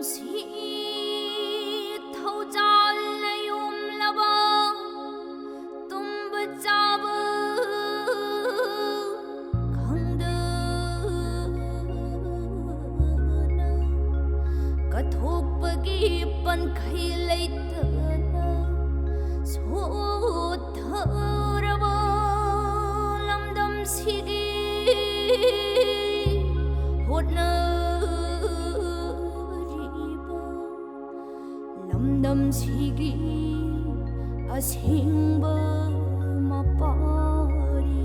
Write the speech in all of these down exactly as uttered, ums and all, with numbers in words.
ꯁꯤ ꯊꯧꯖꯥꯜꯅ ꯌꯣꯝꯂꯕ ꯇꯨꯝꯕ ꯆꯥꯕ ꯈꯪꯗꯅ, ꯀꯠꯊꯣꯛꯄꯒꯤ ꯄꯟꯈꯩ ꯂꯩꯇꯅ ꯁꯣꯠꯊꯔꯕ ꯂꯝꯗꯝꯁꯤꯒꯤ ꯍꯣꯠꯅꯔꯤꯕ, ꯂꯝꯗꯝꯁꯤꯒꯤ ꯑꯁꯦꯡꯕ ꯃꯄꯥꯔꯤ꯫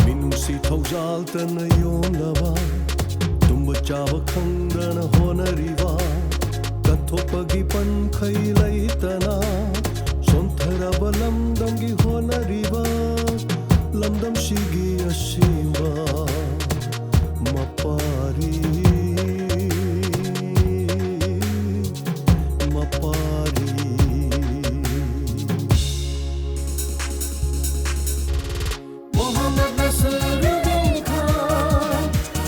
ꯃꯤꯅꯨꯡꯁꯤ ꯊꯧꯖꯥꯜꯇꯅ ꯌꯣꯝꯂꯕ, ꯇꯨꯝꯕ ꯆꯥꯕ ꯈꯪꯗꯅ ꯍꯣꯠꯅꯔꯤꯕ, ꯀꯠꯊꯣꯛꯄꯒꯤ ꯄꯟꯈꯩ ꯂꯩꯇꯅ ꯁꯣꯟꯊꯔꯕ ꯂꯝꯗꯝꯒꯤ ꯍꯣꯠꯅꯔꯤꯕ, ꯂꯝꯗꯝꯁꯤꯒꯤ ꯑꯁꯦꯡꯕ ꯃꯄꯥꯔꯤ, ꯃꯄꯥꯔꯤ꯫ ꯃꯣꯍꯝꯃꯗ ꯅꯁꯔꯨꯗꯤꯟ ꯈꯥꯟ,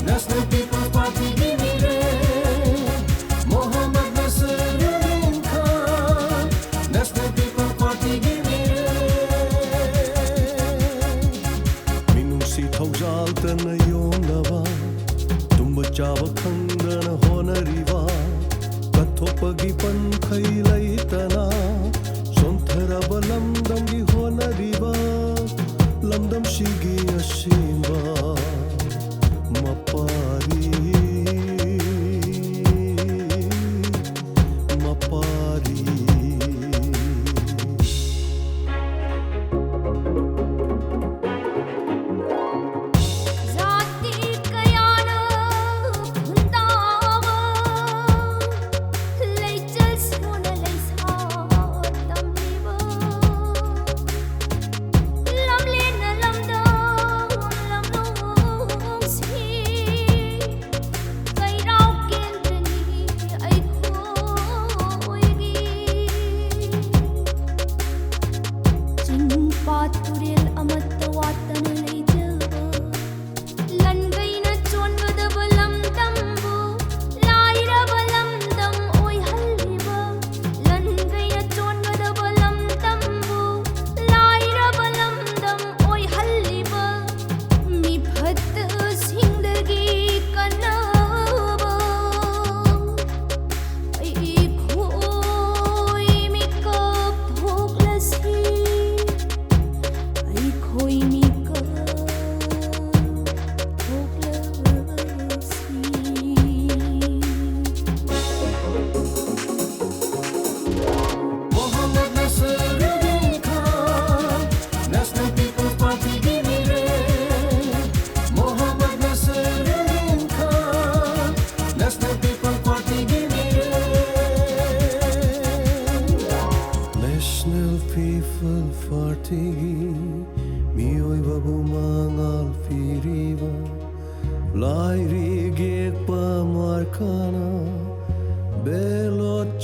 National People's Partyꯒꯤ ꯃꯤꯔꯦꯞ꯫ ꯃꯣꯍꯝꯃꯗ ꯅꯁꯔꯨꯗꯤꯟ ꯈꯥꯟ, National People's Partyꯒꯤ ꯃꯤꯔꯦꯞ꯫ ꯃꯤꯅꯨꯡꯁꯤ ꯊꯧꯖꯥꯜꯇꯅ ꯌꯣꯝꯂꯕ, ꯇꯨꯝꯕ ꯆꯥꯕ ꯈꯪꯗꯅ ꯍꯣꯠꯅꯔꯤꯕ, ꯀꯠꯊꯣꯛꯄꯒꯤ ꯄꯟꯈꯩ ꯂꯩꯇꯅ ꯁꯣꯟꯊꯔꯕ ꯂꯝꯗꯝꯒꯤ ꯍꯣꯠꯅꯔꯤꯕ, ꯂꯝꯗꯝꯁꯤꯒꯤ ꯑꯁꯦꯡꯕ ꯃꯄꯥꯔꯤ, ꯃꯄꯥꯔꯤ꯫ ꯖꯥꯇꯤ ꯀꯌꯥꯅ ꯈꯨꯟꯗꯥꯕ, ꯂꯩꯆꯜ ꯁꯨꯅ ꯂꯩꯁꯥ ꯇꯝꯂꯤꯕ, ꯂꯝꯂꯦꯟꯅ ꯂꯝꯗꯝ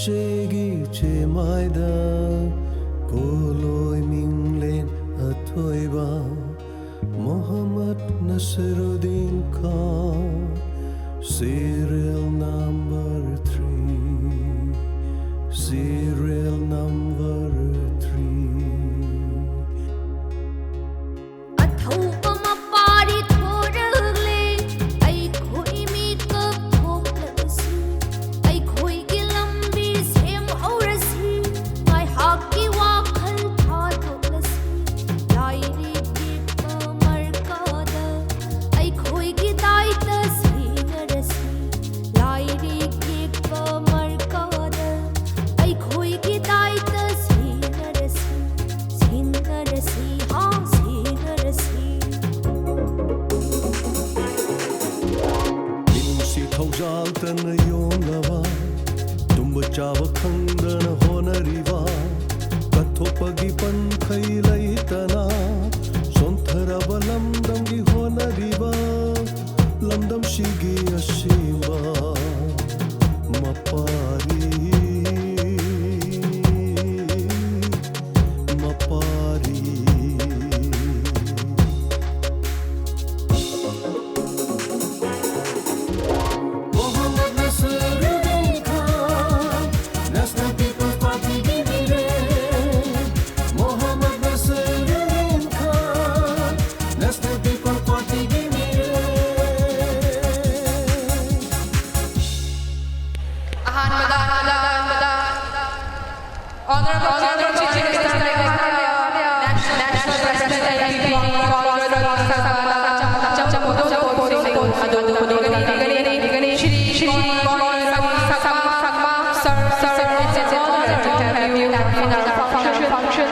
ꯆꯦꯒꯤ ꯆꯦꯃꯥꯏꯗ ꯀꯣꯂꯣꯏ ꯃꯤꯡꯂꯦꯟ ꯑꯊꯣꯏꯕ ꯃꯣꯍꯝꯃꯗ ꯅꯁꯔꯨꯗꯤꯟ ꯈꯥꯟ, serial number three, serial number three. ꯑꯊꯧꯕ ꯃꯄꯥꯔꯤ ꯊꯣꯔꯛꯂꯦ, ꯑꯩꯈꯣꯏ ꯃꯤꯀꯞ ꯊꯣꯛꯂꯛꯂꯁꯤ, ꯑꯩꯈꯣꯏꯒꯤ ꯂꯝꯕꯤ ꯁꯦꯝꯍꯧꯔꯁꯤ, ꯉꯥꯏꯍꯥꯛꯀꯤ ꯋꯥꯈꯜ ꯊꯥꯗꯣꯛꯂꯁꯤ, ꯂꯥꯏꯔꯤꯛ ꯌꯦꯛꯄ ꯃꯔꯀꯥꯗ ꯑꯩꯈꯣꯏꯒꯤ ꯗꯥꯏꯇ ꯁꯤꯟꯅꯔꯁꯤ, ꯂꯥꯏꯔꯤꯛ ꯌꯦꯛꯄ ꯃꯔꯀꯥꯗ ꯑꯩꯈꯣꯏꯒꯤ ꯗꯥꯏꯇ ꯁꯤꯟꯅꯔꯁꯤ, ꯁꯤꯟꯅꯔꯁꯤ, ꯍꯥ, ꯁꯤꯟꯅꯔꯁꯤ꯫ ꯃꯤꯅꯨꯡꯁꯤ ꯊꯧꯖꯥꯜꯇꯅ ꯌꯣꯡꯂꯕ, ꯇꯨꯝꯕ ꯆꯥꯕ ꯈꯪꯗꯅ ꯍꯣꯠꯅꯔꯤꯕ, ꯀꯠꯊꯣꯛꯄꯒꯤ ꯄꯟꯈꯩ ꯂꯩꯇꯅ ꯁꯣꯟꯊꯔꯕ ꯂꯝꯗꯝꯒꯤ ꯍꯣꯠꯅꯔꯤꯕ, ꯂꯝꯗꯝꯁꯤꯒꯤ ꯑꯁꯦꯡꯕ ꯃꯄꯥꯔꯤ, ꯃꯄꯥꯔꯤ꯫ ꯃꯣꯍꯝꯃꯗ ꯅꯁꯔꯨꯗꯤꯟ ꯈꯥꯟ, National People's Partyꯒꯤ ꯃꯤꯔꯦꯞ꯫ ꯃꯣꯍꯝꯃꯗ ꯅꯁꯔꯨꯗꯤꯟ ꯈꯥꯟ, National People's Partyꯒꯤ ꯃꯤꯔꯦꯞ꯫ ꯑꯍꯥꯟꯕꯗ, ꯑꯍꯥꯟꯕꯗ, ꯑꯍꯥꯟꯕꯗ, Honorable, Honorable Chief Minister Meghalaya, National, National President M P P, Congress, Sangma, Sangma, Sangma, Sangma, Shri, Shri, Sangma, Sir, Sir, it's an honor to have you in our function.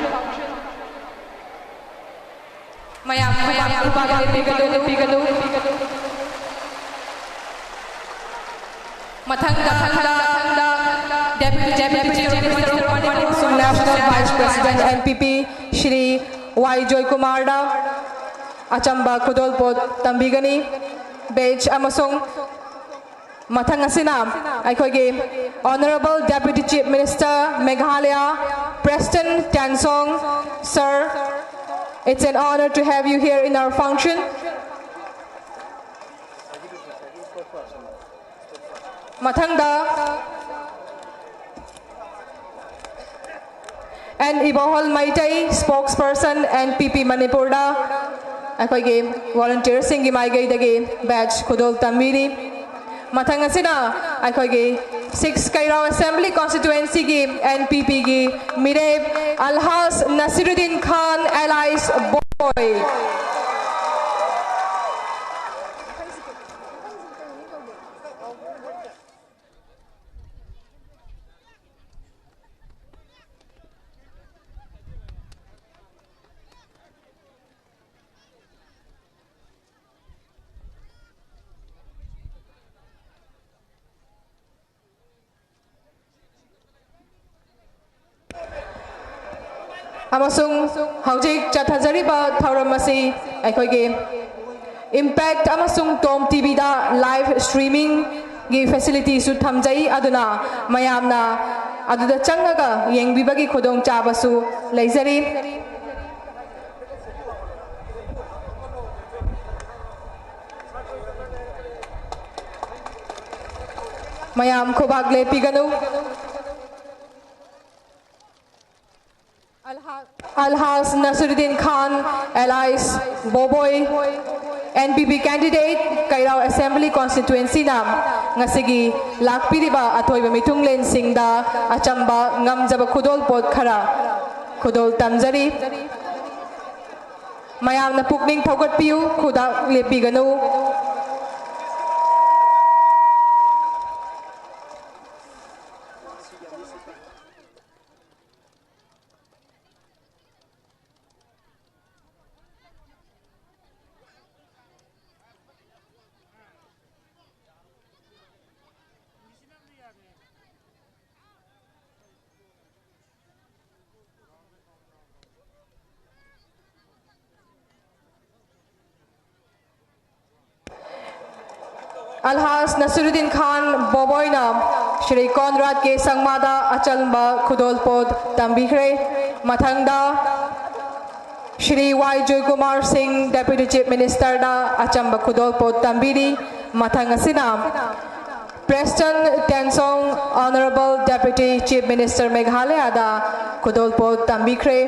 ꯃꯌꯥꯝ, ꯃꯌꯥꯝ, ꯈꯨꯕꯥꯛ ꯄꯤꯒꯅꯨ, ꯄꯤꯒꯅꯨ꯫ ꯃꯊꯪꯗ, ꯃꯊꯪꯗ, ꯃꯊꯪꯗ, Deputy, Deputy Chief Minister ꯑꯃꯁꯨꯡ National Vice President N P P, Shri ꯋꯥꯏ ꯖꯣꯏꯀꯨꯃꯥꯔꯗ ꯑꯆꯝꯕ ꯈꯨꯗꯣꯜꯄꯣꯠ ꯇꯝꯕꯤꯒꯅꯤ꯫ Badge ꯑꯃꯁꯨꯡ ꯃꯊꯪ ꯑꯁꯤꯅ ꯑꯩꯈꯣꯏꯒꯤ Honourable Deputy Chief Minister Meghalaya Prestone Tynsong, sir, it's an honour to have you here in our function. ꯃꯊꯪꯗ N Ibohal Meitei, spokesperson N P P ꯃꯅꯤꯄꯨꯔꯗ ꯑꯩꯈꯣꯏꯒꯤ volunteerꯁꯤꯡꯒꯤ ꯃꯥꯏꯀꯩꯗꯒꯤ badge ꯈꯨꯗꯣꯜ ꯇꯝꯕꯤꯔꯤ꯫ ꯃꯊꯪ ꯑꯁꯤꯅ ꯑꯩꯈꯣꯏꯒꯤ six ꯀꯩꯔꯥꯎ Assembly Constituencyꯒꯤ N P Pꯒꯤ ꯃꯤꯔꯦꯞ Alhaj Nasiruddin Khan alias ꯕꯣꯏ꯫ ꯑꯃꯁꯨꯡ ꯍꯧꯖꯤꯛ ꯆꯠꯊꯖꯔꯤꯕ ꯊꯧꯔꯝ ꯑꯁꯤ ꯑꯩꯈꯣꯏꯒꯤ Impact ꯑꯃꯁꯨꯡ Tom TVꯗ live streamingꯒꯤ facilityꯁꯨ ꯊꯝꯖꯩ꯫ ꯑꯗꯨꯅ ꯃꯌꯥꯝꯅ ꯑꯗꯨꯗ ꯆꯪꯉꯒ ꯌꯦꯡꯕꯤꯕꯒꯤ ꯈꯨꯗꯣꯡꯆꯥꯕꯁꯨ ꯂꯩꯖꯔꯤ꯫ ꯃꯌꯥꯝ ꯈꯨꯕꯥꯛ ꯂꯦꯞꯄꯤꯒꯅꯨ꯫ Alhaj Nasiruddin Khan alias ꯕꯣꯕꯣꯏ, N P P candidate, ꯀꯩꯔꯥꯎ Assembly Constituencyꯅ ꯉꯁꯤꯒꯤ ꯂꯥꯛꯄꯤꯔꯤꯕ ꯑꯊꯣꯏꯕ ꯃꯤꯊꯨꯡꯂꯦꯟꯁꯤꯡꯗ ꯑꯆꯝꯕ ꯉꯝꯖꯕ ꯈꯨꯗꯣꯜꯄꯣꯠ ꯈꯔ ꯈꯨꯗꯣꯜ ꯇꯝꯖꯔꯤ꯫ ꯃꯌꯥꯝꯅ ꯄꯨꯛꯅꯤꯡ ꯊꯧꯒꯠꯄꯤꯌꯨ, ꯈꯨꯗꯥꯡ ꯂꯦꯞꯄꯤꯒꯅꯨ꯫ ꯑꯜꯍꯥꯖ ꯅꯁꯤꯔꯨꯗꯤꯟ ꯈꯥꯟ ꯕꯣꯕꯣꯏꯅ ꯁ꯭ꯔꯤ ꯀꯣꯟꯔꯥꯗ ꯀꯦ ꯁꯪꯃꯥꯗ ꯑꯆꯝꯕ ꯈꯨꯗꯣꯜꯄꯣꯠ ꯇꯝꯕꯤꯈ꯭ꯔꯦ꯫ ꯃꯊꯪꯗ ꯁ꯭ꯔꯤ ꯋꯥꯏ ꯖꯣꯏꯀꯨꯃꯥꯔ ꯁꯤꯡ, Deputy Chief Ministerꯗ ꯑꯆꯝꯕ ꯈꯨꯗꯣꯜꯄꯣꯠ ꯇꯝꯕꯤꯔꯤ꯫ ꯃꯊꯪ ꯑꯁꯤꯅ ꯄ꯭ꯔꯦꯁꯇꯟ ꯇꯦꯟꯁꯣꯡ, Honourable Deputy Chief Minister ꯃꯦꯘꯥꯂꯌꯥꯗ ꯈꯨꯗꯣꯜꯄꯣꯠ ꯇꯝꯕꯤꯈ꯭ꯔꯦ꯫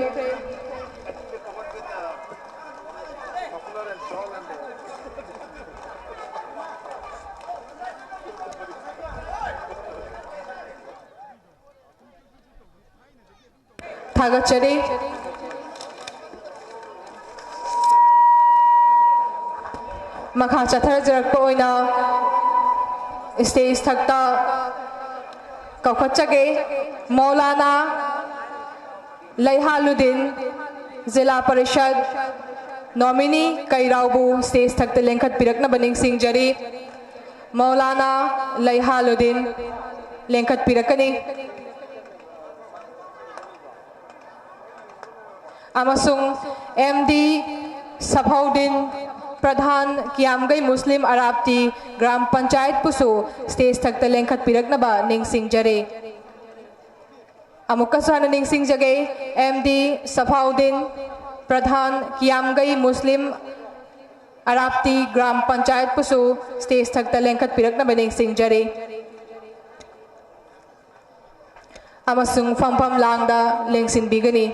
ꯊꯥꯒꯠꯆꯔꯤ꯫ ꯃꯈꯥ ꯆꯠꯊꯖꯔꯛꯄ ꯑꯣꯏꯅ stage ꯊꯛꯇ ꯀꯧꯈꯠꯆꯒꯦ꯫ ꯃꯧꯂꯥꯅꯥ ꯂꯩꯍꯥꯂꯨꯗꯤꯟ, ꯖꯤꯂꯥ ꯄꯔꯤꯁꯗ nominee ꯀꯩꯔꯥꯎꯕꯨ stage ꯊꯛꯇ ꯂꯦꯡꯈꯠꯄꯤꯔꯛꯅꯕ ꯅꯤꯡꯁꯤꯡꯖꯔꯤ꯫ ꯃꯧꯂꯥꯅꯥ ꯂꯩꯍꯥꯂꯨꯗꯤꯟ ꯂꯦꯡꯈꯠꯄꯤꯔꯛꯀꯅꯤ꯫ ꯑꯃꯁꯨꯡ M D ꯁꯐꯧꯗꯤꯟ, ꯄ꯭ꯔꯙꯥꯟ ꯀꯤꯌꯥꯝꯒꯩ ꯃꯨꯁꯂꯤꯝ ꯑꯔꯥꯞꯇꯤ ꯒ꯭ꯔꯥꯝ ꯄꯟꯆꯥꯌꯠꯄꯨꯁꯨ stage ꯊꯛꯇ ꯂꯦꯡꯈꯠꯄꯤꯔꯛꯅꯕ ꯅꯤꯡꯁꯤꯡꯖꯔꯤ꯫ ꯑꯃꯨꯛꯀꯁꯨ ꯍꯟꯅ ꯅꯤꯡꯁꯤꯡꯖꯒꯦ, M D ꯁꯐꯥꯎꯗꯤꯟ, ꯄ꯭ꯔꯙꯥꯟ ꯀꯤꯌꯥꯝꯒꯩ ꯃꯨꯁꯂꯤꯝ ꯑꯔꯥꯞꯇꯤ ꯒ꯭ꯔꯥꯝ ꯄꯟꯆꯥꯌꯠꯄꯨꯁꯨ stage ꯊꯛꯇ ꯂꯦꯡꯈꯠꯄꯤꯔꯛꯅꯕ ꯅꯤꯡꯁꯤꯡꯖꯔꯤ꯫ ꯑꯃꯁꯨꯡ ꯐꯝꯐꯝ ꯂꯥꯡꯗ ꯂꯦꯡꯁꯤꯟꯕꯤꯒꯅꯤ꯫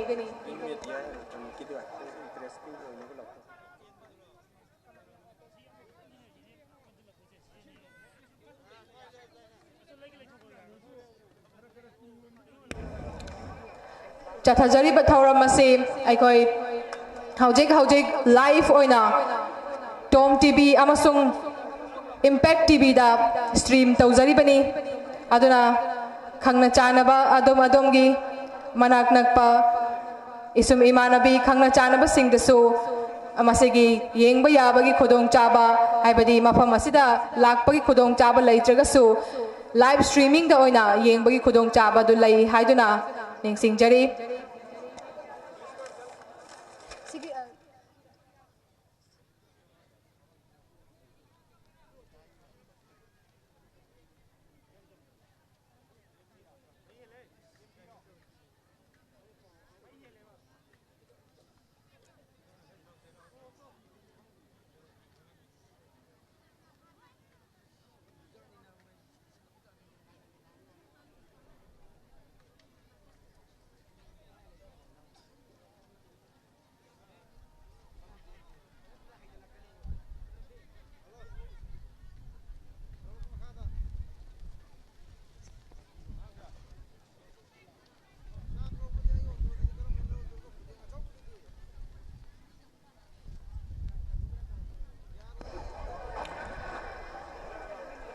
ꯆꯠꯊꯖꯔꯤꯕ ꯊꯧꯔꯝ ꯑꯁꯤ ꯑꯩꯈꯣꯏ ꯍꯧꯖꯤꯛ ꯍꯧꯖꯤꯛ live ꯑꯣꯏꯅ ꯇꯣꯝ ꯇꯤꯚꯤ ꯑꯃꯁꯨꯡ ꯏꯝꯄꯦꯛ ꯇꯤꯚꯤꯗ stream ꯇꯧꯖꯔꯤꯕꯅꯤ꯫ ꯑꯗꯨꯅ ꯈꯪꯅ ꯆꯥꯟꯅꯕ ꯑꯗꯣꯝ ꯑꯗꯣꯝꯒꯤ ꯃꯅꯥꯛ ꯅꯛꯄ ꯏꯁꯨꯝ ꯏꯃꯥꯟꯅꯕꯤ ꯈꯪꯅ ꯆꯥꯟꯅꯕꯁꯤꯡꯗꯁꯨ ꯃꯁꯤꯒꯤ ꯌꯦꯡꯕ ꯌꯥꯕꯒꯤ ꯈꯨꯗꯣꯡꯆꯥꯕ, ꯍꯥꯏꯕꯗꯤ ꯃꯐꯝ ꯑꯁꯤꯗ ꯂꯥꯛꯄꯒꯤ ꯈꯨꯗꯣꯡꯆꯥꯕ ꯂꯩꯇ꯭ꯔꯒꯁꯨ, live streamingꯗ ꯑꯣꯏꯅ ꯌꯦꯡꯕꯒꯤ ꯈꯨꯗꯣꯡꯆꯥꯕ ꯑꯗꯨ ꯂꯩ ꯍꯥꯏꯗꯨꯅ ꯅꯤꯡꯁꯤꯡꯖꯔꯤ꯫ ꯁꯤꯒꯤ, ꯑ,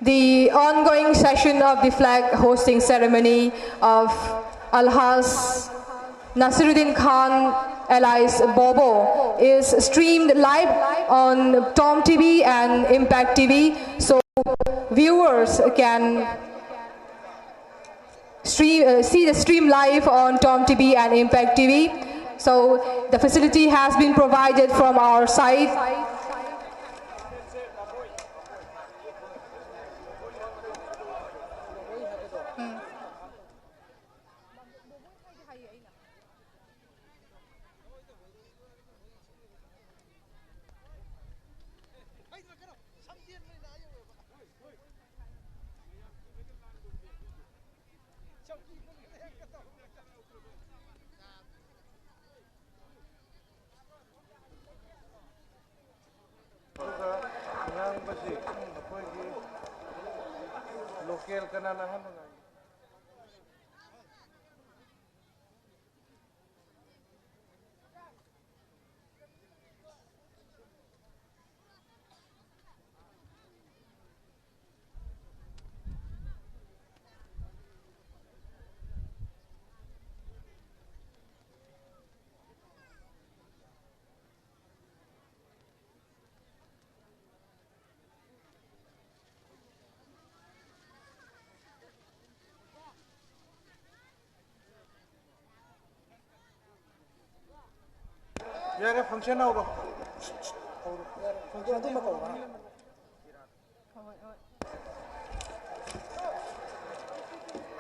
The ongoing session of the flag hosting ceremony of Alhaj Nasiruddin Khan alias Bobo is streamed live on Tom T V and Impact T V, so viewers can stream, uh, see the stream live on Tom T V and Impact T V. So the facility has been provided from our side. ꯑꯗꯨꯒ ꯑꯉꯥꯡꯕꯁꯤ ꯑꯩꯈꯣꯏꯒꯤ local ꯀꯅꯥꯅ ꯑꯍꯥꯟꯕ ꯉꯥꯡꯒꯦ? ꯌꯥꯔꯦ, function ꯍꯧꯔꯣ꯫ ꯍꯧꯔꯣ꯫ ꯌꯥꯔꯦ, function ꯑꯗꯨꯃ ꯇꯧꯔꯣ꯫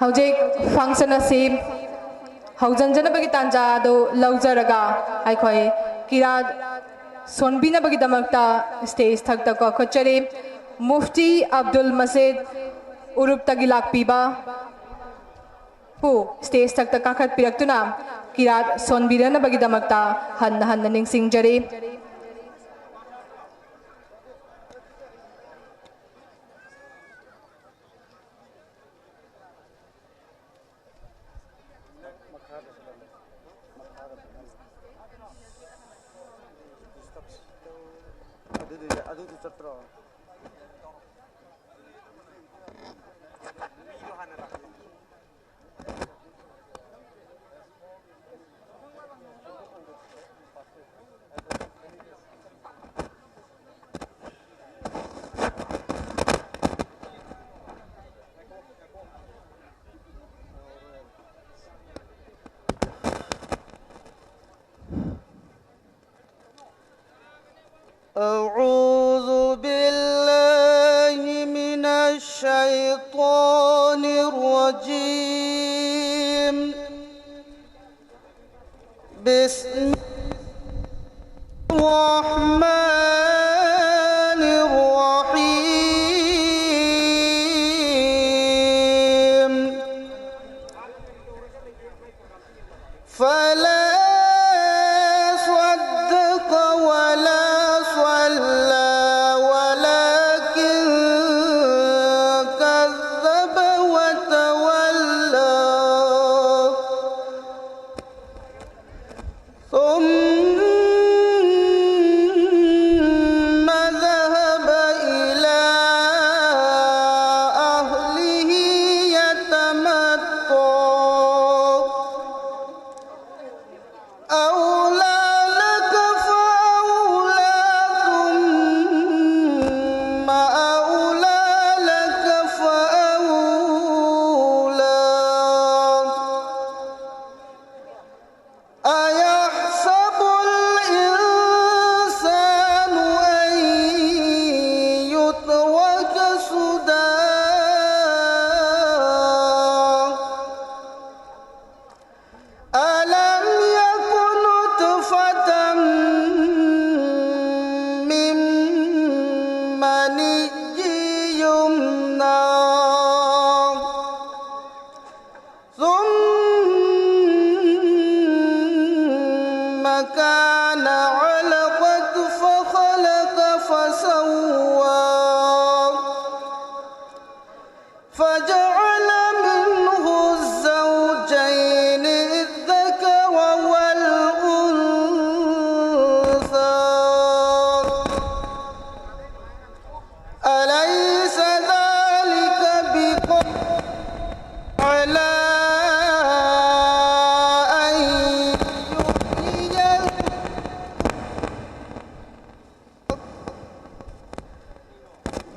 ꯍꯧꯖꯤꯛ function ꯑꯁꯤ ꯍꯧꯖꯤꯟꯖꯅꯕꯒꯤ ꯇꯥꯟꯖꯥ ꯑꯗꯨ ꯂꯧꯖꯔꯒ ꯑꯩꯈꯣꯏ ꯀꯤꯔꯥꯠ ꯁꯣꯟꯕꯤꯅꯕꯒꯤꯗꯃꯛꯇ stage ꯊꯛꯇ ꯀꯧꯈꯠꯆꯔꯤ꯫ ꯃꯨꯐꯇꯤ ꯑꯕꯗꯨꯜ ꯃꯁꯤꯗ ꯎꯔꯨꯞꯇꯒꯤ ꯂꯥꯛꯄꯤꯕ ꯄꯨ stage ꯊꯛꯇ ꯀꯥꯈꯠꯄꯤꯔꯛꯇꯨꯅ ꯀꯤꯔꯥꯠ ꯁꯣꯟꯕꯤꯅꯅꯕꯒꯤꯗꯃꯛꯇ ꯍꯟꯅ ꯍꯟꯅ ꯅꯤꯡꯁꯤꯡꯖꯔꯤ꯫ ꯑꯗꯨꯗꯤ, ꯑꯗꯨꯗꯤ ꯆꯠꯇ꯭ꯔꯣ? أعوذ بالله من الشيطان الرجيم. بسم الله الرحمن الرحيم. فلا صدق ولا صلى ولكن كذب وتولى.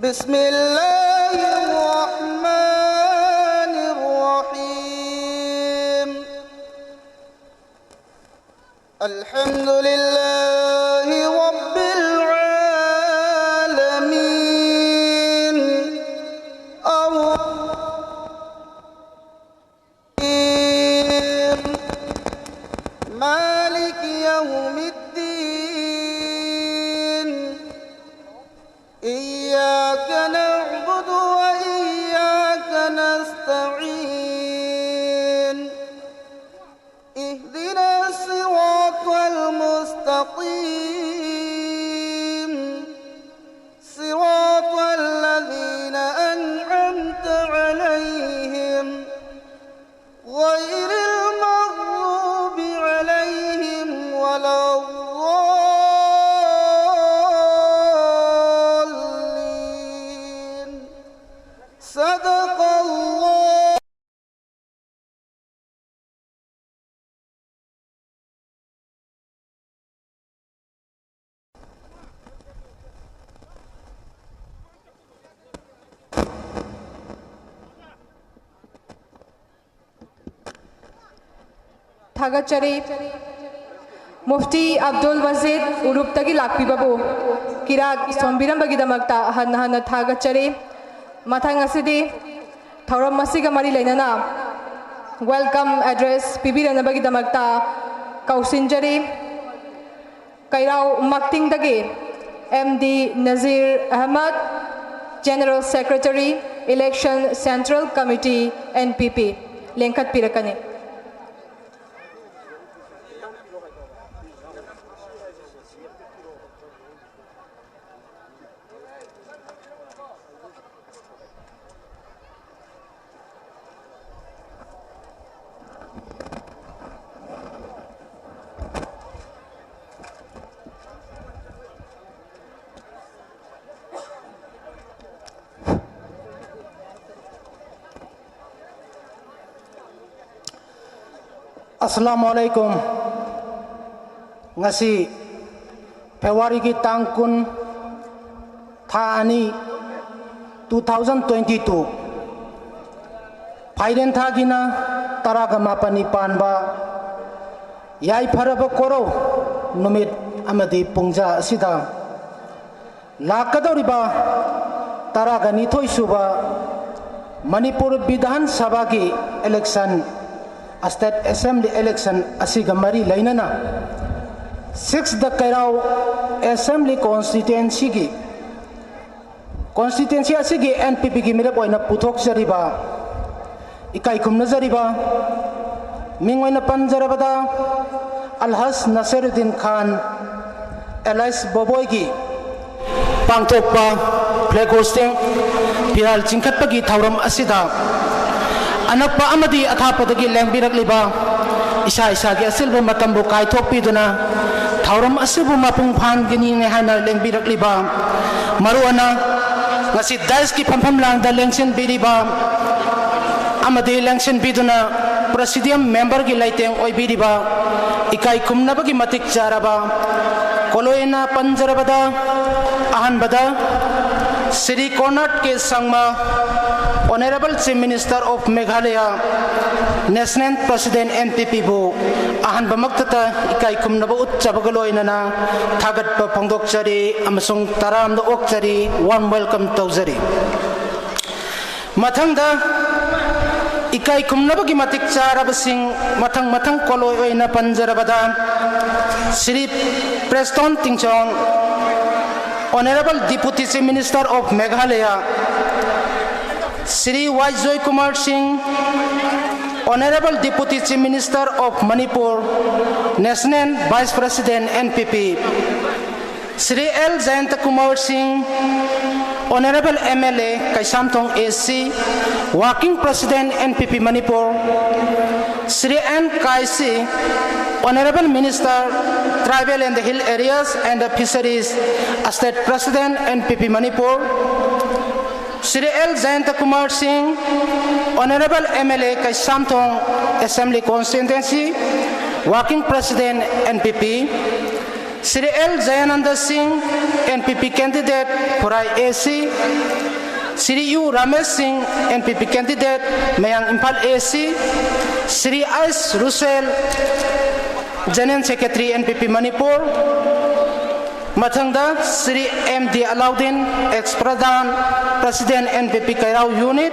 بسم الله الرحمن الرحيم. الحمد لله رب العالمين. الرحمن الرحيم. مالك يوم الدين. إياك نعبد وإياك نستعين. اهدنا الصراط المستقيم. صراط الذين أنعمت عليهم غير المغضوب عليهم ولا الضالين. صدق الله. ꯊꯥꯒꯠꯆꯔꯤ꯫ ꯃꯨꯐꯇꯤ ꯑꯕꯗꯨꯜ ꯃꯖꯤꯗ ꯎꯔꯨꯞꯇꯒꯤ ꯂꯥꯛꯄꯤꯕꯕꯨ ꯀꯤꯔꯥꯛ ꯁꯣꯟꯕꯤꯔꯝꯕꯒꯤꯗꯃꯛꯇ ꯍꯟꯅ ꯍꯟꯅ ꯊꯥꯒꯠꯆꯔꯤ꯫ ꯃꯊꯪ ꯑꯁꯤꯗꯤ ꯊꯧꯔꯝ ꯑꯁꯤꯒ ꯃꯔꯤ ꯂꯩꯅꯅ welcome address ꯄꯤꯕꯤꯔꯅꯕꯒꯤꯗꯃꯛꯇ ꯀꯧꯁꯤꯟꯖꯔꯤ꯫ ꯀꯩꯔꯥꯎ ꯃꯛꯇꯤꯡꯗꯒꯤ M D Nazir Ahmad, General Secretary, Election Central Committee, N P P, ꯂꯦꯡꯈꯠꯄꯤꯔꯛꯀꯅꯤ꯫ ꯑꯁꯂꯥꯃꯨ ꯑꯂꯥꯏꯀꯨꯝ꯫ ꯉꯁꯤ ꯐꯦꯕ꯭ꯔꯨꯋꯥꯔꯤꯒꯤ ꯇꯥꯡ ꯀꯨꯟ, ꯊꯥ ꯑꯅꯤ, ꯇꯨ ꯊꯥꯎꯖꯟ ꯇ꯭ꯋꯦꯟꯇꯤ ꯇꯨ ꯐꯥꯏꯔꯦꯟ ꯊꯥꯒꯤꯅ ꯇꯔꯥꯒ ꯃꯥꯄꯟꯅꯤ ꯄꯥꯟꯕ ꯌꯥꯏꯐꯔꯕ ꯀꯣꯔꯧ ꯅꯨꯃꯤꯠ ꯑꯃꯗꯤ ꯄꯨꯡꯖꯥ ꯑꯁꯤꯗ ꯂꯥꯛꯀꯗꯧꯔꯤꯕ ꯇꯔꯥꯒ ꯅꯤꯊꯣꯏ ꯁꯨꯕ ꯃꯅꯤꯄꯨꯔ ꯕꯤꯙꯥꯟ ꯁꯚꯥꯒꯤ election, state assembly election ꯑꯁꯤꯒ ꯃꯔꯤ ꯂꯩꯅꯅ six ꯗ ꯀꯩꯔꯥꯎ assembly constituencyꯒꯤ, constituency ꯑꯁꯤꯒꯤ NPPꯒꯤ ꯃꯤꯔꯦꯞ ꯑꯣꯏꯅ ꯄꯨꯊꯣꯛꯆꯔꯤꯕ, ꯏꯀꯥꯏ ꯈꯨꯝꯅꯖꯔꯤꯕ, ꯃꯤꯡ ꯑꯣꯏꯅ ꯄꯟꯖꯔꯕꯗ ꯑꯜꯍꯖ ꯅꯁꯤꯔꯨꯗꯤꯟ ꯈꯥꯟ, alias ꯕꯣꯕꯣꯏꯒꯤ ꯄꯥꯡꯊꯣꯛꯄ flag hoisting, ꯐꯤꯔꯥꯜ ꯆꯤꯡꯈꯠꯄꯒꯤ ꯊꯧꯔꯝ ꯑꯁꯤꯗ ꯑꯅꯛꯄ ꯑꯃꯗꯤ ꯑꯊꯥꯞꯄꯗꯒꯤ ꯂꯦꯡꯕꯤꯔꯛꯂꯤꯕ, ꯏꯁꯥ ꯏꯁꯥꯒꯤ ꯑꯆꯤꯟꯕ ꯃꯇꯝꯕꯨ ꯀꯥꯏꯊꯣꯛꯄꯤꯗꯨꯅ ꯊꯧꯔꯝ ꯑꯁꯤꯕꯨ ꯃꯄꯨꯡ ꯐꯥꯍꯟꯒꯅꯤꯅꯦ ꯍꯥꯏꯅ ꯂꯦꯡꯕꯤꯔꯛꯂꯤꯕ, ꯃꯔꯨꯑꯣꯏꯅ ꯉꯁꯤ dais ꯀꯤ ꯐꯝꯐꯝ ꯂꯥꯡꯗ ꯂꯦꯡꯁꯤꯟꯕꯤꯔꯤꯕ ꯑꯃꯗꯤ ꯂꯦꯡꯁꯤꯟꯕꯤꯗꯨꯅ presidium member ꯒꯤ ꯂꯩꯇꯦꯡ ꯑꯣꯏꯕꯤꯔꯤꯕ ꯏꯀꯥꯏ ꯈꯨꯝꯅꯕꯒꯤ ꯃꯇꯤꯛ ꯆꯥꯔꯕ ꯀꯣꯂꯣꯏꯅ ꯄꯟꯖꯔꯕꯗ, ꯑꯍꯥꯟꯕꯗ ꯁ꯭ꯔꯤ ꯀꯣꯔꯅꯥꯠ ꯀꯦ ꯁꯪꯃ, Honourable Chief Minister of Meghalaya, National President NPP ꯕꯨ ꯑꯍꯥꯟꯕꯃꯛꯇꯗ ꯏꯀꯥꯏ ꯈꯨꯝꯅꯕ ꯎꯠꯆꯕꯒ ꯂꯣꯏꯅꯅ ꯊꯥꯒꯠꯄ ꯐꯣꯡꯗꯣꯛꯆꯔꯤ ꯑꯃꯁꯨꯡ ꯇꯔꯥꯝꯅ ꯑꯣꯛꯆꯔꯤ, warm welcome ꯇꯧꯖꯔꯤ꯫ ꯃꯊꯪꯗ ꯏꯀꯥꯏ ꯈꯨꯝꯅꯕꯒꯤ ꯃꯇꯤꯛ ꯆꯥꯔꯕꯁꯤꯡ ꯃꯊꯪ ꯃꯊꯪ ꯀꯣꯂꯣꯏ ꯑꯣꯏꯅ ꯄꯟꯖꯔꯕꯗ, Shri ꯄ꯭ꯔꯦꯁꯇꯣꯟ ꯇꯤꯡꯆꯣꯡ, Honourable Deputy Chief Minister of Meghalaya, Shri Y Joy Kumar Singh, Honourable Deputy Chief Minister of Manipur, National Vice President NPP, Shri L Jayanta Kumar Singh, Honourable MLA Keishamthong AC, Working President NPP Manipur, Shri N Kaishi, Honourable Minister, Tribal and Hill Areas and Fisheries, State President NPP Manipur, Shri L Jayanta Kumar Singh, Honourable MLA Keishamthong Assembly Constituency, Working President NPP, Shri L Jayananda Singh, NPP candidate, Khurai AC, Shri U Ramesh Singh, N P P candidate, Mayang Imphal A C, Shri H Russell, General Secretary, N P P Manipur, ꯃꯊꯪꯗ Shri M D Alauddin, ex-ꯄ꯭ꯔꯙꯥꯟ, President, N P P Kairao Unit,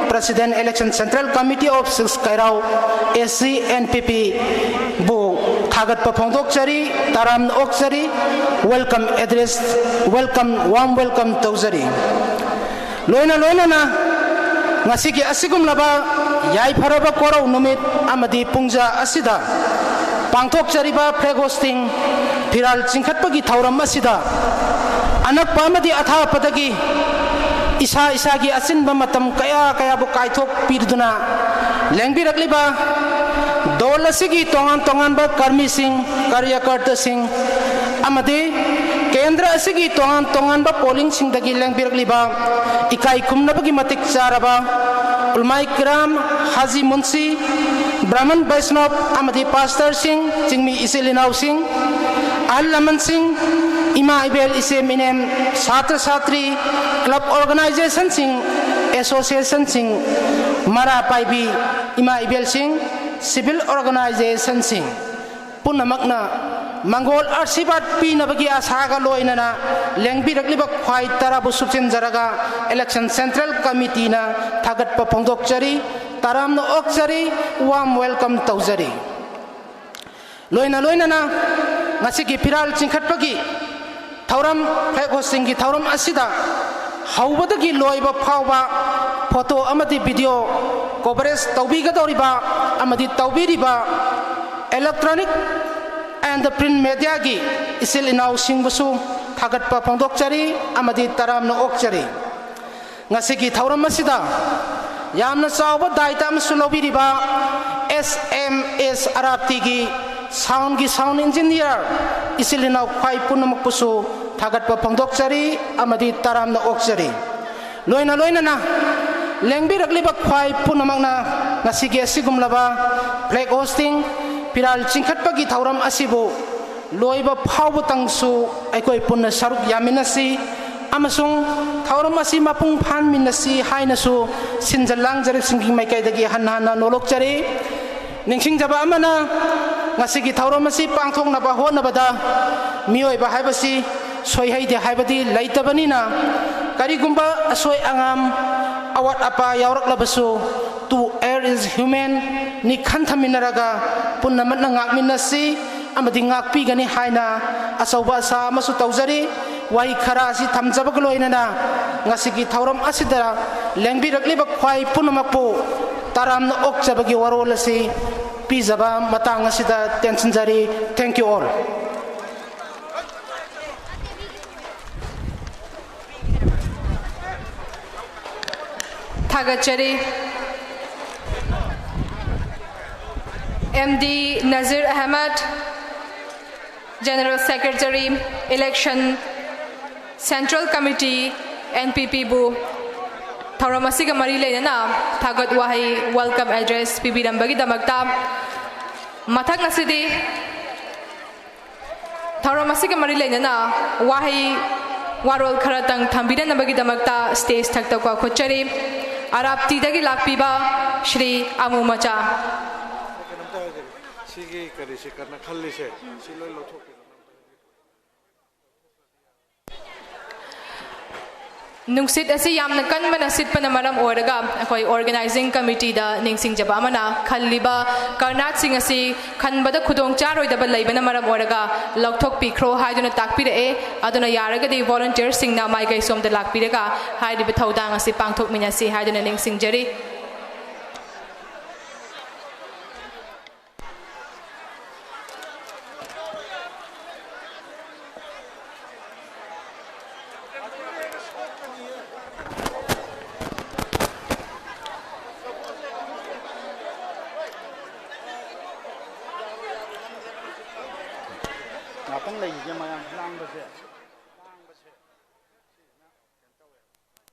President, Election Central Committee of six Kairao A C N P P ꯕꯨ ꯊꯥꯒꯠꯄ ꯐꯣꯡꯗꯣꯛꯆꯔꯤ, ꯇꯔꯥꯝꯅ ꯑꯣꯛꯆꯔꯤ, welcome address, welcome, warm welcome ꯇꯧꯖꯔꯤ꯫ ꯂꯣꯏꯅ ꯂꯣꯏꯅꯅ ꯉꯁꯤꯒꯤ ꯑꯁꯤꯒꯨꯝꯂꯕ ꯌꯥꯏꯐꯔꯕ ꯀꯣꯔꯧ ꯅꯨꯃꯤꯠ ꯑꯃꯗꯤ ꯄꯨꯡꯖꯥ ꯑꯁꯤꯗ ꯄꯥꯡꯊꯣꯛꯆꯔꯤꯕ flag hosting, ꯐꯤꯔꯥꯜ ꯆꯤꯡꯈꯠꯄꯒꯤ ꯊꯧꯔꯝ ꯑꯁꯤꯗ ꯑꯅꯛꯄ ꯑꯃꯗꯤ ꯑꯊꯥꯞꯄꯗꯒꯤ ꯏꯁꯥ ꯏꯁꯥꯒꯤ ꯑꯆꯤꯟꯕ ꯃꯇꯝ ꯀꯌꯥ ꯀꯌꯥꯕꯨ ꯀꯥꯏꯊꯣꯛꯄꯤꯗꯨꯅ ꯂꯦꯡꯕꯤꯔꯛꯂꯤꯕ ꯗꯣꯜ ꯑꯁꯤꯒꯤ ꯇꯣꯉꯥꯟ ꯇꯣꯉꯥꯟꯕ ꯀꯔꯃꯤꯁꯤꯡ, ꯀꯥꯔꯌꯀꯔꯇꯥꯁꯤꯡ ꯑꯃꯗꯤ ꯀꯦꯟꯗ꯭ꯔ ꯑꯁꯤꯒꯤ ꯇꯣꯉꯥꯟ ꯇꯣꯉꯥꯟꯕ polling ꯁꯤꯡꯗꯒꯤ ꯂꯦꯡꯕꯤꯔꯛꯂꯤꯕ ꯏꯀꯥꯏ ꯈꯨꯝꯅꯕꯒꯤ ꯃꯇꯤꯛ ꯆꯥꯔꯕ ꯎꯂꯃꯥꯏ ꯀꯤꯔꯥꯝ, ꯍꯥꯖꯤ ꯃꯨꯟꯁꯤ, ꯕ꯭ꯔꯥꯍꯃꯟ ꯕꯩꯁꯅꯕ ꯑꯃꯗꯤ pastor ꯁꯤꯡ, ꯆꯤꯡꯃꯤ ꯏꯆꯤꯜ ꯏꯅꯥꯎꯁꯤꯡ, ꯑꯍꯜ ꯂꯃꯟꯁꯤꯡ, ꯏꯃꯥ ꯏꯕꯦꯜ ꯏꯆꯦ ꯏꯅꯦꯝ, ꯁꯥꯇ꯭ꯔ ꯁꯥꯇ꯭ꯔꯤ, club organization ꯁꯤꯡ, association ꯁꯤꯡ, ꯃꯔꯥ ꯄꯥꯏꯕꯤ ꯏꯃꯥ ꯏꯕꯦꯜꯁꯤꯡ, civil organization ꯁꯤꯡ ꯄꯨꯝꯅꯃꯛꯅ ꯃꯪꯒꯣꯜ ꯑꯥꯁꯤꯔꯕꯥꯗ ꯄꯤꯅꯕꯒꯤ ꯑꯥꯁꯥꯒ ꯂꯣꯏꯅꯅ ꯂꯦꯡꯕꯤꯔꯛꯂꯤꯕ ꯈ꯭ꯋꯥꯏ ꯇꯔꯥꯕꯨ ꯁꯨꯞꯆꯤꯟꯖꯔꯒ Election Central Committee ꯅ ꯊꯥꯒꯠꯄ ꯐꯣꯡꯗꯣꯛꯆꯔꯤ, ꯇꯔꯥꯝꯅ ꯑꯣꯛꯆꯔꯤ, warm welcome ꯇꯧꯖꯔꯤ꯫ ꯂꯣꯏꯅ ꯂꯣꯏꯅꯅ ꯉꯁꯤꯒꯤ ꯐꯤꯔꯥꯜ ꯆꯤꯡꯈꯠꯄꯒꯤ ꯊꯧꯔꯝ, flag hosting ꯒꯤ ꯊꯧꯔꯝ ꯑꯁꯤꯗ ꯍꯧꯕꯗꯒꯤ ꯂꯣꯏꯕ ꯐꯥꯎꯕ photo ꯑꯃꯗꯤ video coverage ꯇꯧꯕꯤꯒꯗꯧꯔꯤꯕ ꯑꯃꯗꯤ ꯇꯧꯕꯤꯔꯤꯕ electronic and print media ꯒꯤ ꯏꯆꯤꯜ ꯏꯅꯥꯎꯁꯤꯡꯕꯨꯁꯨ ꯊꯥꯒꯠꯄ ꯐꯣꯡꯗꯣꯛꯆꯔꯤ ꯑꯃꯗꯤ ꯇꯔꯥꯝꯅ ꯑꯣꯛꯆꯔꯤ꯫ ꯉꯁꯤꯒꯤ ꯊꯧꯔꯝ ꯑꯁꯤꯗ ꯌꯥꯝꯅ ꯆꯥꯎꯕ ꯗꯥꯏꯇ ꯑꯃꯁꯨ ꯂꯧꯕꯤꯔꯤꯕ S M S ꯑꯔꯥꯞꯇꯤꯒꯤ sound ꯒꯤ sound engineer ꯏꯆꯤꯜ ꯏꯅꯥꯎ ꯈ꯭ꯋꯥꯏ ꯄꯨꯝꯅꯃꯛꯄꯨꯁꯨ ꯊꯥꯒꯠꯄ ꯐꯣꯡꯗꯣꯛꯆꯔꯤ ꯑꯃꯗꯤ ꯇꯔꯥꯝꯅ ꯑꯣꯛꯆꯔꯤ꯫ ꯂꯣꯏꯅ ꯂꯣꯏꯅꯅ ꯂꯦꯡꯕꯤꯔꯛꯂꯤꯕ ꯈ꯭ꯋꯥꯏ ꯄꯨꯝꯅꯃꯛꯅ ꯉꯁꯤꯒꯤ ꯑꯁꯤꯒꯨꯝꯂꯕ flag hosting, ꯐꯤꯔꯥꯜ ꯆꯤꯡꯈꯠꯄꯒꯤ ꯊꯧꯔꯝ ꯑꯁꯤꯕꯨ ꯂꯣꯏꯕ ꯐꯥꯎꯕꯇꯪꯁꯨ ꯑꯩꯈꯣꯏ ꯄꯨꯟꯅ ꯁꯔꯨꯛ ꯌꯥꯃꯤꯟꯅꯁꯤ꯫ ꯑꯃꯁꯨꯡ ꯊꯧꯔꯝ ꯑꯁꯤ ꯃꯄꯨꯡ ꯐꯥꯍꯟꯃꯤꯟꯅꯁꯤ ꯍꯥꯏꯅꯁꯨ ꯁꯤꯟꯖ ꯂꯥꯡꯖꯔꯤꯕꯁꯤꯡꯒꯤ ꯃꯥꯏꯀꯩꯗꯒꯤ ꯍꯟꯅ ꯍꯟꯅ ꯅꯣꯂꯣꯛꯆꯔꯤ꯫ ꯅꯤꯡꯁꯤꯡꯖꯕ ꯑꯃꯅ, ꯉꯁꯤꯒꯤ ꯊꯧꯔꯝ ꯑꯁꯤ ꯄꯥꯡꯊꯣꯛꯅꯕ ꯍꯣꯠꯅꯕꯗ ꯃꯤꯑꯣꯏꯕ ꯍꯥꯏꯕꯁꯤ ꯁꯣꯏꯍꯩꯗꯦ ꯍꯥꯏꯕꯗꯤ ꯂꯩꯇꯕꯅꯤꯅ, ꯀꯔꯤꯒꯨꯝꯕ ꯑꯁꯣꯏ ꯑꯉꯥꯝ, ꯑꯋꯥꯠ ꯑꯄꯥ ꯌꯥꯎꯔꯛꯂꯕꯁꯨ, "To err is human" ꯅꯤ ꯈꯟꯊꯃꯤꯟꯅꯔꯒ ꯄꯨꯝꯅꯃꯛꯅ ꯉꯥꯛꯃꯤꯟꯅꯁꯤ ꯑꯃꯗꯤ ꯉꯥꯛꯄꯤꯒꯅꯤ ꯍꯥꯏꯅ ꯑꯆꯧꯕ ꯑꯁꯥ ꯑꯃꯁꯨ ꯇꯧꯖꯔꯤ꯫ ꯋꯥꯍꯩ ꯈꯔ ꯑꯁꯤ ꯊꯝꯖꯕꯒ ꯂꯣꯏꯅꯅ ꯉꯁꯤꯒꯤ ꯊꯧꯔꯝ ꯑꯁꯤꯗ ꯂꯦꯡꯕꯤꯔꯛꯂꯤꯕ ꯈ꯭ꯋꯥꯏ ꯄꯨꯝꯅꯃꯛꯄꯨ ꯇꯔꯥꯝꯅ ꯑꯣꯛꯆꯕꯒꯤ ꯋꯥꯔꯣꯜ ꯑꯁꯤ ꯄꯤꯖꯕ ꯃꯇꯥꯡ ꯑꯁꯤꯗ ꯇꯦꯟꯁꯤꯟꯖꯔꯤ꯫ Thank you all. ꯊꯥꯒꯠꯆꯔꯤ꯫ M D Nazir Ahmad, General Secretary, Election, Central Committee, N P ꯄꯤꯕꯨ ꯊꯧꯔꯝ ꯑꯁꯤꯒ ꯃꯔꯤ ꯂꯩꯅꯅ ꯊꯥꯒꯠ ꯋꯥꯍꯩ, welcome address ꯄꯤꯕꯤꯔꯝꯕꯒꯤꯗꯃꯛꯇ꯫ ꯃꯊꯪ ꯑꯁꯤꯗꯤ ꯊꯧꯔꯝ ꯑꯁꯤꯒ ꯃꯔꯤ ꯂꯩꯅꯅ ꯋꯥꯍꯩ ꯋꯥꯔꯣꯜ ꯈꯔꯇꯪ ꯊꯝꯕꯤꯅꯅꯕꯒꯤꯗꯃꯛꯇ stage ꯊꯛꯇ ꯀꯧꯈꯠꯆꯔꯤ꯫ ꯑꯔꯥꯞꯇꯤꯗꯒꯤ ꯂꯥꯛꯄꯤꯕ ꯁ꯭ꯔꯤ ꯑꯃꯨ ꯃꯆꯥ꯫ ꯀꯩꯅꯣꯝꯇ ꯍꯥꯏꯖꯒꯦ꯫ ꯁꯤꯒꯤ ꯀꯔꯤꯁꯦ ꯀꯟꯅ ꯈꯜꯂꯤꯁꯦ, ꯁꯤ ꯂꯣꯏ ꯂꯧꯊꯣꯛꯄꯤꯔꯣ꯫ ꯅꯨꯡꯁꯤꯠ ꯑꯁꯤ ꯌꯥꯝꯅ ꯀꯟꯕꯅ ꯁꯤꯠꯄꯅ ꯃꯔꯝ ꯑꯣꯏꯔꯒ ꯑꯩꯈꯣꯏ organizing committeeꯗ ꯅꯤꯡꯁꯤꯡꯖꯕ ꯑꯃꯅ, ꯈꯜꯂꯤꯕ ꯀꯔꯅꯥꯠꯁꯤꯡ ꯑꯁꯤ ꯈꯟꯕꯗ ꯈꯨꯗꯣꯡ ꯆꯥꯔꯣꯏꯗꯕ ꯂꯩꯕꯅ ꯃꯔꯝ ꯑꯣꯏꯔꯒ ꯂꯧꯊꯣꯛꯄꯤꯈ꯭ꯔꯣ ꯍꯥꯏꯗꯨꯅ ꯇꯥꯛꯄꯤꯔꯛꯑꯦ꯫ ꯑꯗꯨꯅ ꯌꯥꯔꯒꯗꯤ volunteerꯁꯤꯡꯅ ꯃꯥꯏꯀꯩ ꯁꯣꯝꯗ ꯂꯥꯛꯄꯤꯔꯒ ꯍꯥꯏꯔꯤꯕ ꯊꯧꯗꯥꯡ ꯑꯁꯤ ꯄꯥꯡꯊꯣꯛꯃꯤꯟꯅꯁꯤ ꯍꯥꯏꯗꯨꯅ ꯅꯤꯡꯁꯤꯡꯖꯔꯤ꯫ ꯉꯥꯛꯇꯪ ꯂꯩꯈꯤꯒꯦ ꯃꯌꯥꯝ ꯂꯥꯡꯕꯁꯦ꯫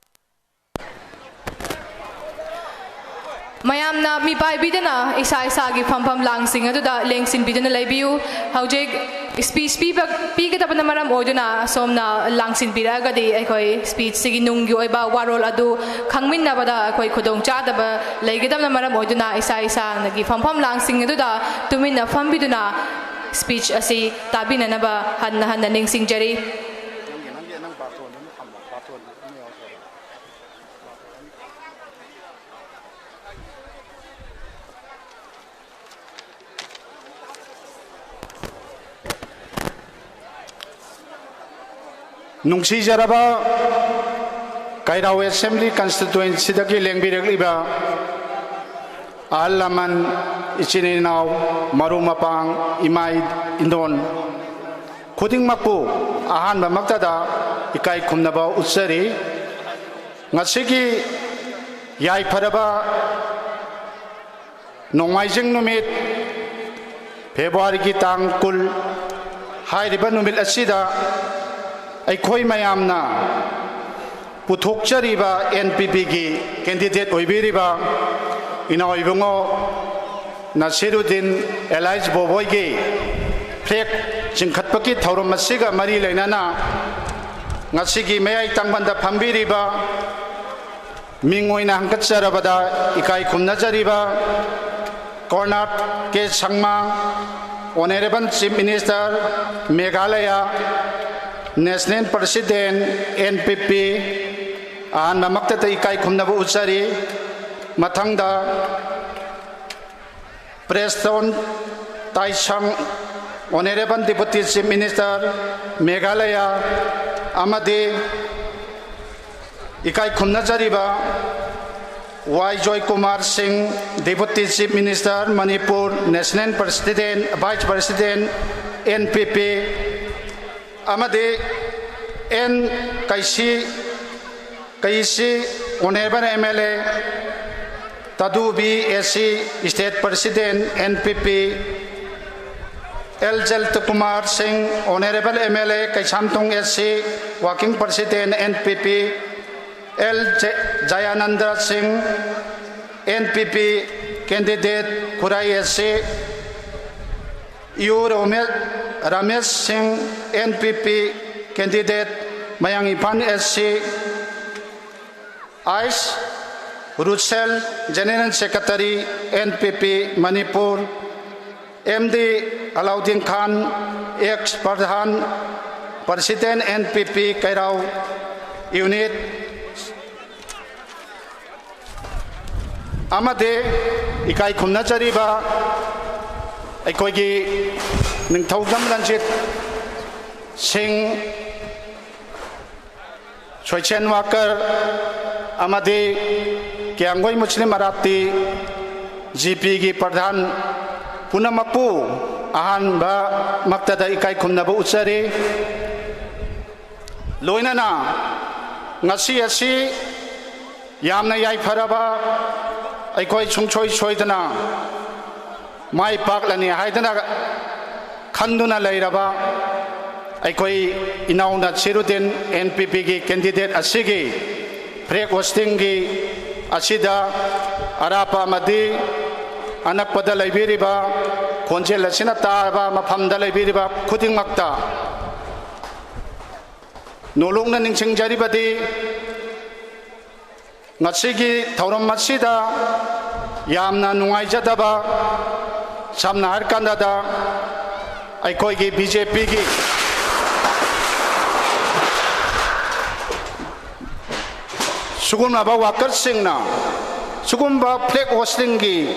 ꯃꯌꯥꯝꯅ ꯃꯤꯄꯥꯏꯕꯤꯗꯅ ꯏꯁꯥ ꯏꯁꯥꯒꯤ ꯐꯝꯐꯝ ꯂꯥꯡꯁꯤꯡ ꯑꯗꯨꯗ ꯂꯦꯡꯁꯤꯟꯕꯤꯗꯨꯅ ꯂꯩꯕꯤꯌꯨ꯫ ꯍꯧꯖꯤꯛ ꯁ꯭ꯄꯤꯆ ꯄꯤꯕ ꯄꯤꯒꯗꯕꯅ ꯃꯔꯝ ꯑꯣꯏꯗꯨꯅ ꯁꯣꯝꯅ ꯂꯥꯡꯁꯤꯟꯕꯤꯔꯛꯑꯒꯗꯤ ꯑꯩꯈꯣꯏ ꯁ꯭ꯄꯤꯆꯁꯤꯒꯤ ꯅꯨꯡꯒꯤ ꯑꯣꯏꯕ ꯋꯥꯔꯣꯜ ꯑꯗꯨ ꯈꯪꯃꯤꯟꯅꯕꯗ ꯑꯩꯈꯣꯏ ꯈꯨꯗꯣꯡꯆꯥꯗꯕ ꯂꯩꯒꯗꯕꯅ ꯃꯔꯝ ꯑꯣꯏꯗꯨꯅ ꯏꯁꯥ ꯏꯁꯥꯒꯤ ꯐꯝꯐꯝ ꯂꯥꯡꯁꯤꯡ ꯑꯗꯨꯗ ꯇꯨꯃꯤꯟꯅ ꯐꯝꯕꯤꯗꯨꯅ ꯁ꯭ꯄꯤꯆ ꯑꯁꯤ ꯇꯥꯕꯤꯅꯅꯕ ꯍꯟꯅ ꯍꯟꯅ ꯅꯤꯡꯁꯤꯡꯖꯔꯤ꯫ ꯅꯨꯡꯁꯤꯖꯔꯕ ꯀꯩꯔꯥꯎ ꯑꯦꯁꯦꯝꯕ꯭ꯂꯤ ꯀꯟꯁꯇꯤꯇ꯭ꯋꯦꯟꯁꯤꯗꯒꯤ ꯂꯦꯡꯕꯤꯔꯛꯂꯤꯕ ꯑꯍꯜ ꯂꯃꯟ, ꯏꯆꯤꯟ ꯏꯅꯥꯎ, ꯃꯔꯨꯞ ꯃꯄꯥꯡ, ꯏꯃꯥ ꯏꯟꯗꯣꯟ ꯈꯨꯗꯤꯡꯃꯛꯄꯨ ꯑꯍꯥꯟꯕꯃꯛꯇꯗ ꯏꯀꯥꯏ ꯈꯨꯝꯅꯕ ꯎꯠꯆꯔꯤ꯫ ꯉꯁꯤꯒꯤ ꯌꯥꯏꯐꯔꯕ ꯅꯣꯡꯃꯥꯏꯖꯤꯡ ꯅꯨꯃꯤꯠ, ꯐꯦꯕ꯭ꯔꯨꯋꯥꯔꯤꯒꯤ ꯇꯥꯡ ꯀꯨꯟ ꯍꯥꯏꯔꯤꯕ ꯅꯨꯃꯤꯠ ꯑꯁꯤꯗ ꯑꯩꯈꯣꯏ ꯃꯌꯥꯝꯅ ꯄꯨꯊꯣꯛꯆꯔꯤꯕ ꯑꯦꯟ ꯄꯤ ꯄꯤꯒꯤ ꯀꯦꯟꯗꯤꯗꯦꯠ ꯑꯣꯏꯕꯤꯔꯤꯕ ꯏꯅꯥꯎ ꯏꯕꯨꯡꯉꯣ ꯅꯁꯤꯔꯨꯗꯤꯟ ꯑꯦꯂꯥꯏꯁ ꯕꯣꯕꯣꯏꯒꯤ ꯐ꯭ꯂꯦꯛ ꯆꯤꯡꯈꯠꯄꯒꯤ ꯊꯧꯔꯝ ꯑꯁꯤꯒ ꯃꯔꯤ ꯂꯩꯅꯅ ꯉꯁꯤꯒꯤ ꯃꯌꯥꯏ ꯇꯥꯡꯕꯟꯗ ꯐꯝꯕꯤꯔꯤꯕ ꯃꯤꯡ ꯑꯣꯏꯅ ꯍꯪꯒꯠꯆꯔꯕꯗ ꯏꯀꯥꯏ ꯈꯨꯝꯅꯖꯔꯤꯕ Conrad K Sangma, Honourable Chief Minister, Meghalaya, National President, N P P, ꯑꯍꯥꯟꯕꯃꯛꯇꯗ ꯏꯀꯥꯏ ꯈꯨꯝꯅꯕ ꯎꯠꯆꯔꯤ꯫ ꯃꯊꯪꯗ ꯄ꯭ꯔꯦꯁꯇꯣꯟ ꯇꯥꯏꯁꯪ, Honourable Deputy Chief Minister, Meghalaya, ꯑꯃꯗꯤ ꯏꯀꯥꯏ ꯈꯨꯝꯅꯖꯔꯤꯕ ꯋꯥꯏ ꯖꯣꯏꯀꯨꯃꯥꯔ ꯁꯤꯡ, Deputy Chief Minister, Manipur, National President, Vice President, N P P, ꯑꯃꯗꯤ N Kayisii, Kayisii, Honourable M L A, Tadubi A C, State President, N P P, L Jayantakumar Singh, Honourable M L A, Keishamthong A C, Working President, N P P, L ꯖ-, ꯖꯌꯥꯅꯟꯗ ꯁꯤꯡ, N P P, Candidate, ꯈꯨꯔꯥꯏ ꯑꯦ ꯁꯤ, U ꯔꯣꯃꯦ-, Ramesh ꯁꯤꯡ, N P P candidate, Mayang Imphal S C, ꯑꯥꯏꯁ Russell, General Secretary, N P P Manipur, M D Alauddin Khan, ex ꯄ꯭ꯔꯙꯥꯟ, President, N P P Keirao Unit, ꯑꯃꯗꯤ ꯏꯀꯥꯏ ꯈꯨꯝꯅꯖꯔꯤꯕ ꯑꯩꯈꯣꯏꯒꯤ ꯅꯤꯡꯊꯧꯖꯝ ꯔꯟꯖꯤꯠ ꯁꯤꯡ, social worker ꯑꯃꯗꯤ ꯀꯤꯌꯥꯡꯒꯣꯏ ꯃꯨꯁꯂꯤꯝ ꯑꯔꯥꯞꯇꯤ G P ꯒꯤ ꯄ꯭ꯔꯙꯥꯟ ꯄꯨꯝꯅꯃꯛꯄꯨ ꯑꯍꯥꯟꯕ ꯃꯛꯇꯗ ꯏꯀꯥꯏ ꯈꯨꯝꯅꯕ ꯎꯠꯆꯔꯤ꯫ ꯂꯣꯏꯅꯅ ꯉꯁꯤ ꯑꯁꯤ ꯌꯥꯝꯅ ꯌꯥꯏꯐꯔꯕ, ꯑꯩꯈꯣꯏ ꯁꯨꯡꯁꯣꯏ ꯁꯣꯏꯗꯅ ꯃꯥꯏ ꯄꯥꯛꯂꯅꯤ ꯍꯥꯏꯗꯅ ꯈꯟꯗꯨꯅ ꯂꯩꯔꯕ ꯑꯩꯈꯣꯏ ꯏꯅꯥꯎ ꯅꯁꯤꯔꯨꯗꯤꯟ, N P P ꯒꯤ candidate ꯑꯁꯤꯒꯤ flag hoisting ꯒꯤ ꯑꯁꯤꯗ ꯑꯔꯥꯞꯄ ꯑꯃꯗꯤ ꯑꯅꯛꯄꯗ ꯂꯩꯕꯤꯔꯤꯕ, ꯈꯣꯟꯖꯦꯜ ꯑꯁꯤꯅ ꯇꯥꯔꯕ ꯃꯐꯝꯗ ꯂꯩꯕꯤꯔꯤꯕ ꯈꯨꯗꯤꯡꯃꯛꯇ ꯅꯣꯂꯨꯛꯅ ꯅꯤꯡꯁꯤꯡꯖꯔꯤꯕꯗꯤ, ꯉꯁꯤꯒꯤ ꯊꯧꯔꯝ ꯑꯁꯤꯗ ꯌꯥꯝꯅ ꯅꯨꯡꯉꯥꯏꯖꯗꯕ, ꯁꯝꯅ ꯍꯥꯏꯔꯀꯥꯟꯗꯗ ꯑꯩꯈꯣꯏꯒꯤ B J P ꯒꯤ ꯁꯤꯒꯨꯝꯂꯕ worker ꯁꯤꯡꯅ ꯁꯤꯒꯨꯝꯕ flag hoisting ꯒꯤ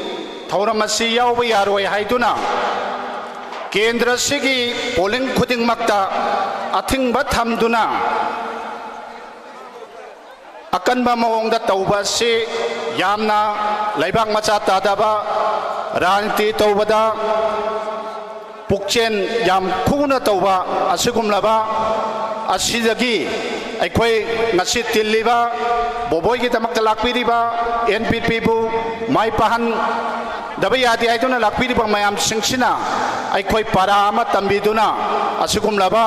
ꯊꯧꯔꯝ ꯑꯁꯤ ꯌꯥꯎꯕ ꯌꯥꯔꯣꯏ ꯍꯥꯏꯗꯨꯅ ꯀꯦꯟꯗ꯭ꯔ ꯑꯁꯤꯒꯤ polling ꯈꯨꯗꯤꯡꯃꯛꯇ ꯑꯊꯤꯡꯕ ꯊꯝꯗꯨꯅ ꯑꯀꯟꯕ ꯃꯑꯣꯡꯗ ꯇꯧꯕ ꯑꯁꯤ ꯌꯥꯝꯅ ꯂꯩꯕꯥꯛ ꯃꯆꯥ ꯇꯥꯗꯕ, ꯔꯥꯖꯅꯤꯇꯤ ꯇꯧꯕꯗ ꯄꯨꯛꯆꯦꯜ ꯌꯥꯝ ꯈꯨꯅ ꯇꯧꯕ ꯑꯁꯤꯒꯨꯝꯂꯕ ꯑꯁꯤꯗꯒꯤ ꯑꯩꯈꯣꯏ ꯉꯁꯤ ꯇꯤꯜꯂꯤꯕ ꯕꯣꯕꯣꯏꯒꯤꯗꯃꯛꯇ ꯂꯥꯛꯄꯤꯔꯤꯕ N P P ꯕꯨ ꯃꯥꯏ ꯄꯥꯛꯍꯟꯗꯕ ꯌꯥꯗꯦ ꯍꯥꯏꯗꯨꯅ ꯂꯥꯛꯄꯤꯔꯤꯕ ꯃꯌꯥꯝꯁꯤꯡꯁꯤꯅ ꯑꯩꯈꯣꯏ ꯄꯥꯔꯥ ꯑꯃ ꯇꯝꯕꯤꯗꯨꯅ ꯑꯁꯤꯒꯨꯝꯂꯕ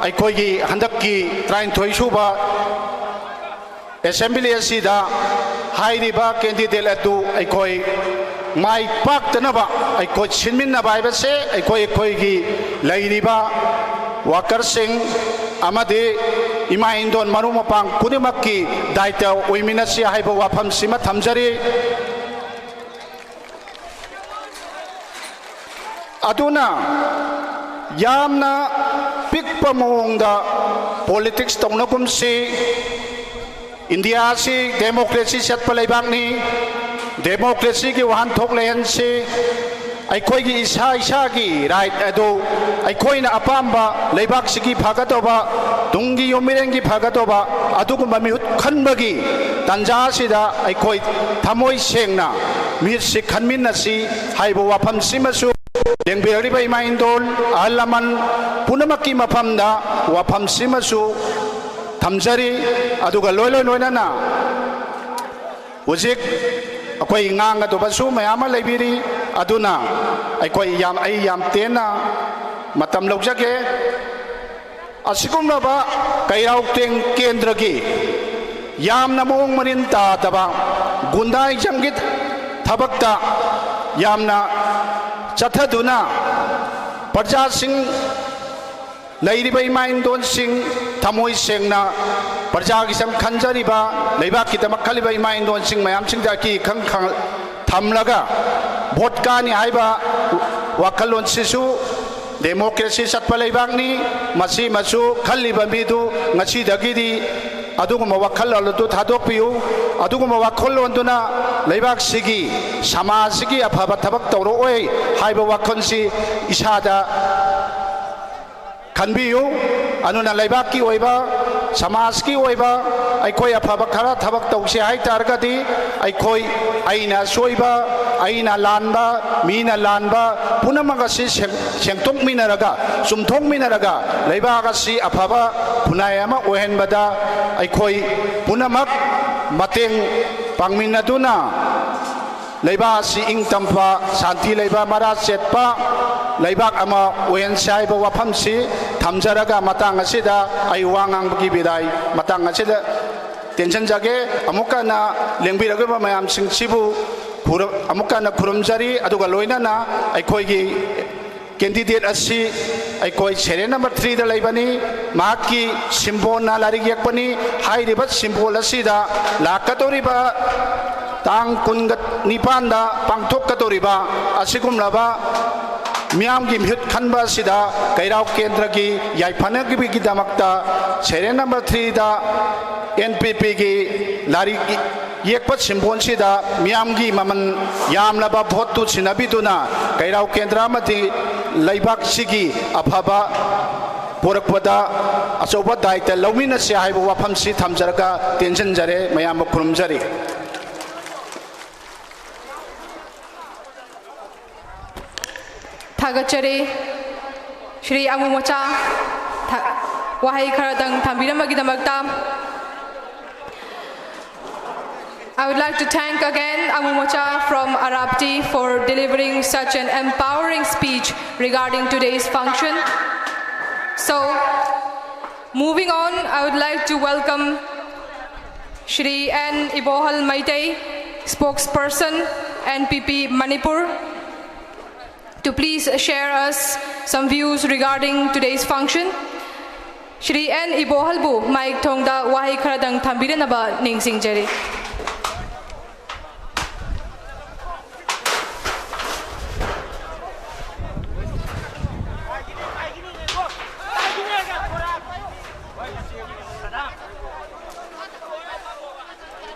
ꯑꯩꯈꯣꯏꯒꯤ ꯍꯟꯗꯛꯀꯤ ꯇꯔꯥꯅꯤꯊꯣꯏ ꯁꯨꯕ assembly ꯑꯁꯤꯗ ꯍꯥꯏꯔꯤꯕ candidate ꯑꯗꯨ ꯑꯩꯈꯣꯏ ꯃꯥꯏ ꯄꯥꯛꯇꯅꯕ ꯑꯩꯈꯣꯏ ꯁꯤꯟꯃꯤꯟꯅꯕ ꯍꯥꯏꯕꯁꯦ ꯑꯩꯈꯣꯏ ꯑꯩꯈꯣꯏꯒꯤ ꯂꯩꯔꯤꯕ ꯋꯥꯀꯔꯁꯤꯡ ꯑꯃꯗꯤ ꯏꯃꯥ ꯏꯟꯗꯣꯟ ꯃꯔꯨꯞ ꯃꯄꯥꯡ ꯈꯨꯗꯤꯡꯃꯛꯀꯤ ꯗꯥꯏꯇ ꯑꯣꯏꯃꯤꯟꯅꯁꯤ ꯍꯥꯏꯕ ꯋꯥꯐꯝꯁꯤꯃ ꯊꯝꯖꯔꯤ꯫ ꯑꯗꯨꯅ ꯌꯥꯝꯅ ꯄꯤꯛꯄ ꯃꯑꯣꯡꯗ ꯄꯣꯂꯤꯇꯤꯛꯁ ꯇꯧꯅꯒꯨꯝꯁꯤ꯫ ꯏꯟꯗꯤꯌꯥꯁꯤ ꯗꯦꯃꯣꯀ꯭ꯔꯦꯁꯤ ꯆꯠꯄ ꯂꯩꯕꯥꯛꯅꯤ꯫ ꯗꯦꯃꯣꯀ꯭ꯔꯦꯁꯤꯒꯤ ꯋꯥꯍꯟꯊꯣꯛ ꯂꯩꯍꯟꯁꯤ꯫ ꯑꯩꯈꯣꯏꯒꯤ ꯏꯁꯥ ꯏꯁꯥꯒꯤ ꯔꯥꯏꯠ ꯑꯗꯨ ꯑꯩꯈꯣꯏꯅ ꯑꯄꯥꯝꯕ ꯂꯩꯕꯥꯛꯁꯤꯒꯤ ꯐꯒꯗꯧꯕ, ꯇꯨꯡꯒꯤ ꯌꯨꯝ ꯃꯤꯔꯦꯟꯒꯤ ꯐꯒꯗꯧꯕ ꯑꯗꯨꯒꯨꯝꯕ ꯃꯤꯍꯨꯠ ꯈꯟꯕꯒꯤ ꯇꯥꯟꯖꯥ ꯑꯁꯤꯗ ꯑꯩꯈꯣꯏ ꯊꯃꯣꯏ ꯁꯦꯡꯅ ꯃꯤꯍꯨꯠꯁꯤ ꯈꯟꯃꯤꯟꯅꯁꯤ ꯍꯥꯏꯕ ꯋꯥꯐꯝꯁꯤꯃꯁꯨ ꯂꯦꯡꯕꯤꯔꯛꯂꯤꯕ ꯏꯃꯥ ꯏꯟꯗꯣꯜ, ꯑꯍꯜ ꯂꯃꯟ ꯄꯨꯝꯅꯃꯛꯀꯤ ꯃꯐꯝꯗ ꯋꯥꯐꯝꯁꯤꯃꯁꯨ ꯊꯝꯖꯔꯤ꯫ ꯑꯗꯨꯒ ꯂꯣꯏ ꯂꯣꯏ ꯂꯣꯏꯅꯅ ꯍꯧꯖꯤꯛ ꯑꯩꯈꯣꯏ ꯉꯥꯡꯒꯗꯕꯁꯨ ꯃꯌꯥꯝ ꯑꯃ ꯂꯩꯕꯤꯔꯤ꯫ ꯑꯗꯨꯅ ꯑꯩꯈꯣꯏ ꯌꯥꯝ, ꯑꯩ ꯌꯥꯝ ꯇꯦꯟꯅ ꯃꯇꯝ ꯂꯧꯖꯒꯦ꯫ ꯑꯁꯤꯒꯨꯝꯂꯕ ꯀꯩꯔꯥꯎꯇꯦꯡ ꯀꯦꯟꯗ꯭ꯔꯒꯤ ꯌꯥꯝꯅ ꯃꯑꯣꯡ ꯃꯔꯤꯟ ꯇꯥꯗꯕ ꯒꯨꯟꯗꯥꯏꯖꯝꯒꯤ ꯊꯕꯛꯇ ꯌꯥꯝꯅ ꯆꯠꯊꯗꯨꯅ ꯄ꯭ꯔꯖꯥꯁꯤꯡ, ꯂꯩꯔꯤꯕ ꯏꯃꯥ ꯏꯟꯗꯣꯟꯁꯤꯡ, ꯊꯃꯣꯏ ꯁꯦꯡꯅ ꯄ꯭ꯔꯖꯥꯒꯤꯗꯃꯛ ꯈꯟꯖꯔꯤꯕ, ꯂꯩꯕꯥꯛꯀꯤꯗꯃꯛ ꯈꯜꯂꯤꯕ ꯏꯃꯥ ꯏꯟꯗꯣꯟꯁꯤꯡ ꯃꯌꯥꯝꯁꯤꯡꯗ ꯑꯀꯤ ꯑꯈꯪ ꯈꯪ-, ꯊꯝꯂꯒ ꯚꯣꯠ ꯀꯥꯅꯤ ꯍꯥꯏꯕ ꯋꯥꯈꯜꯂꯣꯟꯁꯤꯁꯨ ꯗꯦꯃꯣꯀ꯭ꯔꯦꯁꯤ ꯆꯠꯄ ꯂꯩꯕꯥꯛꯅꯤ꯫ ꯃꯁꯤꯃꯁꯨ ꯈꯜꯂꯤꯕ ꯃꯤꯗꯨ ꯉꯁꯤꯗꯒꯤꯗꯤ ꯑꯗꯨꯒꯨꯝꯕ ꯋꯥꯈꯜꯂꯣꯟ ꯑꯗꯨ ꯊꯥꯗꯣꯛꯄꯤꯌꯨ꯫ ꯑꯗꯨꯒꯨꯝꯕ ꯋꯥꯈꯜꯂꯣꯟꯗꯨꯅ ꯂꯩꯕꯥꯛꯁꯤꯒꯤ, ꯁꯃꯥꯖꯁꯤꯒꯤ ꯑꯐꯕ ꯊꯕꯛ ꯇꯧꯔꯛꯑꯣꯏ ꯍꯥꯏꯕ ꯋꯥꯈꯜꯁꯤ ꯏꯁꯥꯗ ꯈꯟꯕꯤꯌꯨ꯫ ꯑꯗꯨꯅ ꯂꯩꯕꯥꯛꯀꯤ ꯑꯣꯏꯕ, ꯁꯃꯥꯖꯀꯤ ꯑꯣꯏꯕ ꯑꯩꯈꯣꯏ ꯑꯐꯕ ꯈꯔ ꯊꯕꯛ ꯇꯧꯁꯦ ꯍꯥꯏ ꯇꯥꯔꯒꯗꯤ ꯑꯩꯈꯣꯏ, ꯑꯩꯅ ꯑꯁꯣꯏꯕ, ꯑꯩꯅ ꯂꯥꯟꯕ, ꯃꯤꯅ ꯂꯥꯟꯕ ꯄꯨꯝꯅꯃꯛ ꯑꯁꯤ ꯁꯦꯡ-, ꯁꯦꯡꯗꯣꯛꯃꯤꯟꯅꯔꯒ, ꯆꯨꯝꯊꯣꯛꯃꯤꯟꯅꯔꯒ ꯂꯩꯕꯥꯛ ꯑꯁꯤ ꯑꯐꯕ ꯈꯨꯟꯅꯥꯏ ꯑꯃ ꯑꯣꯏꯍꯟꯕꯗ ꯑꯩꯈꯣꯏ ꯄꯨꯝꯅꯃꯛ ꯃꯇꯦꯡ ꯄꯥꯡꯃꯤꯟꯅꯗꯨꯅ ꯂꯩꯕꯥꯛ ꯑꯁꯤ ꯏꯪ ꯇꯝꯕ, ꯁꯥꯟꯇꯤ ꯂꯩꯕ, ꯃꯔꯥ ꯆꯦꯠꯄ ꯂꯩꯕꯥꯛ ꯑꯃ ꯑꯣꯏꯍꯟꯁꯤ ꯍꯥꯏꯕ ꯋꯥꯐꯝꯁꯤ ꯊꯝꯖꯔꯒ ꯃꯇꯥꯡ ꯑꯁꯤꯗ ꯑꯩ ꯋꯥ ꯉꯥꯡꯕꯒꯤ ꯕꯤꯗꯥꯏ ꯃꯇꯥꯡ ꯑꯁꯤꯗ ꯇꯦꯟꯁꯤꯟꯖꯒꯦ꯫ ꯑꯃꯨꯛꯀ ꯍꯟꯅ ꯂꯦꯡꯕꯤꯔꯛꯂꯤꯕ ꯃꯌꯥꯝꯁꯤꯡꯁꯤꯕꯨ ꯄꯨꯔ-, ꯑꯃꯨꯛꯀ ꯍꯟꯅ ꯈꯨꯔꯨꯝꯖꯔꯤ꯫ ꯑꯗꯨꯒ ꯂꯣꯏꯅꯅ ꯑꯩꯈꯣꯏꯒꯤ candidate ꯑꯁꯤ ꯑꯩꯈꯣꯏ serial number three ꯗ ꯂꯩꯕꯅꯤ꯫ ꯃꯍꯥꯛꯀꯤ ꯁꯤꯝꯕꯣꯜꯅ ꯂꯥꯏꯔꯤꯛ ꯌꯦꯛꯄꯅꯤ꯫ ꯍꯥꯏꯔꯤꯕ ꯁꯤꯝꯕꯣꯜ ꯑꯁꯤꯗ ꯂꯥꯛꯀꯗꯧꯔꯤꯕ ꯇꯥꯡ ꯀꯨꯟꯒ ꯅꯤꯄꯥꯟꯗ ꯄꯥꯡꯊꯣꯛꯀꯗꯧꯔꯤꯕ ꯑꯁꯤꯒꯨꯝꯂꯕ ꯃꯤꯌꯥꯝꯒꯤ ꯃꯤꯍꯨꯠ ꯈꯟꯕ ꯑꯁꯤꯗ ꯀꯩꯔꯥꯎ ꯀꯦꯟꯗ꯭ꯔꯒꯤ ꯌꯥꯏꯐꯅꯕꯒꯤꯗꯃꯛꯇ serial number three ꯗ N P P ꯒꯤ ꯂꯥꯏꯔꯤꯛ ꯌꯦꯛꯄ ꯁꯤꯝꯕꯣꯜꯁꯤꯗ ꯃꯤꯌꯥꯝꯒꯤ ꯃꯃꯜ ꯌꯥꯝꯂꯕ ꯚꯣꯠꯇꯨ ꯁꯤꯟꯅꯕꯤꯗꯨꯅ ꯀꯩꯔꯥꯎ ꯀꯦꯟꯗ꯭ꯔ ꯑꯃꯗꯤ ꯂꯩꯕꯥꯛꯁꯤꯒꯤ ꯑꯐꯕ ꯄꯨꯔꯛꯄꯗ ꯑꯆꯧꯕ ꯗꯥꯏꯇ ꯂꯧꯃꯤꯟꯅꯁꯤ ꯍꯥꯏꯕ ꯋꯥꯐꯝꯁꯤ ꯊꯝꯖꯔꯒ ꯇꯦꯟꯁꯤꯟꯖꯔꯦ꯫ ꯃꯌꯥꯝꯕꯨ ꯈꯨꯔꯨꯝꯖꯔꯤ꯫ ꯊꯥꯒꯠꯆꯔꯤ꯫ ꯁ꯭ꯔꯤ ꯑꯃꯨ ꯃꯆꯥ, ꯊ-, ꯋꯥꯍꯩ ꯈꯔꯗꯪ ꯊꯝꯕꯤꯔꯝꯕꯒꯤꯗꯃꯛꯇ꯫ I would like to thank again Amu Macha from Arapti for delivering such an empowering speech regarding today's function. So, moving on, I would like to welcome Shri N Ibohal Maitei, spokesperson, N P P Manipur, to please share us some views regarding today's function. Shri N Ibohalbu mic ꯊꯣꯡꯗ ꯋꯥꯍꯩ ꯈꯔꯗꯪ ꯊꯝꯕꯤꯔꯅꯕ ꯅꯤꯡꯁꯤꯡꯖꯔꯤ꯫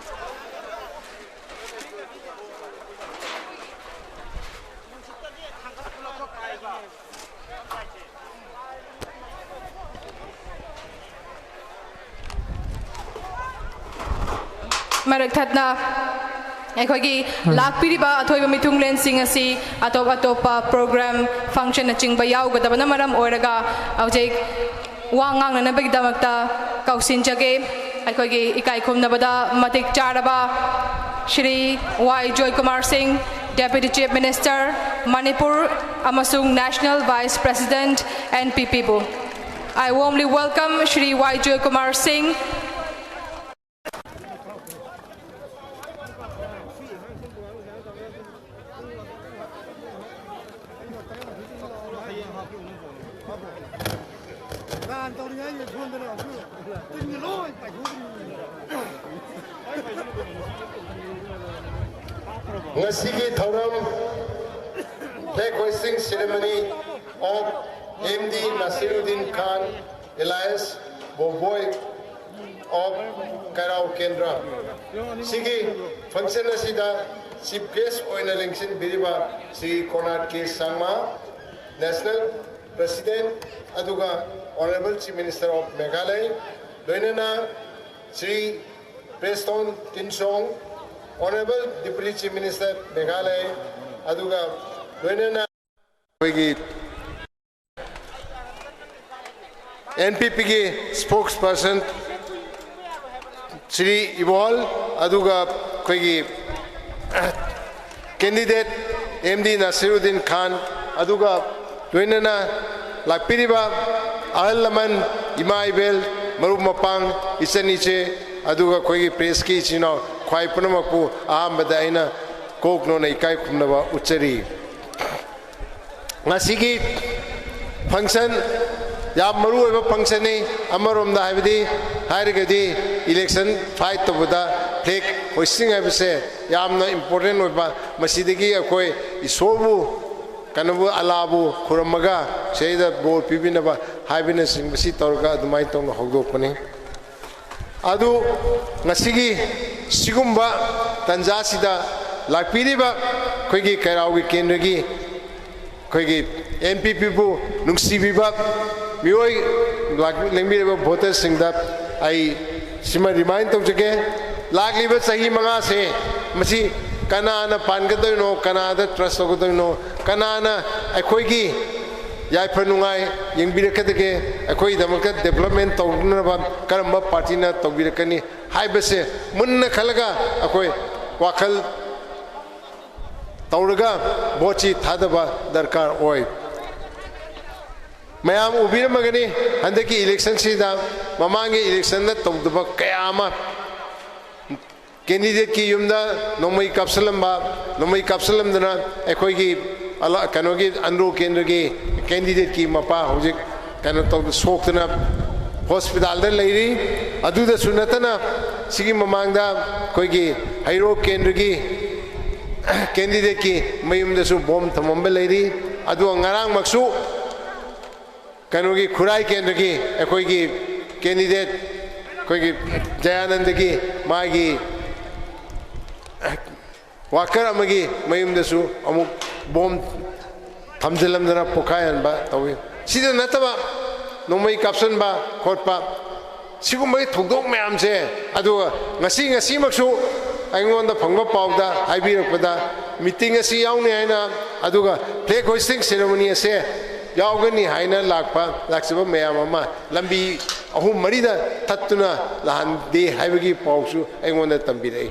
ꯃꯔꯛ ꯊꯠꯅ ꯑꯩꯈꯣꯏꯒꯤ ꯂꯥꯛꯄꯤꯔꯤꯕ ꯑꯊꯣꯏꯕ ꯃꯤꯊꯨꯡꯂꯦꯟꯁꯤꯡ ꯑꯁꯤ ꯑꯇꯣꯞ ꯑꯇꯣꯞꯄ program, function ꯅꯆꯤꯡꯕ ꯌꯥꯎꯒꯗꯕꯅ ꯃꯔꯝ ꯑꯣꯏꯔꯒ ꯍꯧꯖꯤꯛ ꯋꯥ ꯉꯥꯡꯅꯅꯕꯒꯤꯗꯃꯛꯇ ꯀꯧꯁꯤꯟꯖꯒꯦ꯫ ꯑꯩꯈꯣꯏꯒꯤ ꯏꯀꯥꯏ ꯈꯨꯝꯅꯕꯗ ꯃꯇꯤꯛ ꯆꯥꯔꯕ ꯁ꯭ꯔꯤ ꯋꯥꯏ ꯖꯣꯏꯀꯨꯃꯥꯔ ꯁꯤꯡ, Deputy Chief Minister, ꯃꯅꯤꯄꯨꯔ ꯑꯃꯁꯨꯡ National Vice President, N P P ꯕꯨ꯫ I warmly welcome Shri Y Joykumar Singh. ꯉꯁꯤꯒꯤ ꯊꯧꯔꯝ flag hoisting ceremony of M D Nasiruddin Khan alias Boboi of Kairao Kendra ꯁꯤꯒꯤ function ꯑꯁꯤꯗ chief guest ꯑꯣꯏꯅ ꯂꯦꯡꯁꯤꯟꯕꯤꯔꯤꯕ ꯁ꯭ꯔꯤ ꯀꯣꯅꯥꯔꯗ ꯀꯦ ꯁꯪꯃ, National President ꯑꯗꯨꯒ Honorable Chief Minister of Meghalaya, ꯂꯣꯏꯅꯅ Shri ꯄ꯭ꯔꯦꯁꯇꯣꯟ ꯇꯤꯟꯁꯣꯡ, Honorable Deputy Chief Minister Meghalaya, ꯑꯗꯨꯒ ꯂꯣꯏꯅꯅ ꯑꯩꯈꯣꯏꯒꯤ N P P ꯒꯤ spokesperson Shri ꯏꯕꯣꯜ, ꯑꯗꯨꯒ ꯑꯩꯈꯣꯏꯒꯤ candidate M D Nasiruddin Khan, ꯑꯗꯨꯒ ꯂꯣꯏꯅꯅ ꯂꯥꯛꯄꯤꯔꯤꯕ ꯑꯍꯜ ꯂꯃꯟ, ꯏꯃꯥ ꯏꯕꯦꯜ, ꯃꯔꯨꯞ ꯃꯄꯥꯡ, ꯏꯆꯟ ꯏꯆꯦ, ꯑꯗꯨꯒ ꯑꯩꯈꯣꯏꯒꯤ press ꯀꯤ ꯏꯆꯤꯟ ꯏꯅꯥꯎ ꯈ꯭ꯋꯥꯏ ꯄꯨꯝꯅꯃꯛꯄꯨ ꯑꯍꯥꯟꯕꯗ ꯑꯩꯅ ꯀꯣꯛ ꯅꯣꯟꯅ ꯏꯀꯥꯏ ꯈꯨꯝꯅꯕ ꯎꯠꯆꯔꯤ꯫ ꯉꯁꯤꯒꯤ function ꯌꯥꯝ ꯃꯔꯨ ꯑꯣꯏꯕ function ꯅꯤ꯫ ꯑꯃꯔꯣꯝꯗ ꯍꯥꯏꯕꯗꯤ ꯍꯥꯏꯔꯒꯗꯤ election fight ꯇꯧꯕꯗ flag hoisting ꯍꯥꯏꯕꯁꯦ ꯌꯥꯝꯅ important ꯑꯣꯏꯕ, ꯃꯁꯤꯗꯒꯤ ꯑꯩꯈꯣꯏ ꯏꯁꯣꯔꯕꯨ, ꯀꯩꯅꯣꯕꯨ, ꯑꯜꯂꯥꯕꯨ ꯈꯨꯔꯨꯝꯃꯒ ꯁꯤꯗꯩꯗ ꯕꯣꯔ ꯄꯤꯕꯤꯅꯕ ꯍꯥꯏꯕꯅꯆꯤꯡꯕꯁꯤ ꯇꯧꯔꯒ ꯑꯗꯨꯃꯥꯏꯅ ꯇꯧꯅ ꯍꯧꯗꯣꯛꯄꯅꯤ꯫ ꯑꯗꯨ ꯉꯁꯤꯒꯤ ꯁꯤꯒꯨꯝꯕ ꯇꯟꯖꯥꯁꯤꯗ ꯂꯥꯛꯄꯤꯔꯤꯕ ꯑꯩꯈꯣꯏꯒꯤ ꯀꯩꯔꯥꯎꯒꯤ ꯀꯦꯟꯗ꯭ꯔꯒꯤ ꯑꯩꯈꯣꯏꯒꯤ N P P ꯕꯨ ꯅꯨꯡꯁꯤꯕꯤꯕ ꯃꯤꯑꯣꯏ ꯂꯥꯛ-, ꯂꯦꯡꯕꯤꯔꯤꯕ voter ꯁꯤꯡꯗ ꯑꯩ ꯁꯤꯃ remind ꯇꯧꯖꯒꯦ꯫ ꯂꯥꯛꯂꯤꯕ ꯆꯍꯤ ꯃꯉꯥꯁꯦ ꯃꯁꯤ ꯀꯅꯥꯅ ꯄꯥꯟꯒꯗꯣꯏꯅꯣ, ꯀꯅꯥꯗ trust ꯇꯧꯒꯗꯣꯏꯅꯣ, ꯀꯅꯥꯅ ꯑꯩꯈꯣꯏꯒꯤ ꯌꯥꯏꯐ ꯅꯨꯡꯉꯥꯏ ꯌꯦꯡꯕꯤꯔꯛꯀꯗꯒꯦ, ꯑꯩꯈꯣꯏꯒꯤꯗꯃꯛꯇ development ꯇꯧꯅꯅꯕ ꯀꯔꯝꯕ party ꯅ ꯇꯧꯕꯤꯔꯛꯀꯅꯤ ꯍꯥꯏꯕꯁꯦ ꯃꯨꯟꯅ ꯈꯜꯂꯒ ꯑꯩꯈꯣꯏ ꯋꯥꯈꯜ ꯇꯧꯔꯒ vote ꯁꯤ ꯊꯥꯗꯕ ꯗꯔꯀꯥꯔ ꯑꯣꯏ꯫ ꯃꯌꯥꯝ ꯎꯕꯤꯔꯝꯃꯒꯅꯤ, ꯍꯟꯗꯛꯀꯤ election ꯁꯤꯗ ꯃꯃꯥꯡꯒꯤ election ꯗ ꯇꯧꯗꯕ ꯀꯌꯥ ꯑꯃ candidate ꯀꯤ ꯌꯨꯝꯗ ꯅꯣꯡꯃꯩ ꯀꯥꯞꯁꯤꯜꯂꯝꯕ, ꯅꯣꯡꯃꯩ ꯀꯥꯞꯁꯤꯜꯂꯝꯗꯅ ꯑꯩꯈꯣꯏꯒꯤ ꯑꯂꯥ-, ꯀꯩꯅꯣꯒꯤ ꯑꯟꯗ꯭ꯔꯣ ꯀꯦꯟꯗ꯭ꯔꯒꯤ candidate ꯀꯤ ꯃꯄꯥ ꯍꯧꯖꯤꯛ ꯀꯩꯅꯣ ꯇꯧꯗ ꯁꯣꯛꯇꯅ ꯍꯣꯁꯄꯤꯇꯥꯜꯗ ꯂꯩꯔꯤ꯫ ꯑꯗꯨꯗꯁꯨ ꯅꯠꯇꯅ ꯁꯤꯒꯤ ꯃꯃꯥꯡꯗ ꯑꯩꯈꯣꯏꯒꯤ ꯍꯩꯔꯣꯛ ꯀꯦꯟꯗ꯭ꯔꯒꯤ ꯀꯦꯟꯗꯤꯗꯦꯠꯀꯤ ꯃꯌꯨꯝꯗꯁꯨ ꯕꯣꯝ ꯊꯝꯃꯝꯕ ꯂꯩꯔꯤ꯫ ꯑꯗꯨꯒ ꯉꯔꯥꯡꯃꯛꯁꯨ ꯀꯩꯅꯣꯒꯤ ꯈꯨꯔꯥꯏ ꯀꯦꯟꯗ꯭ꯔꯒꯤ ꯑꯩꯈꯣꯏꯒꯤ ꯀꯦꯟꯗꯤꯗꯦꯠ ꯑꯩꯈꯣꯏꯒꯤ ꯖꯌꯥꯅꯟꯗꯒꯤ ꯃꯥꯒꯤ ꯋꯥꯀꯔ ꯑꯃꯒꯤ ꯃꯌꯨꯝꯗꯁꯨ ꯑꯃꯨꯛ ꯕꯣꯝ ꯊꯝꯖꯤꯜꯂꯝꯗꯅ ꯄꯣꯈꯥꯏꯍꯟꯕ ꯇꯧꯏ꯫ ꯁꯤꯗ ꯅꯠꯇꯕ ꯅꯣꯡꯃꯩ ꯀꯥꯞꯁꯤꯟꯕ ꯈꯣꯠꯄ ꯁꯤꯒꯨꯝꯕꯒꯤ ꯊꯧꯗꯣꯛ ꯃꯌꯥꯝꯁꯦ, ꯑꯗꯨꯒ ꯉꯁꯤ ꯉꯁꯤꯃꯛꯁꯨ ꯑꯩꯉꯣꯟꯗ ꯐꯪꯕ ꯄꯥꯎꯗ ꯍꯥꯏꯕꯤꯔꯛꯄꯗ ꯃꯤꯇꯤꯡ ꯑꯁꯤ ꯌꯥꯎꯅꯤ ꯍꯥꯏꯅ, ꯑꯗꯨꯒ ꯐ꯭ꯂꯦꯒ ꯍꯣꯏꯁꯇꯤꯡ ꯁꯦꯔꯦꯃꯣꯅꯤ ꯑꯁꯦ ꯌꯥꯎꯒꯅꯤ ꯍꯥꯏꯅ ꯂꯥꯛꯄ ꯂꯥꯛꯆꯕ ꯃꯌꯥꯝ ꯑꯃ ꯂꯝꯕꯤ ꯑꯍꯨꯝ ꯃꯔꯤꯗ ꯊꯠꯇꯨꯅ ꯂꯥꯛꯍꯟꯗꯦ ꯍꯥꯏꯕꯒꯤ ꯄꯥꯎꯁꯨ ꯑꯩꯉꯣꯟꯗ ꯇꯝꯕꯤꯔꯛꯏ꯫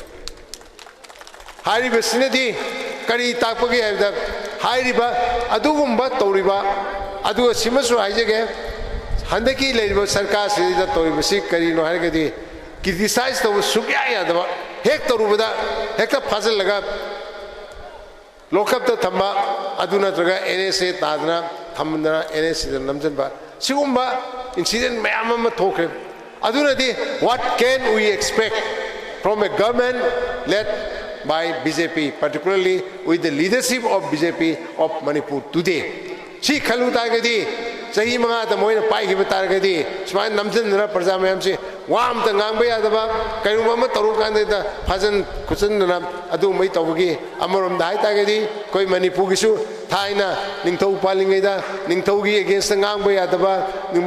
ꯍꯥꯏꯔꯤꯕꯁꯤꯅꯗꯤ ꯀꯔꯤ ꯇꯥꯛꯄꯒꯦ ꯍꯥꯏꯕꯗ, ꯍꯥꯏꯔꯤꯕ ꯑꯗꯨꯒꯨꯝꯕ ꯇꯧꯔꯤꯕ, ꯑꯗꯨꯒ ꯁꯤꯃꯁꯨ ꯍꯥꯏꯖꯒꯦ, ꯍꯟꯗꯛꯀꯤ ꯂꯩꯔꯤꯕ ꯁꯔꯀꯥꯔꯁꯤꯗ ꯇꯧꯔꯤꯕꯁꯤ ꯀꯔꯤꯅꯣ ꯍꯥꯏꯔꯒꯗꯤ, ꯀ꯭ꯔꯤꯇꯤꯁꯥꯏꯖ ꯇꯧꯕ ꯁꯨꯛꯌꯥ ꯌꯥꯗꯕ, ꯍꯦꯛ ꯇꯧꯔꯨꯕꯗ ꯍꯦꯛꯇ ꯐꯥꯖꯤꯜꯂꯒ ꯂꯣꯀꯞꯇ ꯊꯝꯕ, ꯑꯗꯨ ꯅꯠꯇ꯭ꯔꯒ ꯑꯦꯟ ꯑꯦꯁ ꯑꯦ ꯇꯥꯗꯅ ꯊꯝꯗꯅ ꯑꯦꯟ ꯑꯦꯁ ꯑꯦꯗ ꯅꯝꯁꯤꯟꯕ, ꯁꯤꯒꯨꯝꯕ ꯏꯟꯁꯤꯗꯦꯟ ꯃꯌꯥꯝ ꯑꯃ ꯊꯣꯛꯈ꯭ꯔꯦ꯫ ꯑꯗꯨꯅꯗꯤ, what can we expect from a government led by B J P, particularly with the leadership of B J P of Manipur today? ꯁꯤ ꯈꯜꯂꯨ ꯇꯥꯔꯒꯗꯤ, ꯆꯍꯤ ꯃꯉꯥꯗ ꯃꯣꯏꯅ ꯄꯥꯏꯈꯤꯕ ꯇꯥꯔꯒꯗꯤ, ꯁꯨꯃꯥꯏꯅ ꯅꯝꯁꯤꯟꯗꯅ ꯄ꯭ꯔꯖꯥ ꯃꯌꯥꯝꯁꯤ ꯋꯥ ꯑꯝꯇ ꯉꯥꯡꯕ ꯌꯥꯗꯕ, ꯀꯔꯤꯒꯨꯝꯕ ꯑꯃ ꯇꯧꯔꯨ ꯀꯥꯟꯗ ꯐꯥꯖꯟ ꯈꯣꯠꯆꯟꯗꯅ ꯑꯗꯨꯒꯨꯝꯕꯩ ꯇꯧꯕꯒꯤ, ꯑꯃꯔꯣꯝꯗ ꯍꯥꯏꯇꯥꯔꯒꯗꯤ ꯑꯩꯈꯣꯏ ꯃꯅꯤꯄꯨꯔꯒꯤꯁꯨ ꯊꯥꯏꯅ ꯅꯤꯡꯊꯧ ꯄꯥꯜꯂꯤꯉꯩꯗ ꯅꯤꯡꯊꯧꯒꯤ ꯑꯦꯒꯦꯟꯁꯇ ꯉꯥꯡꯕ ꯌꯥꯗꯕ,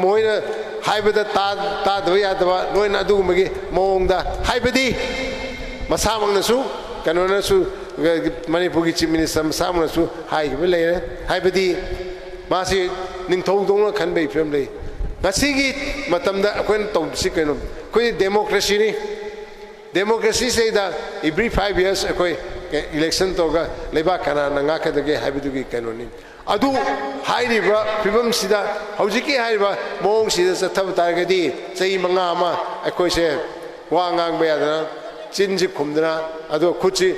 ꯃꯣꯏꯅ ꯍꯥꯏꯕꯗ ꯇꯥ-, ꯇꯥꯗꯕ ꯌꯥꯗꯕ, ꯂꯣꯏꯅ ꯑꯗꯨꯒꯨꯝꯕꯒꯤ ꯃꯑꯣꯡꯗ, ꯍꯥꯏꯕꯗꯤ ꯃꯁꯥꯃꯛꯅꯁꯨ, ꯀꯩꯅꯣꯅꯁꯨ, ꯃꯅꯤꯄꯨꯔꯒꯤ ꯆꯤꯐ ꯃꯤꯅꯤꯁꯇꯔ ꯃꯁꯥꯃꯛꯅꯁꯨ ꯍꯥꯏꯈꯤꯕ ꯂꯩꯔꯦ꯫ ꯍꯥꯏꯕꯗꯤ ꯃꯥꯁꯤ ꯅꯤꯡꯊꯧꯗꯧꯅ ꯈꯟꯕꯒꯤ ꯐꯤꯕꯝ ꯂꯩ꯫ ꯉꯁꯤꯒꯤ ꯃꯇꯝꯗ ꯑꯩꯈꯣꯏꯅ ꯇꯧꯔꯤꯁꯤ ꯀꯩꯅꯣ? ꯑꯩꯈꯣꯏ ꯗꯦꯃꯣꯀ꯭ꯔꯦꯁꯤꯅꯤ꯫ ꯗꯦꯃꯣꯀ꯭ꯔꯦꯁꯤꯁꯤꯗ every five years ꯑꯩꯈꯣꯏ ꯏꯂꯦꯛꯁꯟ ꯇꯧꯔꯒ ꯂꯩꯕꯥꯛ ꯀꯅꯥꯅ ꯉꯥꯛꯀꯗꯒꯦ ꯍꯥꯏꯕꯗꯨꯒꯤ ꯀꯩꯅꯣꯅꯤ꯫ ꯑꯗꯨ ꯍꯥꯏꯔꯤꯕ ꯐꯤꯕꯝꯁꯤꯗ, ꯍꯧꯖꯤꯛꯀꯤ ꯍꯥꯏꯔꯤꯕ ꯃꯑꯣꯡꯁꯤꯗ ꯆꯠꯊꯕ ꯇꯥꯔꯒꯗꯤ, ꯆꯍꯤ ꯃꯉꯥ ꯑꯃ ꯑꯩꯈꯣꯏꯁꯦ ꯋꯥ ꯉꯥꯡꯕ ꯌꯥꯗꯅ, ꯆꯤꯟꯁꯤ ꯈꯨꯝꯗꯅ, ꯑꯗꯨꯒ ꯈꯨꯠꯁꯤ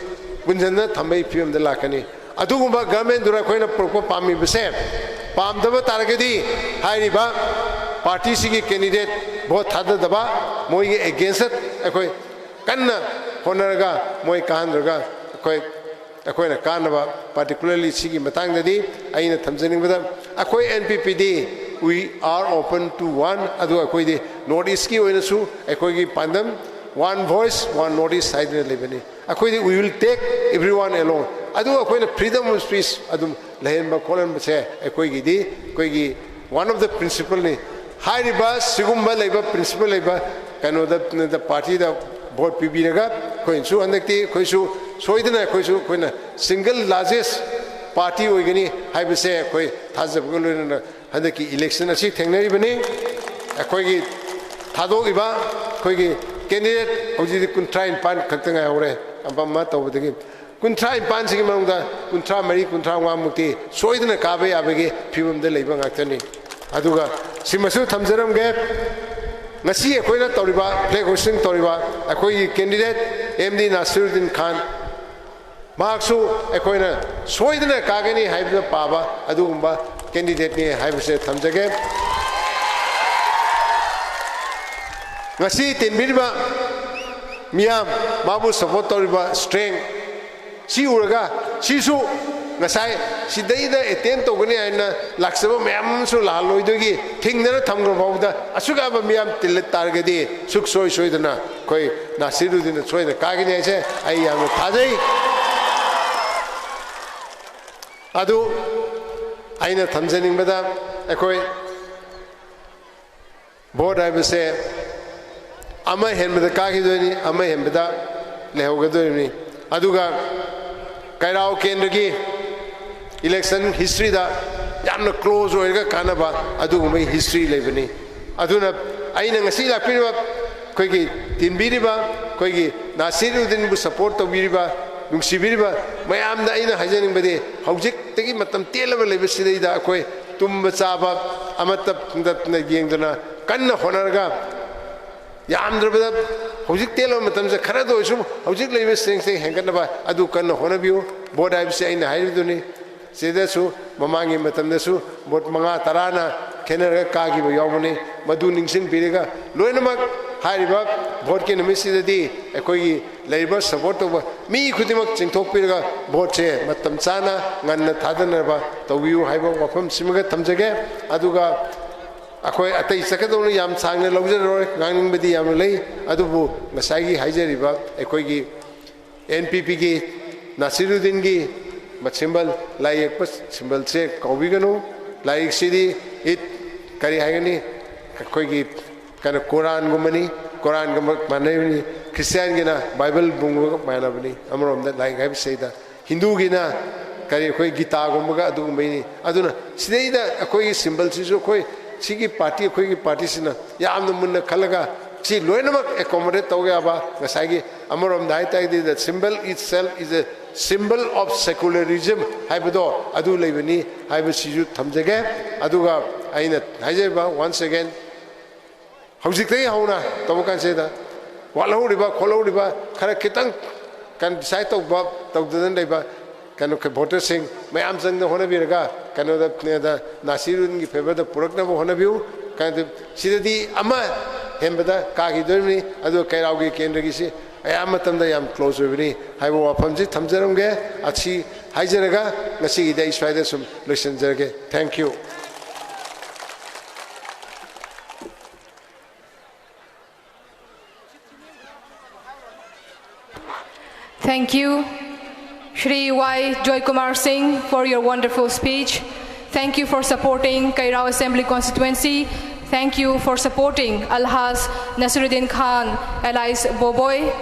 ꯄꯨꯟꯁꯤꯟꯗꯅ ꯊꯝꯕꯒꯤ ꯐꯤꯕꯝꯗ ꯂꯥꯛꯀꯅꯤ꯫ ꯑꯗꯨꯒꯨꯝꯕ ꯒꯚꯔꯟꯃꯦꯟꯗꯨꯅ ꯑꯩꯈꯣꯏꯅ ꯄꯨꯔꯛꯄ ꯄꯥꯝꯃꯤꯕꯁꯦ, ꯄꯥꯝꯗꯕ ꯇꯥꯔꯒꯗꯤ ꯍꯥꯏꯔꯤꯕ ꯄꯥꯔꯇꯤꯁꯤꯒꯤ ꯀꯦꯟꯗꯤꯗꯦꯠ ꯚꯣꯠ ꯊꯥꯗꯗꯕ, ꯃꯣꯏꯒꯤ ꯑꯦꯒꯦꯟꯁꯇ ꯑꯩꯈꯣꯏ ꯀꯟꯅ ꯍꯣꯠꯅꯔꯒ ꯃꯣꯏ ꯀꯥꯍꯟꯗ꯭ꯔꯒ ꯑꯩꯈꯣꯏ ꯑꯩꯈꯣꯏꯅ ꯀꯥꯟꯅꯕ, ꯄꯥꯔꯇꯤꯀꯨꯂꯔꯂꯤ ꯁꯤꯒꯤ ꯃꯇꯥꯡꯗꯗꯤ ꯑꯩꯅ ꯊꯝꯖꯅꯤꯡꯕꯗ, ꯑꯩꯈꯣꯏ ꯑꯦꯟ ꯄꯤ ꯄꯤꯗꯤ we are open to one, ꯑꯗꯨ ꯑꯩꯈꯣꯏꯗꯤ ꯅꯣꯔꯠ ꯏꯁꯀꯤ ꯑꯣꯏꯅꯁꯨ ꯑꯩꯈꯣꯏꯒꯤ ꯄꯥꯟꯗꯝ one voice one North East ꯍꯥꯏꯗꯨꯅ ꯂꯩꯕꯅꯤ꯫ ꯑꯩꯈꯣꯏꯗꯤ we will take everyone along, ꯑꯗꯨ ꯑꯩꯈꯣꯏꯅ freedom of speech ꯑꯗꯨꯝ ꯂꯩꯍꯟꯕ ꯈꯣꯠꯍꯟꯕꯁꯦ ꯑꯩꯈꯣꯏꯒꯤꯗꯤ ꯑꯩꯈꯣꯏꯒꯤ one of the principleꯅꯤ꯫ ꯍꯥꯏꯔꯤꯕ ꯁꯤꯒꯨꯝꯕ ꯂꯩꯕ principle ꯂꯩꯕ ꯀꯩꯅꯣꯗ, ꯄꯥꯔꯇꯤꯗ ꯚꯣꯠ ꯄꯤꯕꯤꯔꯒ ꯑꯩꯈꯣꯏꯅꯁꯨ ꯍꯟꯗꯛꯇꯤ ꯑꯩꯈꯣꯏꯁꯨ ꯁꯣꯏꯗꯅ ꯑꯩꯈꯣꯏꯁꯨ ꯑꯩꯈꯣꯏꯅ single largest party ꯑꯣꯏꯒꯅꯤ ꯍꯥꯏꯕꯁꯦ ꯑꯩꯈꯣꯏ ꯊꯥꯖꯕꯒ ꯂꯣꯏꯅꯅ ꯍꯟꯗꯛꯀꯤ election ꯑꯁꯤ ꯊꯦꯡꯅꯔꯤꯕꯅꯤ꯫ ꯑꯩꯈꯣꯏꯒꯤ ꯊꯥꯗꯣꯛꯏꯕ ꯑꯩꯈꯣꯏꯒꯤ candidate ꯍꯧꯖꯤꯛꯇꯤ ꯀꯨꯟꯊ꯭ꯔꯥ ꯅꯤꯄꯥꯟ ꯈꯛꯇ ꯉꯥꯏꯍꯧꯔꯦ, ꯑꯃ ꯑꯃ ꯇꯧꯕꯗꯒꯤ꯫ ꯀꯨꯟꯊ꯭ꯔꯥ ꯅꯤꯄꯥꯟꯁꯤꯒꯤ ꯃꯅꯨꯡꯗ ꯀꯨꯟꯊ꯭ꯔꯥ ꯃꯔꯤ, ꯀꯨꯟꯊ꯭ꯔꯥ ꯃꯉꯥꯃꯨꯛꯇꯤ ꯁꯣꯏꯗꯅ ꯀꯥꯕ ꯌꯥꯕꯒꯤ ꯐꯤꯕꯝꯗ ꯂꯩꯕ ꯉꯥꯛꯇꯅꯤ꯫ ꯑꯗꯨꯒ ꯁꯤꯃꯁꯨ ꯊꯝꯖꯔꯝꯒꯦ, ꯉꯁꯤ ꯑꯩꯈꯣꯏꯅ ꯇꯧꯔꯤꯕ, flag hoisting ꯇꯧꯔꯤꯕ ꯑꯩꯈꯣꯏꯒꯤ candidate ꯑꯦꯝ ꯗꯤ ꯅꯥꯁꯤꯔꯨꯗꯤꯟ ꯈꯥꯟ, ꯃꯍꯥꯛꯁꯨ ꯑꯩꯈꯣꯏꯅ ꯁꯣꯏꯗꯅ ꯀꯥꯒꯅꯤ ꯍꯥꯏꯗꯨꯅ ꯄꯥꯕ ꯑꯗꯨꯒꯨꯝꯕ candidateꯅꯤ ꯍꯥꯏꯕꯁꯦ ꯊꯝꯖꯒꯦ꯫ ꯉꯁꯤ ꯇꯤꯟꯕꯤꯔꯤꯕ ꯃꯤꯌꯥꯝ, ꯃꯥꯕꯨ support ꯇꯧꯔꯤꯕ strength ꯁꯤ ꯎꯔꯒ, ꯁꯤꯁꯨ ꯉꯁꯥꯏ ꯁꯤꯗꯩꯗ attend ꯇꯧꯒꯅꯤ ꯍꯥꯏꯅ ꯂꯥꯛꯆꯕ ꯃꯌꯥꯝ ꯑꯃꯁꯨ ꯂꯥꯛꯍꯜꯂꯣꯏꯗꯣꯏꯒꯤ ꯊꯤꯡꯗꯅ ꯊꯝꯈ꯭ꯔ ꯐꯥꯎꯕꯗ ꯑꯁꯨꯛ ꯌꯥꯝꯕ ꯃꯤꯌꯥꯝ ꯇꯤꯜꯂ ꯇꯥꯔꯒꯗꯤ ꯁꯨꯛꯁꯣꯏ ꯁꯣꯏꯗꯅ ꯑꯩꯈꯣꯏ ꯅꯥꯁꯤꯔꯨꯗꯤꯟꯅ ꯁꯣꯏꯗꯅ ꯀꯥꯒꯅꯤ ꯍꯥꯏꯁꯦ ꯑꯩ ꯌꯥꯝꯅ ꯊꯥꯖꯩ꯫ ꯑꯗꯨ ꯑꯩꯅ ꯊꯝꯖꯅꯤꯡꯕꯗ, ꯑꯩꯈꯣꯏ ꯚꯣꯠ ꯍꯥꯏꯕꯁꯦ ꯑꯃ ꯍꯦꯟꯕꯗ ꯀꯥꯈꯤꯗꯣꯏꯅꯤ, ꯑꯃ ꯍꯦꯟꯕꯗ ꯂꯩꯍꯧꯒꯗꯣꯔꯤꯕꯅꯤ꯫ ꯑꯗꯨꯒ ꯀꯩꯔꯥꯎ ꯀꯦꯟꯗ꯭ꯔꯒꯤ election historyꯗ ꯌꯥꯝꯅ close ꯑꯣꯏꯔꯒ ꯀꯥꯟꯅꯕ ꯑꯗꯨꯒꯨꯝꯕꯒꯤ history ꯂꯩꯕꯅꯤ꯫ ꯑꯗꯨꯅ ꯑꯩꯅ ꯉꯁꯤ ꯂꯥꯛꯄꯤꯔꯤꯕ ꯑꯩꯈꯣꯏꯒꯤ ꯇꯤꯟꯕꯤꯔꯤꯕ, ꯑꯩꯈꯣꯏꯒꯤ ꯅꯥꯁꯤꯔꯨꯗꯤꯟꯕꯨ support ꯇꯧꯕꯤꯔꯤꯕ, ꯅꯨꯡꯁꯤꯕꯤꯔꯤꯕ ꯃꯌꯥꯝꯗ ꯑꯩꯅ ꯍꯥꯏꯖꯅꯤꯡꯕꯗꯤ, ꯍꯧꯖꯤꯛꯇꯒꯤ ꯃꯇꯝ ꯇꯦꯜꯂꯕ ꯂꯩꯕꯁꯤꯗꯩꯗ ꯑꯩꯈꯣꯏ ꯇꯨꯝꯕ ꯆꯥꯕ ꯑꯃꯠꯇ ꯌꯦꯡꯗꯅ ꯀꯟꯅ ꯍꯣꯠꯅꯔꯒ, ꯌꯥꯝꯗ꯭ꯔꯕꯗ ꯍꯧꯖꯤꯛ ꯇꯦꯜꯂꯕ ꯃꯇꯝꯁꯤꯗ ꯈꯔꯗ ꯑꯣꯏꯔꯁꯨ ꯍꯧꯖꯤꯛ ꯂꯩꯔꯤꯕ strengthꯁꯦ ꯍꯦꯟꯒꯠꯅꯕ ꯑꯗꯨ ꯀꯟꯅ ꯍꯣꯠꯅꯕꯤꯌꯨ꯫ ꯚꯣꯠ ꯍꯥꯏꯕꯁꯤ ꯑꯩꯅ ꯍꯥꯏꯔꯤꯗꯨꯅꯤ, ꯁꯤꯗꯁꯨ ꯃꯃꯥꯡꯒꯤ ꯃꯇꯝꯗꯁꯨ ꯚꯣꯠ ꯃꯉꯥ ꯇꯔꯥꯅ ꯈꯦꯠꯅꯔꯒ ꯀꯥꯈꯤꯕ ꯌꯥꯎꯕꯅꯤ꯫ ꯃꯗꯨ ꯅꯤꯡꯁꯤꯡꯕꯤꯔꯒ ꯂꯣꯏꯅꯃꯛ ꯍꯥꯏꯔꯤꯕ ꯚꯣꯠꯀꯤ ꯅꯨꯃꯤꯠꯁꯤꯗꯗꯤ ꯑꯩꯈꯣꯏꯒꯤ ꯂꯩꯔꯤꯕ ꯁꯄꯣꯔꯠ ꯇꯧꯕ ꯃꯤ ꯈꯨꯗꯤꯡꯃꯛ ꯆꯤꯡꯊꯣꯛꯄꯤꯔꯒ ꯚꯣꯠꯁꯦ ꯃꯇꯝ ꯆꯥꯅ ꯉꯟꯅ ꯊꯥꯗꯅꯕ ꯇꯧꯕꯤꯌꯨ ꯍꯥꯏꯕ ꯋꯥꯐꯝꯁꯤꯃꯒ ꯊꯝꯖꯒꯦ꯫ ꯑꯗꯨꯒ ꯑꯩꯈꯣꯏ ꯑꯇꯩ ꯆꯠꯀꯗꯧꯅ ꯌꯥꯝ ꯁꯥꯡꯅ ꯂꯧꯖꯔꯔꯣꯏ, ꯉꯥꯡꯅꯤꯡꯕꯗꯤ ꯌꯥꯝꯅ ꯂꯩ꯫ ꯑꯗꯨꯕꯨ ꯉꯁꯥꯏꯒꯤ ꯍꯥꯏꯖꯔꯤꯕ ꯑꯩꯈꯣꯏꯒꯤ ꯑꯦꯟ ꯄꯤ ꯄꯤꯒꯤ ꯅꯥꯁꯤꯔꯨꯗꯤꯟꯒꯤ ꯃ-, ꯁꯤꯝꯕꯜ ꯂꯥꯏ ꯌꯦꯛꯄ ꯁꯤꯝꯕꯜꯁꯦ ꯀꯥꯎꯕꯤꯒꯅꯨ꯫ ꯂꯥꯏꯔꯤꯛꯁꯤꯗꯤ ꯏꯠ, ꯀꯔꯤ ꯍꯥꯏꯒꯅꯤ, ꯑꯩꯈꯣꯏꯒꯤ ꯀꯩꯅꯣ ꯀꯣꯔꯥꯟꯒꯨꯝꯕꯅꯤ, ꯀꯣꯔꯥꯟꯒ ꯃ-, ꯃꯥꯟꯅꯔꯤꯕꯅꯤ꯫ ꯈ꯭ꯔꯤꯁꯇꯤꯌꯥꯟꯒꯤꯅ ꯕꯥꯏꯕꯜ ꯕꯨꯡꯒ ꯃꯥꯟꯅꯕꯅꯤ꯫ ꯑꯃꯔꯣꯝꯗ ꯂꯥꯏꯔꯤꯛ ꯍꯥꯏꯕꯁꯤꯗꯩꯗ ꯍꯤꯟꯗꯨꯒꯤꯅ ꯀꯔꯤ, ꯑꯩꯈꯣꯏ ꯒꯤꯇꯥꯒꯨꯝꯕꯒ ꯑꯗꯨꯒꯨꯝꯕꯩꯅꯤ꯫ ꯑꯗꯨꯅ ꯁꯤꯗꯩꯗ ꯑꯩꯈꯣꯏꯒꯤ ꯁꯤꯝꯕꯜꯁꯤꯁꯨ ꯑꯩꯈꯣꯏ ꯁꯤꯒꯤ ꯄꯥꯔꯇꯤ, ꯑꯩꯈꯣꯏꯒꯤ ꯄꯥꯔꯇꯤꯁꯤꯅ ꯌꯥꯝꯅ ꯃꯨꯟꯅ ꯈꯜꯂꯒ ꯁꯤ ꯂꯣꯏꯅꯃꯛ ꯑꯦꯀꯣꯃꯣꯗꯦꯠ ꯇꯧꯕ ꯌꯥꯕ, ꯉꯁꯥꯏꯒꯤ ꯑꯃꯔꯣꯝꯗ ꯍꯥꯏ ꯇꯥꯔꯒꯗꯤ the symbol itself is a symbol of secularism ꯍꯥꯏꯕꯗꯣ ꯑꯗꯨ ꯂꯩꯕꯅꯤ ꯍꯥꯏꯕꯁꯤꯁꯨ ꯊꯝꯖꯒꯦ꯫ ꯑꯗꯨꯒ ꯑꯩꯅ ꯍꯥꯏꯖꯔꯤꯕ once again, ꯍꯧꯖꯤꯛꯇꯒꯤ ꯍꯧꯅ ꯇꯧꯕ ꯀꯥꯟꯁꯤꯗ ꯋꯥꯠꯍꯧꯔꯤꯕ ꯈꯣꯠꯍꯧꯔꯤꯕ ꯈꯔ ꯈꯤꯇꯪ ꯀꯟ-, ꯗꯤꯁꯥꯏꯠ ꯇꯧꯕ ꯇꯧꯗꯅ ꯂꯩꯕ ꯀꯩꯅꯣ ꯚꯣꯇꯔꯁꯤꯡ ꯃꯌꯥꯝ ꯆꯪꯗ ꯍꯣꯠꯅꯕꯤꯔꯒ ꯀꯩꯅꯣꯗ, ꯀꯩꯅꯣꯗ ꯅꯥꯁꯤꯔꯨꯗꯤꯟꯒꯤ ꯐꯦꯚꯔꯗ ꯄꯨꯔꯛꯅꯕ ꯍꯣꯠꯅꯕꯤꯌꯨ꯫ ꯀꯩꯅꯣꯗ ꯁꯤꯗꯗꯤ ꯑꯃ ꯍꯦꯟꯕꯗ ꯀꯥꯈꯤꯗꯣꯔꯤꯕꯅꯤ꯫ ꯑꯗꯨꯒ ꯀꯩꯔꯥꯎꯒꯤ ꯀꯦꯟꯗ꯭ꯔꯒꯤꯁꯤ ꯑꯌꯥꯝꯕ ꯃꯇꯝꯗ ꯌꯥꯝ ꯀ꯭ꯂꯣꯖ ꯑꯣꯏꯕꯅꯤ ꯍꯥꯏꯕ ꯋꯥꯐꯝꯁꯤ ꯊꯝꯖꯔꯝꯒꯦ꯫ ꯑꯁꯤ ꯍꯥꯏꯖꯔꯒ ꯉꯁꯤꯒꯤꯗꯤ ꯑꯩ ꯁ꯭ꯋꯥꯏꯗ ꯁꯨꯝ ꯂꯣꯏꯁꯤꯟꯖꯔꯒꯦ꯫ Thank you. Thank you, Shri Y Joy Kumar Singh, for your wonderful speech. Thank you for supporting Kairao Assembly Constituency. Thank you for supporting Alhaj Nasiruddin Khan, alias Boboi.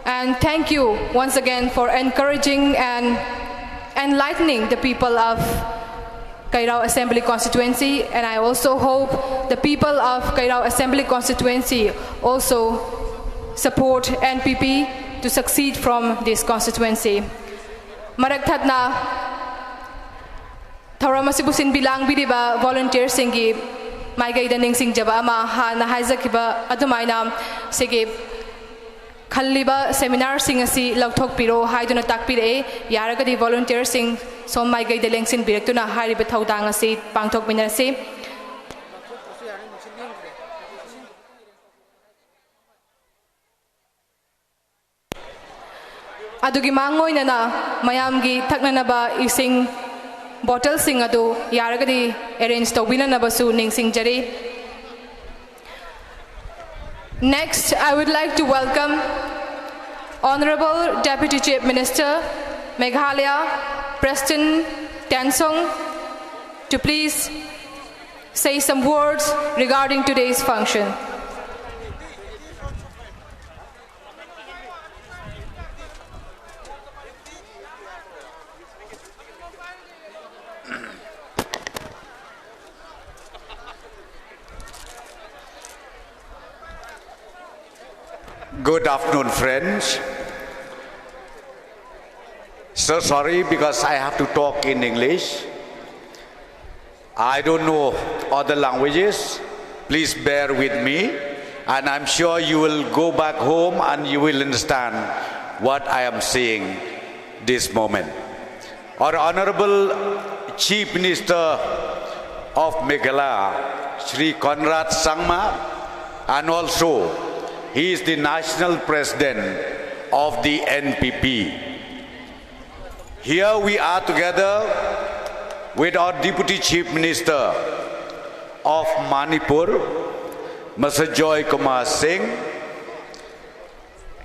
And thank you once again for encouraging and enlightening the people of Kairao Assembly Constituency, and I also hope the people of Kairao Assembly Constituency also support N P P to succeed from this constituency. ꯃꯔꯛ ꯊꯠꯅ ꯊꯧꯔꯝ ꯑꯁꯤꯕꯨ ꯁꯤꯟꯕꯤ ꯂꯥꯡꯕꯤꯔꯤꯕ volunteerꯁꯤꯡꯒꯤ ꯃꯥꯏꯀꯩꯗ ꯅꯤꯡꯁꯤꯡꯖꯕ ꯑꯃ ꯍꯥꯟꯅ ꯍꯥꯏꯖꯈꯤꯕ ꯑꯗꯨꯃꯥꯏꯅ ꯁꯤꯒꯤ ꯈꯜꯂꯤꯕ seminarꯁꯤꯡ ꯑꯁꯤ ꯂꯧꯊꯣꯛꯄꯤꯔꯣ ꯍꯥꯏꯗꯨꯅ ꯇꯥꯛꯄꯤꯔꯛꯑꯦ꯫ ꯌꯥꯔꯒꯗꯤ volunteerꯁꯤꯡ ꯁꯣꯝ ꯃꯥꯏꯀꯩꯗ ꯂꯦꯡꯁꯤꯟꯕꯤꯔꯛꯇꯨꯅ ꯍꯥꯏꯔꯤꯕ ꯊꯧꯗꯥꯡ ꯑꯁꯤ ꯄꯥꯡꯊꯣꯛꯃꯤꯟꯅꯁꯤ꯫ ꯑꯗꯨꯒꯤ ꯃꯥꯡꯑꯣꯏꯅꯅ ꯃꯌꯥꯝꯒꯤ ꯊꯛꯅꯅꯕ ꯏꯁꯤꯡ ꯕꯣꯇꯜꯁꯤꯡ ꯑꯗꯨ ꯌꯥꯔꯒꯗꯤ ꯑꯦꯔꯦꯟꯖ ꯇꯧꯕꯤꯅꯅꯕꯁꯨ ꯅꯤꯡꯁꯤꯡꯖꯔꯤ꯫ Next, I would like to welcome Honorable Deputy Chief Minister, Meghalaya, Prestone Tynsong, to please say some words regarding today's function. Good afternoon, friends. So sorry because I have to talk in English. I don't know other languages. Please bear with me. And I'm sure you will go back home and you will understand what I am saying this moment. Our Honorable Chief Minister of Meghalaya, Shri Conrad Sangma, and also he is the National President of the N P P. Here we are together with our Deputy Chief Minister of Manipur, Mister Joy Kumar Singh.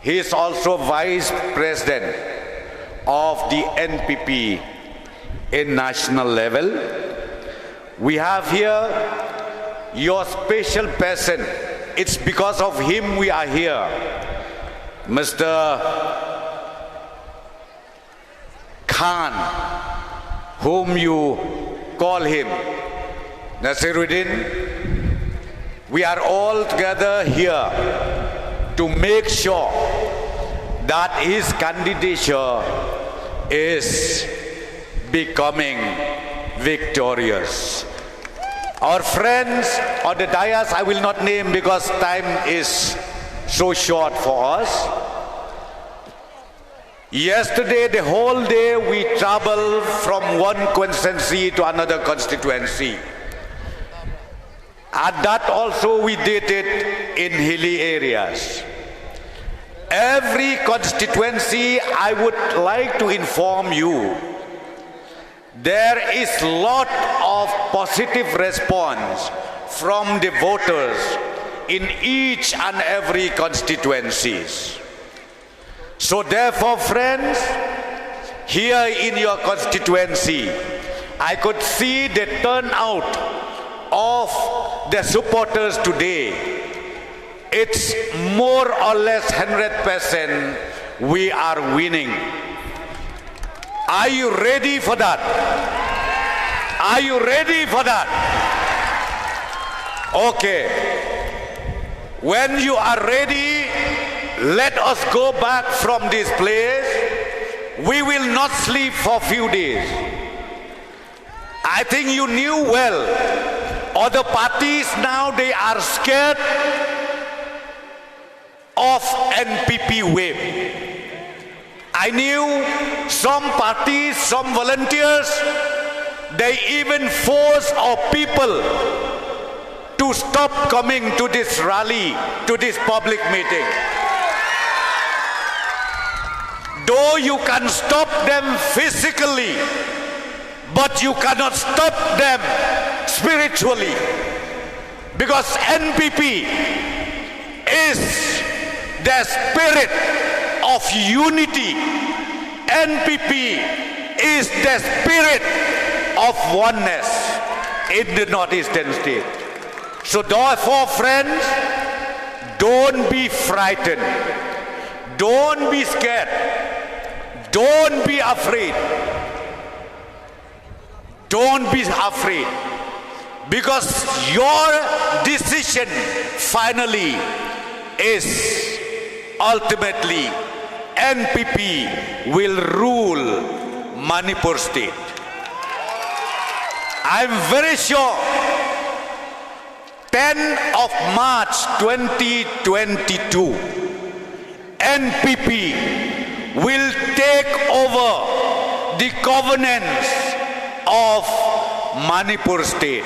He is also Vice President of the N P P in national level. We have here your special person. It's because of him we are here. Mister Khan, whom you call him, Naseeruddin, we are all together here to make sure that his candidature is becoming victorious. Our friends on the dais, I will not name because time is so short for us. Yesterday, the whole day, we traveled from one constituency to another constituency. And that also we did it in hilly areas. Every constituency, I would like to inform you, there is lot of positive response from the voters in each and every constituencies. So therefore, friends, here in your constituency, I could see the turnout of the supporters today. It's more or less hundred percent we are winning. Are you ready for that? Are you ready for that? Okay. When you are ready, let us go back from this place. We will not sleep for few days. I think you knew well. Other parties now, they are scared of N P P wave. I knew some parties, some volunteers, they even force our people to stop coming to this rally, to this public meeting. Though you can stop them physically, but you cannot stop them spiritually. Because N P P is the spirit of unity. N P P is the spirit of oneness in the northeastern state. So therefore, friends, don't be frightened. Don't be scared. Don't be afraid. Don't be afraid. Because your decision finally is ultimately N P P will rule Manipur state. I'm very sure ten of March twenty twenty-two, N P P will take over the governance of Manipur state.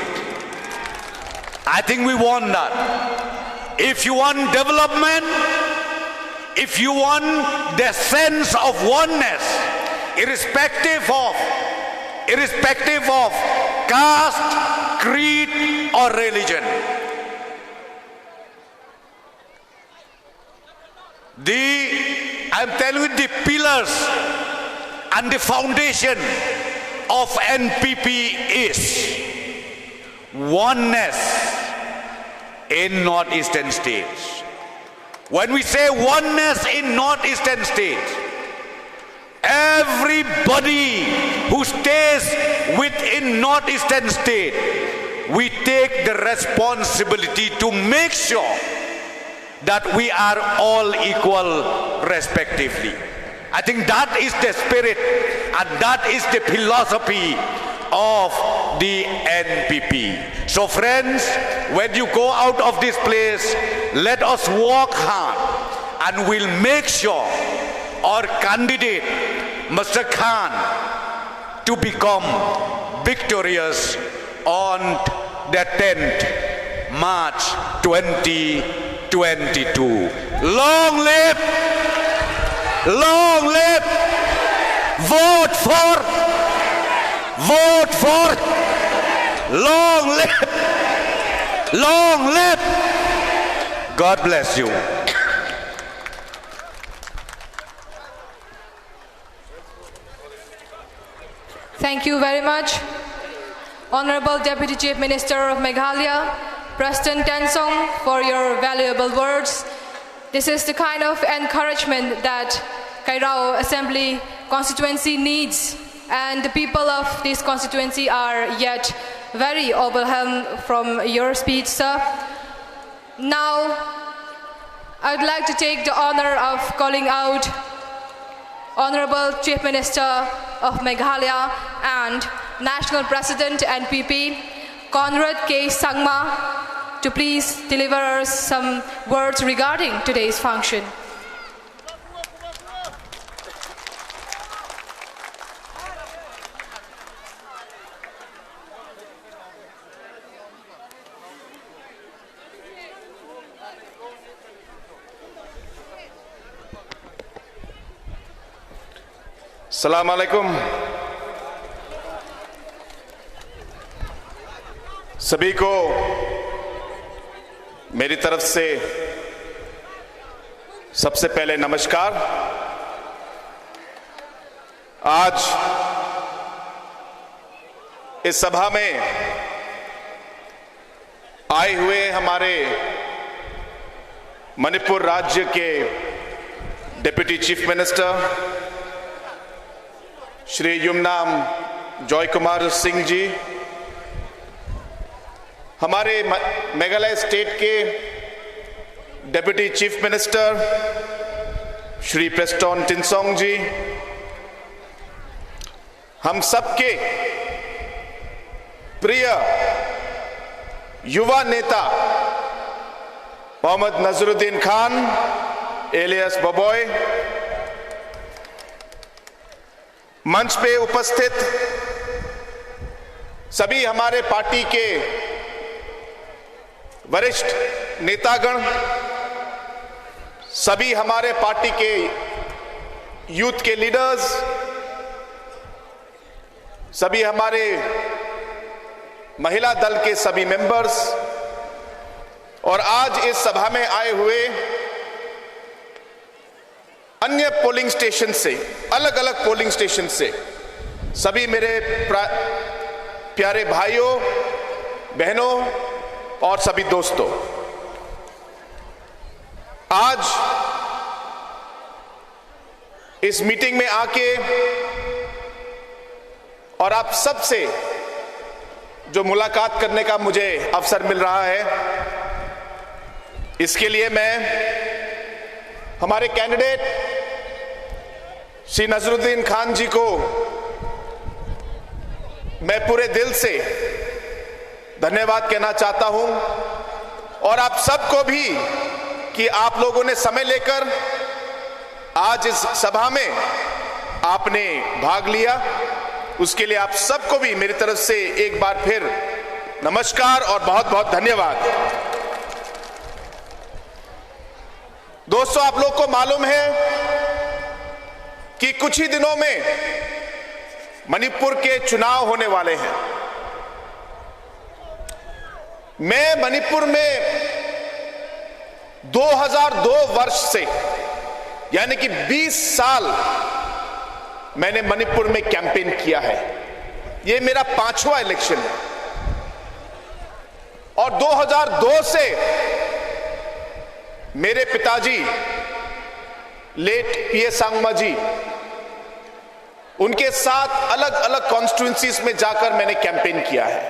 I think we want that. If you want development, if you want the sense of oneness, irrespective of, irrespective of caste, creed, or religion, the, I'm telling you, the pillars and the foundation of N P P is oneness in northeastern states. When we say oneness in northeastern states, everybody who stays within northeastern state, we take the responsibility to make sure that we are all equal respectively. I think that is the spirit and that is the philosophy of the N P P. So friends, when you go out of this place, let us work hard and we'll make sure our candidate, Mister Khan, to become victorious on the tenth March twenty twenty-two. Long live! Long live! Vote for! Vote for! Long live! Long live! God bless you. Thank you very much, Honorable Deputy Chief Minister of Meghalaya, Prestone Tynsong, for your valuable words. This is the kind of encouragement that Kairao Assembly constituency needs, and the people of this constituency are yet very overwhelmed from your speech, sir. Now, I would like to take the honor of calling out Honorable Chief Minister of Meghalaya and National President N P P, Conrad K Sangma, to please deliver us some words regarding today's function. सलाम अलैकुम। सभी को मेरी तरफ से सबसे पहले नमस्कार। आज इस सभा में आए हुए हमारे मणिपुर राज्य के deputy chief minister Shri Yumnam Joy Kumar Singh ji, हमारे म- मेघालय स्टेट के deputy chief minister Shri Preston Tynsong ji, हम सबके प्रिय युवा नेता मोहम्मद नजरुद्दीन खान एलियस बबोय, मंच पे उपस्थित सभी हमारे पार्टी के वरिष्ठ नेतागण, सभी हमारे पार्टी के यूथ के लीडर्स, सभी हमारे महिला दल के सभी मेंबर्स और आज इस सभा में आए हुए अन्य पोलिंग स्टेशन से, अलग अलग पोलिंग स्टेशन से सभी मेरे प्रा- प्यारे भाइयों, बहनों और सभी दोस्तों, आज इस मीटिंग में आके और आप सबसे जो मुलाकात करने का मुझे अवसर मिल रहा है, इसके लिए मैं हमारे कैंडिडेट श्री नजरुद्दीन खान जी को मैं पूरे दिल से धन्यवाद कहना चाहता हूं और आप सबको भी कि आप लोगों ने समय लेकर आज इस सभा में आपने भाग लिया, उसके लिए आप सबको भी मेरी तरफ से एक बार फिर नमस्कार और बहुत बहुत धन्यवाद। दोस्तों, आप लोग को मालूम है कि कुछ ही दिनों में मणिपुर के चुनाव होने वाले हैं। मैं मणिपुर में दो हज़ार दो वर्ष से, यानी कि बीस साल मैंने मणिपुर में कैंपेन किया है। ये मेरा पांचवा इलेक्शन है। और दो हज़ार दो से मेरे पिताजी लेट पीए सांगमा जी, उनके साथ अलग अलग कॉन्स्टिट्यूएंसीज में जाकर मैंने कैंपेन किया है।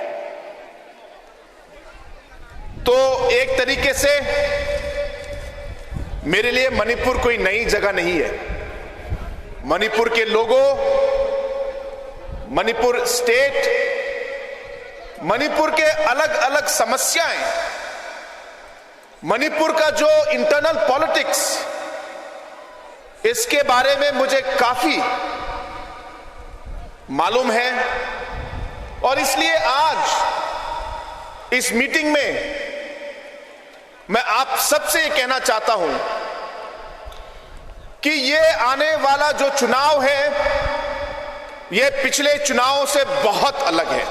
तो एक तरीके से मेरे लिए मणिपुर कोई नई जगह नहीं है। मणिपुर के लोगों, मणिपुर स्टेट, मणिपुर के अलग अलग समस्याएं, मणिपुर का जो इंटरनल पॉलिटिक्स, इसके बारे में मुझे काफी मालूम है। और इसलिए आज इस मीटिंग में मैं आप सबसे ये कहना चाहता हूं कि ये आने वाला जो चुनाव है, ये पिछले चुनावों से बहुत अलग है।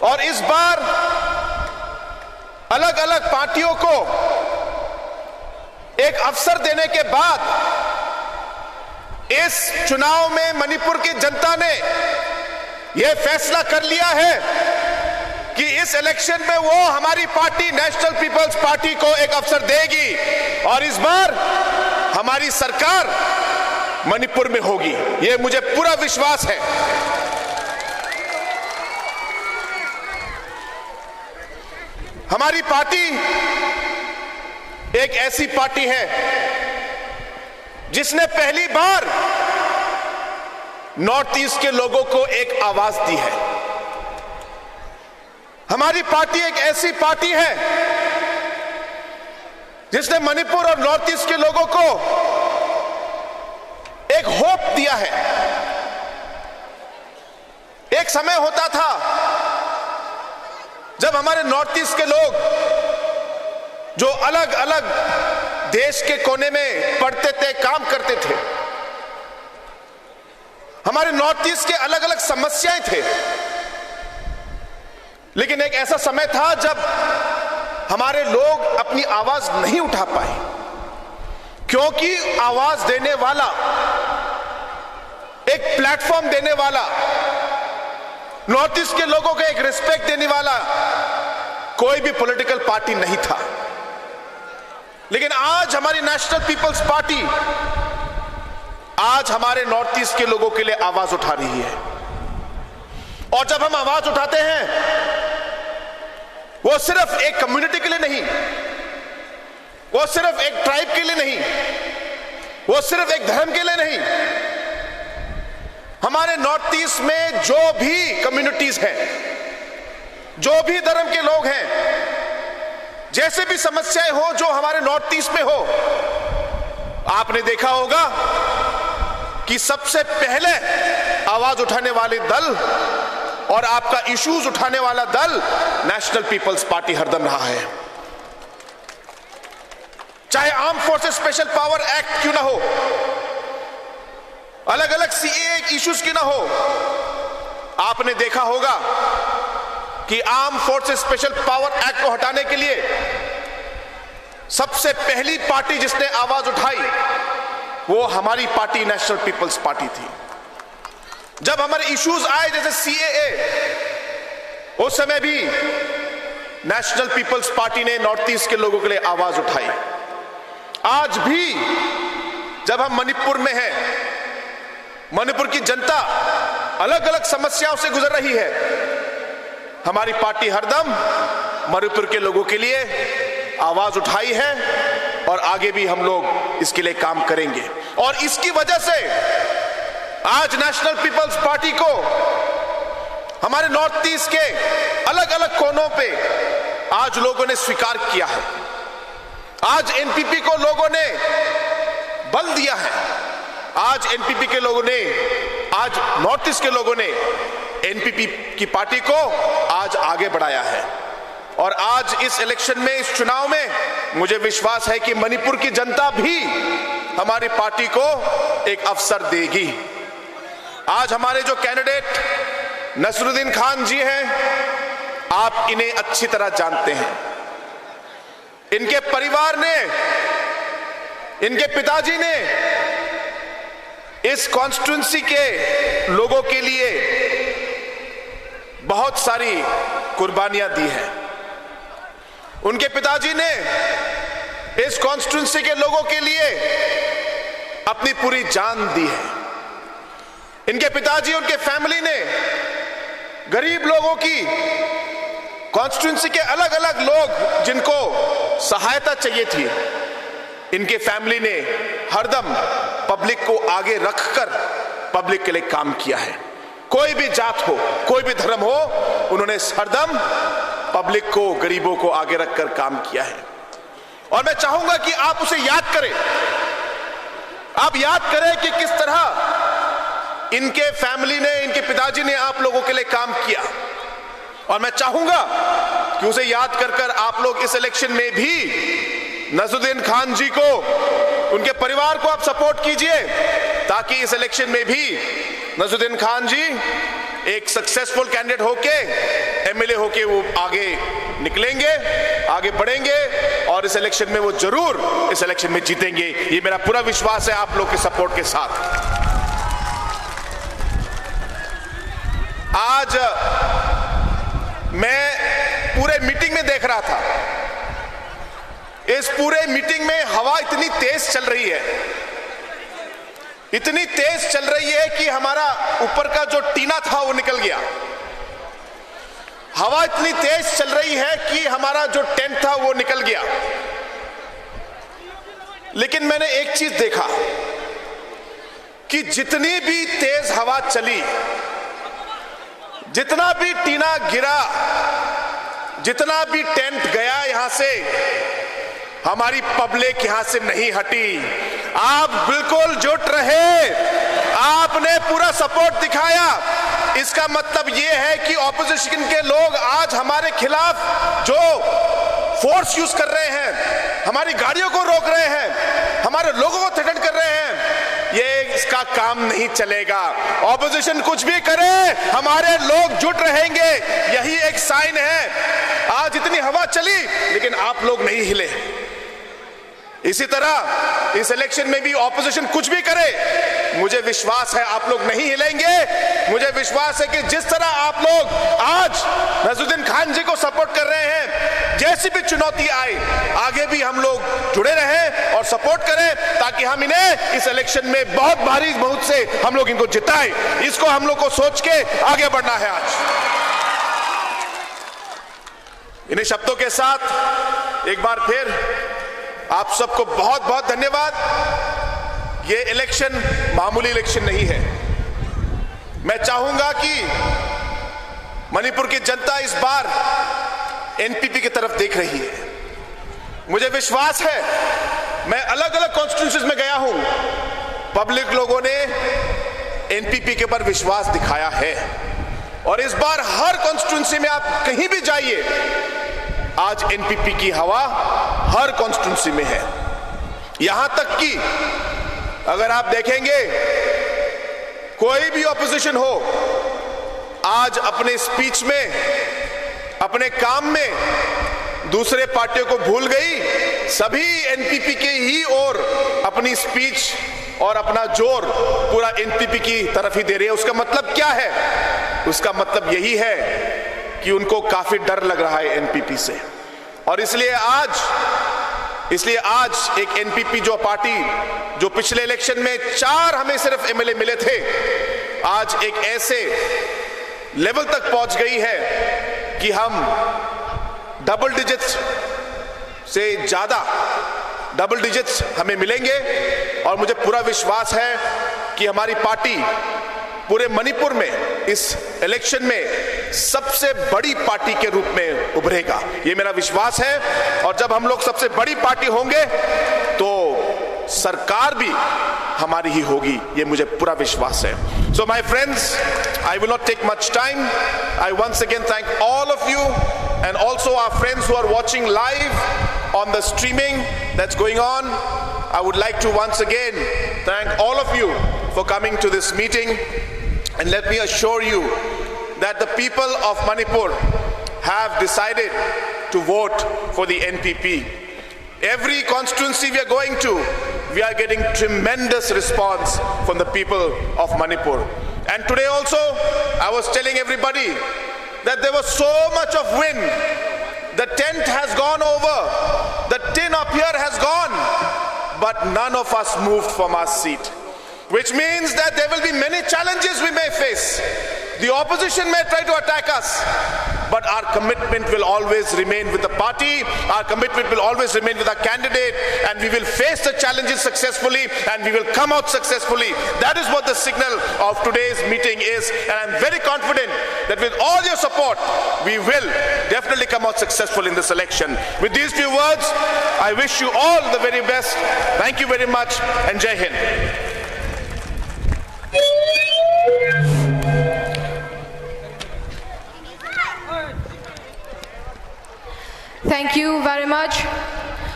और इस बार अलग अलग पार्टियों को एक अवसर देने के बाद इस चुनाव में मणिपुर की जनता ने यह फैसला कर लिया है कि इस इलेक्शन में वो हमारी पार्टी नेशनल पीपल्स पार्टी को एक अवसर देगी और इस बार हमारी सरकार मणिपुर में होगी। ये मुझे पूरा विश्वास है। हमारी पार्टी एक ऐसी पार्टी है जिसने पहली बार नॉर्थ ईस्ट के लोगों को एक आवाज दी है। हमारी पार्टी एक ऐसी पार्टी है जिसने मणिपुर और नॉर्थ ईस्ट के लोगों को एक होप दिया है। एक समय होता था जब हमारे नॉर्थ ईस्ट के लोग जो अलग अलग देश के कोने में पढ़ते थे, काम करते थे, हमारे नॉर्थ ईस्ट के अलग अलग समस्याएं थे, लेकिन एक ऐसा समय था जब हमारे लोग अपनी आवाज नहीं उठा पाए, क्योंकि आवाज देने वाला, एक प्लेटफॉर्म देने वाला, नॉर्थ ईस्ट के लोगों को एक रिस्पेक्ट देने वाला कोई भी पॉलिटिकल पार्टी नहीं था। लेकिन आज हमारी नेशनल पीपल्स पार्टी आज हमारे नॉर्थ ईस्ट के लोगों के लिए आवाज उठा रही है। और जब हम आवाज उठाते हैं, वो सिर्फ एक कम्युनिटी के लिए नहीं, वो सिर्फ एक ट्राइब के लिए नहीं, वो सिर्फ एक धर्म के लिए नहीं। हमारे नॉर्थ ईस्ट में जो भी कम्युनिटीज हैं, जो भी धर्म के लोग हैं, जैसे भी समस्याएं हो जो हमारे नॉर्थ ईस्ट में हो, आपने देखा होगा कि सबसे पहले आवाज उठाने वाले दल और आपका इश्यूज उठाने वाला दल नेशनल पीपल्स पार्टी हरदम रहा है। चाहे arm forces special power act क्यों ना हो, अलग अलग सीएए इश्यूज क्यों ना हो, आपने देखा होगा कि arm forces special power act को हटाने के लिए सबसे पहली पार्टी जिसने आवाज उठाई, वो हमारी पार्टी नेशनल पीपल्स पार्टी थी। जब हमारे इश्यूज आए जैसे सीएए, उस समय भी नेशनल पीपल्स पार्टी ने नॉर्थ ईस्ट के लोगों के लिए आवाज उठाई। आज भी जब हम मणिपुर में हैं, मणिपुर की जनता अलग अलग समस्याओं से गुजर रही है, हमारी पार्टी हरदम मणिपुर के लोगों के लिए आवाज उठाई है और आगे भी हम लोग इसके लिए काम करेंगे। और इसकी वजह से आज नेशनल पीपल्स पार्टी को हमारे नॉर्थ ईस्ट के अलग अलग कोनों पे आज लोगों ने स्वीकार किया है। आज एनपीपी को लोगों ने बल दिया है। आज एनपीपी के लोगों ने, आज नॉर्थ ईस्ट के लोगों ने एनपीपी की पार्टी को आज आगे बढ़ाया है। और आज इस इलेक्शन में, इस चुनाव में मुझे विश्वास है कि मणिपुर की जनता भी हमारी पार्टी को एक अवसर देगी। आज हमारे जो कैंडिडेट नसरुद्दीन खान जी हैं, आप इन्हें अच्छी तरह जानते हैं। इनके परिवार ने, इनके पिताजी ने इस कॉन्स्टिट्यूएंसी के लोगों के लिए बहुत सारी कुर्बानियां दी हैं। उनके पिताजी ने इस कॉन्स्टिट्यूएंसी के लोगों के लिए अपनी पूरी जान दी है। इनके पिताजी, उनके फैमिली ने गरीब लोगों की, कॉन्स्टिट्यूएंसी के अलग-अलग लोग जिनको सहायता चाहिए थी, इनके फैमिली ने हरदम पब्लिक को आगे रखकर पब्लिक के लिए काम किया है। कोई भी जात हो, कोई भी धर्म हो, उन्होंने हरदम पब्लिक को, गरीबों को आगे रखकर काम किया है। और मैं चाहूंगा कि आप उसे याद करें, आप याद करें कि किस तरह इनके फैमिली ने, इनके पिताजी ने आप लोगों के लिए काम किया। और मैं चाहूंगा कि उसे याद कर कर आप लोग इस इलेक्शन में भी नसरुद्दीन खान जी को, उनके परिवार को आप सपोर्ट कीजिए, ताकि इस इलेक्शन में भी नसरुद्दीन खान जी एक सक्सेसफुल कैंडिडेट होके, एमएलए होके वो आगे निकलेंगे, आगे बढ़ेंगे और इस इलेक्शन में वो जरूर इस इलेक्शन में जीतेंगे। ये मेरा पूरा विश्वास है आप लोग के सपोर्ट के साथ। आज मैं पूरे मीटिंग में देख रहा था, इस पूरे मीटिंग में हवा इतनी तेज चल रही है, इतनी तेज चल रही है कि हमारा ऊपर का जो टीना था वो निकल गया। हवा इतनी तेज चल रही है कि हमारा जो टेंट था वो निकल गया। लेकिन मैंने एक चीज देखा कि जितनी भी तेज हवा चली, जितना भी टीना गिरा, जितना भी टेंट गया यहां से, हमारी पब्लिक यहां से नहीं हटी। आप बिल्कुल जुट रहे, आपने पूरा सपोर्ट दिखाया। इसका मतलब ये है कि ऑपोजिशन के लोग आज हमारे खिलाफ जो फोर्स यूज कर रहे हैं, हमारी गाड़ियों को रोक रहे हैं, हमारे लोगों को थ्रेटन कर रहे हैं, ये इसका काम नहीं चलेगा। ऑपोजिशन कुछ भी करे, हमारे लोग जुट रहेंगे। यही एक साइन है। आज इतनी हवा चली, लेकिन आप लोग नहीं हिले। इसी तरह इस इलेक्शन में भी ऑपोजिशन कुछ भी करे, मुझे विश्वास है आप लोग नहीं हिलेंगे। मुझे विश्वास है कि जिस तरह आप लोग आज नसरुद्दीन खान जी को सपोर्ट कर रहे हैं, जैसी भी चुनौती आए, आगे भी हम लोग जुड़े रहें और सपोर्ट करें, ताकि हम इन्हें इस इलेक्शन में बहुत भारी मौत से हम लोग इनको जिताएं। इसको हम लोग को सोच के आगे बढ़ना है। आज इन्हीं शब्दों के साथ एक बार फिर आप सबको बहुत बहुत धन्यवाद। ये इलेक्शन मामूली इलेक्शन नहीं है। मैं चाहूंगा कि मणिपुर की जनता इस बार एनपीपी की तरफ देख रही है। मुझे विश्वास है, मैं अलग अलग कॉन्स्टिट्यूंसीज में गया हूं, पब्लिक लोगों ने एनपीपी के ऊपर विश्वास दिखाया है। और इस बार हर कॉन्स्टिट्यूंसी में आप कहीं भी जाइए, आज एनपीपी की हवा हर कॉन्स्टिट्यूंसी में है। यहां तक कि अगर आप देखेंगे, कोई भी ऑपोजिशन हो, आज अपने स्पीच में, अपने काम में दूसरे पार्टियों को भूल गई। सभी एनपीपी के ही ओर अपनी स्पीच और अपना जोर पूरा एनपीपी की तरफ ही दे रही है। उसका मतलब क्या है? उसका मतलब यही है कि उनको काफी डर लग रहा है एनपीपी से। और इसलिए आज इसलिए आज एक एनपीपी जो पार्टी, जो पिछले इलेक्शन में चार हमें सिर्फ एमएलए मिले थे, आज एक ऐसे लेवल तक पहुंच गई है कि हम डबल डिजिट्स से ज्यादा, डबल डिजिट्स हमें मिलेंगे। और मुझे पूरा विश्वास है कि हमारी पार्टी पूरे मणिपुर में इस इलेक्शन में सबसे बड़ी पार्टी के रूप में उभरेगा, ये मेरा विश्वास है। और जब हम लोग सबसे बड़ी पार्टी होंगे, तो सरकार भी हमारी ही होगी, ये मुझे पूरा विश्वास है। So my friends, I will not take much time. I once again thank all of you and also our friends who are watching live on the streaming that's going on. I would like to once again thank all of you for coming to this meeting, and let me assure you that the people of Manipur have decided to vote for the N P P. Every constituency we are going to, we are getting tremendous response from the people of Manipur. And today also, I was telling everybody that there was so much of wind. The tent has gone over, the tin up here has gone, but none of us moved from our seat. Which means that there will be many challenges we may face. The opposition may try to attack us, but our commitment will always remain with the party, our commitment will always remain with our candidate, and we will face the challenges successfully, and we will come out successfully. That is what the signal of today's meeting is, and I'm very confident that with all your support, we will definitely come out successful in this election. With these few words, I wish you all the very best. Thank you very much, and Jai Hind. Thank you very much,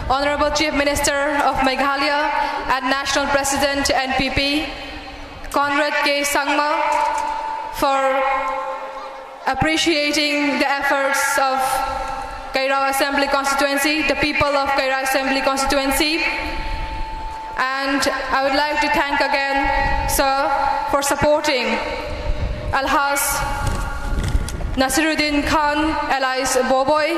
Honorable Chief Minister of Meghalaya and National President N P P, Conrad K Sangma, for appreciating the efforts of Kairao Assembly Constituency, the people of Kairao Assembly Constituency. And I would like to thank again, sir, for supporting Alhaj Nasiruddin Khan alias Boboi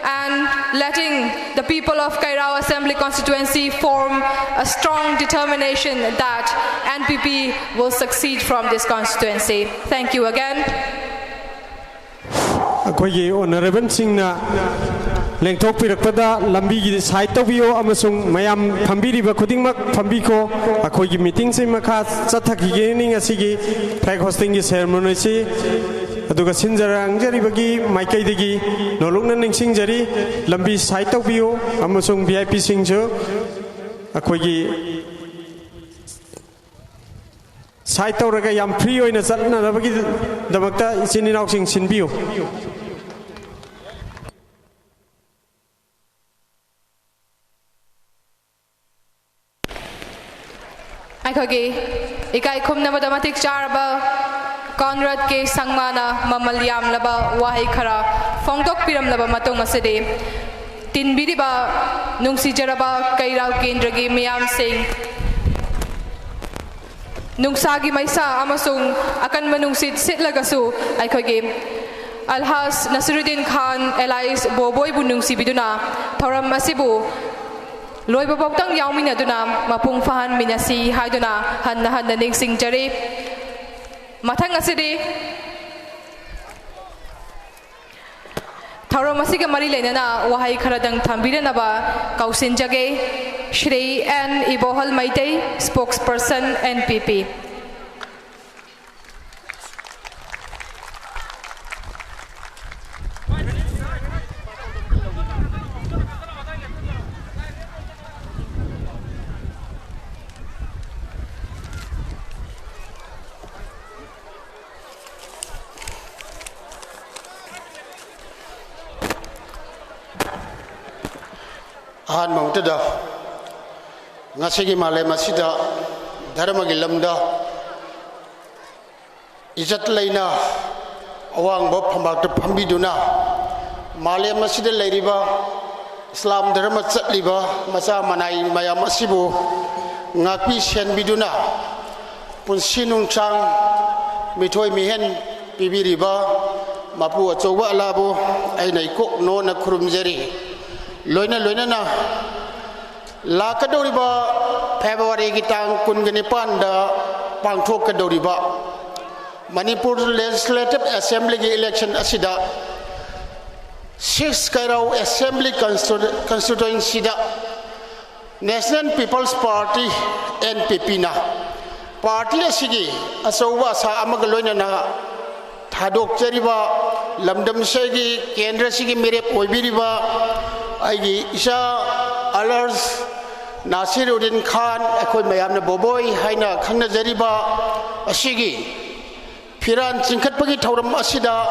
and letting the people of Kairao Assembly Constituency form a strong determination that N P P will succeed from this constituency. Thank you again. ꯑꯩꯈꯣꯏꯒꯤ ꯑꯣꯅꯔꯦꯕꯜꯁꯤꯡꯅ ꯂꯦꯡꯊꯣꯛꯄꯤꯔꯛꯄꯗ ꯂꯝꯕꯤꯒꯤ side ꯇꯧꯕꯤꯌꯨ ꯑꯃꯁꯨꯡ ꯃꯌꯥꯝ ꯐꯝꯕꯤꯔꯤꯕ ꯈꯨꯗꯤꯡꯃꯛ ꯐꯝꯕꯤꯈꯣ꯫ ꯑꯩꯈꯣꯏꯒꯤ ꯃꯤꯇꯤꯡꯁꯤ ꯃꯈꯥ ꯆꯠꯊꯈꯤꯒꯅꯤ꯫ ꯉꯁꯤꯒꯤ flag ꯍꯣꯁꯇꯤꯡꯒꯤ ꯁꯦꯔꯦꯃꯣꯅꯤꯁꯤ ꯑꯗꯨꯒ ꯁꯤꯟꯖꯔꯥꯡꯖꯔꯤꯕꯒꯤ ꯃꯥꯏꯀꯩꯗꯒꯤ ꯅꯣꯂꯨꯛꯅ ꯅꯤꯡꯁꯤꯡꯖꯔꯤ꯫ ꯂꯝꯕꯤ ꯁꯥꯏꯠ ꯇꯧꯕꯤꯌꯨ ꯑꯃꯁꯨꯡ ꯚꯤ ꯑꯥꯏ ꯄꯤꯁꯤꯡꯁꯨ ꯑꯩꯈꯣꯏꯒꯤ ꯁꯥꯏꯠ ꯇꯧꯔꯒ ꯌꯥꯝ ꯐ꯭ꯔꯤ ꯑꯣꯏꯅ ꯆꯠꯅꯅꯕꯒꯤꯗꯃꯛꯇ ꯏꯆꯤꯟ ꯏꯅꯥꯎꯁꯤꯡ ꯁꯤꯟꯕꯤꯌꯨ꯫ ꯑꯩꯈꯣꯏꯒꯤ ꯏꯀꯥꯏ ꯈꯨꯝꯅꯕꯗ ꯃꯇꯤꯛ ꯆꯥꯔꯕ ꯀꯣꯟꯔꯥꯗ ꯀꯦ ꯁꯪꯃꯥꯅ ꯃꯃꯜ ꯌꯥꯝꯂꯕ ꯋꯥꯍꯩ ꯈꯔ ꯐꯣꯡꯗꯣꯛꯄꯤꯔꯝꯂꯕ ꯃꯇꯨꯡ ꯑꯁꯤꯗꯤ, ꯇꯤꯟꯕꯤꯔꯤꯕ ꯅꯨꯡꯁꯤꯖꯔꯕ ꯀꯩꯔꯥꯎ ꯀꯦꯟꯗ꯭ꯔꯒꯤ ꯃꯤꯌꯥꯝꯁꯤꯡ, ꯅꯨꯡꯁꯥꯒꯤ ꯃꯩꯁꯥ ꯑꯃꯁꯨꯡ ꯑꯀꯟꯕ ꯅꯨꯡꯁꯤꯠ ꯁꯤꯠꯂꯒꯁꯨ ꯑꯩꯈꯣꯏꯒꯤ ꯑꯜꯍꯥꯖ ꯅꯁꯤꯔꯨꯗꯤꯟ ꯈꯥꯟ ꯑꯦꯂꯥꯏꯁ ꯕꯣꯕꯣꯏꯕꯨ ꯅꯨꯡꯁꯤꯕꯤꯗꯨꯅ ꯊꯧꯔꯝ ꯑꯁꯤꯕꯨ ꯂꯣꯏꯕ ꯐꯥꯎꯇꯪ ꯌꯥꯎꯃꯤꯟꯅꯗꯨꯅ ꯃꯄꯨꯡ ꯐꯥꯍꯟꯃꯤꯟꯅꯁꯤ ꯍꯥꯏꯗꯨꯅ ꯍꯟꯅ ꯍꯟꯅ ꯅꯤꯡꯁꯤꯡꯖꯔꯤ꯫ ꯃꯊꯪ ꯑꯁꯤꯗꯤ ꯊꯧꯔꯝ ꯑꯁꯤꯒ ꯃꯔꯤ ꯂꯩꯅꯅ ꯋꯥꯍꯩ ꯈꯔꯗꯪ ꯊꯝꯕꯤꯔꯅꯕ ꯀꯧꯁꯤꯟꯖꯒꯦ꯫ Shri N Ibohal Meitei, spokesperson N P P꯫ ꯑꯍꯥꯟꯕ ꯃꯛꯇꯗ ꯉꯁꯤꯒꯤ ꯃꯥꯂꯦꯝ ꯑꯁꯤꯗ ꯙꯔꯃꯒꯤ ꯂꯝꯗ ꯏꯖꯠ ꯂꯩꯅ ꯑꯋꯥꯡꯕ ꯐꯝꯄꯥꯛꯇ ꯐꯝꯕꯤꯗꯨꯅ ꯃꯥꯂꯦꯝ ꯑꯁꯤꯗ ꯂꯩꯔꯤꯕ ꯏꯁꯂꯥꯝ ꯙꯔꯃ ꯆꯠꯂꯤꯕ ꯃꯆꯥ ꯃꯅꯥꯏ ꯃꯌꯥꯝ ꯑꯁꯤꯕꯨ ꯉꯥꯛꯄꯤ ꯁꯦꯟꯕꯤꯗꯨꯅ ꯄꯨꯟꯁꯤ ꯅꯨꯡꯁꯥꯡ ꯃꯤꯊꯣꯏ ꯃꯤꯍꯦꯟ ꯄꯤꯕꯤꯔꯤꯕ ꯃꯄꯨ ꯑꯆꯧꯕ ꯑꯜꯂꯥꯕꯨ ꯑꯩꯅ ꯏꯀꯣꯛ ꯅꯣꯟꯅ ꯈꯨꯔꯨꯝꯖꯔꯤ꯫ ꯂꯣꯏꯅ ꯂꯣꯏꯅꯅ ꯂꯥꯛꯀꯗꯧꯔꯤꯕ ꯐꯦꯕ꯭ꯔꯨꯋꯥꯔꯤꯒꯤ ꯇꯥꯡ ꯀꯨꯟꯒ ꯅꯤꯄꯥꯟꯗ ꯄꯥꯡꯊꯣꯛꯀꯗꯧꯔꯤꯕ ꯃꯅꯤꯄꯨꯔ Legislative Assemblyꯒꯤ election ꯑꯁꯤꯗ six ꯀꯩꯔꯥꯎ Assembly constitu-, constituencyꯗ National People's Party, N P Pꯅ party ꯑꯁꯤꯒꯤ ꯑꯆꯧꯕ ꯑꯁꯥ ꯑꯃꯒ ꯂꯣꯏꯅꯅ ꯊꯥꯗꯣꯛꯆꯔꯤꯕ, ꯂꯝꯗꯝꯁꯤꯒꯤ ꯀꯦꯟꯗ꯭ꯔꯁꯤꯒꯤ ꯃꯤꯔꯦꯞ ꯑꯣꯏꯕꯤꯔꯤꯕ ꯑꯩꯒꯤ ꯏꯆꯥ ꯑꯜꯍꯥꯖ ꯅꯥꯁꯤꯔꯨꯗꯤꯟ ꯈꯥꯟ, ꯑꯩꯈꯣꯏ ꯃꯌꯥꯝꯅ ꯕꯣꯕꯣꯏ ꯍꯥꯏꯅ ꯈꯪꯅꯖꯔꯤꯕ ꯑꯁꯤꯒꯤ ꯐꯤꯔꯥꯟ ꯆꯤꯡꯈꯠꯄꯒꯤ ꯊꯧꯔꯝ ꯑꯁꯤꯗ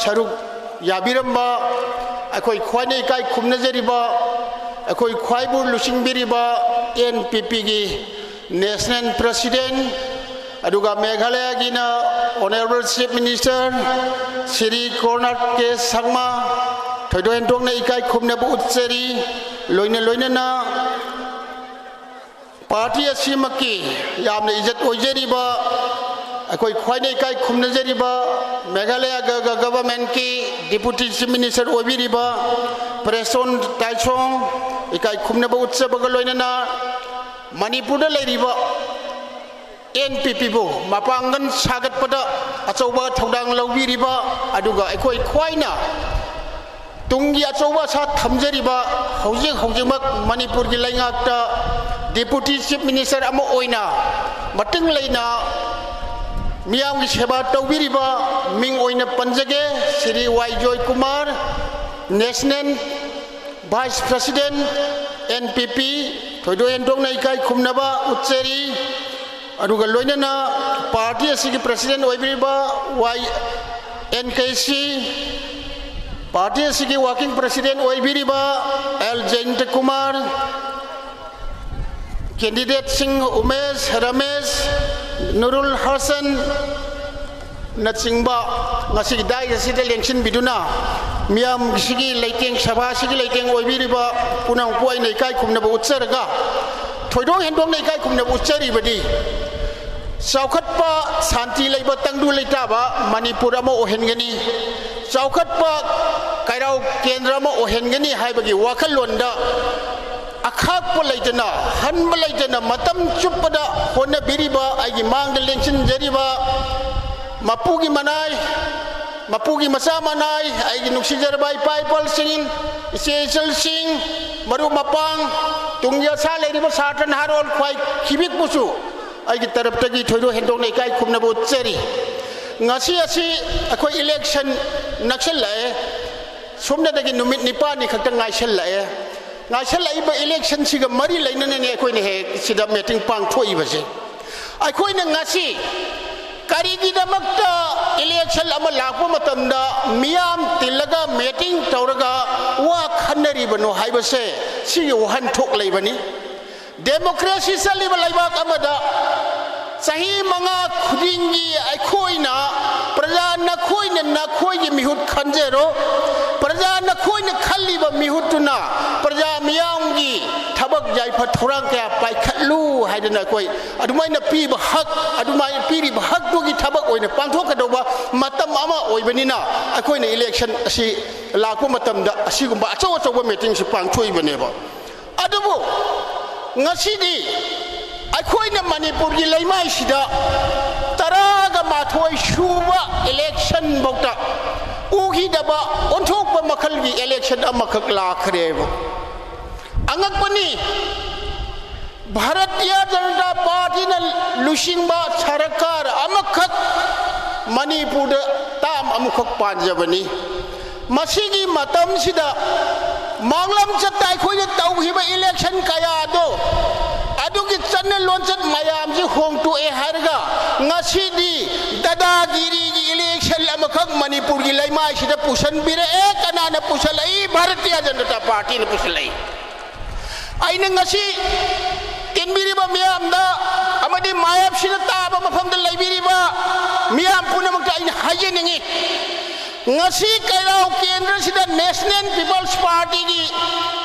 ꯁꯔꯨꯛ ꯌꯥꯕꯤꯔꯝꯕ, ꯑꯩꯈꯣꯏ ꯈ꯭ꯋꯥꯏꯅ ꯏꯀꯥꯏ ꯈꯨꯝꯅꯖꯔꯤꯕ, ꯑꯩꯈꯣꯏ ꯈ꯭ꯋꯥꯏꯕꯨ ꯂꯨꯆꯤꯡꯕꯤꯔꯤꯕ N P Pꯒꯤ National President, ꯑꯗꯨꯒ ꯃꯦꯘꯥꯂꯌꯥꯒꯤꯅ Honourable Chief Minister Shri ꯀꯣꯔꯅꯥꯠ K ꯁꯪꯃꯥ, ꯊꯣꯏꯗꯣꯛ ꯍꯦꯟꯗꯣꯛꯅ ꯏꯀꯥꯏ ꯈꯨꯝꯅꯕ ꯎꯠꯆꯔꯤ꯫ ꯂꯣꯏꯅ ꯂꯣꯏꯅꯅ ꯄꯥꯔꯇꯤ ꯑꯁꯤꯃꯛꯀꯤ ꯌꯥꯝꯅ ꯏꯖꯠ ꯑꯣꯏꯖꯔꯤꯕ, ꯑꯩꯈꯣꯏ ꯈ꯭ꯋꯥꯏꯗꯒꯤ ꯏꯀꯥꯏ ꯈꯨꯝꯅꯖꯔꯤꯕ ꯃꯦꯘꯥꯂꯌꯥꯒ ꯒ-, ꯒꯚꯔꯟꯃꯦꯟꯠꯀꯤ ꯗꯤꯄꯨꯇꯤ ꯆꯤꯐ ꯃꯤꯅꯤꯁꯇꯔ ꯑꯣꯏꯕꯤꯔꯤꯕ ꯄ꯭ꯔꯦꯁꯇꯣꯟ ꯇꯥꯏꯁꯣꯡ, ꯏꯀꯥꯏ ꯈꯨꯝꯅꯕ ꯎꯠꯆꯕꯒ ꯂꯣꯏꯅꯅ ꯃꯅꯤꯄꯨꯔꯗ ꯂꯩꯔꯤꯕ ꯑꯦꯟ ꯄꯤ ꯄꯤꯕꯨ ꯃꯄꯥꯡꯒꯜ ꯁꯥꯒꯠꯄꯗ ꯑꯆꯧꯕ ꯊꯧꯗꯥꯡ ꯂꯧꯕꯤꯔꯤꯕ, ꯑꯗꯨꯒ ꯑꯩꯈꯣꯏ ꯈ꯭ꯋꯥꯏꯅ ꯇꯨꯡꯒꯤ ꯑꯆꯧꯕ ꯑꯁꯥ ꯊꯝꯖꯔꯤꯕ, ꯍꯧꯖꯤꯛ ꯍꯧꯖꯤꯛꯃꯛ ꯃꯅꯤꯄꯨꯔꯒꯤ ꯂꯩꯉꯥꯛꯇ ꯗꯤꯄꯨꯇꯤ ꯆꯤꯐ ꯃꯤꯅꯤꯁꯇꯔ ꯑꯃ ꯑꯣꯏꯅ ꯃꯇꯤꯡ ꯂꯩꯅ ꯃꯤꯌꯥꯝꯒꯤ ꯁꯦꯕꯥ ꯇꯧꯕꯤꯔꯤꯕ ꯃꯤꯡ ꯑꯣꯏꯅ ꯄꯟꯖꯒꯦ, Shri Y Joy Kumar, national vice president, N P P, ꯊꯣꯏꯗꯣꯛ ꯍꯦꯟꯗꯣꯛꯅ ꯏꯀꯥꯏ ꯈꯨꯝꯅꯕ ꯎꯠꯆꯔꯤ꯫ ꯑꯗꯨꯒ ꯂꯣꯏꯅꯅ ꯄꯥꯔꯇꯤ ꯑꯁꯤꯒꯤ president ꯑꯣꯏꯕꯤꯔꯤꯕ Y and K C, party ꯑꯁꯤꯒꯤ ꯋꯥꯔꯀꯤꯡ ꯄ꯭ꯔꯁꯤꯗꯦꯟꯠ ꯑꯣꯏꯕꯤꯔꯤꯕ ꯑꯦꯜ ꯖꯌꯟꯇ ꯀꯨꯃꯥꯔ, ꯀꯦꯟꯗꯤꯗꯦꯠꯁꯤꯡ ꯎꯃꯦꯁ, ꯔꯃꯦꯁ, ꯅꯨꯔꯨꯜ ꯍꯁꯟ, ꯅꯆꯤꯡꯕ ꯉꯁꯤꯒꯤ ꯗꯥꯏꯁ ꯑꯁꯤꯗ ꯂꯦꯡꯁꯤꯟꯕꯤꯗꯨꯅ ꯃꯤꯌꯥꯝꯁꯤꯒꯤ ꯂꯩꯇꯦꯡ, ꯁꯚꯥꯁꯤꯒꯤ ꯂꯩꯇꯦꯡ ꯑꯣꯏꯕꯤꯔꯤꯕ ꯄꯨꯝꯅꯃꯛꯄꯨ ꯑꯩꯅ ꯏꯀꯥꯏ ꯈꯨꯝꯅꯕ ꯎꯠꯆꯔꯒ, ꯊꯣꯏꯗꯣꯛ ꯍꯦꯟꯗꯣꯛꯅ ꯏꯀꯥꯏ ꯈꯨꯝꯅꯕ ꯎꯠꯆꯔꯤꯕꯗꯤ, ꯆꯥꯎꯈꯠꯄ, ꯁꯥꯟꯇꯤ ꯂꯩꯕ ꯇꯪꯗꯨ ꯂꯩꯇꯥꯕ ꯃꯅꯤꯄꯨꯔ ꯑꯃ ꯑꯣꯏꯍꯟꯒꯅꯤ, ꯆꯥꯎꯈꯠꯄ ꯀꯩꯔꯥꯎ ꯀꯦꯟꯗ꯭ꯔ ꯑꯃ ꯑꯣꯏꯍꯟꯒꯅꯤ ꯍꯥꯏꯕꯒꯤ ꯋꯥꯈꯜꯂꯣꯟꯗ ꯑꯈꯥꯛꯄ ꯂꯩꯇꯅ, ꯍꯟꯕ ꯂꯩꯇꯅ ꯃꯇꯝ ꯆꯨꯞꯄꯗ ꯍꯣꯠꯅꯕꯤꯔꯤꯕ ꯑꯩꯒꯤ ꯃꯥꯡꯗ ꯂꯦꯡꯁꯤꯟꯖꯔꯤꯕ ꯃꯄꯨꯒꯤ ꯃꯅꯥꯏ, ꯃꯄꯨꯒꯤ ꯃꯆꯥ ꯃꯅꯥꯏ, ꯑꯩꯒꯤ ꯅꯨꯡꯁꯤꯖꯔꯕ ꯏꯄꯥ ꯏꯄꯥꯜꯁꯤꯡ, ꯏꯆꯦ ꯏꯆꯜꯁꯤꯡ, ꯃꯔꯨꯞ ꯃꯄꯥꯡ, ꯇꯨꯡꯒꯤ ꯑꯁꯥ ꯂꯩꯔꯤꯕ ꯁꯥꯇ꯭ꯔ ꯅꯍꯥꯔꯣꯜ ꯈ꯭ꯋꯥꯏ ꯈꯤꯕꯤꯛꯄꯨꯁꯨ ꯑꯩꯒꯤ ꯇꯔꯞꯇꯒꯤ ꯊꯣꯏꯗꯣꯛ ꯍꯦꯟꯗꯣꯛꯅ ꯏꯀꯥꯏ ꯈꯨꯝꯅꯕ ꯎꯠꯆꯔꯤ꯫ ꯉꯁꯤ ꯑꯁꯤ ꯑꯩꯈꯣꯏ ꯏꯂꯦꯛꯁꯟ ꯅꯛꯁꯜꯂꯛꯑꯦ꯫ ꯁꯣꯝꯗꯗꯒꯤ ꯅꯨꯃꯤꯠ ꯅꯤꯄꯥꯜꯅꯤ ꯈꯛꯇ ꯉꯥꯏꯁꯜꯂꯛꯑꯦ꯫ ꯉꯥꯏꯁꯜꯂꯛꯏꯕ ꯏꯂꯦꯛꯁꯟꯁꯤꯒ ꯃꯔꯤ ꯂꯩꯅꯅꯅꯦ ꯑꯩꯈꯣꯏꯅ ꯍꯦꯛ ꯁꯤꯗ ꯃꯤꯇꯤꯡ ꯄꯥꯡꯊꯣꯛꯏꯕꯁꯦ꯫ ꯑꯩꯈꯣꯏꯅ ꯉꯁꯤ ꯀꯔꯤꯒꯤꯗꯃꯛꯇ ꯏꯂꯦꯛꯁꯟ ꯑꯃ ꯂꯥꯛꯄ ꯃꯇꯝꯗ ꯃꯤꯌꯥꯝ ꯇꯤꯜꯂꯒ ꯃꯤꯇꯤꯡ ꯇꯧꯔꯒ ꯋꯥ ꯈꯟꯅꯔꯤꯕꯅꯣ ꯍꯥꯏꯕꯁꯦ ꯁꯤꯒꯤ ꯋꯥꯍꯟꯊꯣꯛ ꯂꯩꯕꯅꯤ꯫ ꯗꯦꯃꯣꯀ꯭ꯔꯦꯁꯤ ꯆꯠꯂꯤꯕ ꯂꯩꯕꯥꯛ ꯑꯃꯗ ꯆꯍꯤ ꯃꯉꯥ ꯈꯨꯗꯤꯡꯒꯤ ꯑꯩꯈꯣꯏꯅ, ꯄ꯭ꯔꯖꯥ ꯅꯈꯣꯏꯅ ꯅꯈꯣꯏꯒꯤ ꯃꯤꯍꯨꯠ ꯈꯟꯖꯔꯣ, ꯄ꯭ꯔꯖꯥ ꯅꯈꯣꯏꯅ ꯈꯜꯂꯤꯕ ꯃꯤꯍꯨꯠꯇꯨꯅ ꯄ꯭ꯔꯖꯥ ꯃꯤꯌꯥꯝꯒꯤ ꯊꯕꯛ ꯌꯥꯏꯐ ꯊꯧꯔꯥꯡ ꯀꯌꯥ ꯄꯥꯏꯈꯠꯂꯨ ꯍꯥꯏꯗꯅ ꯑꯩꯈꯣꯏ ꯑꯗꯨꯃꯥꯏꯅ ꯄꯤꯕ ꯍꯛ, ꯑꯗꯨꯃꯥꯏꯅ ꯄꯤꯔꯤꯕ ꯍꯛꯇꯨꯒꯤ ꯊꯕꯛ ꯑꯣꯏꯅ ꯄꯥꯡꯊꯣꯛꯀꯗꯧꯕ ꯃꯇꯝ ꯑꯃ ꯑꯣꯏꯕꯅꯤꯅ, ꯑꯩꯈꯣꯏꯅ ꯏꯂꯦꯛꯁꯟ ꯑꯁꯤ ꯂꯥꯛꯄ ꯃꯇꯝꯗ ꯑꯁꯤꯒꯨꯝꯕ ꯑꯆꯧ ꯑꯆꯧꯕ ꯃꯤꯇꯤꯡꯁꯤ ꯄꯥꯡꯊꯣꯛꯏꯕꯅꯦꯕ꯫ ꯑꯗꯨꯕꯨ ꯉꯁꯤꯗꯤ ꯑꯩꯈꯣꯏꯅ ꯃꯅꯤꯄꯨꯔꯒꯤ ꯂꯩꯃꯥꯏꯁꯤꯗ ꯇꯔꯥꯒ ꯃꯥꯊꯣꯏ ꯁꯨꯕ ꯏꯂꯦꯛꯁꯟ ꯐꯥꯎꯗ ꯎꯈꯤꯗꯕ ꯑꯣꯟꯊꯣꯛꯄ ꯃꯈꯜꯒꯤ ꯏꯂꯦꯛꯁꯟ ꯑꯃꯈꯛ ꯂꯥꯛꯈ꯭ꯔꯦꯕ꯫ ꯑꯉꯛꯄꯅꯤ, ꯚꯥꯔꯇꯤꯌ ꯖꯅꯇꯥ ꯄꯥꯔꯇꯤꯅ ꯂꯨꯆꯤꯡꯕ ꯁꯔꯀꯥꯔ ꯑꯃꯈꯛ ꯃꯅꯤꯄꯨꯔꯗ ꯇꯥꯝ ꯑꯃꯈꯛ ꯄꯥꯟꯖꯕꯅꯤ꯫ ꯃꯁꯤꯒꯤ ꯃꯇꯝꯁꯤꯗ ꯃꯥꯡꯂꯝ ꯆꯠꯇ ꯑꯩꯈꯣꯏꯅ ꯇꯧꯈꯤꯕ ꯏꯂꯦꯛꯁꯟ ꯀꯌꯥꯗꯣ, ꯑꯗꯨꯒꯤ ꯆꯠꯅ ꯂꯣꯟꯆꯠ ꯃꯌꯥꯝꯁꯤ ꯍꯣꯡꯇꯣꯛꯑꯦ ꯍꯥꯏꯔꯒ ꯉꯁꯤꯗꯤ ꯗꯗꯥꯒꯤꯔꯤꯒꯤ ꯏꯂꯦꯛꯁꯟ ꯑꯃꯈꯛ ꯃꯅꯤꯄꯨꯔꯒꯤ ꯂꯩꯃꯥꯏꯁꯤꯗ ꯄꯨꯁꯟꯕꯤꯔꯛꯑꯦ꯫ ꯀꯅꯥꯅ ꯄꯨꯁꯜꯂꯛꯏ? ꯚꯥꯔꯇꯤꯌ ꯖꯅꯇꯥ ꯄꯥꯔꯇꯤꯅ ꯄꯨꯁꯜꯂꯛꯏ꯫ ꯑꯩꯅ ꯉꯁꯤ ꯇꯤꯟꯕꯤꯔꯤꯕ ꯃꯤꯌꯥꯝꯗ ꯑꯃꯗꯤ ꯃꯥꯌꯦꯞꯁꯤꯅ ꯇꯥꯕ ꯃꯐꯝꯗ ꯂꯩꯕꯤꯔꯤꯕ ꯃꯤꯌꯥꯝ ꯄꯨꯝꯅꯃꯛꯇ ꯑꯩꯅ ꯍꯥꯏꯖꯅꯤꯡꯉꯤ, ꯉꯁꯤ ꯀꯩꯔꯥꯎ ꯀꯦꯟꯗ꯭ꯔꯁꯤꯗ ꯅꯦꯁꯅꯦꯜ ꯄꯤꯄꯜꯁ ꯄꯥꯔꯇꯤꯒꯤ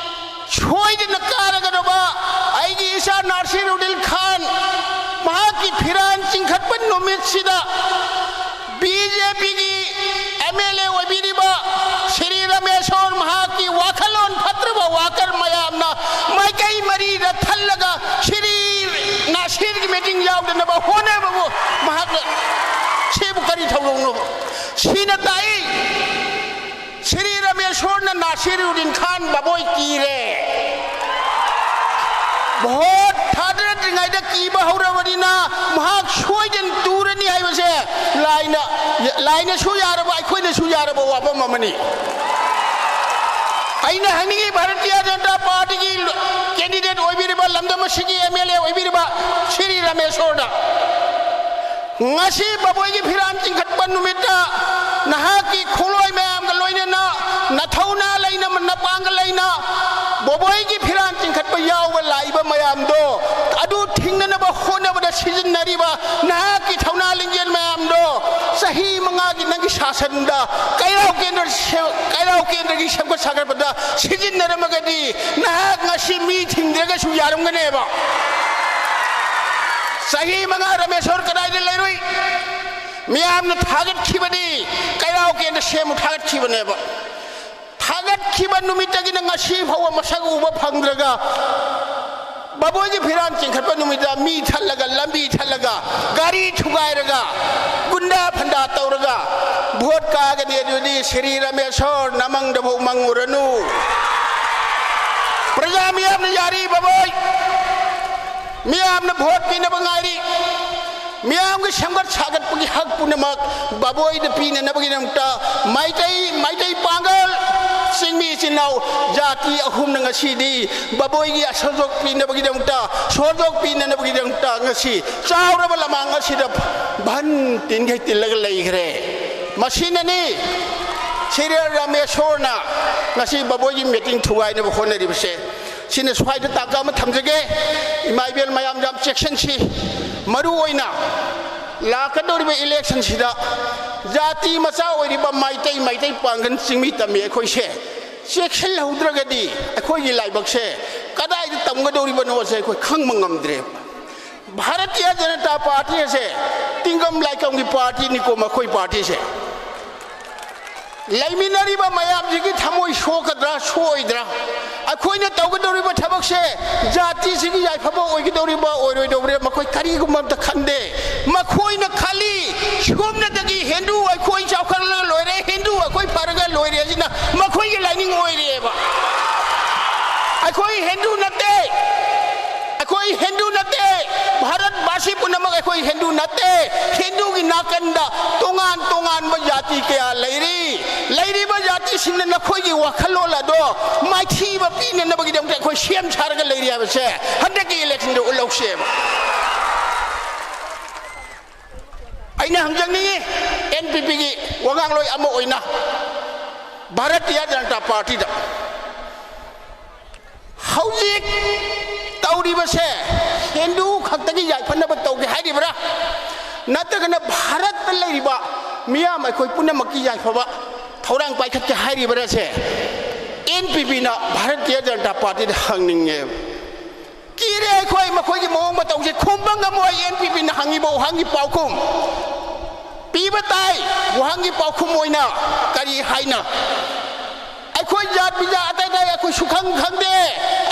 ꯁꯣꯏꯗꯅ ꯀꯥꯔꯒꯗꯕ ꯑꯩꯒꯤ ꯏꯆꯥ ꯅꯥꯁꯤꯔꯨꯗꯤꯟ ꯈꯥꯟ ꯃꯍꯥꯛꯀꯤ ꯐꯤꯔꯥꯟ ꯆꯤꯡꯈꯠꯄ ꯅꯨꯃꯤꯠꯁꯤꯗ ꯕꯤ ꯖꯦ ꯄꯤꯒꯤ ꯑꯦꯝ ꯑꯦꯜ ꯑꯦ ꯑꯣꯏꯕꯤꯔꯤꯕ ꯁ꯭ꯔꯤ ꯔꯥꯃꯦꯁꯣꯔ ꯃꯍꯥꯛꯀꯤ ꯋꯥꯈꯜꯂꯣꯟ ꯐꯠꯇ꯭ꯔꯕ ꯋꯥꯀꯔ ꯃꯌꯥꯝꯅ ꯃꯥꯏꯀꯩ ꯃꯔꯤꯗ ꯊꯜꯂꯒ ꯁ꯭ꯔꯤ ꯅꯥꯁꯤꯔꯒꯤ ꯃꯤꯇꯤꯡ ꯌꯥꯎꯗꯅꯕ ꯍꯣꯠꯅꯕꯕꯨ ꯃꯍꯥꯛꯅ ꯁꯤꯕꯨ ꯀꯔꯤ ꯊꯧꯗꯣꯛꯅꯣ? ꯁꯤꯅ ꯇꯥꯛꯏ, ꯁ꯭ꯔꯤ ꯔꯥꯃꯦꯁꯣꯔꯅ ꯅꯥꯁꯤꯔꯨꯗꯤꯟ ꯈꯥꯟ ꯕꯕꯣꯏ ꯀꯤꯔꯦ꯫ ꯚꯣꯠ ꯊꯥꯗꯔꯛꯇ꯭ꯔꯤꯉꯩꯗ ꯀꯤꯕ ꯍꯧꯔꯕꯅꯤꯅ ꯃꯍꯥꯛ ꯁꯣꯏꯗꯅ ꯇꯨꯔꯅꯤ ꯍꯥꯏꯕꯁꯦ ꯂꯥꯏꯅ, ꯂꯥꯏꯅꯁꯨ ꯌꯥꯔꯕ, ꯑꯩꯈꯣꯏꯅꯁꯨ ꯌꯥꯔꯕ ꯋꯥꯐꯝ ꯑꯃꯅꯤ꯫ ꯑꯩꯅ ꯍꯥꯏꯅꯤꯡꯉꯤ, ꯚꯥꯔꯇꯤꯌ ꯖꯅꯇꯥ ꯄꯥꯔꯇꯤꯒꯤ ꯀꯦꯟꯗꯤꯗꯦꯠ ꯑꯣꯏꯕꯤꯔꯤꯕ, ꯂꯝꯗꯝ ꯑꯁꯤꯒꯤ ꯑꯦꯝ ꯑꯦꯜ ꯑꯦ ꯑꯣꯏꯕꯤꯔꯤꯕ ꯁ꯭ꯔꯤ ꯔꯥꯃꯦꯁꯣꯔꯗ, ꯉꯁꯤ ꯕꯕꯣꯏꯒꯤ ꯐꯤꯔꯥꯟ ꯆꯤꯡꯈꯠꯄ ꯅꯨꯃꯤꯠꯇ ꯅꯍꯥꯛꯀꯤ ꯈꯣꯡꯂꯣꯏ ꯃꯌꯥꯝꯒ ꯂꯣꯏꯅꯅ ꯅꯊꯧꯅꯥ ꯂꯩꯅ, ꯅꯄꯥꯡꯒꯜ ꯂꯩꯅ ꯕꯕꯣꯏꯒꯤ ꯐꯤꯔꯥꯟ ꯆꯤꯡꯈꯠꯄ ꯌꯥꯎꯕ ꯂꯥꯛꯏꯕ ꯃꯌꯥꯝ ꯗꯣ, ꯑꯗꯨ ꯊꯤꯡꯅꯅꯕ ꯍꯣꯠꯅꯕꯗ ꯁꯤꯖꯤꯟꯅꯔꯤꯕ ꯅꯍꯥꯛꯀꯤ ꯊꯧꯅꯥ ꯂꯤꯡꯖꯦꯜ ꯃꯌꯥꯝꯗꯣ, ꯆꯍꯤ ꯃꯉꯥꯒꯤ ꯅꯪꯒꯤ ꯁꯥꯁꯟꯗ ꯀꯩꯔꯥꯎ ꯀꯦꯟꯗ꯭ꯔ ꯁꯦ-, ꯀꯩꯔꯥꯎ ꯀꯦꯟꯗ꯭ꯔꯒꯤ ꯁꯦꯝꯒꯠ ꯁꯥꯒꯠꯄꯗ ꯁꯤꯖꯤꯟꯅꯔꯝꯃꯒꯗꯤ, ꯅꯍꯥꯛ ꯉꯁꯤ ꯃꯤ ꯊꯤꯡꯗ꯭ꯔꯒꯁꯨ ꯌꯥꯔꯝꯒꯅꯦꯕ꯫ ꯆꯍꯤ ꯃꯉꯥ ꯔꯥꯃꯦꯁꯣꯔ ꯀꯗꯥꯏꯗ ꯂꯩꯔꯨꯏ? ꯃꯤꯌꯥꯝꯅ ꯊꯥꯒꯠꯈꯤꯕꯅꯤ, ꯀꯩꯔꯥꯎ ꯀꯦꯟꯗ꯭ꯔ ꯁꯦꯝꯃꯨ ꯊꯥꯒꯠꯈꯤꯕꯅꯦꯕ꯫ ꯊꯥꯒꯠꯈꯤꯕ ꯅꯨꯃꯤꯠꯇꯒꯤꯅ ꯉꯁꯤ ꯐꯥꯎꯕ ꯃꯁꯛ ꯎꯕ ꯐꯪꯗ꯭ꯔꯒ, ꯕꯕꯣꯏꯒꯤ ꯐꯤꯔꯥꯟ ꯆꯤꯡꯈꯠꯄ ꯅꯨꯃꯤꯠꯇ ꯃꯤ ꯊꯠꯂꯒ, ꯂꯝꯕꯤ ꯊꯠꯂꯒ, ꯒꯥꯔꯤ ꯊꯨꯒꯥꯏꯔꯒ, ꯒꯨꯟꯗꯥ ꯐꯟꯗꯥ ꯇꯧꯔꯒ, ꯚꯣꯠ ꯀꯥꯒꯅꯤ ꯑꯗꯨꯗꯤ ꯁ꯭ꯔꯤ ꯔꯥꯃꯦꯁꯣꯔ ꯅꯃꯪꯗꯐꯥꯎ ꯃꯪꯉꯨꯔꯅꯨ꯫ ꯄ꯭ꯔꯖꯥ ꯃꯤꯌꯥꯝꯅ ꯌꯥꯔꯤ ꯕꯕꯣꯏ, ꯃꯤꯌꯥꯝꯅ ꯚꯣꯠ ꯄꯤꯅꯕ ꯉꯥꯏꯔꯤ꯫ ꯃꯤꯌꯥꯝꯒꯤ ꯁꯦꯝꯒꯠ ꯁꯥꯒꯠꯄꯒꯤ ꯍꯛ ꯄꯨꯝꯅꯃꯛ ꯕꯕꯣꯏꯗ ꯄꯤꯅꯅꯕꯒꯤꯗꯃꯛꯇ ꯃꯩꯇꯩ, ꯃꯩꯇꯩ ꯄꯥꯡꯒꯜ, ꯆꯤꯡꯃꯤ ꯏꯆꯤꯟ ꯏꯅꯥꯎ ꯖꯥꯇꯤ ꯑꯍꯨꯝꯅ ꯉꯁꯤꯗꯤ ꯕꯕꯣꯏꯒꯤ ꯑꯁꯣꯖꯣꯛ ꯄꯤꯅꯕꯒꯤꯗꯃꯛꯇ, ꯁꯣꯖꯣꯛ ꯄꯤꯅꯅꯕꯒꯤꯗꯃꯛꯇ ꯉꯁꯤ ꯆꯥꯎꯔꯕ ꯂꯃꯥꯡ ꯑꯁꯤꯗ ꯚꯟ ꯇꯤꯟꯈꯩ ꯇꯤꯜꯂꯒ ꯂꯩꯈ꯭ꯔꯦ꯫ ꯃꯁꯤꯅꯅꯤ ꯁ꯭ꯔꯤ ꯔꯥꯃꯦꯁꯣꯔꯅ ꯉꯁꯤ ꯕꯕꯣꯏꯒꯤ ꯃꯤꯇꯤꯡ ꯊꯨꯒꯥꯏꯅꯕ ꯍꯣꯠꯅꯔꯤꯕꯁꯦ꯫ ꯁꯤꯅ ꯁ꯭ꯋꯥꯏꯗ ꯇꯥꯛꯀ ꯑꯃ ꯊꯝꯖꯒꯦ꯫ ꯏꯃꯥ ꯏꯕꯦꯜ ꯃꯌꯥꯝ ꯌꯥꯝ ꯆꯦꯛꯁꯤꯟꯁꯤ꯫ ꯃꯔꯨ ꯑꯣꯏꯅ ꯂꯥꯛꯀꯗꯧꯔꯤꯕ ꯏꯂꯦꯛꯁꯟꯁꯤꯗ ꯖꯥꯇꯤ ꯃꯆꯥ ꯑꯣꯏꯔꯤꯕ ꯃꯩꯇꯩ, ꯃꯩꯇꯩ ꯄꯥꯡꯒꯜ ꯆꯤꯡꯃꯤ ꯇꯝꯃꯤ ꯑꯩꯈꯣꯏꯁꯦ ꯆꯦꯛꯁꯤꯜꯍꯧꯗ꯭ꯔꯒꯗꯤ ꯑꯩꯈꯣꯏꯒꯤ ꯂꯥꯏꯕꯛꯁꯦ ꯀꯗꯥꯏꯗ ꯇꯝꯒꯗꯧꯔꯤꯕꯅꯣꯁꯦ ꯑꯩꯈꯣꯏ ꯈꯪꯕ ꯉꯝꯗ꯭ꯔꯦꯕ꯫ ꯚꯥꯔꯇꯤꯌ ꯖꯅꯇꯥ ꯄꯥꯔꯇꯤ ꯑꯁꯦ ꯇꯤꯡꯒꯝ ꯂꯥꯏꯀꯝꯒꯤ ꯄꯥꯔꯇꯤꯅꯤꯀꯣ, ꯃꯈꯣꯏ ꯄꯥꯔꯇꯤꯁꯦ꯫ ꯂꯩꯃꯤꯟꯅꯔꯤꯕ ꯃꯌꯥꯝꯁꯤꯒꯤ ꯊꯃꯣꯏ ꯁꯣꯛꯀꯗ꯭ꯔꯥ, ꯁꯣꯛꯑꯣꯏꯗ꯭ꯔꯥ? ꯑꯩꯈꯣꯏꯅ ꯇꯧꯒꯗꯧꯔꯤꯕ ꯊꯕꯛꯁꯦ ꯖꯥꯇꯤꯁꯤꯒꯤ ꯌꯥꯏꯐꯕ ꯑꯣꯏꯒꯗꯧꯔꯤꯕ, ꯑꯣꯏꯔꯣꯏꯗꯧꯔꯤꯕ, ꯃꯈꯣꯏ ꯀꯔꯤꯒꯨꯝꯕ ꯑꯝꯇ ꯈꯟꯗꯦ꯫ ꯃꯈꯣꯏꯅ ꯈꯜꯂꯤ, ꯁꯣꯝꯗꯒꯤ ꯍꯤꯟꯗꯨ ꯑꯩꯈꯣꯏ ꯆꯥꯎꯈꯠꯂꯒ ꯂꯣꯏꯔꯦ, ꯍꯤꯟꯗꯨ ꯑꯩꯈꯣꯏ ꯐꯔꯒ ꯂꯣꯏꯔꯦ, ꯑꯁꯤꯅ ꯃꯈꯣꯏꯒꯤ ꯂꯥꯏꯅꯤꯡ ꯑꯣꯏꯔꯦꯕ꯫ ꯑꯩꯈꯣꯏ ꯍꯤꯟꯗꯨ ꯅꯠꯇꯦ, ꯑꯩꯈꯣꯏ ꯍꯤꯟꯗꯨ ꯅꯠꯇꯦ꯫ ꯚꯥꯔꯠ ꯚꯥꯁꯤ ꯄꯨꯝꯅꯃꯛ ꯑꯩꯈꯣꯏ ꯍꯤꯟꯗꯨ ꯅꯠꯇꯦ꯫ ꯍꯤꯟꯗꯨꯒꯤ ꯅꯥꯀꯟꯗ ꯇꯣꯉꯥꯟ ꯇꯣꯉꯥꯟꯕ ꯖꯥꯇꯤ ꯀꯌꯥ ꯂꯩꯔꯤ꯫ ꯂꯩꯔꯤꯕ ꯖꯥꯇꯤꯁꯤꯡꯅ ꯅꯈꯣꯏꯒꯤ ꯋꯥꯈꯜꯂꯣꯟ ꯑꯗꯣ ꯃꯥꯏꯊꯤꯕ ꯄꯤꯅꯅꯕꯒꯤꯗꯃꯛꯇ ꯑꯩꯈꯣꯏ ꯁꯦꯝ ꯁꯥꯔꯒ ꯂꯩꯔꯤ ꯍꯥꯏꯕꯁꯦ ꯍꯟꯗꯛꯀꯤ ꯏꯂꯦꯛꯁꯟꯗ ꯎꯠꯍꯧꯁꯦꯕ꯫ ꯑꯩꯅ ꯍꯪꯖꯅꯤꯡꯉꯤ, ꯑꯦꯟ ꯄꯤ ꯄꯤꯒꯤ ꯋꯥꯉꯥꯡꯂꯣꯏ ꯑꯃ ꯑꯣꯏꯅ, ꯚꯥꯔꯇꯤꯌ ꯖꯅꯇꯥ ꯄꯥꯔꯇꯤꯗ ꯍꯧꯖꯤꯛ ꯇꯧꯔꯤꯕꯁꯦ ꯍꯤꯟꯗꯨ ꯈꯛꯇꯒꯤ ꯌꯥꯏꯐꯅꯕ ꯇꯧꯒꯦ ꯍꯥꯏꯔꯤꯕ꯭ꯔꯥ? ꯅꯠꯇ꯭ꯔꯒꯅ ꯚꯥꯔꯠꯇ ꯂꯩꯔꯤꯕ ꯃꯤꯌꯥꯝ ꯑꯩꯈꯣꯏ ꯄꯨꯝꯅꯃꯛꯀꯤ ꯌꯥꯏꯐꯕ ꯊꯧꯔꯥꯡ ꯄꯥꯏꯈꯠꯀꯦ ꯍꯥꯏꯔꯤꯕ꯭ꯔꯥꯁꯦ ꯑꯦꯟ ꯄꯤ ꯄꯤꯅ ꯚꯥꯔꯇꯤꯌ ꯖꯅꯇꯥ ꯄꯥꯔꯇꯤꯗ ꯍꯪꯅꯤꯡꯉꯦꯕ꯫ ꯀꯤꯔꯦ ꯑꯩꯈꯣꯏ ꯃꯈꯣꯏꯒꯤ ꯃꯑꯣꯡ ꯃꯇꯧꯁꯦ ꯈꯨꯝꯕ ꯉꯝꯃꯣꯏ꯫ ꯑꯦꯟ ꯄꯤ ꯄꯤꯅ ꯍꯪꯉꯤꯕ ꯋꯥꯍꯪꯒꯤ ꯄꯥꯎꯈꯨꯝ ꯄꯤꯕ ꯇꯥꯏ꯫ ꯋꯥꯍꯪꯒꯤ ꯄꯥꯎꯈꯨꯝ ꯑꯣꯏꯅ ꯀꯔꯤ ꯍꯥꯏꯅ? ꯑꯩꯈꯣꯏ ꯖꯥꯠ ꯕꯤꯖꯥꯠ ꯑꯇꯩ ꯑꯇꯩ ꯑꯩꯈꯣꯏ ꯁꯨꯈꯪ ꯈꯪꯗꯦ꯫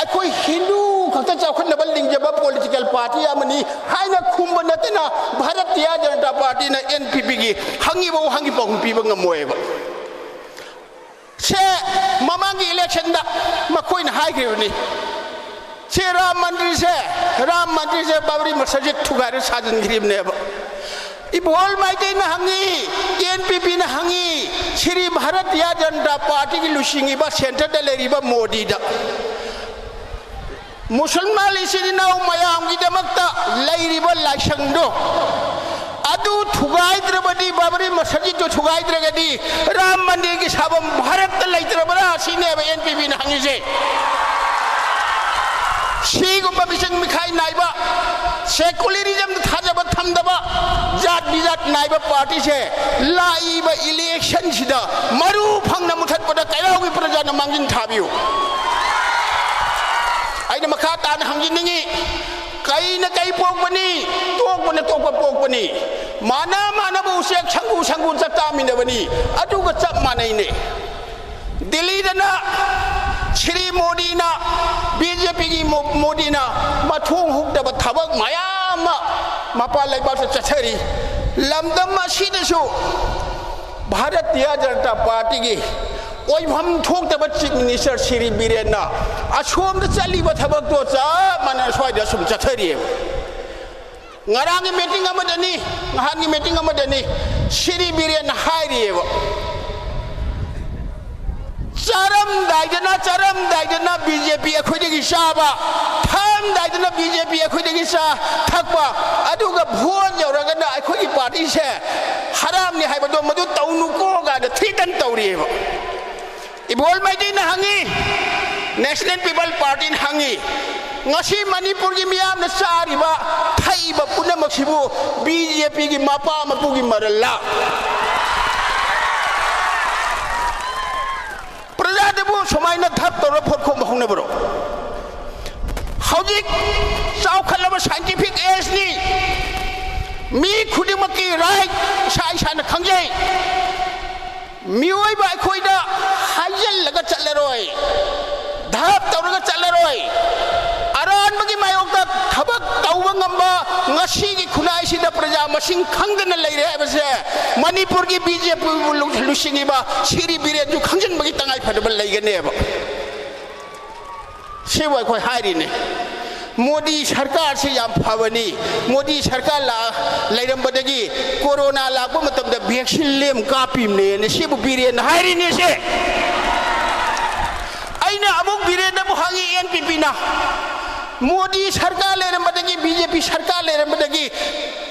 ꯑꯩꯈꯣꯏ ꯍꯤꯟꯗꯨ ꯈꯛꯇ ꯆꯥꯎꯈꯠꯅꯕ ꯂꯤꯡꯖꯕ ꯄꯣꯂꯤꯇꯤꯀꯦꯜ ꯄꯥꯔꯇꯤ ꯑꯃꯅꯤ ꯍꯥꯏꯅ ꯈꯨꯝꯕ ꯅꯠꯇꯅ ꯚꯥꯔꯇꯤꯌ ꯖꯅꯇꯥ ꯄꯥꯔꯇꯤꯅ ꯑꯦꯟ ꯄꯤ ꯄꯤꯒꯤ ꯍꯪꯉꯤꯕ ꯋꯥꯍꯪꯒꯤ ꯄꯥꯎꯈꯨꯝ ꯄꯤꯕ ꯉꯝꯃꯣꯏꯕ꯫ ꯁꯦ ꯃꯃꯥꯡꯒꯤ ꯏꯂꯦꯛꯁꯟꯗ ꯃꯈꯣꯏꯅ ꯍꯥꯏꯈ꯭ꯔꯤꯕꯅꯤ꯫ ꯁꯤ ꯔꯥꯝ ꯃꯟꯗꯤꯔꯁꯦ, ꯔꯥꯝ ꯃꯟꯗꯤꯔꯁꯦ ꯕꯥꯕ꯭ꯔꯤ ꯃꯁꯖꯤꯗ ꯊꯨꯒꯥꯏꯔ ꯁꯥꯖꯤꯟꯈ꯭ꯔꯤꯕꯅꯦꯕ꯫ ꯏꯕꯣꯜ ꯃꯩꯇꯩꯅ ꯍꯪꯉꯤ, ꯑꯦꯟ ꯄꯤ ꯄꯤꯅ ꯍꯪꯉꯤ, ꯁ꯭ꯔꯤ ꯚꯥꯔꯇꯤꯌ ꯖꯅꯇꯥ ꯄꯥꯔꯇꯤꯒꯤ ꯂꯨꯆꯤꯡꯉꯤꯕ ꯁꯦꯟꯇꯔꯗ ꯂꯩꯔꯤꯕ ꯃꯣꯗꯤꯗ, ꯃꯨꯁꯜꯃꯥꯟ ꯏꯆꯤꯟ ꯏꯅꯥꯎ ꯃꯌꯥꯝꯒꯤꯗꯃꯛꯇ ꯂꯩꯔꯤꯕ ꯂꯥꯏꯁꯪꯗꯣ ꯑꯗꯨ ꯊꯨꯒꯥꯏꯗ꯭ꯔꯕꯗꯤ, ꯕꯥꯕ꯭ꯔꯤ ꯃꯁꯖꯤꯗꯇꯨ ꯊꯨꯒꯥꯏꯗ꯭ꯔꯒꯗꯤ ꯔꯥꯝ ꯃꯟꯗꯤꯔꯒꯤ ꯁꯥꯐꯝ ꯚꯥꯔꯠꯇ ꯂꯩꯇ꯭ꯔꯕ꯭ꯔꯥ ꯁꯤꯅꯦꯕ ꯑꯦꯟ ꯄꯤ ꯄꯤꯅ ꯍꯪꯉꯤꯁꯦ꯫ ꯁꯤꯒꯨꯝꯕ ꯃꯤꯆꯪ ꯃꯤꯈꯥꯏ ꯅꯥꯏꯕ, ꯁꯦꯀꯨꯂꯔꯤꯖꯝꯗ ꯊꯥꯖꯕ ꯊꯝꯗꯕ, ꯖꯥꯠ ꯕꯤꯖꯥꯠ ꯅꯥꯏꯕ ꯄꯥꯔꯇꯤꯁꯦ ꯂꯥꯛꯏꯕ ꯏꯂꯦꯛꯁꯟꯁꯤꯗ ꯃꯔꯨ ꯐꯪꯅ ꯃꯨꯊꯠꯄꯗ ꯀꯩꯔꯥꯎꯒꯤ ꯄ꯭ꯔꯖꯥꯅ ꯃꯥꯡꯖꯤꯟ ꯊꯥꯕꯤꯌꯨ꯫ ꯑꯩꯅ ꯃꯈꯥ ꯇꯥꯅ ꯍꯪꯖꯅꯤꯡꯉꯤ, ꯀꯩꯅ ꯀꯩ ꯄꯣꯛꯄꯅꯤ? ꯇꯣꯛꯄꯅ ꯇꯣꯛꯄ ꯄꯣꯛꯄꯅꯤ꯫ ꯃꯥꯅ ꯃꯥꯅꯕ ꯎꯆꯦꯛ ꯁꯪꯒꯨ ꯁꯪꯒꯨ ꯆꯥꯛ ꯆꯥꯃꯤꯟꯅꯕꯅꯤ꯫ ꯑꯗꯨꯒ ꯆꯞ ꯃꯥꯟꯅꯩꯅꯦ꯫ ꯗꯤꯜꯂꯤꯗꯅ ꯁ꯭ꯔꯤ ꯃꯣꯗꯤꯅ, ꯕꯤ ꯖꯦ ꯄꯤꯒꯤ ꯃꯣ-, ꯃꯣꯗꯤꯅ ꯃꯊꯣꯡ ꯍꯨꯛꯇꯕ ꯊꯕꯛ ꯃꯌꯥꯝ ꯑꯃ ꯃꯄꯥꯟ ꯂꯩꯕꯥꯛꯇ ꯆꯠꯊꯔꯤ꯫ ꯂꯝꯗꯝ ꯑꯁꯤꯗꯁꯨ ꯚꯥꯔꯇꯤꯌ ꯖꯅꯇꯥ ꯄꯥꯔꯇꯤꯒꯤ ꯑꯣꯏꯐꯝ ꯊꯣꯛꯇꯕ ꯆꯤꯐ ꯃꯤꯅꯤꯁꯇꯔ ꯁ꯭ꯔꯤ ꯕꯤꯔꯦꯟꯅ ꯑꯁꯣꯝꯗ ꯆꯠꯂꯤꯕ ꯊꯕꯛꯇꯣ ꯆꯞ ꯃꯥꯟꯅꯅ ꯁ꯭ꯋꯥꯏꯗ ꯁꯨꯝ ꯆꯠꯊꯔꯤꯑꯕ꯫ ꯉꯔꯥꯡꯒꯤ ꯃꯤꯇꯤꯡ ꯑꯃꯗꯅꯤ, ꯅꯍꯥꯟꯒꯤ ꯃꯤꯇꯤꯡ ꯑꯃꯗꯅꯤ ꯁ꯭ꯔꯤ ꯕꯤꯔꯦꯟꯅ ꯍꯥꯏꯔꯤꯑꯕ, ꯆꯥꯔꯝꯗꯥꯏꯗꯅ, ꯆꯥꯔꯝꯗꯥꯏꯗꯅ ꯕꯤ ꯖꯦ ꯄꯤ ꯑꯩꯈꯣꯏꯗꯒꯤ ꯆꯥꯕ, ꯊꯛꯑꯝꯗꯥꯏꯗꯅ ꯕꯤ ꯖꯦ ꯄꯤ ꯑꯩꯈꯣꯏꯗꯒꯤ ꯆꯥ ꯊꯛꯄ, ꯑꯗꯨꯒ ꯚꯣꯠ ꯌꯧꯔꯒꯅ ꯑꯩꯈꯣꯏꯒꯤ ꯄꯥꯔꯇꯤꯁꯦ ꯍꯔꯥꯝꯅꯤ ꯍꯥꯏꯕꯗꯣ ꯃꯗꯨ ꯇꯧꯅꯨꯀꯣ ꯀꯥꯏꯅ ꯊ꯭ꯔꯤꯇꯟ ꯇꯧꯔꯤꯑꯕ꯫ ꯏꯕꯣꯜ ꯃꯩꯇꯩꯅ ꯍꯪꯉꯤ, ꯅꯦꯁꯅꯦꯜ ꯄꯤꯄꯜ ꯄꯥꯔꯇꯤꯅ ꯍꯪꯉꯤ, ꯉꯁꯤ ꯃꯅꯤꯄꯨꯔꯒꯤ ꯃꯤꯌꯥꯝꯅ ꯆꯥꯔꯤꯕ, ꯊꯛꯏꯕ ꯄꯨꯝꯅꯃꯛꯁꯤꯕꯨ ꯕꯤ ꯖꯦ ꯄꯤꯒꯤ ꯃꯄꯥ ꯃꯄꯨꯒꯤ ꯃꯔꯜꯂ? ꯄ꯭ꯔꯖꯥꯗꯕꯨ ꯁꯨꯃꯥꯏꯅ ꯙꯞ ꯇꯧꯔ ꯚꯣꯠ ꯈꯣꯝꯕ ꯍꯧꯅꯕ꯭ꯔꯣ? ꯍꯧꯖꯤꯛ ꯆꯥꯎꯈꯠꯂꯕ scientific age ꯅꯤ, ꯃꯤ ꯈꯨꯗꯤꯡꯃꯛꯀꯤ right ꯏꯁꯥ ꯏꯁꯥꯅ ꯈꯪꯖꯩ꯫ ꯃꯤꯑꯣꯏꯕ ꯑꯩꯈꯣꯏꯗ ꯍꯥꯏꯖꯤꯜꯂꯒ ꯆꯠꯂꯔꯣꯏ, ꯙꯞ ꯇꯧꯔꯒ ꯆꯠꯂꯔꯣꯏ꯫ ꯑꯔꯥꯟꯕꯒꯤ ꯃꯥꯌꯣꯛꯇ ꯊꯕꯛ ꯇꯧꯕ ꯉꯝꯕ ꯉꯁꯤꯒꯤ ꯈꯨꯟꯅꯥꯏꯁꯤꯗ ꯄ꯭ꯔꯖꯥ ꯃꯁꯤꯡ ꯈꯪꯗꯅ ꯂꯩꯔꯦ ꯍꯥꯏꯕꯁꯦ ꯃꯅꯤꯄꯨꯔꯒꯤ ꯕꯤ ꯖꯦ ꯄꯤꯕꯨ ꯂꯨ-, ꯂꯨꯆꯤꯡꯉꯤꯕ ꯁꯤꯔꯤ ꯕꯤꯔꯦꯟꯁꯨ ꯈꯪꯖꯤꯟꯕꯒꯤ ꯇꯉꯥꯏ ꯐꯗꯕ ꯂꯩꯒꯅꯦꯕ꯫ ꯁꯤꯕꯨ ꯑꯩꯈꯣꯏ ꯍꯥꯏꯔꯤꯅꯤ꯫ ꯃꯣꯗꯤ ꯁꯔꯀꯥꯔꯁꯤ ꯌꯥꯝ ꯐꯕꯅꯤ, ꯃꯣꯗꯤ ꯁꯔꯀꯥꯔ ꯂꯥꯛ-, ꯂꯩꯔꯝꯕꯗꯒꯤ ꯀꯣꯔꯣꯅꯥ ꯂꯥꯛꯄ ꯃꯇꯝꯗ vaccine ꯂꯦꯝ ꯀꯥꯞꯄꯤꯕꯅꯦꯅ ꯁꯤꯕꯨ ꯕꯤꯔꯦꯟꯅ ꯍꯥꯏꯔꯤꯅꯤ꯫ ꯁꯦ ꯑꯩꯅ ꯑꯃꯨꯛ ꯕꯤꯔꯦꯟꯗ ꯑꯃꯨꯛ ꯍꯪꯉꯤ, ꯑꯦꯟ ꯄꯤ ꯄꯤꯅ ꯃꯣꯗꯤ ꯁꯔꯀꯥꯔ ꯂꯩꯔꯝꯕꯗꯒꯤ, ꯕꯤ ꯖꯦ ꯄꯤ ꯁꯔꯀꯥꯔ ꯂꯩꯔꯝꯕꯗꯒꯤ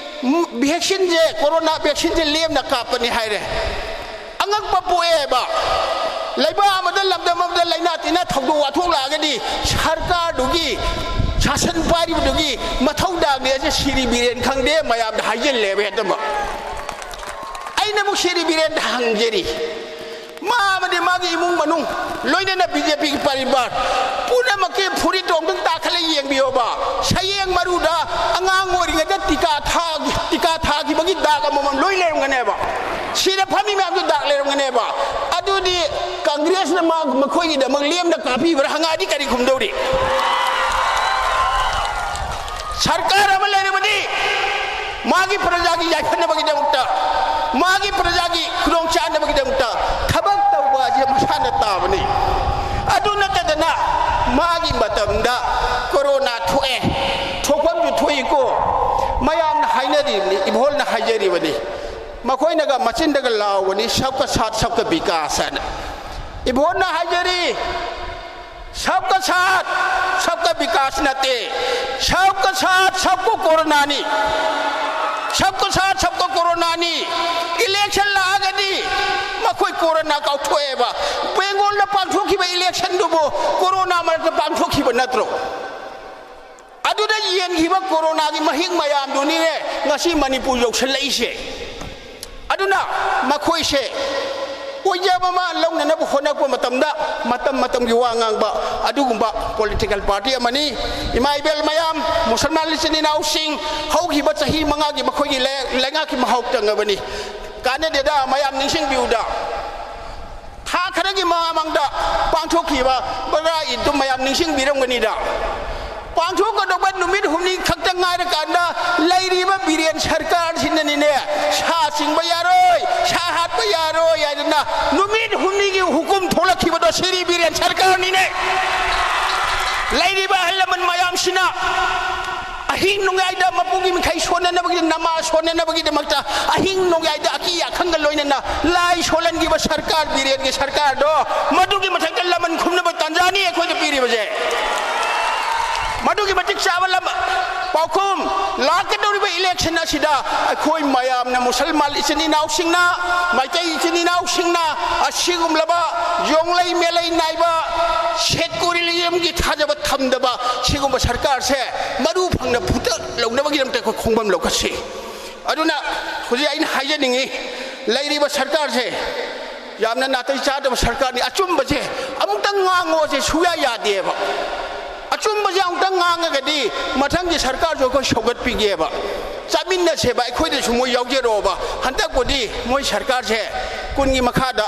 vaccine ꯁꯦ, ꯀꯣꯔꯣꯅꯥ vaccine ꯁꯦ ꯂꯦꯝꯅ ꯀꯥꯞꯄꯅꯤ ꯍꯥꯏꯔꯦ꯫ ꯑꯉꯛꯄ ꯄꯣꯛꯑꯦꯕ꯫ ꯂꯩꯕꯥꯛ ꯑꯃꯗ, ꯂꯝꯗꯝ ꯑꯃꯗ ꯂꯥꯏꯅꯥ ꯇꯤꯟꯅꯥ ꯊꯧꯗꯣꯛ ꯋꯥꯊꯣꯛ ꯂꯥꯛꯑꯒꯗꯤ ꯁꯔꯀꯥꯔꯗꯨꯒꯤ, ꯁꯥꯁꯟ ꯄꯥꯏꯔꯤꯕꯗꯨꯒꯤ ꯃꯊꯧꯗꯥꯡꯅꯦꯁꯦ ꯁꯤꯔꯤ ꯕꯤꯔꯦꯟ ꯈꯪꯗꯦ, ꯃꯌꯥꯝꯗ ꯍꯥꯏꯖꯤꯜꯂꯦꯕ ꯍꯦꯛꯇꯃꯛ꯫ ꯑꯩꯅ ꯑꯃꯨꯛ ꯁꯤꯔꯤ ꯕꯤꯔꯦꯟꯗ ꯍꯪꯖꯔꯤ, ꯃꯥ ꯑꯃꯗꯤ ꯃꯥꯒꯤ ꯏꯃꯨꯡ ꯃꯅꯨꯡ, ꯂꯣꯏꯅꯅ ꯕꯤ ꯖꯦ ꯄꯤꯒꯤ ꯄꯔꯤꯕꯥꯔ ꯄꯨꯝꯅꯃꯛꯀꯤ ꯐꯨꯔꯤꯠꯇꯣ ꯑꯃꯨꯛꯇꯪ ꯇꯥꯈꯠꯂ ꯌꯦꯡꯕꯤꯌꯣꯕ꯫ ꯁꯌꯦꯡ ꯃꯔꯨꯗ ꯑꯉꯥꯡ ꯑꯣꯏꯔꯤꯉꯩꯗ ꯇꯤꯀꯥ ꯊꯥ-, ꯇꯤꯀꯥ ꯊꯥꯈꯤꯕꯒꯤ ꯗꯥꯛ ꯑꯃꯃꯝ ꯂꯣꯏ ꯂꯩꯔꯝꯒꯅꯦꯕ꯫ ꯁꯤꯗ ꯐꯝꯃꯤ ꯃꯌꯥꯝꯁꯨ ꯗꯥꯛ ꯂꯩꯔꯝꯒꯅꯦꯕ꯫ ꯑꯗꯨꯗꯤ ꯀꯪꯒ꯭ꯔꯦꯁꯅ ꯃꯥ-, ꯃꯈꯣꯏꯒꯤꯗꯃꯛ ꯂꯦꯝꯅ ꯀꯥꯞꯄꯤꯕ꯭ꯔꯥ ꯍꯪꯉꯛꯑꯗꯤ ꯀꯔꯤ ꯈꯨꯝꯗꯧꯔꯤ? ꯁꯔꯀꯥꯔ ꯑꯃ ꯂꯩꯔꯕꯗꯤ ꯃꯥꯒꯤ ꯄ꯭ꯔꯖꯥꯒꯤ ꯌꯥꯏꯐꯅꯕꯒꯤꯗꯃꯛꯇ, ꯃꯥꯒꯤ ꯄ꯭ꯔꯖꯥꯒꯤ ꯈꯨꯗꯣꯡꯆꯥꯅꯕꯒꯤꯗꯃꯛꯇ ꯊꯕꯛ ꯇꯧꯕ ꯑꯁꯤ ꯃꯁꯥꯅ ꯇꯥꯕꯅꯤ꯫ ꯑꯗꯨ ꯅꯠꯇꯗꯅ ꯃꯥꯒꯤ ꯃꯇꯝꯗ ꯀꯣꯔꯣꯅꯥ ꯊꯣꯛꯑꯦ, ꯊꯣꯛꯐꯝꯁꯨ ꯊꯣꯛꯏꯀꯣ, ꯃꯌꯥꯝꯅ ꯍꯥꯏꯅꯔꯤꯕꯅꯤ, ꯏꯕꯣꯜꯅ ꯍꯥꯏꯖꯔꯤꯕꯅꯤ꯫ ꯃꯈꯣꯏꯅꯒ ꯃꯆꯤꯟꯗꯒ ꯂꯥꯎꯕꯅꯤ, "ꯁꯕꯀ ꯁꯥꯊ ꯁꯕꯀ ꯕꯤꯀꯥꯁ" ꯍꯥꯏꯅ꯫ ꯏꯕꯣꯜꯅ ꯍꯥꯏꯖꯔꯤ, "ꯁꯕꯀ ꯁꯥꯊ ꯁꯕꯀ ꯕꯤꯀꯥꯁ ꯅꯠꯇꯦ, ꯁꯕꯀ ꯁꯥꯊ ꯁꯕꯀ ꯀꯣꯔꯣꯅꯥꯅꯤ, ꯁꯕꯀ ꯁꯥꯊ ꯁꯕꯀ ꯀꯣꯔꯣꯅꯥꯅꯤ"꯫ Election ꯂꯥꯛꯑꯒꯗꯤ ꯃꯈꯣꯏ ꯀꯣꯔꯣꯅꯥ ꯀꯥꯎꯊꯣꯛꯑꯦꯕ꯫ ꯕꯦꯡꯒꯣꯜꯗ ꯄꯥꯡꯊꯣꯛꯈꯤꯕ election ꯗꯨꯕꯨ ꯀꯣꯔꯣꯅꯥ ꯃꯔꯛꯇ ꯄꯥꯡꯊꯣꯛꯈꯤꯕ ꯅꯠꯇ꯭ꯔꯣ? ꯑꯗꯨꯗ ꯌꯦꯟꯈꯤꯕ ꯀꯣꯔꯣꯅꯥꯒꯤ ꯃꯍꯤꯛ ꯃꯌꯥꯝꯗꯨꯅꯤꯅꯦ ꯉꯁꯤ ꯃꯅꯤꯄꯨꯔ ꯌꯧꯁꯜꯂꯛꯏꯁꯦ꯫ ꯑꯗꯨꯅ ꯃꯈꯣꯏꯁꯦ ꯑꯣꯏꯖꯕ ꯑꯃ ꯂꯧꯅꯅꯕ ꯍꯣꯠꯅꯔꯛꯄ ꯃꯇꯝꯗ ꯃꯇꯝ ꯃꯇꯝꯒꯤ ꯋꯥ ꯉꯥꯡꯕ ꯑꯗꯨꯒꯨꯝꯕ ꯄꯣꯂꯤꯇꯤꯀꯦꯜ ꯄꯥꯔꯇꯤ ꯑꯃꯅꯤ꯫ ꯏꯃꯥ ꯏꯕꯦꯜ ꯃꯌꯥꯝ, ꯃꯨꯁꯜꯃꯥꯟ ꯏꯆꯤꯟ ꯏꯅꯥꯎꯁꯤꯡ, ꯍꯧꯈꯤꯕ ꯆꯍꯤ ꯃꯉꯥꯒꯤ ꯃꯈꯣꯏꯒꯤ ꯂꯩ-, ꯂꯩꯉꯥꯛꯀꯤ ꯃꯍꯥꯎ ꯇꯪꯉꯕꯅꯤ꯫ ꯀꯥꯟꯅꯗꯦꯗ, ꯃꯌꯥꯝ ꯅꯤꯡꯁꯤꯡꯕꯤꯌꯨꯗ꯫ ꯊꯥ ꯈꯔꯒꯤ ꯃꯃꯥꯡꯗ ꯄꯥꯡꯊꯣꯛꯈꯤꯕ ꯕꯔꯥ ꯏꯗꯇꯨ ꯃꯌꯥꯝ ꯅꯤꯡꯁꯤꯡꯕꯤꯔꯝꯒꯅꯤꯗ꯫ ꯄꯥꯡꯊꯣꯛꯀꯗꯧꯕ ꯅꯨꯃꯤꯠ ꯍꯨꯝꯅꯤ ꯈꯛꯇ ꯉꯥꯏꯔꯀꯥꯟꯗ ꯂꯩꯔꯤꯕ ꯕꯤꯔꯦꯟ ꯁꯔꯀꯥꯔꯁꯤꯅꯅꯤꯅꯦ, ꯁꯥ ꯆꯤꯡꯕ ꯌꯥꯔꯣꯏ, ꯁꯥ ꯍꯥꯠꯄ ꯌꯥꯔꯣꯏ ꯍꯥꯏꯗꯅ ꯅꯨꯃꯤꯠ ꯍꯨꯝꯅꯤꯒꯤ ꯍꯨꯀꯨꯝ ꯊꯣꯛꯂꯛꯈꯤꯕꯗꯣ ꯁꯤꯔꯤ ꯕꯤꯔꯦꯟ ꯁꯔꯀꯥꯔꯅꯤꯅꯦ꯫ ꯂꯩꯔꯤꯕ ꯑꯍꯜ ꯂꯃꯟ ꯃꯌꯥꯝꯁꯤꯅ ꯑꯍꯤꯡ ꯅꯣꯡꯌꯥꯏꯗ ꯃꯄꯨꯒꯤ ꯃꯤꯈꯩ ꯁꯣꯟꯅꯅꯕꯒꯤ, ꯅꯃꯥ ꯁꯣꯟꯅꯅꯕꯒꯤꯗꯃꯛꯇ ꯑꯍꯤꯡ ꯅꯣꯡꯌꯥꯏꯗ ꯑꯀꯤ ꯑꯈꯪꯒ ꯂꯣꯏꯅꯅ ꯂꯥꯏ ꯁꯣꯜꯍꯟꯈꯤꯕ ꯁꯔꯀꯥꯔ, ꯕꯤꯔꯦꯟꯒꯤ ꯁꯔꯀꯥꯔꯗꯣ, ꯃꯗꯨꯒꯤ ꯃꯊꯛꯇ ꯂꯃꯟ ꯈꯨꯝꯅꯕ ꯇꯥꯟꯖꯥꯅꯤ ꯑꯩꯈꯣꯏꯗ ꯄꯤꯔꯤꯕꯁꯦ꯫ ꯃꯗꯨꯒꯤ ꯃꯇꯤꯛ ꯆꯥꯕ ꯂꯝ-, ꯄꯥꯎꯈꯨꯝ, ꯂꯥꯛꯀꯗꯧꯔꯤꯕ ꯏꯂꯦꯛꯁꯟ ꯑꯁꯤꯗ ꯑꯩꯈꯣꯏ ꯃꯌꯥꯝꯅ, ꯃꯨꯁꯜꯃꯥꯟ ꯏꯆꯤꯟ ꯏꯅꯥꯎꯁꯤꯡꯅ, ꯃꯩꯇꯩ ꯏꯆꯤꯟ ꯏꯅꯥꯎꯁꯤꯡꯅ, ꯑꯁꯤꯒꯨꯝꯂꯕ ꯌꯣꯡꯂꯩ ꯃꯦꯂꯩ ꯅꯥꯏꯕ, ꯁꯦꯀꯨꯂꯔꯤꯖꯝꯒꯤ ꯊꯥꯖꯕ ꯊꯝꯗꯕ ꯁꯤꯒꯨꯝꯕ ꯁꯔꯀꯥꯔꯁꯦ ꯃꯔꯨ ꯐꯪꯅ ꯐꯨꯠꯇ ꯂꯧꯅꯕꯒꯤꯗꯃꯛꯇ ꯑꯩꯈꯣꯏ ꯈꯣꯡꯕꯝ ꯂꯧꯈꯠꯁꯤ꯫ ꯑꯗꯨꯅ ꯍꯧꯖꯤꯛ ꯑꯩꯅ ꯍꯥꯏꯖꯅꯤꯡꯉꯤ, ꯂꯩꯔꯤꯕ ꯁꯔꯀꯥꯔꯁꯦ ꯌꯥꯝꯅ ꯅꯥꯇꯩ ꯆꯥꯗꯕ ꯁꯔꯀꯥꯔꯅꯤ꯫ ꯑꯆꯨꯝꯕꯁꯦ ꯑꯃꯨꯛꯇꯪ ꯉꯥꯡꯉꯣꯁꯦ ꯁꯨꯌꯥ ꯌꯥꯗꯦꯕ꯫ ꯑꯆꯨꯝꯕꯁꯦ ꯑꯃꯨꯛꯇꯪ ꯉꯥꯡꯉꯒꯗꯤ ꯃꯊꯪꯒꯤ ꯁꯔꯀꯥꯔꯁꯨ ꯑꯩꯈꯣꯏ ꯁꯧꯒꯠꯄꯤꯒꯦꯕ꯫ ꯆꯥꯃꯤꯟꯅꯁꯦꯕ, ꯑꯩꯈꯣꯏꯗꯁꯨ ꯃꯣꯏ ꯌꯥꯎꯖꯔꯛꯑꯣꯕ꯫ ꯍꯟꯗꯛꯄꯨꯗꯤ ꯃꯣꯏ ꯁꯔꯀꯥꯔꯁꯦ ꯀꯨꯟꯒꯤ ꯃꯈꯥꯗ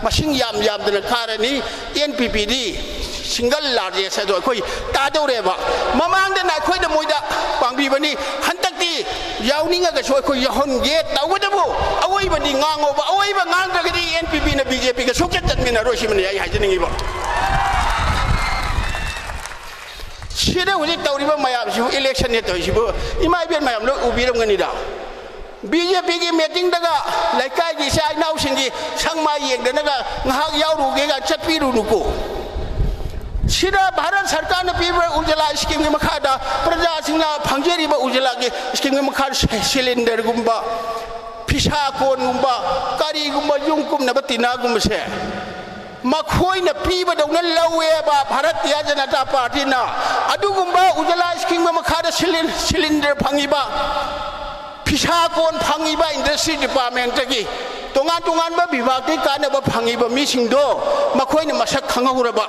ꯃꯁꯤꯡ ꯌꯥꯝ ꯌꯥꯝꯗꯅ ꯀꯥꯔꯅꯤ꯫ ꯑꯦꯟ ꯄꯤ ꯄꯤꯗꯤ ꯁꯤꯡꯒꯜ ꯂꯥꯔꯖꯦꯁ ꯑꯗꯣ ꯑꯩꯈꯣꯏ ꯇꯥꯗꯧꯔꯦꯕ꯫ ꯃꯃꯥꯡꯗꯅ ꯑꯩꯈꯣꯏꯅ ꯃꯣꯏꯗ ꯄꯥꯡꯕꯤꯕꯅꯤ, ꯍꯟꯗꯛꯇꯤ ꯌꯥꯎꯅꯤꯡꯉꯒꯁꯨ ꯑꯩꯈꯣꯏ ꯌꯥꯎꯍꯟꯒꯦ꯫ ꯇꯧꯕꯇꯕꯨ ꯑꯋꯣꯏꯕꯗꯤ ꯉꯥꯡꯉꯣꯕ, ꯑꯋꯣꯏꯕ ꯉꯥꯡꯗ꯭ꯔꯒꯗꯤ ꯑꯦꯟ ꯄꯤ ꯄꯤꯅ ꯕꯤ ꯖꯦ ꯄꯤꯒ ꯁꯨꯡꯆꯠ ꯆꯠꯃꯤꯟꯅꯔꯣꯏ꯫ ꯁꯤꯃꯅꯤ ꯑꯩ ꯍꯥꯏꯖꯅꯤꯡꯉꯤꯕ꯫ ꯁꯤꯗ ꯍꯧꯖꯤꯛ ꯇꯧꯔꯤꯕ ꯃꯌꯥꯝꯁꯤꯕꯨ, ꯏꯂꯦꯛꯁꯟꯅꯦ ꯇꯧꯔꯤꯁꯤꯕꯨ, ꯏꯃꯥ ꯏꯕꯦꯟ ꯃꯌꯥꯝ ꯂꯣꯏ ꯎꯕꯤꯔꯝꯒꯅꯤꯗ꯫ ꯕꯤ ꯖꯦ ꯄꯤꯒꯤ ꯃꯤꯇꯤꯡꯗꯒ ꯂꯩꯀꯥꯏꯒꯤ ꯏꯆꯥ ꯏꯅꯥꯎꯁꯤꯡꯒꯤ ꯁꯪ ꯃꯥꯏ ꯌꯦꯡꯗꯅꯒ ꯉꯥꯏꯍꯥꯛ ꯌꯥꯎꯔꯨꯒꯦꯒ ꯆꯠꯄꯤꯔꯨꯅꯨꯀꯣ꯫ ꯁꯤꯗ ꯚꯥꯔꯠ ꯁꯔꯀꯥꯔꯅ ꯄꯤꯕ ꯎꯖꯥꯂꯥ ꯁ꯭ꯀꯤꯝꯒꯤ ꯃꯈꯥꯗ ꯄ꯭ꯔꯖꯥꯁꯤꯡꯅ ꯐꯪꯖꯔꯤꯕ ꯎꯖꯥꯂꯥꯒꯤ ꯁ꯭ꯀꯤꯝꯒꯤ ꯃꯈꯥꯗ ꯁꯤ-, ꯁꯤꯂꯤꯟꯗꯔꯒꯨꯝꯕ, ꯐꯤꯁꯥ ꯀꯣꯟꯒꯨꯝꯕ, ꯀꯔꯤꯒꯨꯝꯕ, ꯌꯨꯝ ꯀꯨꯝꯅꯕ ꯇꯤꯅꯥꯒꯨꯝꯕꯁꯦ ꯃꯈꯣꯏꯅ ꯄꯤꯕꯗꯧꯅ ꯂꯧꯋꯦꯕ ꯚꯥꯔꯇꯤꯌꯥ ꯖꯅꯇꯥ ꯄꯥꯔꯇꯤꯅ꯫ ꯑꯗꯨꯒꯨꯝꯕ ꯎꯖꯂꯥ ꯁ꯭ꯀꯤꯝꯒꯤ ꯃꯈꯥꯗ ꯁꯤꯂꯤꯟ-, ꯁꯤꯂꯤꯟꯗꯔ ꯐꯪꯉꯤꯕ, ꯐꯤꯁꯥ ꯀꯣꯟ ꯐꯪꯉꯤꯕ, ꯏꯟꯗꯁꯇ꯭ꯔꯤ ꯗꯤꯄꯥꯔꯠꯃꯦꯟꯇꯒꯤ ꯇꯣꯉꯥꯟ ꯇꯣꯉꯥꯟꯕ ꯕꯤꯚꯥꯒꯇꯒꯤ ꯀꯥꯟꯅꯕ ꯐꯪꯉꯤꯕ ꯃꯤꯁꯤꯡꯗꯣ ꯃꯈꯣꯏꯅ ꯃꯁꯛ ꯈꯪꯍꯧꯔꯕ,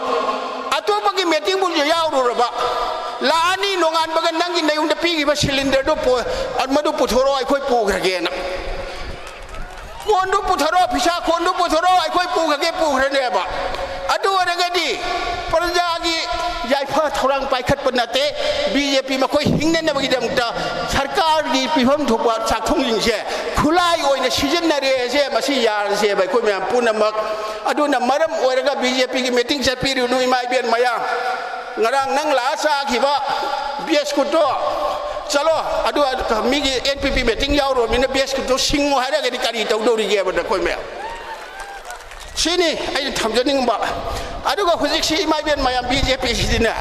ꯑꯇꯣꯞꯄꯒꯤ ꯃꯤꯇꯤꯡꯕꯨ ꯌꯥꯎꯔꯨꯔꯕ, ꯂꯥꯛꯑꯅꯤ, ꯅꯣꯡꯉꯥꯟꯕꯒ ꯅꯪꯒꯤ ꯅꯌꯨꯝꯗ ꯄꯤꯈꯤꯕ ꯁꯤꯂꯤꯟꯗꯔꯗꯨ ꯄꯨ-, ꯃꯗꯨ ꯄꯨꯊꯣꯔꯛꯑꯣ, ꯑꯩꯈꯣꯏ ꯄꯨꯈ꯭ꯔꯒꯦꯅ꯫ ꯀꯣꯟꯗꯨ ꯄꯨꯊꯣꯔꯛꯑꯣ, ꯐꯤꯁꯥ ꯀꯣꯟꯗꯨ ꯄꯨꯊꯣꯔꯛꯑꯣ, ꯑꯩꯈꯣꯏ ꯄꯨꯈ꯭ꯔꯒꯦ, ꯄꯨꯈ꯭ꯔꯅꯦꯕ꯫ ꯑꯗꯨ ꯑꯣꯏꯔꯒꯗꯤ ꯄ꯭ꯔꯖꯥꯒꯤ ꯌꯥꯏꯐ ꯊꯧꯔꯥꯡ ꯄꯥꯏꯈꯠꯄ ꯅꯠꯇꯦ꯫ ꯕꯤ ꯖꯦ ꯄꯤ ꯃꯈꯣꯏ ꯍꯤꯡꯅꯅꯕꯒꯤꯗꯃꯛꯇ ꯁꯔꯀꯥꯔꯒꯤ ꯄꯤꯐꯝ ꯊꯣꯛꯄ ꯆꯥꯛꯊꯨꯝꯁꯤꯡꯁꯦ ꯈꯨꯠꯂꯥꯏ ꯑꯣꯏꯅ ꯁꯤꯖꯤꯟꯅꯔꯦꯁꯦ, ꯃꯁꯤ ꯌꯥꯔꯁꯦꯕ ꯑꯩꯈꯣꯏ ꯃꯌꯥꯝ ꯄꯨꯝꯅꯃꯛ꯫ ꯑꯗꯨꯅ ꯃꯔꯝ ꯑꯣꯏꯔꯒ ꯕꯤ ꯖꯦ ꯄꯤꯒꯤ ꯃꯤꯇꯤꯡ ꯆꯠꯄꯤꯔꯨꯅꯨ, ꯏꯃꯥ ꯏꯕꯦꯟ ꯃꯌꯥꯝ꯫ ꯉꯔꯥꯡ ꯅꯪ ꯂꯥꯛꯑ ꯆꯥꯈꯤꯕ ꯕꯤꯁꯀꯨꯠꯇꯣ, ꯆꯠꯂꯣ, ꯑꯗꯨ ꯃꯤꯒꯤ ꯑꯦꯟ ꯄꯤ ꯄꯤ ꯃꯤꯇꯤꯡ ꯌꯥꯎꯔꯨꯔꯕꯅꯤꯅ ꯕꯤꯁꯀꯨꯠꯇꯣ ꯁꯤꯡꯉꯨ ꯍꯥꯏꯔꯒꯗꯤ ꯀꯔꯤ ꯇꯧꯗꯧꯔꯤꯒꯦꯕ ꯅꯈꯣꯏ ꯃꯌꯥꯝ? ꯁꯤꯅꯤ ꯑꯩꯅ ꯊꯝꯖꯅꯤꯡꯕ꯫ ꯑꯗꯨꯒ ꯍꯧꯖꯤꯛꯁꯤ ꯏꯃꯥ ꯏꯕꯦꯟ ꯃꯌꯥꯝ, ꯕꯤ ꯖꯦ ꯄꯤꯁꯤꯗꯤꯅꯦ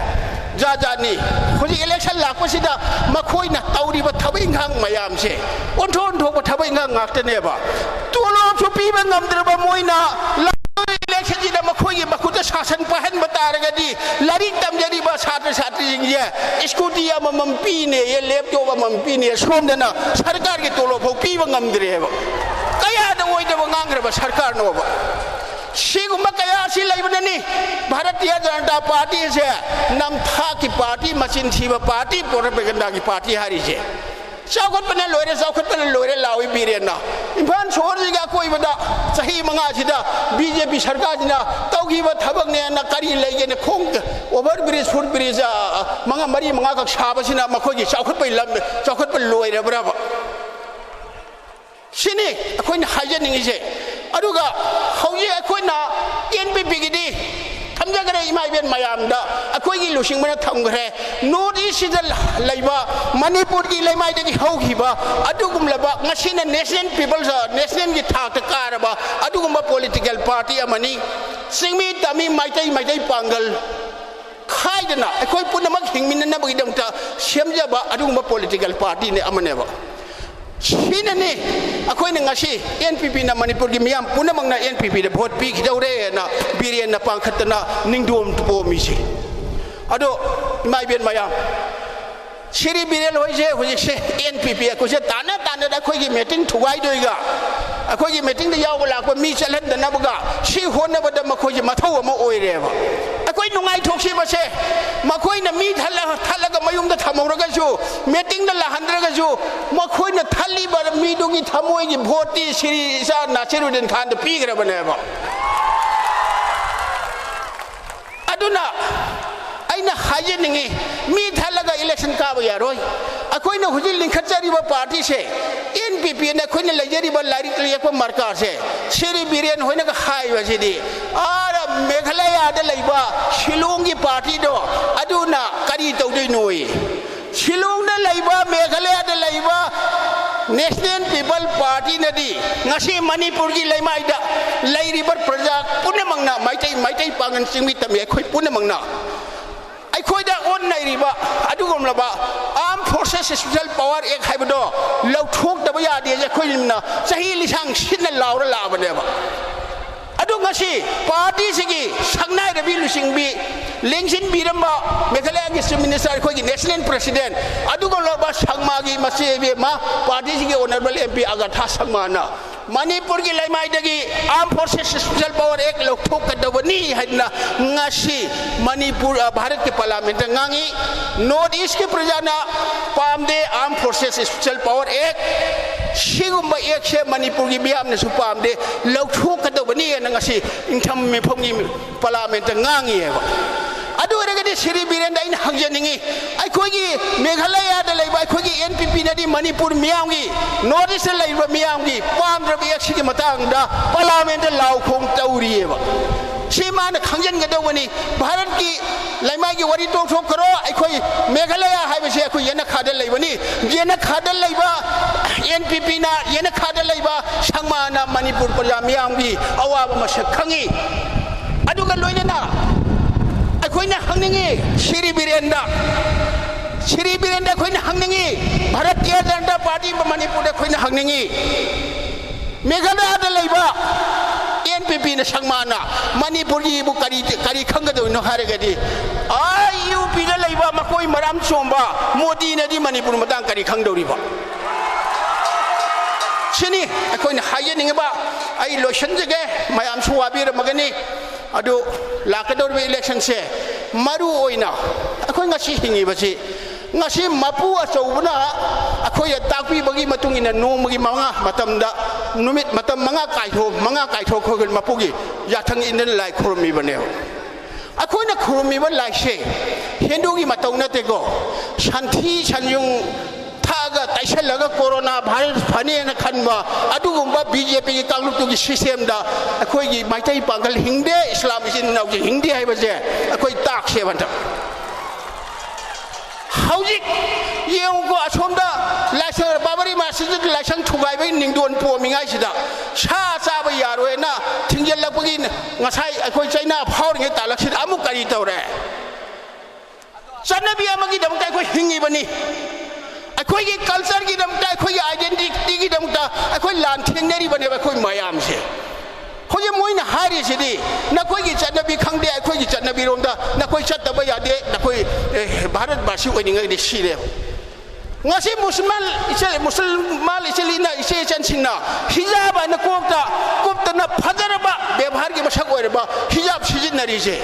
ꯖꯥꯠ ꯖꯥꯠꯅꯤ꯫ ꯍꯧꯖꯤꯛ ꯏꯂꯦꯛꯁꯟ ꯂꯥꯛꯄꯁꯤꯗ ꯃꯈꯣꯏꯅ ꯇꯧꯔꯤꯕ ꯊꯕꯛ ꯏꯪꯈꯥꯡ ꯃꯌꯥꯝꯁꯦ, ꯑꯣꯟꯊꯣꯛ ꯑꯣꯟꯊꯣꯛꯄ ꯊꯕꯛ ꯏꯪꯈꯥꯡ ꯉꯥꯛꯇꯅꯦꯕ꯫ ꯇꯣꯂꯣꯞꯁꯨ ꯄꯤꯕ ꯉꯝꯗ꯭ꯔꯕ ꯃꯣꯏꯅ ꯂꯥꯛꯇꯣꯔꯤ ꯏꯂꯦꯛꯁꯟꯁꯤꯗ ꯃꯈꯣꯏꯒꯤ ꯃꯈꯨꯠꯇ ꯁꯥꯁꯟ ꯄꯥꯏꯍꯟꯕ ꯇꯥꯔꯒꯗꯤ ꯂꯥꯏꯔꯤꯛ ꯇꯝꯖꯔꯤꯕ ꯁꯥꯇ꯭ꯔ ꯁꯥꯇ꯭ꯔꯤꯁꯤꯡꯁꯦ ꯁ꯭ꯀꯨꯇꯤ ꯑꯃꯃꯝ ꯄꯤꯅꯦꯌꯦ, ꯂꯦꯞꯇꯣꯞ ꯑꯃꯃꯝ ꯄꯤꯅꯦꯌꯦ, ꯁꯣꯝꯗꯅ ꯁꯔꯀꯥꯔꯒꯤ ꯇꯣꯂꯣꯞ ꯐꯥꯎ ꯄꯤꯕ ꯉꯝꯗ꯭ꯔꯦꯕ꯫ ꯀꯌꯥꯗ ꯑꯣꯏꯗꯕ ꯉꯥꯡꯈ꯭ꯔꯕ ꯁꯔꯀꯥꯔꯅꯣꯕ? ꯁꯤꯒꯨꯝꯕ ꯀꯌꯥ ꯑꯁꯤ ꯂꯩꯕꯅꯅꯤ ꯚꯥꯔꯇꯤꯌ ꯖꯅꯇꯥ ꯄꯥꯔꯇꯤ ꯑꯁꯦ ꯅꯝꯊꯥꯛꯀꯤ ꯄꯥꯔꯇꯤ, ꯃꯆꯤꯟ ꯊꯤꯕ ꯄꯥꯔꯇꯤ, ꯄ꯭ꯔꯣꯄꯦꯒꯦꯟꯗꯥꯒꯤ ꯄꯥꯔꯇꯤ ꯍꯥꯏꯔꯤꯁꯦ꯫ ꯆꯥꯎꯈꯠꯄꯅ ꯂꯣꯏꯔꯦ, ꯆꯥꯎꯈꯠꯄꯅ ꯂꯣꯏꯔꯦ ꯂꯥꯎꯏ ꯕꯤꯔꯦꯟꯅ꯫ ꯏꯝꯐꯥꯜ ꯁꯣꯍꯣꯔꯁꯤꯒꯤ ꯑꯀꯣꯏꯕꯗ ꯆꯍꯤ ꯃꯉꯥꯁꯤꯗ ꯕꯤ ꯖꯦ ꯄꯤ ꯁꯔꯀꯥꯔꯁꯤꯅ ꯇꯧꯈꯤꯕ ꯊꯕꯛꯅꯦꯅ ꯀꯔꯤ ꯂꯩꯒꯦꯅ? ꯈꯣꯡ ꯑꯣꯚꯔ ꯕ꯭ꯔꯤꯖ, ꯐꯨꯠ ꯕ꯭ꯔꯤꯖ, ꯑ, ꯃꯉꯥ, ꯃꯔꯤ ꯃꯉꯥꯈꯛ ꯁꯥꯕꯁꯤꯅ ꯃꯈꯣꯏꯒꯤ ꯆꯥꯎꯈꯠꯄꯒꯤ ꯂꯝ, ꯆꯥꯎꯈꯠꯄ ꯂꯣꯏꯔꯕ꯭ꯔꯕ? ꯁꯤꯅꯤ ꯑꯩꯈꯣꯏꯅ ꯍꯥꯏꯖꯅꯤꯡꯉꯤꯁꯦ꯫ ꯑꯗꯨꯒ ꯍꯧꯖꯤꯛ ꯑꯩꯈꯣꯏꯅ ꯑꯦꯟ ꯄꯤ ꯄꯤꯒꯤꯗꯤ ꯊꯝꯖꯈ꯭ꯔꯦ ꯏꯃꯥ ꯏꯕꯦꯟ ꯃꯌꯥꯝꯗ, ꯑꯩꯈꯣꯏꯒꯤ ꯂꯨꯆꯤꯡꯕꯅ ꯊꯝꯈ꯭ꯔꯦ꯫ ꯅꯣꯔꯠ ꯏꯁꯁꯤꯗ ꯂꯩꯕ ꯃꯅꯤꯄꯨꯔꯒꯤ ꯂꯩꯃꯥꯏꯗꯒꯤ ꯍꯧꯈꯤꯕ ꯑꯗꯨꯒꯨꯝꯂꯕ ꯉꯁꯤꯅ ꯅꯦꯁꯅꯦꯜ ꯄꯤꯄꯜꯁ, ꯅꯦꯁꯅꯦꯜꯒꯤ ꯊꯥꯛꯇ ꯀꯥꯔꯕ ꯑꯗꯨꯒꯨꯝꯕ ꯄꯣꯂꯤꯇꯤꯀꯦꯜ ꯄꯥꯔꯇꯤ ꯑꯃꯅꯤ꯫ ꯆꯤꯡꯃꯤ, ꯇꯝꯃꯤ, ꯃꯩꯇꯩ, ꯃꯩꯇꯩ ꯄꯥꯡꯒꯜ ꯈꯥꯏꯗꯅ ꯑꯩꯈꯣꯏ ꯄꯨꯝꯅꯃꯛ ꯍꯤꯡꯃꯤꯟꯅꯅꯕꯒꯤꯗꯃꯛꯇ ꯁꯦꯝꯖꯕ ꯑꯗꯨꯒꯨꯝꯕ ꯄꯣꯂꯤꯇꯤꯀꯦꯜ ꯄꯥꯔꯇꯤꯅꯤ ꯑꯃꯅꯦꯕ꯫ ꯁꯤꯅꯅꯤ ꯑꯩꯈꯣꯏꯅ ꯉꯁꯤ ꯑꯦꯟ ꯄꯤ ꯄꯤꯅ ꯃꯅꯤꯄꯨꯔꯒꯤ ꯃꯤꯌꯥꯝ ꯄꯨꯝꯅꯃꯛꯅ ꯑꯦꯟ ꯄꯤ ꯄꯤꯗ ꯚꯣꯠ ꯄꯤꯈꯤꯗꯧꯔꯦꯅ ꯕꯤꯔꯦꯟꯅ ꯄꯥꯡꯈꯠꯇꯅ ꯅꯤꯡꯗꯣꯝ ꯄꯣꯝꯃꯤꯁꯦ꯫ ꯑꯗꯣ ꯏꯃꯥ ꯏꯕꯦꯟ ꯃꯌꯥꯝ, ꯁꯤꯔꯤ ꯕꯤꯔꯦꯟ ꯍꯣꯏꯁꯦ ꯍꯧꯖꯤꯛꯁꯦ ꯑꯦꯟ ꯄꯤ ꯄꯤ ꯑꯩꯈꯣꯏꯁꯦ ꯇꯥꯟꯅ ꯇꯥꯟꯅꯗ ꯑꯩꯈꯣꯏꯒꯤ ꯃꯤꯇꯤꯡ ꯊꯨꯒꯥꯏꯗꯣꯏꯒ, ꯑꯩꯈꯣꯏꯒꯤ ꯃꯤꯇꯤꯡꯗ ꯌꯥꯎꯕ ꯂꯥꯛꯄ ꯃꯤ ꯆꯠꯍꯟꯗꯅꯕꯒ ꯁꯤ ꯍꯣꯠꯅꯕꯗ ꯃꯈꯣꯏꯁꯦ ꯃꯊꯧ ꯑꯃ ꯑꯣꯏꯔꯦꯕ꯫ ꯑꯩꯈꯣꯏ ꯅꯨꯡꯉꯥꯏꯊꯣꯛꯁꯤꯕꯁꯦ, ꯃꯈꯣꯏꯅ ꯃꯤ ꯊꯠꯂ-, ꯊꯠꯂꯒ ꯃꯌꯨꯝꯗ ꯊꯝꯍꯧꯔꯒꯁꯨ, ꯃꯤꯇꯤꯡꯗ ꯂꯥꯛꯍꯟꯗ꯭ꯔꯒꯁꯨ, ꯃꯈꯣꯏꯅ ꯊꯠꯂꯤꯕ ꯃꯤꯗꯨꯒꯤ ꯊꯃꯣꯏꯒꯤ ꯚꯣꯠꯇꯤ ꯁꯤꯔꯤ ꯏꯆꯥ ꯅꯥꯁꯤꯔꯨꯗꯤꯟ ꯈꯥꯟꯗ ꯄꯤꯈ꯭ꯔꯕꯅꯦꯕ꯫ ꯑꯗꯨꯅ ꯑꯩꯅ ꯍꯥꯏꯖꯅꯤꯡꯉꯤ, ꯃꯤ ꯊꯠꯂꯒ ꯏꯂꯦꯛꯁꯟ ꯀꯥꯕ ꯌꯥꯔꯣꯏ꯫ ꯑꯩꯈꯣꯏꯅ ꯍꯧꯖꯤꯛ ꯂꯤꯡꯈꯠꯆꯔꯤꯕ ꯄꯥꯔꯇꯤꯁꯦ, ꯑꯦꯟ ꯄꯤ ꯄꯤ ꯑꯅ ꯑꯩꯈꯣꯏꯅ ꯂꯩꯖꯔꯤꯕ ꯂꯥꯏꯔꯤꯛ ꯌꯦꯛꯄ ꯃꯔꯀꯥꯔꯁꯦ, ꯁꯤꯔꯤ ꯕꯤꯔꯦꯟ ꯍꯣꯏꯅꯒ ꯍꯥꯏꯕꯁꯤꯗꯤ, ꯑꯥ ꯃꯦꯘꯥꯂꯌꯥꯗ ꯂꯩꯕ ꯁꯤꯂꯣꯡꯒꯤ ꯄꯥꯔꯇꯤꯗꯣ ꯑꯗꯨꯅ ꯀꯔꯤ ꯇꯧꯗꯣꯏꯅꯣꯌꯦ꯫ ꯁꯤꯂꯣꯡꯗ ꯂꯩꯕ, ꯃꯦꯘꯥꯂꯌꯥꯗ ꯂꯩꯕ National People Party ꯅꯗꯤ ꯉꯁꯤ ꯃꯅꯤꯄꯨꯔꯒꯤ ꯂꯩꯃꯥꯏꯗ ꯂꯩꯔꯤꯕ ꯄ꯭ꯔꯖꯥ ꯄꯨꯝꯅꯃꯛꯅ, ꯃꯩꯇꯩ, ꯃꯩꯇꯩ ꯄꯥꯉꯟ, ꯆꯤꯡꯃꯤ ꯇꯝꯃꯤ ꯑꯩꯈꯣꯏ ꯄꯨꯝꯅꯃꯛꯅ ꯑꯩꯈꯣꯏꯗ ꯑꯣꯟꯅꯔꯤꯕ ꯑꯗꯨꯒꯨꯝꯂꯕ Armed Forces Special Power Act ꯍꯥꯏꯕꯗꯣ ꯂꯧꯊꯣꯛꯇꯕ ꯌꯥꯗꯦ ꯍꯥꯏꯁꯦ ꯑꯩꯈꯣꯏꯅ ꯆꯍꯤ ꯂꯤꯁꯥꯡ ꯁꯤꯠꯅ ꯂꯥꯎꯔ ꯂꯥꯛꯑꯕꯅꯦꯕ꯫ ꯑꯗꯨ ꯉꯁꯤ ꯄꯥꯔꯇꯤꯁꯤꯒꯤ ꯁꯛꯅꯥꯏꯔꯕꯤ ꯂꯨꯆꯤꯡꯕꯤ, ꯂꯦꯡꯁꯤꯟꯕꯤꯔꯝꯕ ꯃꯦꯘꯥꯂꯌꯥꯒꯤ Chief Minister, ꯑꯩꯈꯣꯏꯒꯤ National President, ꯑꯗꯨꯒꯨꯝꯂꯕ ꯁꯪꯃꯥꯒꯤ ꯃꯆꯦ ꯏꯕꯦꯝꯃ, ꯄꯥꯔꯇꯤꯁꯤꯒꯤ Honourable M P ꯑꯒꯥꯊꯥ ꯁꯪꯃꯥꯅ ꯃꯅꯤꯄꯨꯔꯒꯤ ꯂꯩꯃꯥꯏꯗꯒꯤ Armed Forces Special Power Act ꯂꯧꯊꯣꯛꯀꯗꯕꯅꯤ ꯍꯥꯏꯗꯅ ꯉꯁꯤ ꯃꯅꯤꯄꯨꯔ, ꯑ, ꯚꯥꯔꯠꯀꯤ ꯄꯥꯔꯂꯥꯃꯦꯟꯇ ꯉꯥꯡꯉꯤ꯫ North East ꯀꯤ ꯄ꯭ꯔꯖꯥꯅ ꯄꯥꯝꯗꯦ Armed Forces Special Power Act꯫ ꯁꯤꯒꯨꯝꯕ ꯑꯦꯛꯁꯦ ꯃꯅꯤꯄꯨꯔꯒꯤ ꯃꯤꯌꯥꯝꯅꯁꯨ ꯄꯥꯝꯗꯦ, ꯂꯧꯊꯣꯛꯀꯗꯕꯅꯤ ꯍꯥꯏꯅ ꯉꯁꯤ ꯏꯪꯊꯝ ꯃꯤꯐꯝꯒꯤ ꯄꯥꯔꯂꯥꯃꯦꯟꯇ ꯉꯥꯡꯉꯤꯑꯕ꯫ ꯑꯗꯨ ꯑꯣꯏꯔꯒꯗꯤ ꯁꯤꯔꯤ ꯕꯤꯔꯦꯟꯗ ꯑꯩꯅ ꯍꯪꯖꯅꯤꯡꯉꯤ, ꯑꯩꯈꯣꯏꯒꯤ ꯃꯦꯘꯥꯂꯌꯥꯗ ꯂꯩꯕ ꯑꯩꯈꯣꯏꯒꯤ ꯑꯦꯟ ꯄꯤ ꯄꯤꯅꯗꯤ ꯃꯅꯤꯄꯨꯔ ꯃꯤꯌꯥꯝꯒꯤ, North East ꯇ ꯂꯩꯔꯤꯕ ꯃꯤꯌꯥꯝꯒꯤ ꯄꯥꯝꯗ꯭ꯔꯕ ꯑꯦꯛꯁꯤꯒꯤ ꯃꯇꯥꯡꯗ ꯄꯥꯔꯂꯥꯃꯦꯟꯇ ꯂꯥꯎ ꯈꯣꯡ ꯇꯧꯔꯤꯑꯕ꯫ ꯁꯤ ꯃꯥꯅ ꯈꯪꯖꯤꯟꯒꯗꯧꯕꯅꯤ꯫ ꯚꯥꯔꯠꯀꯤ ꯂꯩꯃꯥꯏꯒꯤ ꯋꯥꯔꯤ ꯇꯣꯛꯊꯣꯛꯈ꯭ꯔꯣ, ꯑꯩꯈꯣꯏ ꯃꯦꯘꯥꯂꯌꯥ ꯍꯥꯏꯕꯁꯤ ꯑꯩꯈꯣꯏ ꯌꯦꯅꯈꯥꯗ ꯂꯩꯕꯅꯤ꯫ ꯌꯦꯅꯈꯥꯗ ꯂꯩꯕ ꯑꯦꯟ ꯄꯤ ꯄꯤꯅ, ꯌꯦꯅꯈꯥꯗ ꯂꯩꯕ ꯁꯪꯃꯥꯅ ꯃꯅꯤꯄꯨꯔ ꯄ꯭ꯔꯖꯥ ꯃꯤꯌꯥꯝꯒꯤ ꯑꯋꯥꯕ ꯃꯁꯛ ꯈꯪꯉꯤ꯫ ꯑꯗꯨꯒ ꯂꯣꯏꯅꯅ ꯑꯩꯈꯣꯏꯅ ꯍꯪꯅꯤꯡꯉꯤ ꯁꯤꯔꯤ ꯕꯤꯔꯦꯟꯗ, ꯁ꯭ꯔꯤ ꯕꯤꯔꯦꯟꯗ ꯑꯩꯈꯣꯏꯅ ꯍꯪꯅꯤꯡꯉꯤ, ꯚꯥꯔꯠꯇꯤꯌ ꯖꯅꯇꯥ ꯄꯥꯔꯇꯤ ꯃꯅꯤꯄꯨꯔꯗ ꯑꯩꯈꯣꯏꯅ ꯍꯪꯅꯤꯡꯉꯤ, ꯃꯦꯘꯥꯂꯌꯥꯗ ꯂꯩꯕ ꯑꯦꯟ ꯄꯤ ꯄꯤꯅ ꯁꯪꯃꯥꯅ ꯃꯅꯤꯄꯨꯔꯒꯤꯕꯨ ꯀꯔꯤ, ꯀꯔꯤ ꯈꯪꯒꯗꯧꯔꯤꯅꯣ ꯍꯥꯏꯔꯒꯗꯤ, ꯑꯥ ꯌꯨ ꯄꯤꯗ ꯂꯩꯕ ꯃꯀꯣꯏ ꯃꯔꯥꯝ ꯆꯣꯝꯕ ꯃꯣꯗꯤꯅꯗꯤ ꯃꯅꯤꯄꯨꯔ ꯃꯇꯥꯡ ꯀꯔꯤ ꯈꯪꯗꯧꯔꯤꯕ? ꯁꯤꯅꯤ ꯑꯩꯈꯣꯏꯅ ꯍꯥꯏꯖꯅꯤꯡꯉꯤꯕ꯫ ꯑꯩ ꯂꯣꯏꯁꯤꯟꯖꯒꯦ, ꯃꯌꯥꯝꯁꯨ ꯋꯥꯕꯤꯔꯝꯃꯒꯅꯤ꯫ ꯑꯗꯨ ꯂꯥꯛꯀꯗꯧꯔꯤꯕ ꯏꯂꯦꯛꯁꯟꯁꯦ ꯃꯔꯨ ꯑꯣꯏꯅ ꯑꯩꯈꯣꯏ ꯉꯁꯤ ꯍꯤꯡꯉꯤꯕꯁꯤ, ꯉꯁꯤ ꯃꯄꯨ ꯑꯆꯧꯕꯅ ꯑꯩꯈꯣꯏꯗ ꯇꯥꯛꯄꯤꯕꯒꯤ ꯃꯇꯨꯡ ꯏꯟꯅ ꯅꯣꯡꯃꯒꯤ ꯃꯉꯥ ꯃꯇꯝꯗ, ꯅꯨꯃꯤꯠ ꯃꯇꯝ ꯃꯉꯥ ꯀꯥꯏꯊꯣꯛ, ꯃꯉꯥ ꯀꯥꯏꯊꯣꯛꯈ꯭ꯔꯒ ꯃꯄꯨꯒꯤ ꯌꯥꯊꯪ ꯏꯟꯗꯨꯅ ꯂꯥꯏ ꯈꯨꯔꯨꯝꯃꯤꯕꯅꯦꯕ꯫ ꯑꯩꯈꯣꯏꯅ ꯈꯨꯔꯨꯝꯃꯤꯕ ꯂꯥꯏꯁꯦ ꯍꯤꯟꯗꯨꯒꯤ ꯃꯇꯧ ꯅꯠꯇꯦꯀꯣ꯫ ꯁꯟꯊꯤ ꯁꯟꯌꯨꯡ ꯊꯛꯑꯒ ꯇꯩꯁꯜꯂꯒ ꯀꯣꯔꯣꯅꯥ ꯚꯥꯏꯔꯁ ꯐꯅꯦꯅ ꯈꯟꯕ ꯑꯗꯨꯒꯨꯝꯕ ꯕꯤ ꯖꯦ ꯄꯤꯒꯤ ꯀꯥꯡꯂꯨꯞꯇꯨꯒꯤ ꯁꯤꯁꯇꯦꯝꯗ ꯑꯩꯈꯣꯏꯒꯤ ꯃꯩꯇꯩ ꯄꯥꯡꯒꯜ ꯍꯤꯡꯗꯦ, ꯏꯁꯂꯥꯝ ꯏꯆꯤꯟ ꯏꯅꯥꯎꯁꯦ ꯍꯤꯡꯗꯦ ꯍꯥꯏꯕꯁꯦ ꯑꯩꯈꯣꯏ ꯇꯥꯛꯁꯦꯕ ꯍꯟꯗꯛ꯫ ꯍꯧꯖꯤꯛ ꯌꯦꯡꯉꯨꯀꯣ, ꯑꯁꯣꯝꯗ ꯂꯥꯏꯁꯪ, ꯕꯥꯕꯔꯤ ꯃꯁꯖꯤꯗ ꯂꯥꯏꯁꯪ ꯊꯨꯒꯥꯏꯕꯒꯤ ꯅꯤꯡꯗꯣꯟ ꯄꯣꯝꯃꯤꯉꯥꯏꯁꯤꯗ ꯁꯥ ꯆꯥꯕ ꯌꯥꯔꯣꯏꯅ ꯊꯤꯡꯖꯤꯜꯂꯛꯄꯒꯤ ꯉꯁꯥꯏ ꯑꯩꯈꯣꯏ ꯆꯩꯅꯥ ꯐꯥꯎꯔꯤꯉꯩ ꯇꯥꯂꯛꯁꯤꯗ ꯑꯃꯨꯛ ꯀꯔꯤ ꯇꯧꯔꯦ? ꯆꯠꯅꯕꯤ ꯑꯃꯒꯤꯗꯃꯛꯇ ꯑꯩꯈꯣꯏ ꯍꯤꯡꯉꯤꯕꯅꯤ꯫ ꯑꯩꯈꯣꯏꯒꯤ ꯀꯜꯆꯔꯒꯤꯗꯃꯛꯇ, ꯑꯩꯈꯣꯏꯒꯤ ꯑꯥꯏꯗꯦꯟꯇꯤꯇꯤꯒꯤꯗꯃꯛꯇ ꯑꯩꯈꯣꯏ ꯂꯥꯟ ꯊꯦꯡꯅꯔꯤꯕꯅꯦꯕ ꯑꯩꯈꯣꯏ ꯃꯌꯥꯝꯁꯦ꯫ ꯍꯧꯖꯤꯛ ꯃꯣꯏꯅ ꯍꯥꯏꯔꯤꯁꯤꯗꯤ, "ꯅꯈꯣꯏꯒꯤ ꯆꯠꯅꯕꯤ ꯈꯪꯗꯦ, ꯑꯩꯈꯣꯏꯒꯤ ꯆꯠꯅꯕꯤꯔꯣꯝꯗ ꯅꯈꯣꯏ ꯆꯠꯇꯕ ꯌꯥꯗꯦ, ꯅꯈꯣꯏ, ꯑꯦ, ꯚꯥꯔꯠ ꯚꯥꯁꯤ ꯑꯣꯏꯅꯤꯡꯉꯒꯗꯤ" ꯁꯤꯅꯦꯕ꯫ ꯉꯁꯤ ꯃꯨꯁꯜꯃꯥꯟ ꯏꯆꯦ, ꯃꯨꯁꯜꯃꯥꯟ ꯏꯆꯤꯜ ꯏꯅꯥ, ꯏꯆꯦ ꯏꯆꯟꯁꯤꯡꯅ ꯍꯤꯖꯥꯕ ꯍꯥꯏꯅ ꯀꯣꯛꯇ ꯀꯨꯞꯇꯅ ꯐꯖꯔꯕ ꯕꯦꯕꯥꯔꯒꯤ ꯃꯁꯛ ꯑꯣꯏꯔꯕ ꯍꯤꯖꯥꯕ ꯁꯤꯖꯤꯟꯅꯔꯤꯁꯦ꯫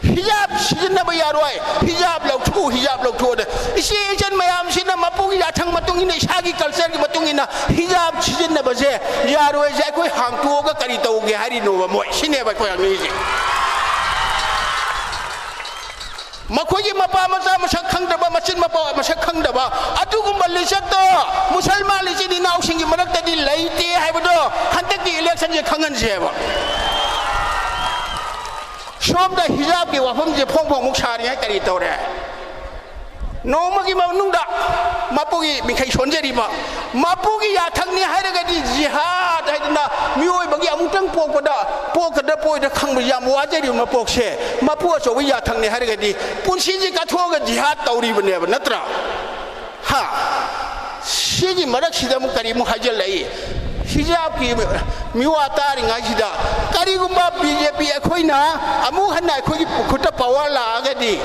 ꯍꯤꯖꯥꯕ ꯁꯤꯖꯤꯟꯅꯕ ꯌꯥꯔꯣꯏ, ꯍꯤꯖꯥꯕ ꯂꯧꯊꯣꯛꯎ, ꯍꯤꯖꯥꯕ ꯂꯧꯊꯣꯛꯑꯣꯅ꯫ ꯏꯆꯦ ꯏꯆꯟ ꯃꯌꯥꯝꯁꯤꯅ ꯃꯄꯨꯒꯤ ꯌꯥꯊꯪ ꯃꯇꯨꯡ ꯏꯟꯅ, ꯏꯁꯥꯒꯤ ꯀꯜꯆꯔꯒꯤ ꯃꯇꯨꯡ ꯏꯟꯅ ꯍꯤꯖꯥꯕ ꯁꯤꯖꯤꯟꯅꯕꯁꯦ ꯌꯥꯔꯣꯏꯁꯦ꯫ ꯑꯩꯈꯣꯏ ꯍꯥꯡꯇꯣꯛꯑꯒ ꯀꯔꯤ ꯇꯧꯒꯦ ꯍꯥꯏꯔꯤꯅꯣꯕ ꯃꯣꯏ? ꯁꯤꯅꯦꯕ ꯑꯩꯈꯣꯏ ꯍꯪꯅꯤꯡꯉꯤꯁꯦ꯫ ꯃꯈꯣꯏꯒꯤ ꯃꯄꯥ ꯃꯆꯥ ꯃꯁꯛ ꯈꯪꯗꯕ, ꯃꯆꯤꯟ ꯃꯄꯥ ꯃꯁꯛ ꯈꯪꯗꯕ ꯑꯗꯨꯒꯨꯝꯕ ꯂꯤꯆꯠꯇꯣ ꯃꯨꯁꯜꯃꯥꯟ ꯏꯆꯤꯟ ꯏꯅꯥꯎꯁꯤꯡꯒꯤ ꯃꯔꯛꯇꯗꯤ ꯂꯩꯇꯦ ꯍꯥꯏꯕꯗꯣ ꯍꯟꯗꯛꯀꯤ ꯏꯂꯦꯛꯁꯟꯁꯦ ꯈꯪꯍꯟꯁꯦꯕ꯫ ꯁꯣꯝꯗ ꯍꯤꯖꯥꯕꯀꯤ ꯋꯥꯐꯝꯁꯦ ꯐꯣꯡ ꯐꯣꯡꯃꯨꯛ ꯁꯥꯔꯤꯉꯩ ꯀꯔꯤ ꯇꯧꯔꯦ? ꯅꯣꯡꯃꯒꯤ ꯃꯅꯨꯡꯗ ꯃꯄꯨꯒꯤ ꯃꯤꯈꯩ ꯁꯣꯟꯖꯔꯤꯕ, ꯃꯄꯨꯒꯤ ꯌꯥꯊꯪꯅꯤ ꯍꯥꯏꯔꯒꯗꯤ ꯖꯤꯍꯥꯗ ꯍꯥꯏꯗꯅ ꯃꯤꯑꯣꯏꯕꯒꯤ ꯑꯃꯨꯛꯇꯪ ꯄꯣꯛꯄꯗ ꯄꯣꯛꯀꯗ꯭ꯔꯥ ꯄꯣꯛꯑꯣꯏꯗ꯭ꯔꯥ ꯈꯪꯕ ꯌꯥꯝ ꯋꯥꯖꯔꯤꯕ ꯃꯄꯣꯛꯁꯦ, ꯃꯄꯨ ꯑꯆꯧꯕ ꯌꯥꯊꯪꯅꯤ ꯍꯥꯏꯔꯒꯗꯤ ꯄꯨꯟꯁꯤꯁꯤ ꯀꯠꯊꯣꯛꯑꯒ ꯖꯤꯍꯥꯗ ꯇꯧꯔꯤꯕꯅꯦꯕ, ꯅꯠꯇ꯭ꯔꯥ? ꯍꯥ? ꯁꯤꯒꯤ ꯃꯔꯛꯁꯤꯗ ꯑꯃꯨꯛ ꯀꯔꯤꯃꯨꯛ ꯍꯥꯏꯖꯤꯜꯂꯛꯏ? ꯍꯤꯖꯥꯕꯀꯤ ꯃꯤꯋꯥ ꯇꯥꯔꯤꯉꯩꯁꯤꯗ, ꯀꯔꯤꯒꯨꯝꯕ ꯕꯤ ꯖꯦ ꯄꯤ ꯑꯩꯈꯣꯏꯅ ꯑꯃꯨꯛ ꯍꯟꯅ ꯑꯩꯈꯣꯏꯒꯤ ꯈꯨꯠꯇ ꯄꯋꯥꯔ ꯂꯥꯛꯑꯒꯗꯤ,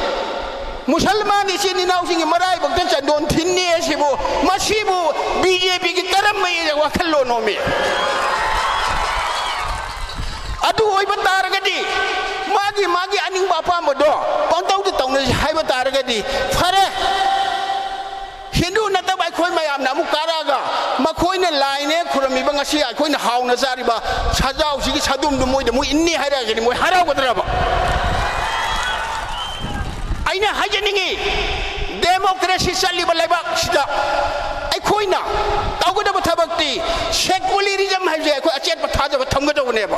ꯃꯨꯁꯜꯃꯥꯟ ꯏꯆꯤꯟ ꯏꯅꯥꯎꯁꯤꯡꯒꯤ ꯃꯔꯥꯏꯕꯛꯇ ꯆꯟꯗꯣꯟ ꯊꯤꯟꯅꯤ ꯑꯁꯤꯕꯨ, ꯃꯁꯤꯕꯨ ꯕꯤ ꯖꯦ ꯄꯤꯒꯤ ꯀꯔꯝꯕ ꯋꯥꯈꯜꯂꯣꯟꯅꯣꯃꯤ? ꯑꯗꯨ ꯑꯣꯏꯕ ꯇꯥꯔꯒꯗꯤ, ꯃꯥꯒꯤ ꯃꯥꯒꯤ ꯑꯅꯤꯡꯕ ꯑꯄꯥꯝꯕꯗꯣ ꯄꯪꯇꯧꯗ ꯇꯧꯅꯁꯤ ꯍꯥꯏꯕ ꯇꯥꯔꯒꯗꯤ, ꯐꯔꯦ, ꯍꯤꯟꯗꯨ ꯅꯠꯇꯕ ꯑꯩꯈꯣꯏ ꯃꯌꯥꯝꯅ ꯑꯃꯨꯛ ꯀꯥꯔꯛꯑꯒ, ꯃꯈꯣꯏꯅ ꯂꯥꯏꯅꯦ ꯈꯨꯔꯝꯃꯤꯕ, ꯉꯁꯤ ꯑꯩꯈꯣꯏꯅ ꯍꯥꯎꯅ ꯆꯥꯔꯤꯕ ꯁꯖꯥꯎꯁꯤꯒꯤ ꯁꯥꯗꯨꯝꯗꯨ ꯃꯣꯏꯗ ꯃꯣꯏ ꯏꯟꯅꯤ ꯍꯥꯏꯔꯛꯑꯒꯗꯤ ꯃꯣꯏ ꯍꯔꯥꯎꯒꯗ꯭ꯔꯕ? ꯑꯩꯅ ꯍꯥꯏꯖꯅꯤꯡꯉꯤ, ꯗꯦꯃꯣꯀ꯭ꯔꯦꯁꯤ ꯆꯠꯂꯤꯕ ꯂꯩꯕꯥꯛꯁꯤꯗ ꯑꯩꯈꯣꯏꯅ ꯇꯧꯒꯗꯕ ꯊꯕꯛꯇꯤ ꯁꯦꯀꯨꯂꯔꯤꯖꯝ ꯍꯥꯏꯕꯁꯦ ꯑꯩꯈꯣꯏ ꯑꯆꯦꯠꯄ ꯊꯥꯖꯕ ꯊꯝꯒꯗꯧꯕꯅꯦꯕ꯫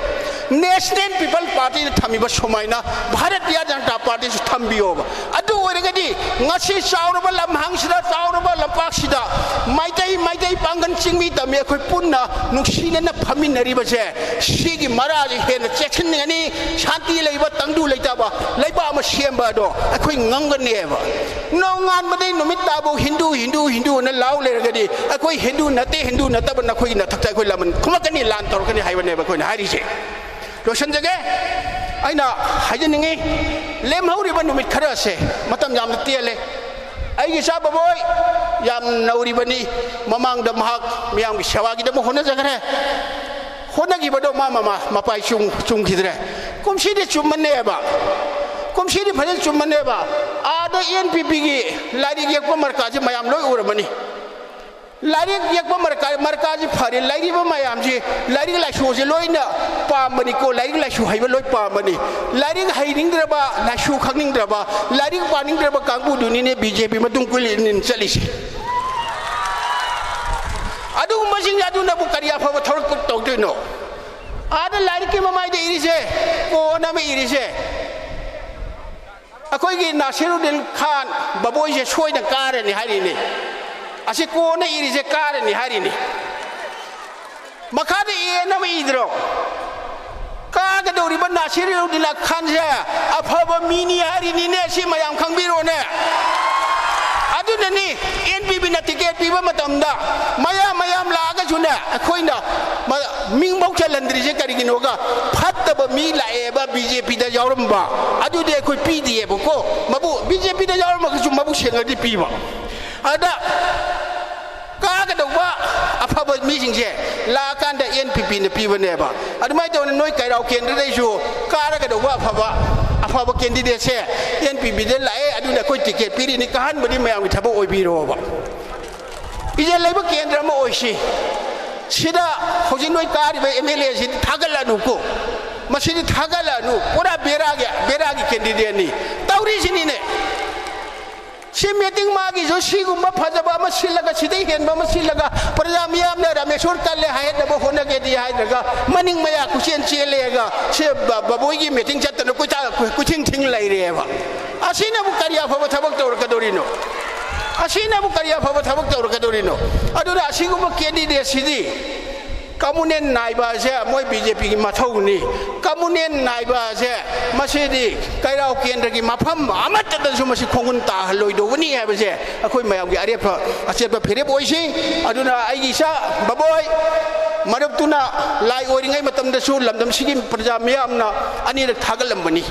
ꯅꯦꯁꯅꯦꯜ ꯄꯤꯄꯜ ꯄꯥꯔꯇꯤꯅ ꯊꯝꯃꯤꯕ ꯁꯨꯃꯥꯏꯅ ꯚꯥꯔꯇꯤꯌꯥ ꯖꯅꯇꯥ ꯄꯥꯔꯇꯤꯁꯨ ꯊꯝꯕꯤꯌꯣꯕ꯫ ꯑꯗꯨ ꯑꯣꯏꯔꯒꯗꯤ ꯉꯁꯤ ꯆꯥꯎꯔꯕ ꯂꯝꯍꯥꯡꯁꯤꯗ, ꯆꯥꯎꯔꯕ ꯂꯝꯄꯥꯛꯁꯤꯗ ꯃꯩꯇꯩ, ꯃꯩꯇꯩ ꯄꯥꯡꯒꯜ ꯆꯤꯡꯃꯤ ꯇꯝꯃꯤ ꯑꯩꯈꯣꯏ ꯄꯨꯟꯅ ꯅꯨꯡꯁꯤꯅꯅ ꯐꯝꯃꯤꯟꯅꯔꯤꯕꯁꯦ, ꯁꯤꯒꯤ ꯃꯔꯥꯁꯦ ꯍꯦꯟꯅ ꯆꯦꯛꯁꯤꯟꯒꯅꯤ꯫ ꯁꯥꯟꯇꯤ ꯂꯩꯕ, ꯇꯪꯗꯨ ꯂꯩꯇꯥꯕ ꯂꯩꯕꯥꯛ ꯑꯃ ꯁꯦꯝꯕ ꯑꯗꯣ ꯑꯩꯈꯣꯏ ꯉꯝꯒꯅꯦꯕ꯫ ꯅꯣꯡꯉꯥꯟꯕꯗꯩ ꯅꯨꯃꯤꯠ ꯇꯥꯕꯧ ꯍꯤꯟꯗꯨ, ꯍꯤꯟꯗꯨ, ꯍꯤꯟꯗꯨ ꯑꯅ ꯂꯥꯎ ꯂꯩꯔꯒꯗꯤ, ꯑꯩꯈꯣꯏ ꯍꯤꯟꯗꯨ ꯅꯠꯇꯦ, ꯍꯤꯟꯗꯨ ꯅꯠꯇꯕ ꯅꯈꯣꯏꯒꯤ ꯅꯊꯛꯇ ꯑꯩꯈꯣꯏ ꯂꯃꯟ ꯈꯨꯝꯃꯛꯀꯅꯤ, ꯂꯥꯟ ꯇꯧꯔꯛꯀꯅꯤ ꯍꯥꯏꯕꯅꯦꯕ ꯑꯩꯈꯣꯏꯅ ꯍꯥꯏꯔꯤꯁꯦ꯫ ꯂꯣꯏꯁꯤꯟꯖꯒꯦ꯫ ꯑꯩꯅ ꯍꯥꯏꯖꯅꯤꯡꯉꯤ, ꯂꯦꯝꯍꯧꯔꯤꯕ ꯅꯨꯃꯤꯠ ꯈꯔ ꯑꯁꯦ, ꯃꯇꯝ ꯌꯥꯝꯅ ꯇꯦꯜꯂꯦ꯫ ꯑꯩꯒꯤ ꯏꯆꯥ ꯕꯕꯣꯏ ꯌꯥꯝ ꯅꯧꯔꯤꯕꯅꯤ꯫ ꯃꯃꯥꯡꯗ ꯃꯍꯥꯛ ꯃꯤꯌꯥꯝꯒꯤ ꯁꯦꯕꯥꯒꯤꯗꯃꯛ ꯍꯣꯠꯅꯖꯈ꯭ꯔꯦ꯫ ꯍꯣꯠꯅꯈꯤꯕꯗꯣ ꯃꯥ ꯃꯃꯥ ꯃꯄꯥꯏ ꯆꯨꯝ-, ꯆꯨꯝꯈꯤꯗ꯭ꯔꯦ꯫ ꯀꯨꯝꯁꯤꯗꯤ ꯆꯨꯝꯃꯅꯦꯕ꯫ ꯀꯨꯝꯁꯤꯗꯤ ꯐꯖꯅ ꯆꯨꯝꯃꯅꯦꯕ꯫ ꯑꯥꯗ ꯑꯦꯟ ꯄꯤ ꯄꯤꯒꯤ ꯂꯥꯏꯔꯤꯛ ꯌꯦꯛꯄ ꯃꯔꯀꯥꯁꯦ ꯃꯌꯥꯝ ꯂꯣꯏ ꯎꯔꯝꯃꯅꯤ꯫ ꯂꯥꯏꯔꯤꯛ ꯌꯦꯛꯄ ꯃꯔꯀꯥ-, ꯃꯔꯀꯥꯁꯤ ꯐꯔꯦ, ꯂꯩꯔꯤꯕ ꯃꯌꯥꯝꯁꯤ ꯂꯥꯏꯔꯤꯛ ꯂꯥꯏꯁꯨꯁꯦ ꯂꯣꯏꯅ ꯄꯥꯝꯕꯅꯤꯀꯣ, ꯂꯥꯏꯔꯤꯛ ꯂꯥꯏꯁꯨ ꯍꯩꯕ ꯂꯣꯏ ꯄꯥꯝꯕꯅꯤ꯫ ꯂꯥꯏꯔꯤꯛ ꯍꯩꯅꯤꯡꯗ꯭ꯔꯕ, ꯂꯥꯏꯁꯨ ꯈꯪꯅꯤꯡꯗ꯭ꯔꯕ, ꯂꯥꯏꯔꯤꯛ ꯄꯥꯅꯤꯡꯗ꯭ꯔꯕ ꯀꯥꯡꯕꯨꯗꯨꯅꯤꯅꯦ ꯕꯤ ꯖꯦ ꯄꯤ ꯃꯇꯨꯡ ꯀꯣꯏ ꯏꯟ ꯏꯟ ꯆꯠꯂꯤꯁꯦ꯫ ꯑꯗꯨꯒꯨꯝꯕꯁꯤꯡ ꯑꯗꯨꯅꯕꯨ ꯀꯔꯤ ꯑꯐꯕ ꯊꯕꯛ ꯇꯧꯗꯣꯏꯅꯣ? ꯑꯥꯗ ꯂꯥꯏꯔꯤꯛꯀꯤ ꯃꯃꯥꯏꯗ ꯏꯔꯤꯁꯦ, ꯀꯣꯟ ꯑꯃ ꯏꯔꯤꯁꯦ, ꯑꯩꯈꯣꯏꯒꯤ ꯅꯥꯁꯤꯔꯨꯗꯤꯟ ꯈꯥꯟ ꯕꯕꯣꯏꯁꯦ ꯁꯣꯏꯗꯅ ꯀꯥꯔꯅꯤ ꯍꯥꯏꯔꯤꯅꯤ꯫ ꯑꯁꯤ ꯀꯣꯟꯅ ꯏꯔꯤꯁꯦ ꯀꯥꯔꯅꯤ ꯍꯥꯏꯔꯤꯅꯤ꯫ ꯃꯈꯥꯗ ꯑꯦꯟ ꯑꯃ ꯏꯗ꯭ꯔꯣ? ꯀꯥꯒꯗꯧꯔꯤꯕ ꯅꯥꯁꯤꯔꯨꯗꯤꯟ ꯈꯥꯟꯁꯦ ꯑꯐꯕ ꯃꯤꯅꯤ ꯍꯥꯏꯔꯤꯅꯤꯅꯦ, ꯁꯤ ꯃꯌꯥꯝ ꯈꯪꯕꯤꯔꯣꯅꯦ꯫ ꯑꯗꯨꯅꯅꯤ ꯑꯦꯟ ꯄꯤ ꯄꯤꯅ ꯇꯤꯀꯦꯠ ꯄꯤꯕ ꯃꯇꯝꯗ ꯃꯌꯥꯝ ꯃꯌꯥꯝ ꯂꯥꯛꯑꯒꯁꯨꯅꯦ, ꯑꯩꯈꯣꯏꯅ ꯃ-, ꯃꯤꯡꯐꯧ ꯆꯜꯍꯟꯗ꯭ꯔꯤꯁꯦ ꯀꯔꯤꯒꯤꯅꯣꯒ, ꯐꯠꯇꯕ ꯃꯤ ꯂꯥꯛꯑꯦꯕ ꯕꯤ ꯖꯦ ꯄꯤꯗ ꯌꯥꯎꯔꯝꯕ, ꯑꯗꯨꯗꯤ ꯑꯩꯈꯣꯏ ꯄꯤꯗꯦꯕꯀꯣ꯫ ꯃꯕꯨ ꯕꯤ ꯖꯦ ꯄꯤꯗ ꯌꯥꯎꯔꯝꯃꯒꯁꯨ ꯃꯕꯨꯛ ꯁꯦꯡꯉꯗꯤ ꯄꯤꯕ꯫ ꯑꯗ ꯀꯥꯒꯗꯧꯕ ꯑꯐꯕ ꯃꯤꯁꯤꯡꯁꯦ ꯂꯥꯛꯑꯀꯥꯟꯗ ꯑꯦꯟ ꯄꯤ ꯄꯤꯅ ꯄꯤꯕꯅꯦꯕ꯫ ꯑꯗꯨꯃꯥꯏꯅ ꯇꯧꯅ ꯅꯣꯏ ꯀꯩꯔꯥꯎ ꯀꯦꯟꯗ꯭ꯔꯗꯩꯁꯨ ꯀꯥꯔꯒꯗꯧꯕ ꯑꯐꯕ, ꯑꯐꯕ ꯀꯦꯟꯗꯤꯗꯦꯠꯁꯦ ꯑꯦꯟ ꯄꯤ ꯄꯤꯗ ꯂꯥꯛꯑꯦ, ꯑꯗꯨꯅ ꯑꯩꯈꯣꯏ ꯇꯤꯀꯦꯠ ꯄꯤꯔꯤꯅꯤ, ꯀꯥꯍꯟꯕꯗꯤ ꯃꯌꯥꯝꯒꯤ ꯊꯕꯛ ꯑꯣꯏꯕꯤꯔꯣꯕ꯫ ꯏꯖꯦꯜ ꯂꯩꯕ ꯀꯦꯟꯗ꯭ꯔ ꯑꯃ ꯑꯣꯏꯁꯤ꯫ ꯁꯤꯗ ꯍꯧꯖꯤꯛ ꯅꯣꯏ ꯀꯥꯔꯤꯕ ꯑꯦꯝ ꯑꯦꯜ ꯑꯦꯁꯤꯗꯤ ꯊꯥꯒꯠꯂꯅꯨꯀꯣ, ꯃꯁꯤꯗꯤ ꯊꯥꯒꯠꯂꯅꯨ, ꯄꯨꯔꯥ ꯕꯦꯔꯥꯒꯤ, ꯕꯦꯔꯥꯒꯤ ꯀꯦꯟꯗꯤꯗꯦꯠꯅꯤ ꯇꯧꯔꯤꯁꯤꯅꯤꯅꯦ꯫ ꯁꯤ ꯃꯤꯇꯤꯡ ꯃꯥꯒꯤꯁꯨ ꯁꯤꯒꯨꯝꯕ ꯐꯖꯕ ꯑꯃ ꯁꯤꯜꯂꯒ, ꯁꯤꯗꯩ ꯍꯦꯟꯕ ꯑꯃ ꯁꯤꯜꯂꯒ, ꯄ꯭ꯔꯖꯥ ꯃꯤꯌꯥꯝꯅ ꯔꯥꯃꯦꯁꯣꯔ ꯀꯜꯂꯦ ꯍꯥꯏꯍꯟꯅꯕ ꯍꯣꯠꯅꯒꯦꯗꯤ ꯍꯥꯏꯗ꯭ꯔꯒ, ꯃꯅꯤꯡ ꯃꯌꯥ ꯀꯨꯆꯦꯟ ꯆꯦꯜꯂꯦꯒ, ꯁꯤ ꯕ-, ꯕꯕꯣꯏꯒꯤ ꯃꯤꯇꯤꯡ ꯆꯠꯇꯅ ꯀꯣꯏꯆꯥ-, ꯀꯣꯏꯊꯤꯡ ꯊꯤꯡ ꯂꯩꯔꯦꯕ꯫ ꯑꯁꯤꯅꯕꯨ ꯀꯔꯤ ꯑꯐꯕ ꯊꯕꯛ ꯇꯧꯔꯛꯀꯗꯧꯔꯤꯅꯣ? ꯑꯁꯤꯅꯕꯨ ꯀꯔꯤ ꯑꯐꯕ ꯊꯕꯛ ꯇꯧꯔꯛꯀꯗꯧꯔꯤꯅꯣ? ꯑꯗꯨꯅ ꯑꯁꯤꯒꯨꯝꯕ ꯀꯦꯟꯗꯤꯗꯦꯠꯁꯤꯗꯤ ꯀꯃꯨꯅꯦꯟ ꯅꯥꯏꯕ ꯑꯁꯦ ꯃꯣꯏ ꯕꯤ ꯖꯦ ꯄꯤꯒꯤ ꯃꯊꯧꯅꯤ꯫ ꯀꯃꯨꯅꯦꯟ ꯅꯥꯏꯕ ꯑꯁꯦ ꯃꯁꯤꯗꯤ ꯀꯩꯔꯥꯎ ꯀꯦꯟꯗ꯭ꯔꯒꯤ ꯃꯐꯝ ꯑꯃꯠꯇꯗꯁꯨ ꯃꯁꯤ ꯈꯣꯡꯒꯨꯟ ꯇꯥꯍꯜꯂꯣꯏꯗꯧꯕꯅꯤ ꯍꯥꯏꯕꯁꯦ ꯑꯩꯈꯣꯏ ꯃꯌꯥꯝꯒꯤ ꯑꯔꯦꯞꯄ ꯑꯆꯦꯠꯄ ꯐꯤꯔꯦꯞ ꯑꯣꯏꯁꯤ꯫ ꯑꯗꯨꯅ ꯑꯩꯒꯤ ꯏꯆꯥ ꯕꯕꯣꯏ ꯃꯔꯨꯞꯇꯨꯅ ꯂꯥꯏ ꯑꯣꯏꯔꯤꯉꯩ ꯃꯇꯝꯗꯁꯨ ꯂꯝꯗꯝꯁꯤꯒꯤ ꯄ꯭ꯔꯖꯥ ꯃꯤꯌꯥꯝꯅ ꯑꯅꯤꯔꯛ ꯊꯥꯒꯠꯂꯝꯕꯅꯤ꯫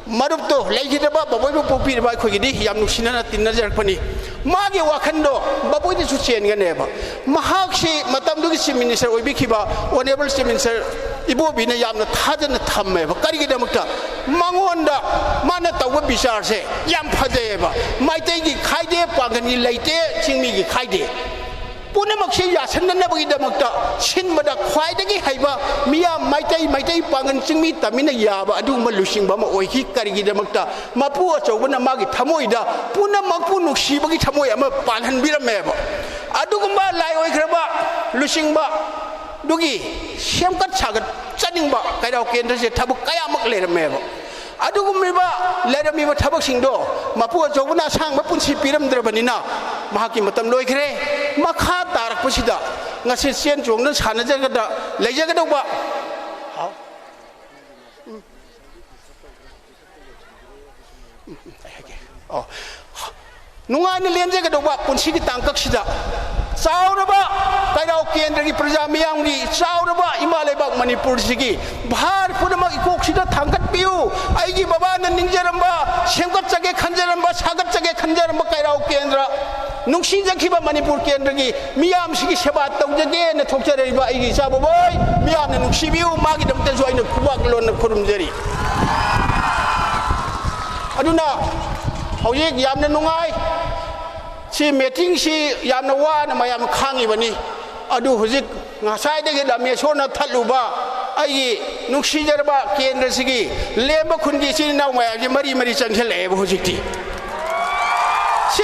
ꯃꯔꯨꯞꯇꯣ ꯂꯩꯈꯤꯗ꯭ꯔꯕ ꯕꯕꯣꯏꯕꯨ ꯄꯣꯛꯄꯤꯔꯤꯕ ꯑꯩꯈꯣꯏꯒꯤꯗꯤ ꯌꯥꯝ ꯅꯨꯡꯁꯤꯅꯅ ꯇꯤꯟꯅꯖꯔꯛꯄꯅꯤ꯫ ꯃꯥꯒꯤ ꯋꯥꯈꯟꯗꯣ ꯕꯕꯣꯏꯗꯁꯨ ꯆꯦꯟꯒꯅꯦꯕ꯫ ꯃꯍꯥꯛꯁꯤ ꯃꯇꯝꯗꯨꯒꯤ ꯆꯤꯐ ꯃꯤꯅꯤꯁꯇꯔ ꯑꯣꯏꯕꯤꯈꯤꯕ ꯑꯣꯅꯔꯦꯕꯜ ꯆꯤꯐ ꯃꯤꯅꯤꯁꯇꯔ ꯏꯕꯣꯕꯤꯅ ꯌꯥꯝꯅ ꯊꯥꯖꯅ ꯊꯝꯃꯦꯕ꯫ ꯀꯔꯤꯒꯤꯗꯃꯛꯇ? ꯃꯉꯣꯟꯗ ꯃꯥꯅ ꯇꯧꯕ ꯕꯤꯆꯥꯔꯁꯦ ꯌꯥꯝ ꯐꯖꯩꯌꯦꯕ꯫ ꯃꯩꯇꯩꯒꯤ ꯈꯥꯏꯗꯦ, ꯄꯥꯡꯒꯜꯒꯤ ꯂꯩꯇꯦ, ꯆꯤꯡꯃꯤꯒꯤ ꯈꯥꯏꯗꯦ꯫ ꯄꯨꯝꯅꯃꯛꯁꯤ ꯌꯥꯁꯟꯅꯅꯕꯒꯤꯗꯃꯛꯇ ꯁꯤꯟꯕꯗ ꯈ꯭ꯋꯥꯏꯗꯒꯤ ꯍꯩꯕ ꯃꯤꯌꯥꯝ ꯃꯩꯇꯩ, ꯃꯩꯇꯩ ꯄꯥꯡꯒꯜ ꯆꯤꯡꯃꯤ ꯇꯝꯃꯤꯟꯅ ꯌꯥꯕ ꯑꯗꯨꯒꯨꯝꯕ ꯂꯨꯆꯤꯡꯕ ꯑꯃ ꯑꯣꯏꯈꯤ꯫ ꯀꯔꯤꯒꯤꯗꯃꯛꯇ? ꯃꯄꯨ ꯑꯆꯧꯕꯅ ꯃꯥꯒꯤ ꯊꯃꯣꯏꯗ ꯄꯨꯝꯅꯃꯛꯄꯨ ꯅꯨꯡꯁꯤꯕꯒꯤ ꯊꯃꯣꯏ ꯑꯃ ꯄꯥꯜꯍꯟꯕꯤꯔꯝꯃꯦꯕ꯫ ꯑꯗꯨꯒꯨꯝꯕ ꯂꯥꯏ ꯑꯣꯏꯈ꯭ꯔꯕ ꯂꯨꯆꯤꯡꯕ ꯑꯗꯨꯒꯤ ꯁꯦꯝꯒꯠ ꯁꯥꯒꯠ ꯆꯠꯅꯤꯡꯕ ꯀꯩꯔꯥꯎ ꯀꯦꯟꯗ꯭ꯔꯁꯦ ꯊꯕꯛ ꯀꯌꯥꯃꯛ ꯂꯩꯔꯝꯃꯦꯕ꯫ ꯑꯗꯨꯒꯨꯝꯂꯤꯕ ꯂꯩꯔꯝꯃꯤꯕ ꯊꯕꯛꯁꯤꯡꯗꯣ ꯃꯄꯨ ꯑꯆꯧꯕꯅ ꯑꯁꯥꯡꯕ ꯄꯨꯟꯁꯤ ꯄꯤꯔꯝꯗ꯭ꯔꯕꯅꯤꯅ ꯃꯍꯥꯛꯀꯤ ꯃꯇꯝ ꯂꯣꯏꯈ꯭ꯔꯦ꯫ ꯃꯈꯥ ꯇꯥꯔꯛꯄꯁꯤꯗ ꯉꯁꯤ ꯆꯦꯟ ꯆꯣꯡꯗꯨꯅ ꯁꯥꯟꯅꯖꯒꯗ ꯂꯩꯖꯒꯗꯧꯕ, ꯍꯥꯎ꯫ ꯎꯝ꯫ ꯎꯝ, ꯎꯝ, ꯑꯩ ꯍꯥꯏꯒꯦ꯫ ꯑꯣ꯫ ꯅꯨꯡꯉꯥꯏꯅ ꯂꯦꯟꯖꯒꯗꯧꯕ ꯄꯨꯟꯁꯤꯒꯤ ꯇꯥꯡꯀꯛꯁꯤꯗ ꯆꯥꯎꯔꯕ ꯀꯩꯔꯥꯎ ꯀꯦꯟꯗ꯭ꯔꯒꯤ ꯄ꯭ꯔꯖꯥ ꯃꯤꯌꯥꯝꯒꯤ, ꯆꯥꯎꯔꯕ ꯏꯃꯥ ꯂꯩꯕꯥꯛ ꯃꯅꯤꯄꯨꯔꯁꯤꯒꯤ ꯚꯥꯔ ꯄꯨꯝꯅꯃꯛ ꯏꯀꯣꯛꯁꯤꯗ ꯊꯥꯡꯒꯠꯄꯤꯌꯨ꯫ ꯑꯩꯒꯤ ꯕꯕꯥꯅ ꯅꯤꯡꯖꯔꯝꯕ, ꯁꯦꯝꯒꯠꯆꯒꯦ ꯈꯟꯖꯔꯝꯕ, ꯁꯥꯒꯠꯆꯒꯦ ꯈꯟꯖꯔꯝꯕ ꯀꯩꯔꯥꯎ ꯀꯦꯟꯗ꯭ꯔ, ꯅꯨꯡꯁꯤꯖꯈꯤꯕ ꯃꯅꯤꯄꯨꯔ ꯀꯦꯟꯗ꯭ꯔꯒꯤ ꯃꯤꯌꯥꯝꯁꯤꯒꯤ ꯁꯦꯕꯥ ꯇꯧꯖꯒꯦꯅ ꯊꯣꯛꯆꯔꯛꯏꯕ ꯑꯩꯒꯤ ꯏꯆꯥ ꯕꯣꯕꯣꯏ, ꯃꯤꯌꯥꯝꯅ ꯅꯨꯡꯁꯤꯕꯤꯌꯨ, ꯃꯥꯒꯤꯗꯃꯛꯇꯁꯨ ꯑꯩꯅ ꯈꯨꯕꯥꯛ ꯂꯣꯟꯅ ꯈꯨꯔꯨꯝꯖꯔꯤ꯫ ꯑꯗꯨꯅ ꯍꯧꯖꯤꯛ ꯌꯥꯝꯅ ꯅꯨꯡꯉꯥꯏ꯫ ꯁꯤ ꯃꯤꯇꯤꯡꯁꯤ ꯌꯥꯝꯅ ꯋꯥꯅ ꯃꯌꯥꯝ ꯈꯥꯡꯉꯤꯕꯅꯤ꯫ ꯑꯗꯨ ꯍꯧꯖꯤꯛ ꯉꯁꯥꯏꯗꯒꯤ ꯔꯥꯃꯦꯁꯣꯔꯅ ꯊꯠꯂꯨꯕ ꯑꯩꯒꯤ ꯅꯨꯡꯁꯤꯖꯔꯕ ꯀꯦꯟꯗ꯭ꯔꯁꯤꯒꯤ ꯂꯦꯝꯕ ꯈꯨꯟꯒꯤ ꯏꯆꯤꯜ ꯏꯅꯥꯎ ꯃꯌꯥꯝꯁꯦ ꯃꯔꯤ ꯃꯔꯤ ꯆꯪꯁꯤꯜꯂꯛꯑꯦꯕ ꯍꯧꯖꯤꯛꯇꯤ꯫ ꯁꯤ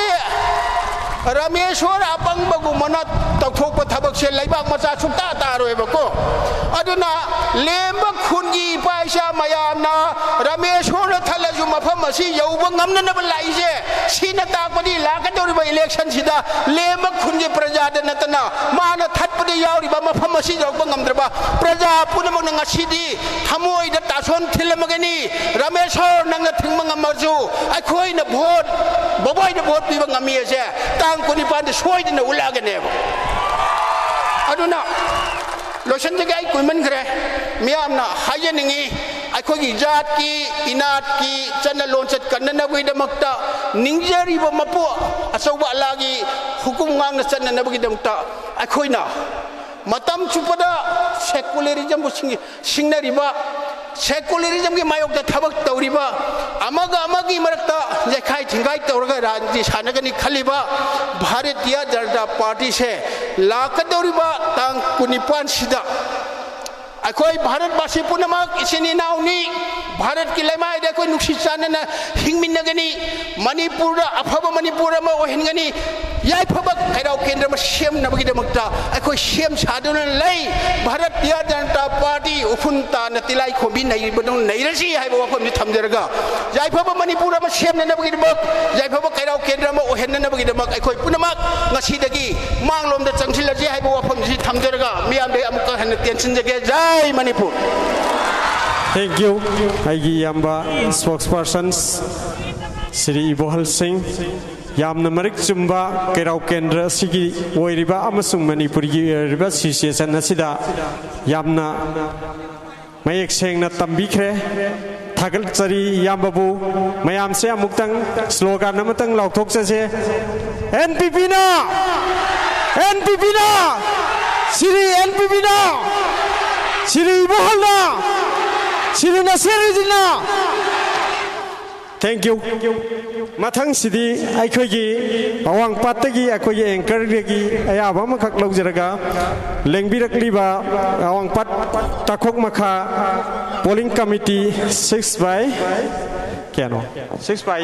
ꯔꯥꯃꯦꯁꯣꯔ ꯑꯄꯪꯕꯒꯨꯝꯕꯅ ꯇꯧꯊꯣꯛꯄ ꯊꯕꯛꯁꯦ ꯂꯩꯕꯥꯛ ꯃꯆꯥ ꯁꯨꯛꯇꯥ ꯇꯥꯔꯣꯏꯕꯀꯣ꯫ ꯑꯗꯨꯅ ꯂꯦꯝꯕ ꯈꯨꯟꯒꯤ ꯏꯄꯥ ꯏꯆꯥ ꯃꯌꯥꯝꯅ ꯔꯥꯃꯦꯁꯣꯔꯅ ꯊꯠꯂꯁꯨ ꯃꯐꯝ ꯑꯁꯤ ꯌꯧꯕ ꯉꯝꯅꯅꯕ ꯂꯥꯛꯏꯁꯦ, ꯁꯤꯅ ꯇꯥꯛꯄꯗꯤ ꯂꯥꯛꯀꯗꯧꯔꯤꯕ ꯏꯂꯦꯛꯁꯟꯁꯤꯗ ꯂꯦꯝꯕ ꯈꯨꯟꯒꯤ ꯄ꯭ꯔꯖꯥꯗ ꯅꯠꯇꯅ ꯃꯥꯅ ꯊꯠꯄꯗ ꯌꯥꯎꯔꯤꯕ ꯃꯐꯝ ꯑꯁꯤ ꯌꯧꯔꯛꯄ ꯉꯝꯗ꯭ꯔꯕ ꯄ꯭ꯔꯖꯥ ꯄꯨꯝꯅꯃꯛꯅ ꯉꯁꯤꯗꯤ ꯊꯃꯣꯏꯗ ꯇꯥꯁꯣꯟ ꯊꯤꯜꯂꯝꯃꯒꯅꯤ꯫ ꯔꯥꯃꯦꯁꯣꯔ, ꯅꯪꯅ ꯊꯤꯡꯕ ꯉꯝꯃꯁꯨ ꯑꯩꯈꯣꯏꯅ ꯚꯣꯠ, ꯕꯣꯕꯣꯏꯗ ꯚꯣꯠ ꯄꯤꯕ ꯉꯝꯃꯤ ꯑꯁꯦ ꯇꯥꯡ ꯀꯨꯟꯅꯤꯄꯥꯟꯗ ꯁꯣꯏꯗꯅ ꯎꯠꯂꯛꯑꯒꯅꯦꯕ꯫ ꯑꯗꯨꯅ ꯂꯣꯏꯁꯤꯟꯖꯒꯦ, ꯑꯩ ꯀꯨꯏꯃꯟꯈ꯭ꯔꯦ꯫ ꯃꯤꯌꯥꯝꯅ ꯍꯥꯏꯖꯅꯤꯡꯉꯤ, ꯑꯩꯈꯣꯏꯒꯤ ꯖꯥꯠꯀꯤ, ꯏꯅꯥꯠꯀꯤ ꯆꯠꯅ ꯂꯣꯟꯆꯠ ꯀꯟꯅꯅꯕꯒꯤꯗꯃꯛꯇ ꯅꯤꯡꯖꯔꯤꯕ ꯃꯄꯨ ꯑꯆꯧꯕ ꯑꯜꯂꯥꯒꯤ ꯍꯨꯀꯨꯝ ꯉꯥꯛꯅ ꯆꯠꯅꯅꯕꯒꯤꯗꯃꯛꯇ ꯑꯩꯈꯣꯏꯅ ꯃꯇꯝ ꯆꯨꯞꯄꯗ ꯁꯦꯀꯨꯂꯔꯤꯖꯝꯕꯨ ꯁꯤꯡ-, ꯁꯤꯡꯅꯔꯤꯕ, ꯁꯦꯀꯨꯂꯔꯤꯖꯝꯒꯤ ꯃꯥꯌꯣꯛꯇ ꯊꯕꯛ ꯇꯧꯔꯤꯕ, ꯑꯃꯒ ꯑꯃꯒꯤ ꯃꯔꯛꯇ ꯌꯩꯈꯥꯏ ꯊꯤꯡꯒꯥꯏ ꯇꯧꯔꯒ ꯔꯥꯖꯅꯤꯇꯤ ꯁꯥꯟꯅꯒꯅꯤ ꯈꯜꯂꯤꯕ ꯚꯥꯔꯇꯤꯌꯥ ꯖꯅꯇꯥ ꯄꯥꯔꯇꯤꯁꯦ ꯂꯥꯛꯀꯗꯧꯔꯤꯕ ꯇꯥꯡ ꯀꯨꯟꯅꯤꯄꯥꯟꯁꯤꯗ ꯑꯩꯈꯣꯏ ꯚꯥꯔꯠꯕꯥꯁꯤ ꯄꯨꯝꯅꯃꯛ ꯏꯆꯤꯟ ꯏꯅꯥꯎꯅꯤ꯫ ꯚꯥꯔꯠꯀꯤ ꯂꯩꯃꯥꯏꯗ ꯑꯩꯈꯣꯏ ꯅꯨꯡꯁꯤ ꯆꯥꯟꯅꯅ ꯍꯤꯡꯃꯤꯟꯅꯒꯅꯤ꯫ ꯃꯅꯤꯄꯨꯔꯗ ꯑꯐꯕ ꯃꯅꯤꯄꯨꯔ ꯑꯃ ꯑꯣꯏꯍꯟꯒꯅꯤ꯫ ꯌꯥꯏꯐꯕ ꯀꯩꯔꯥꯎ ꯀꯦꯟꯗ꯭ꯔ ꯑꯃ ꯁꯦꯝꯅꯕꯒꯤꯗꯃꯛꯇ ꯑꯩꯈꯣꯏ ꯁꯦꯝ ꯁꯥꯗꯨꯅ ꯂꯩ꯫ ꯚꯥꯔꯇꯤꯌꯥ ꯖꯅꯇꯥ ꯄꯥꯔꯇꯤ ꯎꯐꯨꯟ ꯇꯥꯅ ꯇꯤꯂꯥꯏ ꯈꯣꯝꯕꯤ ꯅꯩꯔꯤꯕꯗꯧꯅ ꯅꯩꯔꯁꯤ ꯍꯥꯏꯕ ꯋꯥꯐꯝꯁꯤ ꯊꯝꯖꯔꯒ, ꯌꯥꯏꯐꯕ ꯃꯅꯤꯄꯨꯔ ꯑꯃ ꯁꯦꯝꯅꯅꯕꯒꯤꯗꯃꯛ, ꯌꯥꯏꯐꯕ ꯀꯩꯔꯥꯎ ꯀꯦꯟꯗ꯭ꯔ ꯑꯃ ꯑꯣꯏꯍꯟꯅꯅꯕꯒꯤꯗꯃꯛ ꯑꯩꯈꯣꯏ ꯄꯨꯝꯅꯃꯛ ꯉꯁꯤꯗꯒꯤ ꯃꯥꯡꯂꯣꯝꯗ ꯆꯪꯁꯤꯜꯂꯁꯤ ꯍꯥꯏꯕ ꯋꯥꯐꯝꯁꯤ ꯊꯝꯖꯔꯒ ꯃꯤꯌꯥꯝꯗ ꯑꯃꯨꯛꯀ ꯍꯟꯅ ꯇꯦꯟꯁꯤꯟꯖꯒꯦ꯫ ꯖꯥꯏ ꯃꯅꯤꯄꯨꯔ꯫ Thank you꯫ ꯑꯩꯒꯤ ꯏꯌꯥꯝꯕ spokesperson ꯁ꯭ꯔꯤ ꯏꯕꯣꯍꯜ ꯁꯤꯡ, ꯌꯥꯝꯅ ꯃꯔꯤꯛ ꯆꯨꯝꯕ ꯀꯩꯔꯥꯎ ꯀꯦꯟꯗ꯭ꯔ ꯑꯁꯤꯒꯤ ꯑꯣꯏꯔꯤꯕ ꯑꯃꯁꯨꯡ ꯃꯅꯤꯄꯨꯔꯒꯤ ꯑꯣꯏꯔꯤꯕ situation ꯑꯁꯤꯗ ꯌꯥꯝꯅ ꯃꯌꯦꯛ ꯁꯦꯡꯅ ꯇꯝꯕꯤꯈ꯭ꯔꯦ꯫ ꯊꯥꯒꯠꯆꯔꯤ ꯏꯌꯥꯝꯕꯕꯨ꯫ ꯃꯌꯥꯝꯁꯦ ꯑꯃꯨꯛꯇꯪ slogan ꯑꯃꯇꯪ ꯂꯥꯎꯊꯣꯛꯆꯁꯦ꯫ ꯑꯦꯟꯄꯤꯄꯤꯅ, ꯑꯦꯟꯄꯤꯄꯤꯅ, ꯁ꯭ꯔꯤ ꯑꯦꯟꯄꯤꯄꯤꯅ, ꯁ꯭ꯔꯤ ꯏꯕꯣꯍꯜꯅ, ꯁ꯭ꯔꯤ ꯅꯁꯤꯔꯨꯗꯤꯟꯅ꯫ Thank you꯫ ꯃꯊꯪꯁꯤꯗꯤ ꯑꯩꯈꯣꯏꯒꯤ ꯑꯋꯥꯡꯄꯥꯠꯇꯒꯤ ꯑꯩꯈꯣꯏꯒꯤ anchorꯗꯒꯤ ꯑꯌꯥꯕ ꯑꯃꯈꯛ ꯂꯧꯖꯔꯒ, ꯂꯦꯡꯕꯤꯔꯛꯂꯤꯕ ꯑꯋꯥꯡꯄꯥꯠ ꯇꯥꯈꯣꯛ ꯃꯈꯥ polling committee six by ꯀꯌꯥꯅꯣ? Six by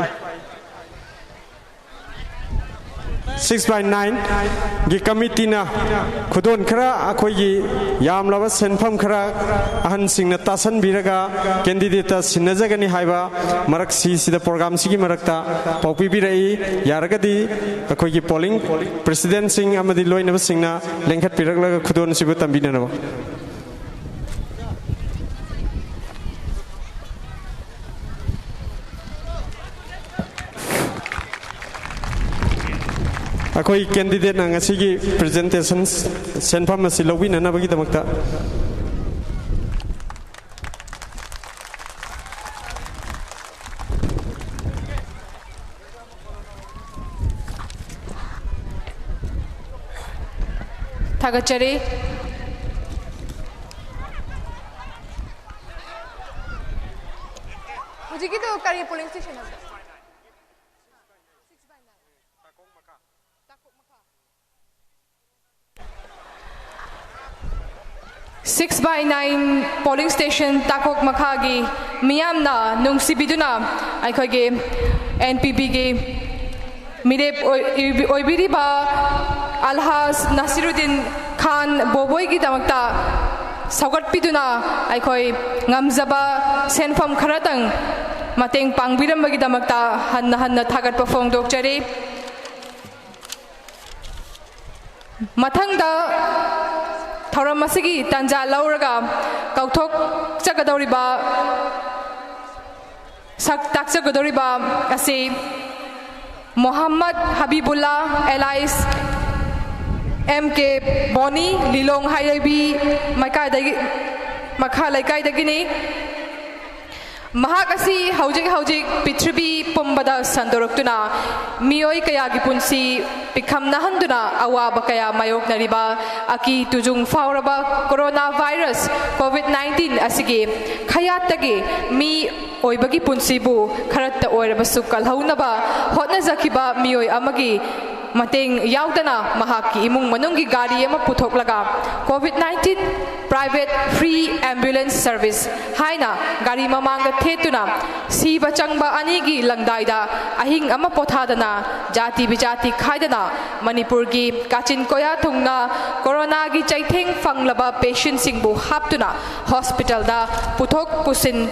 six by nineꯒꯤ committeeꯅ ꯈꯨꯗꯣꯜ ꯈꯔ, ꯑꯩꯈꯣꯏꯒꯤ ꯌꯥꯝꯂꯕ ꯁꯦꯟꯐꯝ ꯈꯔ ꯑꯍꯟꯁꯤꯡꯅ ꯇꯥꯁꯟꯕꯤꯔꯒ candidateꯇ ꯁꯤꯟꯅꯖꯒꯅꯤ ꯍꯥꯏꯕ ꯃꯔꯛꯁꯤꯁꯤꯗ programꯁꯤꯒꯤ ꯃꯔꯛꯇ ꯄꯥꯎ ꯄꯤꯕꯤꯔꯛꯏ꯫ ꯌꯥꯔꯒꯗꯤ ꯑꯩꯈꯣꯏꯒꯤ polling presidentꯁꯤꯡ ꯑꯃꯗꯤ ꯂꯣꯏꯅꯕꯁꯤꯡꯅ ꯂꯦꯡꯈꯠꯄꯤꯔꯛꯂꯒ ꯈꯨꯗꯣꯜꯁꯤꯕꯨ ꯇꯝꯕꯤꯅꯅꯕ꯫ ꯑꯩꯈꯣꯏ candidateꯅ ꯉꯁꯤꯒꯤ presentation ꯁꯦꯟꯐꯝ ꯑꯁꯤ ꯂꯧꯕꯤꯅꯅꯕꯒꯤꯗꯃꯛꯇ꯫ ꯊꯥꯒꯠꯆꯔꯤ꯫ ꯍꯧꯖꯤꯛꯀꯤꯗꯣ ꯀꯔꯤ polling station ꯍꯥꯏꯕ? Six by nine polling station ꯇꯥꯈꯣꯛ ꯃꯈꯥꯒꯤ ꯃꯤꯌꯥꯝꯅ ꯅꯨꯡꯁꯤꯕꯤꯗꯨꯅ ꯑꯩꯈꯣꯏꯒꯤ NPPꯒꯤ ꯃꯤꯔꯦꯞ ꯑꯣꯏ-, ꯑꯣꯏꯕꯤꯔꯤꯕ ꯑꯜꯍꯥꯖ ꯅꯥꯁꯤꯔꯨꯗꯤꯟ ꯈꯥꯟ ꯕꯣꯕꯣꯏꯒꯤꯗꯃꯛꯇ ꯁꯧꯒꯠꯄꯤꯗꯨꯅ ꯑꯩꯈꯣꯏ ꯉꯝꯖꯕ ꯁꯦꯟꯐꯝ ꯈꯔꯇꯪ ꯃꯇꯦꯡ ꯄꯥꯡꯕꯤꯔꯝꯕꯒꯤꯗꯃꯛꯇ ꯍꯟꯅ ꯍꯟꯅ ꯊꯥꯒꯠꯄ ꯐꯣꯡꯗꯣꯛꯆꯔꯤ꯫ ꯃꯊꯪꯗ ꯊꯧꯔꯝ ꯑꯁꯤꯒꯤ ꯇꯥꯟꯖꯥ ꯂꯧꯔꯒ ꯀꯧꯊꯣꯛꯆꯒꯗꯧꯔꯤꯕ, ꯁꯛ ꯇꯥꯛꯆꯒꯗꯧꯔꯤꯕ ꯑꯁꯤ ꯃꯣꯍꯝꯃꯗ ꯍꯕꯤꯕꯨꯜꯂꯥ alias M K ꯕꯣꯅꯤ, ꯂꯤꯂꯣꯡ ꯍꯥꯏꯔꯩꯕꯤ ꯃꯈꯥꯗꯒꯤ, ꯃꯈꯥ ꯂꯩꯀꯥꯏꯗꯒꯤꯅꯤ꯫ ꯃꯍꯥꯛ ꯑꯁꯤ ꯍꯧꯖꯤꯛ ꯍꯧꯖꯤꯛ ꯄ꯭ꯔꯤꯊꯤꯕꯤ ꯄꯨꯝꯕꯗ ꯁꯟꯗꯣꯔꯛꯇꯨꯅ ꯃꯤꯑꯣꯏ ꯀꯌꯥꯒꯤ ꯄꯨꯟꯁꯤ ꯄꯤꯈꯝꯅꯍꯟꯗꯨꯅ ꯑꯋꯥꯕ ꯀꯌꯥ ꯃꯥꯌꯣꯛꯅꯔꯤꯕ ꯑꯀꯤ ꯇꯨꯖꯨꯡ ꯐꯥꯎꯔꯕ ꯀꯣꯔꯣꯅꯥ ꯚꯥꯏꯔꯁ ꯀꯣꯚꯤꯗ ꯅꯥꯏꯟꯇꯤꯟ ꯑꯁꯤꯒꯤ ꯈꯌꯥꯠꯇꯒꯤ ꯃꯤ ꯑꯣꯏꯕꯒꯤ ꯄꯨꯟꯁꯤꯕꯨ ꯈꯔꯇ ꯑꯣꯏꯔꯕꯁꯨ ꯀꯜꯍꯧꯅꯕ ꯍꯣꯠꯅꯖꯈꯤꯕ ꯃꯤꯑꯣꯏ ꯑꯃꯒꯤ ꯃꯇꯦꯡ ꯌꯥꯎꯗꯅ ꯃꯍꯥꯛꯀꯤ ꯏꯃꯨꯡ ꯃꯅꯨꯡꯒꯤ ꯒꯥꯔꯤ ꯑꯃ ꯄꯨꯊꯣꯛꯂꯒ COVID nineteen private free ambulance service ꯍꯥꯏꯅ ꯒꯥꯔꯤ ꯃꯃꯥꯡꯗ ꯊꯦꯠꯇꯨꯅ ꯁꯤꯕ ꯆꯪꯕ ꯑꯅꯤꯒꯤ ꯂꯪꯗꯥꯏꯗ ꯑꯍꯤꯡ ꯑꯃ ꯄꯣꯊꯥꯗꯅ, ꯖꯥꯇꯤ ꯕꯤꯖꯥꯇꯤ ꯈꯥꯏꯗꯅ ꯃꯅꯤꯄꯨꯔꯒꯤ ꯀꯥꯆꯤꯟ ꯀꯣꯌꯥ ꯊꯨꯡꯅ ꯀꯣꯔꯣꯅꯥꯒꯤ ꯆꯩꯊꯦꯡ ꯐꯪꯂꯕ ꯄꯦꯁꯦꯟꯁꯤꯡꯕꯨ ꯍꯥꯞꯇꯨꯅ ꯍꯣꯁꯄꯤꯇꯥꯜꯗ ꯄꯨꯊꯣꯛ ꯄꯨꯁꯤꯟ,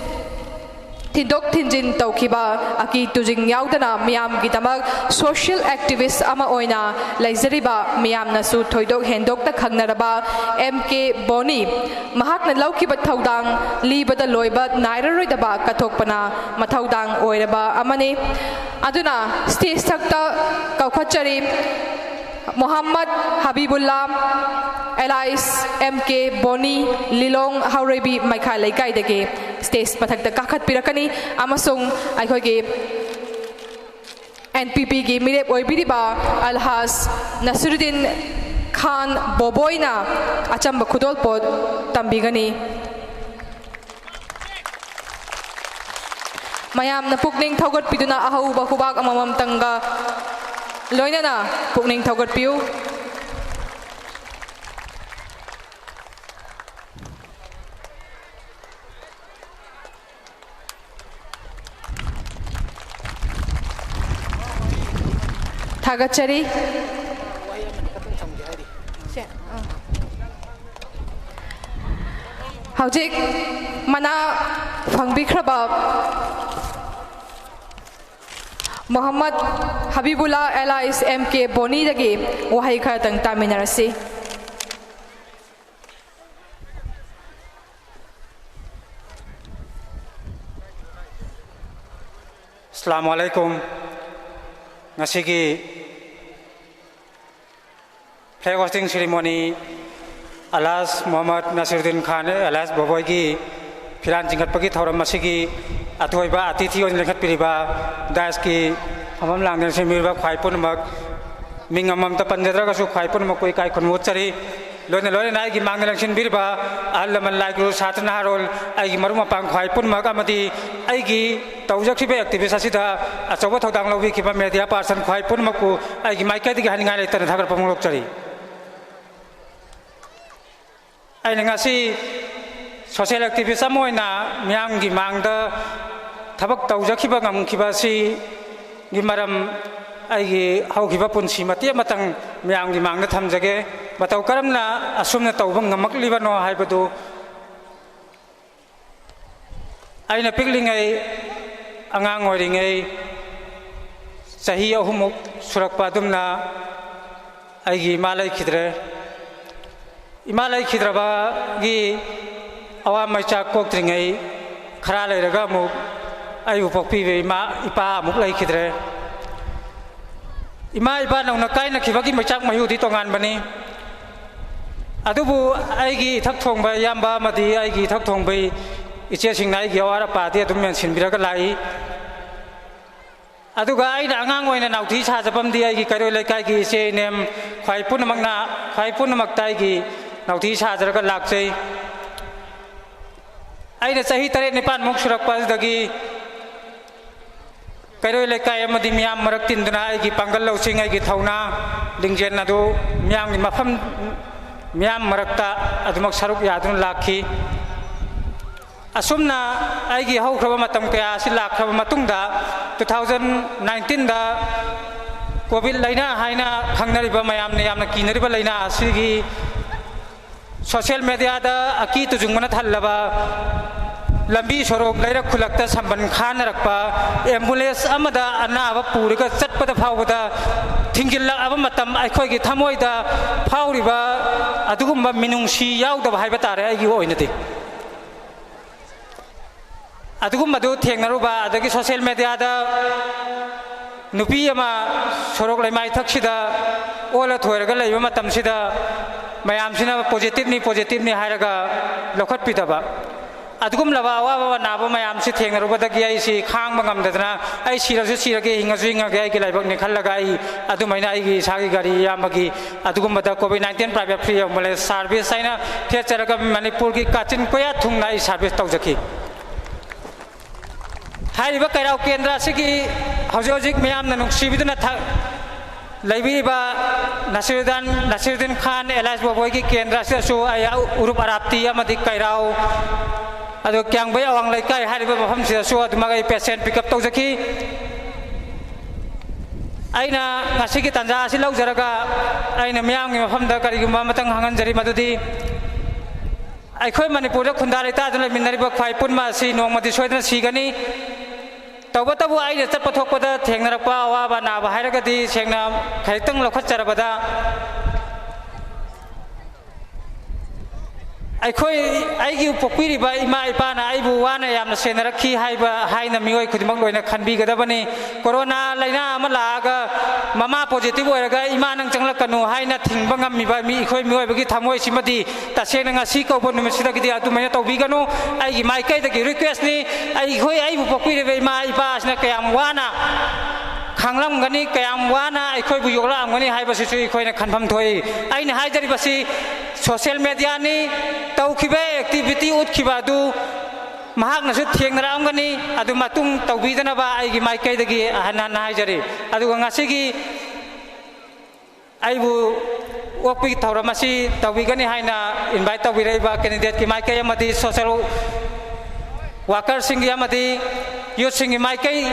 ꯊꯤꯟꯗꯣꯛ ꯊꯤꯟꯖꯤꯟ ꯇꯧꯈꯤꯕ ꯑꯀꯤ ꯇꯨꯖꯤꯡ ꯌꯥꯎꯗꯅ ꯃꯤꯌꯥꯝꯒꯤꯗꯃꯛ social activist ꯑꯃ ꯑꯣꯏꯅ ꯂꯩꯖꯔꯤꯕ, ꯃꯤꯌꯥꯝꯅꯁꯨ ꯊꯣꯏꯗꯣꯛ ꯍꯦꯟꯗꯣꯛꯅ ꯈꯪꯅꯔꯕ M K ꯕꯣꯅꯤ, ꯃꯍꯥꯛꯅ ꯂꯧꯈꯤꯕ ꯊꯧꯗꯥꯡ ꯂꯤꯕꯗ ꯂꯣꯏꯕ ꯅꯥꯏꯔꯔꯣꯏꯗꯕ ꯀꯠꯊꯣꯛꯄꯅ ꯃꯊꯧꯗꯥꯡ ꯑꯣꯏꯔꯕ ꯑꯃꯅꯤ꯫ ꯑꯗꯨꯅ stage ꯊꯛꯇ ꯀꯧꯈꯠꯆꯔꯤ Mohammad ꯍꯕꯤꯕꯨꯜꯂꯥ alias M K ꯕꯣꯅꯤ, ꯂꯤꯂꯣꯡ ꯍꯥꯎꯔꯩꯕꯤ ꯃꯩꯈꯥ ꯂꯩꯀꯥꯏꯗꯒꯤ stage ꯃꯊꯛꯇ ꯀꯥꯈꯠꯄꯤꯔꯛꯀꯅꯤ ꯑꯃꯁꯨꯡ ꯑꯩꯈꯣꯏꯒꯤ N P P ꯒꯤ ꯃꯤꯔꯦꯞ ꯑꯣꯏꯕꯤꯔꯤꯕ ꯑꯜꯍꯥꯖ ꯅꯁꯤꯔꯨꯗꯤꯟ ꯈꯥꯟ ꯕꯣꯕꯣꯏꯅ ꯑꯆꯝꯕ ꯈꯨꯗꯣꯜꯄꯣꯠ ꯇꯝꯕꯤꯒꯅꯤ꯫ ꯃꯌꯥꯝꯅ ꯄꯨꯛꯅꯤꯡ ꯊꯧꯒꯠꯄꯤꯗꯨꯅ ꯑꯍꯧꯕ ꯈꯨꯕꯥꯛ ꯑꯃꯃꯝꯇꯪꯒ ꯂꯣꯏꯅꯅ ꯄꯨꯛꯅꯤꯡ ꯊꯧꯒꯠꯄꯤꯌꯨ꯫ ꯊꯥꯒꯠꯆꯔꯤ꯫ ꯁꯦ, ꯑꯥ꯫ ꯍꯧꯖꯤꯛ ꯃꯅꯥ ꯐꯪꯕꯤꯈ꯭ꯔꯕ ꯃꯣꯍꯝꯃꯗ ꯍꯕꯤꯕꯨꯜꯂꯥ alias M K ꯕꯣꯅꯤꯗꯒꯤ ꯋꯥꯍꯩ ꯈꯔꯇꯪ ꯇꯥꯃꯤꯟꯅꯔꯁꯤ꯫ ꯑꯁꯂꯥꯃꯨ ꯑꯂꯥꯏꯀꯨꯝ꯫ ꯉꯁꯤꯒꯤ flag hoisting ceremony ꯑꯂꯥꯁ ꯃꯣꯍꯝꯃꯗ ꯅꯥꯁꯤꯔꯨꯗꯤꯟ ꯈꯥꯟ alias ꯕꯣꯕꯣꯏꯒꯤ ꯐꯤꯔꯥꯟ ꯆꯤꯡꯈꯠꯄꯒꯤ ꯊꯧꯔꯝ ꯑꯁꯤꯒꯤ ꯑꯊꯣꯏꯕ ꯑꯇꯤꯊꯤ ꯑꯣꯏꯅ ꯂꯤꯡꯈꯠꯄꯤꯔꯤꯕ dais ꯀꯤ ꯐꯝꯐꯝ ꯂꯥꯡꯗ ꯂꯦꯡꯁꯤꯟꯕꯤꯔꯤꯕ ꯈ꯭ꯋꯥꯏ ꯄꯨꯝꯅꯃꯛ, ꯃꯤꯡ ꯑꯃꯃꯝꯇ ꯄꯟꯖꯗ꯭ꯔꯒꯁꯨ ꯈ꯭ꯋꯥꯏ ꯄꯨꯝꯅꯃꯛꯄꯨ ꯏꯀꯥꯏ ꯈꯨꯝꯅꯕ ꯎꯠꯆꯔꯤ꯫ ꯂꯣꯏꯅ ꯂꯣꯏꯅꯅ ꯑꯩꯒꯤ ꯃꯥꯡꯗ ꯂꯦꯡꯁꯤꯟꯕꯤꯔꯤꯕ ꯑꯍꯜ ꯂꯃꯟ, ꯂꯥꯏ ꯒꯨꯔꯨ, ꯁꯥꯇ꯭ꯔ ꯅꯍꯥꯔꯣꯜ, ꯑꯩꯒꯤ ꯃꯔꯨꯞ ꯃꯄꯥꯡ ꯈ꯭ꯋꯥꯏ ꯄꯨꯝꯅꯃꯛ ꯑꯃꯗꯤ ꯑꯩꯒꯤ ꯇꯧꯖꯈꯤꯕ activist ꯑꯁꯤꯗ ꯑꯆꯧꯕ ꯊꯧꯗꯥꯡ ꯂꯧꯕꯤꯈꯤꯕ media person ꯈ꯭ꯋꯥꯏ ꯄꯨꯝꯅꯃꯛꯄꯨ ꯑꯩꯒꯤ ꯃꯥꯏꯀꯩꯗꯒꯤ ꯍꯥꯏꯅꯤꯡꯉꯥꯏ ꯂꯩꯇꯅ ꯊꯥꯒꯠꯄ ꯐꯣꯡꯗꯣꯛꯆꯔꯤ꯫ ꯑꯩꯅ ꯉꯁꯤ social activist ꯑꯃ ꯑꯣꯏꯅ ꯃꯤꯌꯥꯝꯒꯤ ꯃꯥꯡꯗ ꯊꯕꯛ ꯇꯧꯖꯈꯤꯕ ꯉꯝꯈꯤꯕ ꯑꯁꯤꯒꯤ ꯃꯔꯝ ꯑꯩꯒꯤ ꯍꯧꯈꯤꯕ ꯄꯨꯟꯁꯤ ꯃꯇꯦꯛ ꯑꯃꯇꯪ ꯃꯤꯌꯥꯝꯒꯤ ꯃꯥꯡꯗ ꯊꯝꯖꯒꯦ꯫ ꯃꯇꯧ ꯀꯔꯝꯅ ꯑꯁꯨꯝꯅ ꯇꯧꯕ ꯉꯝꯃꯛꯂꯤꯕꯅꯣ ꯍꯥꯏꯕꯗꯨ ꯑꯩꯅ ꯄꯤꯛꯂꯤꯉꯩ, ꯑꯉꯥꯡ ꯑꯣꯏꯔꯤꯉꯩ, ꯆꯍꯤ ꯑꯍꯨꯝꯃꯨꯛ ꯁꯨꯔꯛꯄ ꯑꯗꯨꯝꯅ ꯑꯩꯒꯤ ꯏꯃꯥ ꯂꯩꯈꯤꯗ꯭ꯔꯦ꯫ ꯏꯃꯥ ꯂꯩꯈꯤꯗ꯭ꯔꯕꯒꯤ ꯑꯋꯥ ꯃꯩꯆꯥꯛ ꯀꯣꯛꯇ꯭ꯔꯤꯉꯩ ꯈꯔ ꯂꯩꯔꯒ ꯑꯃꯨꯛ ꯑꯩꯕꯨ ꯄꯣꯛꯄꯤꯕ ꯏꯃꯥ, ꯏꯄꯥ ꯑꯃꯨꯛ ꯂꯩꯈꯤꯗ꯭ꯔꯦ꯫ ꯏꯃꯥ ꯏꯄꯥ ꯅꯧꯅ ꯀꯥꯏꯅꯈꯤꯕꯒꯤ ꯃꯩꯆꯥꯛ ꯃꯍꯤꯗꯤ ꯇꯣꯉꯥꯟꯕꯅꯤ꯫ ꯑꯗꯨꯕꯨ ꯑꯩꯒꯤ ꯏꯊꯛ ꯊꯣꯡꯕ ꯏꯌꯥꯝꯕ ꯑꯃꯗꯤ ꯑꯩꯒꯤ ꯏꯊꯛ ꯊꯣꯡꯕ ꯏꯆꯦꯁꯤꯡꯅ ꯑꯩꯒꯤ ꯑꯋꯥꯠ ꯑꯄꯥꯗꯤ ꯑꯗꯨꯝ ꯃꯦꯟꯁꯤꯟꯕꯤꯔꯒ ꯂꯥꯛꯏ꯫ ꯑꯗꯨꯒ ꯑꯩꯅ ꯑꯉꯥꯡ ꯑꯣꯏꯅ ꯅꯥꯎꯊꯤ ꯁꯥꯖꯕꯝꯗꯤ ꯑꯩꯒꯤ ꯀꯩꯔꯣꯏ ꯂꯩꯀꯥꯏꯒꯤ ꯏꯆꯦ ꯏꯅꯦꯝ ꯈ꯭ꯋꯥꯏ ꯄꯨꯝꯅꯃꯛꯅ, ꯈ꯭ꯋꯥꯏ ꯄꯨꯝꯅꯃꯛꯇ ꯑꯩꯒꯤ ꯅꯥꯎꯊꯤ ꯁꯥꯖꯔꯒ ꯂꯥꯛꯆꯩ꯫ ꯑꯩꯅ ꯆꯍꯤ ꯇꯔꯦꯠ ꯅꯤꯄꯥꯟꯃꯨꯛ ꯁꯨꯔꯛꯄ ꯑꯗꯨꯗꯒꯤ ꯀꯩꯔꯣꯏ ꯂꯩꯀꯥꯏ ꯑꯃꯗꯤ ꯃꯤꯌꯥꯝ ꯃꯔꯛ ꯇꯤꯟꯗꯨꯅ ꯑꯩꯒꯤ ꯄꯥꯡꯒꯜ ꯂꯧꯁꯤꯡ, ꯑꯩꯒꯤ ꯊꯧꯅꯥ ꯂꯤꯡꯖꯦꯜ ꯑꯗꯨ ꯃꯤꯌꯥꯝꯒꯤ ꯃꯐꯝ, ꯃꯤꯌꯥꯝ ꯃꯔꯛꯇ ꯑꯗꯨꯃꯛ ꯁꯔꯨꯛ ꯌꯥꯗꯨꯅ ꯂꯥꯛꯈꯤ꯫ ꯑꯁꯨꯝꯅ ꯑꯩꯒꯤ ꯍꯧꯈ꯭ꯔꯕ ꯃꯇꯝ ꯀꯌꯥ ꯑꯁꯤ ꯂꯥꯛꯈ꯭ꯔꯕ ꯃꯇꯨꯡꯗ, two thousand nineteenꯗ COVID ꯂꯥꯏꯅꯥ ꯍꯥꯏꯅ ꯈꯪꯅꯔꯤꯕ, ꯃꯌꯥꯝꯅ ꯌꯥꯝꯅ ꯀꯤꯅꯔꯤꯕ ꯂꯥꯏꯅꯥ ꯑꯁꯤꯒꯤ social mediaꯗ ꯑꯀꯤ ꯇꯨꯖꯨꯡꯕꯅ ꯊꯜꯂꯕ ꯂꯝꯕꯤ ꯁꯣꯔꯣꯛ ꯂꯩꯔꯛ ꯈꯨꯜꯂꯛꯇ ꯁꯝꯕꯟ ꯈꯥꯅꯔꯛꯄ, ꯑꯦꯝꯕꯨꯂꯦꯟꯁ ꯑꯃꯗ ꯑꯅꯥꯕ ꯄꯨꯔꯒ ꯆꯠꯄꯗ ꯐꯥꯎꯕꯗ ꯊꯤꯡꯖꯤꯜꯂꯛꯑꯕ ꯃꯇꯝ ꯑꯩꯈꯣꯏꯒꯤ ꯊꯃꯣꯏꯗ ꯐꯥꯎꯔꯤꯕ ꯑꯗꯨꯒꯨꯝꯕ ꯃꯤꯅꯨꯡꯁꯤ ꯌꯥꯎꯗꯕ ꯍꯥꯏꯕ ꯇꯥꯔꯦ꯫ ꯑꯩꯒꯤ ꯑꯣꯏꯅꯗꯤ ꯑꯗꯨꯒꯨꯝꯕꯗꯨ ꯊꯦꯡꯅꯔꯨꯕ, ꯑꯗꯒꯤ ꯁꯣꯁꯤꯌꯦꯜ ꯃꯦꯗꯤꯌꯥꯗ ꯅꯨꯄꯤ ꯑꯃ ꯁꯣꯔꯣꯛ ꯂꯩꯃꯥꯏ ꯊꯛꯁꯤꯗ ꯑꯣꯜꯂ ꯊꯣꯏꯔꯒ ꯂꯩꯕ ꯃꯇꯝꯁꯤꯗ ꯃꯌꯥꯝꯁꯤꯅ ꯄꯣꯖꯤꯇꯤꯚꯅꯤ, ꯄꯣꯖꯤꯇꯤꯚꯅꯤ ꯍꯥꯏꯔꯒ ꯂꯧꯈꯠꯄꯤꯗꯕ, ꯑꯗꯨꯒꯨꯝꯂꯕ ꯑꯋꯥꯕ ꯑꯅꯥꯕ ꯃꯌꯥꯝꯁꯤ ꯊꯦꯡꯅꯔꯨꯕꯗꯒꯤ ꯑꯩꯁꯤ ꯈꯥꯡꯕ ꯉꯝꯗꯗꯅ, "ꯑꯩ ꯁꯤꯔꯁꯨ ꯁꯤꯔꯒꯦ, ꯍꯤꯡꯉꯁꯨ ꯍꯤꯡꯉꯒꯦ, ꯑꯩꯒꯤ ꯂꯥꯏꯕꯛꯅꯤ" ꯈꯜꯂꯒ ꯑꯩ ꯑꯗꯨꯃꯥꯏꯅ ꯑꯩꯒꯤ ꯏꯁꯥꯒꯤ ꯒꯥꯔꯤ ꯏꯌꯥꯝꯕꯒꯤ ꯑꯗꯨꯒꯨꯝꯕꯗ COVID nineteen private free ambulance service ꯍꯥꯏꯅ ꯊꯦꯠꯆꯔꯒ ꯃꯅꯤꯄꯨꯔꯒꯤ ꯀꯥꯆꯤꯟ ꯀꯣꯌꯥ ꯊꯨꯡꯅ ꯑꯩ ꯁꯥꯔꯚꯤꯁ ꯇꯧꯖꯈꯤ꯫ ꯍꯥꯏꯔꯤꯕ ꯀꯩꯔꯥꯎ ꯀꯦꯟꯗ꯭ꯔ ꯑꯁꯤꯒꯤ ꯍꯧꯖꯤꯛ ꯍꯧꯖꯤꯛ ꯃꯤꯌꯥꯝꯅ ꯅꯨꯡꯁꯤꯕꯤꯗꯨꯅ ꯊ-, ꯂꯩꯕꯤꯔꯤꯕ ꯅꯁꯤꯔꯨꯗꯥꯟ, ꯅꯁꯤꯔꯨꯗꯤꯟ ꯈꯥꯟ ꯑꯦꯂꯥꯏꯁ ꯕꯣꯕꯣꯏꯒꯤ ꯀꯦꯟꯗ꯭ꯔ ꯑꯁꯤꯗꯁꯨ ꯑꯩ ꯎꯔꯨꯞ ꯑꯔꯥꯞꯇꯤ ꯑꯃꯗꯤ ꯀꯩꯔꯥꯎ, ꯑꯗꯨ ꯀ꯭ꯌꯥꯡꯕꯩ ꯑꯋꯥꯡ ꯂꯩꯀꯥꯏ ꯍꯥꯏꯔꯤꯕ ꯃꯐꯝꯁꯤꯗꯁꯨ ꯑꯗꯨꯃꯛ ꯑꯩ ꯄꯦꯁꯦꯟ ꯄꯤꯛ ꯑꯞ ꯇꯧꯖꯈꯤ꯫ ꯑꯩꯅ ꯉꯁꯤꯒꯤ ꯇꯥꯟꯖꯥ ꯑꯁꯤ ꯂꯧꯖꯔꯒ ꯑꯩꯅ ꯃꯤꯌꯥꯝꯒꯤ ꯃꯐꯝꯗ ꯀꯔꯤꯒꯨꯝꯕ ꯑꯃꯇꯪ ꯍꯪꯍꯟꯖꯔꯤ, ꯃꯗꯨꯗꯤ ꯑꯩꯈꯣꯏ ꯃꯅꯤꯄꯨꯔꯗ ꯈꯨꯟꯗꯥ ꯂꯩꯇꯥꯗꯨꯅ ꯂꯩꯃꯤꯟꯅꯔꯤꯕ ꯈ꯭ꯋꯥꯏ ꯄꯨꯟꯕ ꯑꯁꯤ ꯅꯣꯡꯃꯗꯤ ꯁꯣꯏꯗꯅ ꯁꯤꯒꯅꯤ꯫ ꯇꯧꯕꯇꯕꯨ ꯑꯩꯅ ꯆꯠꯄ ꯊꯣꯛꯄꯗ ꯊꯦꯡꯅꯔꯛꯄ ꯑꯋꯥꯕ ꯑꯅꯥꯕ ꯍꯥꯏꯔꯒꯗꯤ ꯁꯦꯡꯅ ꯈꯖꯤꯛꯇꯪ ꯂꯧꯈꯠꯆꯔꯕꯗ, ꯑꯩꯈꯣꯏ, ꯑꯩꯒꯤ ꯄꯣꯛꯄꯤꯔꯤꯕ ꯏꯃꯥ ꯏꯄꯥꯅ ꯑꯩꯕꯨ ꯋꯥꯅ ꯌꯥꯝꯅ ꯁꯦꯟꯅꯔꯛꯈꯤ ꯍꯥꯏꯕ, ꯍꯥꯏꯅ ꯃꯤꯑꯣꯏ ꯈꯨꯗꯤꯡꯃꯛ ꯂꯣꯏꯅ ꯈꯟꯕꯤꯒꯗꯕꯅꯤ꯫ ꯀꯣꯔꯣꯅꯥ ꯂꯥꯏꯅꯥ ꯑꯃ ꯂꯥꯛꯑꯒ ꯃꯃꯥ ꯄꯣꯖꯤꯇꯤꯚ ꯑꯣꯏꯔꯒ ꯏꯃꯥ ꯅꯪ ꯆꯪꯂꯛꯀꯅꯨ ꯍꯥꯏꯅ ꯊꯤꯡꯕ ꯉꯝꯃꯤꯕ ꯃꯤ, ꯑꯩꯈꯣꯏ ꯃꯤꯑꯣꯏꯕꯒꯤ ꯊꯃꯣꯏꯁꯤꯃꯗꯤ ꯇꯁꯦꯡꯅ ꯉꯁꯤ ꯀꯧꯕ ꯅꯨꯃꯤꯠꯁꯤꯗꯒꯤꯗꯤ ꯑꯗꯨꯃꯥꯏꯅ ꯇꯧꯕꯤꯒꯅꯨ꯫ ꯑꯩꯒꯤ ꯃꯥꯏꯀꯩꯗꯒꯤ ꯔꯤꯀ꯭ꯋꯦꯁꯅꯤ꯫ ꯑꯩꯈꯣꯏ, ꯑꯩꯕꯨ ꯄꯣꯛꯄꯤꯔꯤꯕ ꯏꯃꯥ ꯏꯄꯥꯁꯤꯅ ꯀꯌꯥꯝ ꯋꯥꯅ ꯈꯥꯡꯂꯝꯒꯅꯤ, ꯀꯌꯥꯝ ꯋꯥꯅ ꯑꯩꯈꯣꯏꯕꯨ ꯌꯣꯛꯂꯛꯑꯝꯒꯅꯤ ꯍꯥꯏꯕꯁꯤꯁꯨ ꯑꯩꯈꯣꯏꯅ ꯈꯟꯐꯝ ꯊꯣꯛꯏ꯫ ꯑꯩꯅ ꯍꯥꯏꯖꯔꯤꯕꯁꯤ ꯁꯣꯁꯤꯌꯦꯜ ꯃꯦꯗꯤꯌꯥꯅꯤ꯫ ꯇꯧꯈꯤꯕ ꯑꯦꯛꯇꯤꯚꯤꯇꯤ ꯎꯠꯈꯤꯕ ꯑꯗꯨ ꯃꯍꯥꯛꯅꯁꯨ ꯊꯦꯡꯅꯔꯛꯑꯝꯒꯅꯤ꯫ ꯑꯗꯨ ꯃꯇꯨꯡ ꯇꯧꯕꯤꯗꯅꯕ ꯑꯩꯒꯤ ꯃꯥꯏꯀꯩꯗꯒꯤ ꯍꯟꯅ ꯍꯟꯅ ꯍꯥꯏꯖꯔꯤ꯫ ꯑꯗꯨꯒ ꯉꯁꯤꯒꯤ ꯑꯩꯕꯨ ꯑꯣꯛꯄꯒꯤ ꯊꯧꯔꯝ ꯑꯁꯤ ꯇꯧꯕꯤꯒꯅꯤ ꯍꯥꯏꯅ ꯏꯟꯚꯥꯏꯠ ꯇꯧꯕꯤꯔꯛꯏꯕ ꯀꯦꯟꯗꯤꯗꯦꯠꯀꯤ ꯃꯥꯏꯀꯩ ꯑꯃꯗꯤ ꯁꯣꯁꯦꯜ ꯋꯥꯀꯔꯁꯤꯡꯒꯤ ꯑꯃꯗꯤ ꯌꯨꯠꯁꯤꯡꯒꯤ ꯃꯥꯏꯀꯩ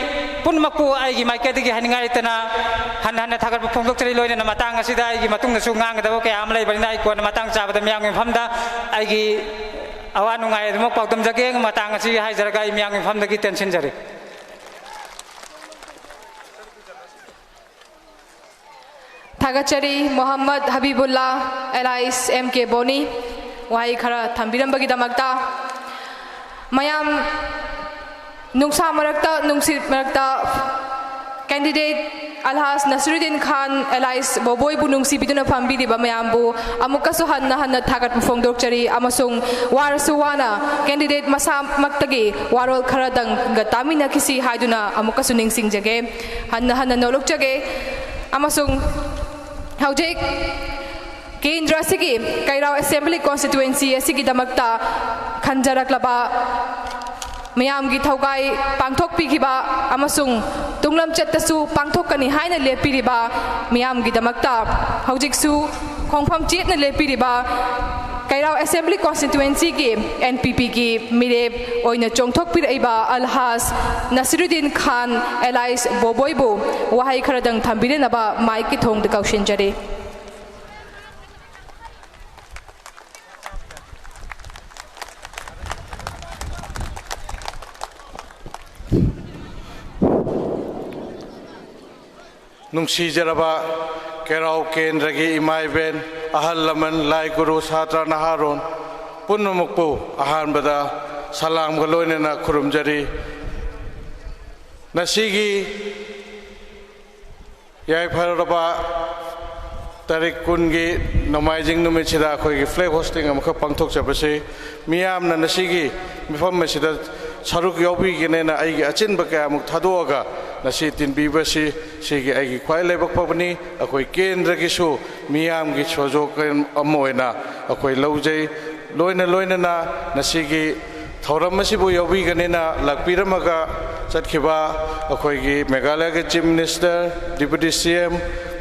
ꯄꯨꯝꯅꯃꯛꯄꯨ ꯑꯩꯒꯤ ꯃꯥꯏꯀꯩꯗꯒꯤ ꯍꯥꯏꯅꯤꯡꯉꯥꯏ ꯂꯩꯇꯅ ꯍꯟꯅ ꯍꯟꯅ ꯊꯥꯒꯠꯄ ꯐꯣꯡꯗꯣꯛꯆꯔꯤ꯫ ꯂꯣꯏꯅꯅ ꯃꯇꯥꯡ ꯑꯁꯤꯗ ꯑꯩꯒꯤ ꯃꯇꯨꯡꯗꯁꯨ ꯉꯥꯡꯒꯗꯕ ꯀꯌꯥ ꯑꯃ ꯂꯩꯕꯅꯤꯅ ꯑꯩ ꯀꯣꯟꯅ ꯃꯇꯥꯡ ꯆꯥꯕꯗ ꯃꯤꯌꯥꯝꯒꯤ ꯃꯐꯝꯗ ꯑꯩꯒꯤ ꯑꯋꯥ ꯅꯨꯡꯉꯥꯏ ꯑꯗꯨꯃꯛ ꯄꯥꯎꯗꯝꯖꯒꯦ꯫ ꯃꯇꯥꯡ ꯑꯁꯤ ꯍꯥꯏꯖꯔꯒ ꯑꯩ ꯃꯤꯌꯥꯝꯒꯤ ꯃꯐꯝꯗꯒꯤ ꯇꯦꯟꯁꯤꯟꯖꯔꯤ꯫ ꯊꯥꯒꯠꯆꯔꯤ ꯃꯣꯍꯝꯃꯗ ꯍꯕꯤꯕꯨꯜꯂꯥ, ꯑꯦꯂꯥꯏꯁ ꯑꯦꯝ ꯀꯦ ꯕꯣꯅꯤ, ꯋꯥꯍꯩ ꯈꯔ ꯊꯝꯕꯤꯔꯝꯕꯒꯤꯗꯃꯛꯇ꯫ ꯃꯌꯥꯝ, ꯅꯨꯡꯁꯥ ꯃꯔꯛꯇ, ꯅꯨꯡꯁꯤꯠ ꯃꯔꯛꯇ candidate ꯑꯜꯍꯥꯖ ꯅꯁꯤꯔꯨꯗꯤꯟ ꯈꯥꯟ, ꯑꯦꯂꯥꯏꯁ ꯕꯣꯕꯣꯏꯕꯨ ꯅꯨꯡꯁꯤꯕꯤꯗꯨꯅ ꯐꯝꯕꯤꯔꯤꯕ ꯃꯌꯥꯝꯕꯨ ꯑꯃꯨꯛꯀꯁꯨ ꯍꯟꯅ ꯍꯟꯅ ꯊꯥꯒꯠꯄ ꯐꯣꯡꯗꯣꯛꯆꯔꯤ, ꯑꯃꯁꯨꯡ ꯋꯥꯔꯁꯨ ꯋꯥꯅ candidate ꯃꯁꯥꯃꯛꯇꯒꯤ ꯋꯥꯔꯣꯜ ꯈꯔꯗꯪꯒ ꯇꯥꯃꯤꯟꯅꯈꯤꯁꯤ ꯍꯥꯏꯗꯨꯅ ꯑꯃꯨꯛꯀꯁꯨ ꯅꯤꯡꯁꯤꯡꯖꯒꯦ, ꯍꯟꯅ ꯍꯟꯅ ꯅꯣꯂꯨꯛꯆꯒꯦ꯫ ꯑꯃꯁꯨꯡ ꯍꯧꯖꯤꯛ ꯀꯦꯟꯗ꯭ꯔ ꯑꯁꯤꯒꯤ ꯀꯩꯔꯥꯎ Assembly Constituency ꯑꯁꯤꯒꯤꯗꯃꯛꯇ ꯈꯟꯖꯔꯛꯂꯕ ꯃꯤꯌꯥꯝꯒꯤ ꯊꯧꯒꯥꯏ ꯄꯥꯡꯊꯣꯛꯄꯤꯈꯤꯕ ꯑꯃꯁꯨꯡ ꯇꯨꯡꯂꯝꯆꯠꯇꯁꯨ ꯄꯥꯡꯊꯣꯛꯀꯅꯤ ꯍꯥꯏꯅ ꯂꯦꯞꯄꯤꯔꯤꯕ ꯃꯤꯌꯥꯝꯒꯤꯗꯃꯛꯇ ꯍꯧꯖꯤꯛꯁꯨ ꯈꯣꯡꯐꯝ ꯆꯦꯠꯅ ꯂꯦꯞꯄꯤꯔꯤꯕ ꯀꯩꯔꯥꯎ Assembly Constituencyꯒꯤ NPPꯒꯤ ꯃꯤꯔꯦꯞ ꯑꯣꯏꯅ ꯆꯣꯡꯊꯣꯛꯄꯤꯔꯛꯏꯕ ꯑꯜꯍꯥꯖ ꯅꯁꯤꯔꯨꯗꯤꯟ ꯈꯥꯟ, ꯑꯦꯂꯥꯏꯁ ꯕꯣꯕꯣꯏꯕꯨ ꯋꯥꯍꯩ ꯈꯔꯗꯪ ꯊꯝꯕꯤꯅꯅꯕ ꯃꯥꯏꯛꯀꯤ ꯊꯣꯡꯗ ꯀꯧꯁꯤꯟꯖꯔꯤ꯫ ꯅꯨꯡꯁꯤꯖꯔꯕ ꯀꯦꯔꯥꯎ ꯀꯦꯟꯗ꯭ꯔꯒꯤ ꯏꯃꯥ ꯏꯕꯦꯟ, ꯑꯍꯜ ꯂꯃꯟ, ꯂꯥꯏ ꯒꯨꯔꯨ, ꯁꯥꯇ꯭ꯔ ꯅꯍꯥꯔꯣꯟ ꯄꯨꯝꯅꯃꯛꯄꯨ ꯑꯍꯥꯟꯕꯗ ꯁꯂꯥꯝꯒ ꯂꯣꯏꯅꯅ ꯈꯨꯔꯨꯝꯖꯔꯤ꯫ ꯉꯁꯤꯒꯤ ꯌꯥꯏꯐꯔꯕ ꯇꯥꯔꯤꯛ ꯀꯨꯟꯒꯤ ꯅꯣꯡꯃꯥꯏꯖꯤꯡ ꯅꯨꯃꯤꯠꯁꯤꯗ ꯑꯩꯈꯣꯏꯒꯤ flag hoisting ꯑꯃꯈꯛ ꯄꯥꯡꯊꯣꯛꯆꯕꯁꯤ, ꯃꯤꯌꯥꯝꯅ ꯉꯁꯤꯒꯤ ꯃꯤꯐꯝ ꯑꯁꯤꯗ ꯁꯔꯨꯛ ꯌꯥꯎꯕꯤꯒꯅꯦꯅ ꯑꯩꯒꯤ ꯑꯆꯤꯟꯕ ꯀꯌꯥꯃꯨꯛ ꯊꯥꯗꯣꯛꯑꯒ ꯉꯁꯤ ꯇꯤꯟꯕꯤꯕꯁꯤ, ꯁꯤꯒꯤ ꯑꯩꯒꯤ ꯈ꯭ꯋꯥꯏ ꯂꯥꯏꯕꯛ ꯐꯕꯅꯤ꯫ ꯑꯩꯈꯣꯏ ꯀꯦꯟꯗ꯭ꯔꯒꯤꯁꯨ ꯃꯤꯌꯥꯝꯒꯤ ꯁꯣꯖꯣꯛ ꯑꯃ ꯑꯣꯏꯅ ꯑꯩꯈꯣꯏ ꯂꯧꯖꯩ꯫ ꯂꯣꯏꯅ ꯂꯣꯏꯅꯅ ꯉꯁꯤꯒꯤ ꯊꯧꯔꯝ ꯑꯁꯤꯕꯨ ꯌꯥꯎꯕꯤꯒꯅꯦꯅ ꯂꯥꯛꯄꯤꯔꯝꯃꯒ ꯆꯠꯈꯤꯕ ꯑꯩꯈꯣꯏꯒꯤ ꯃꯦꯘꯥꯂꯌꯒꯤ Chief Minister, Deputy CM,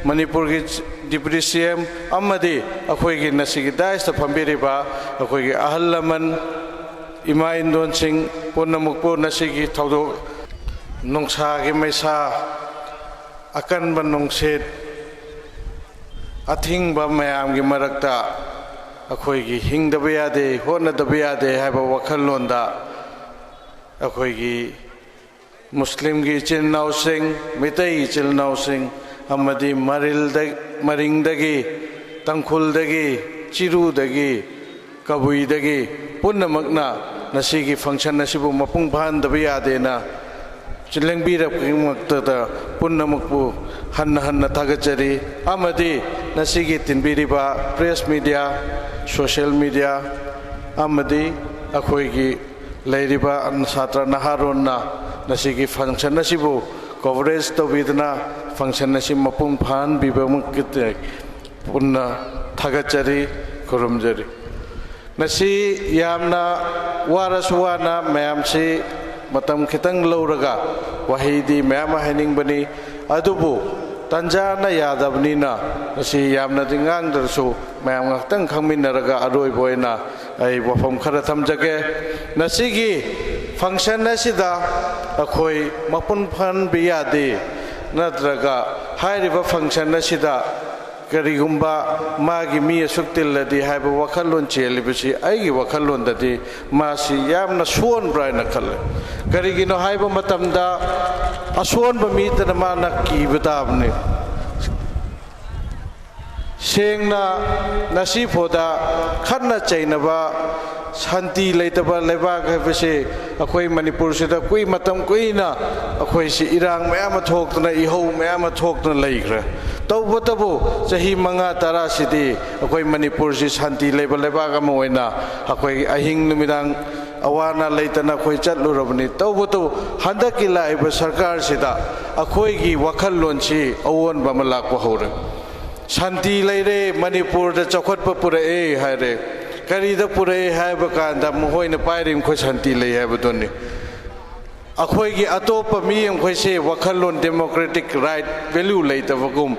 ꯃꯅꯤꯄꯨꯔꯒꯤ Deputy CM ꯑꯃꯗꯤ ꯑꯩꯈꯣꯏꯒꯤ ꯉꯁꯤꯒꯤ daisꯇ ꯐꯝꯕꯤꯔꯤꯕ ꯑꯩꯈꯣꯏꯒꯤ ꯑꯍꯜ ꯂꯃꯟ, ꯏꯃꯥ ꯏꯟꯗꯣꯟꯁꯤꯡ ꯄꯨꯝꯅꯃꯛꯄꯨ ꯉꯁꯤꯒꯤ ꯊꯧꯗꯣꯛ, ꯅꯨꯡꯁꯥꯒꯤ ꯃꯩꯁꯥ, ꯑꯀꯟꯕ ꯅꯨꯡꯁꯤꯠ, ꯑꯊꯤꯡꯕ ꯃꯌꯥꯝꯒꯤ ꯃꯔꯛꯇ ꯑꯩꯈꯣꯏꯒꯤ ꯍꯤꯡꯗꯕ ꯌꯥꯗꯦ, ꯍꯣꯠꯅꯗꯕ ꯌꯥꯗꯦ ꯍꯥꯏꯕ ꯋꯥꯈꯜꯂꯣꯟꯗ ꯑꯩꯈꯣꯏꯒꯤ ꯃꯨꯁꯂꯤꯝꯒꯤ ꯏꯆꯤꯜ ꯏꯅꯥꯎꯁꯤꯡ, ꯃꯤꯇꯩ ꯏꯆꯤꯜ ꯏꯅꯥꯎꯁꯤꯡ ꯑꯃꯗꯤ ꯃꯔꯤꯜꯗ-, ꯃꯔꯤꯡꯗꯒꯤ, ꯇꯥꯡꯈꯨꯜꯗꯒꯤ, ꯆꯤꯔꯨꯗꯒꯤ, ꯀꯕꯨꯏꯗꯒꯤ ꯄꯨꯝꯅꯃꯛꯅ ꯉꯁꯤꯒꯤ function ꯑꯁꯤꯕꯨ ꯃꯄꯨꯡ ꯐꯥꯍꯟꯗꯕ ꯌꯥꯗꯦꯅ ꯂꯦꯡꯕꯤꯔꯛꯄꯒꯤꯗꯃꯛꯇ ꯄꯨꯝꯅꯃꯛꯄꯨ ꯍꯟꯅ ꯍꯟꯅ ꯊꯥꯒꯠꯆꯔꯤ꯫ ꯑꯃꯗꯤ ꯉꯁꯤꯒꯤ ꯇꯤꯟꯕꯤꯔꯤꯕ press media, social media ꯑꯃꯗꯤ ꯑꯩꯈꯣꯏꯒꯤ ꯂꯩꯔꯤꯕ ꯁꯥꯇ꯭ꯔ ꯅꯍꯥꯔꯣꯟꯅ ꯉꯁꯤꯒꯤ function ꯑꯁꯤꯕꯨ coverage ꯇꯧꯕꯤꯗꯨꯅ function ꯑꯁꯤ ꯃꯄꯨꯡ ꯐꯥꯍꯟꯕꯤꯕꯃꯛꯀꯤ ꯄꯨꯟꯅ ꯊꯥꯒꯠꯆꯔꯤ, ꯈꯨꯔꯨꯝꯖꯔꯤ꯫ ꯉꯁꯤ ꯌꯥꯝꯅ ꯋꯥꯔꯁꯨ ꯋꯥꯅ ꯃꯌꯥꯝꯁꯤ ꯃꯇꯝ ꯈꯤꯇꯪ ꯂꯧꯔꯒ ꯋꯥꯍꯩꯗꯤ ꯃꯌꯥꯝ ꯑꯃ ꯍꯥꯏꯅꯤꯡꯕꯅꯤ, ꯑꯗꯨꯕꯨ ꯇꯟꯖꯥꯅ ꯌꯥꯗꯕꯅꯤꯅ ꯉꯁꯤ ꯌꯥꯝꯅꯗꯤ ꯉꯥꯡꯗ꯭ꯔꯁꯨ ꯃꯌꯥꯝ ꯉꯥꯏꯍꯥꯛꯇꯪ ꯈꯪꯃꯤꯟꯅꯔꯒ ꯑꯔꯣꯏꯕ ꯑꯣꯏꯅ ꯑꯩ ꯋꯥꯐꯝ ꯈꯔ ꯊꯝꯖꯒꯦ꯫ ꯉꯁꯤꯒꯤ function ꯑꯁꯤꯗ ꯑꯩꯈꯣꯏ ꯃꯄꯨꯡ ꯐꯥꯍꯟꯕ ꯌꯥꯗꯦ, ꯅꯠꯇ꯭ꯔꯒ ꯍꯥꯏꯔꯤꯕ function ꯑꯁꯤꯗ ꯀꯔꯤꯒꯨꯝꯕ ꯃꯥꯒꯤ ꯃꯤ ꯑꯁꯨꯛ ꯇꯤꯜꯂꯗꯤ ꯍꯥꯏꯕ ꯋꯥꯈꯜꯂꯣꯟ ꯆꯦꯜꯂꯤꯕꯁꯤ ꯑꯩꯒꯤ ꯋꯥꯈꯜꯂꯣꯟꯗꯗꯤ ꯃꯥꯁꯤ ꯌꯥꯝꯅ ꯁꯣꯟꯕ꯭ꯔꯥ ꯍꯥꯏꯅ ꯈꯜꯂꯦ꯫ ꯀꯔꯤꯒꯤꯅꯣ ꯍꯥꯏꯕ ꯃꯇꯝꯗ ꯑꯁꯣꯟꯕ ꯃꯤꯗꯅ ꯃꯥꯅ ꯀꯤꯕ ꯇꯥꯕꯅꯤ꯫ ꯁꯦꯡꯅ ꯉꯁꯤ ꯐꯥꯎꯗ ꯈꯠꯅ ꯆꯩꯅꯕ, ꯁꯥꯟꯇꯤ ꯂꯩꯇꯕ ꯂꯩꯕꯥꯛ ꯍꯥꯏꯕꯁꯤ ꯑꯩꯈꯣꯏ ꯃꯅꯤꯄꯨꯔꯁꯤꯗ ꯀꯨꯏ-, ꯃꯇꯝ ꯀꯨꯏꯅ ꯑꯩꯈꯣꯏꯁꯤ ꯏꯔꯥꯡ ꯃꯌꯥꯝ ꯑꯃ ꯊꯣꯛꯇꯅ, ꯏꯍꯧ ꯃꯌꯥꯝ ꯑꯃ ꯊꯣꯛꯇꯅ ꯂꯩꯈ꯭ꯔꯦ꯫ ꯇꯧꯕꯇꯕꯨ ꯆꯍꯤ ꯃꯉꯥ ꯇꯔꯥꯁꯤꯗꯤ ꯑꯩꯈꯣꯏ ꯃꯅꯤꯄꯨꯔꯁꯤ ꯁꯥꯟꯇꯤ ꯂꯩꯕ ꯂꯩꯕꯥꯛ ꯑꯃ ꯑꯣꯏꯅ ꯑꯩꯈꯣꯏ ꯑꯍꯤꯡ ꯅꯨꯃꯤꯗꯥꯡ ꯑꯋꯥ ꯑꯅꯥ ꯂꯩꯇꯅ ꯑꯩꯈꯣꯏ ꯆꯠꯂꯨꯔꯕꯅꯤ꯫ ꯇꯧꯕꯇꯕꯨ ꯍꯟꯗꯛꯀꯤ ꯂꯥꯛꯏꯕ ꯁꯔꯀꯥꯔꯁꯤꯗ ꯑꯩꯈꯣꯏꯒꯤ ꯋꯥꯈꯜꯂꯣꯟꯁꯤ ꯑꯑꯣꯟꯕ ꯑꯃ ꯂꯥꯛꯄ ꯍꯧꯔꯦ꯫ ꯁꯥꯟꯇꯤ ꯂꯩꯔꯦ, ꯃꯅꯤꯄꯨꯔꯗ ꯆꯥꯎꯈꯠꯄ ꯄꯨꯔꯛꯑꯦ ꯍꯥꯏꯔꯦ꯫ ꯀꯔꯤꯗ ꯄꯨꯔꯛꯑꯦ ꯍꯥꯏꯕ ꯀꯥꯟꯗ ꯃꯈꯣꯏꯅ ꯄꯥꯏꯔꯤ ꯃꯈꯣꯏ ꯁꯥꯟꯇꯤ ꯂꯩ ꯍꯥꯏꯕꯗꯨꯅꯤ꯫ ꯑꯩꯈꯣꯏꯒꯤ ꯑꯇꯣꯞꯄ ꯃꯤ ꯃꯈꯣꯏꯁꯦ ꯋꯥꯈꯜꯂꯣꯟ democratic right value ꯂꯩꯇꯕꯒꯨꯝ,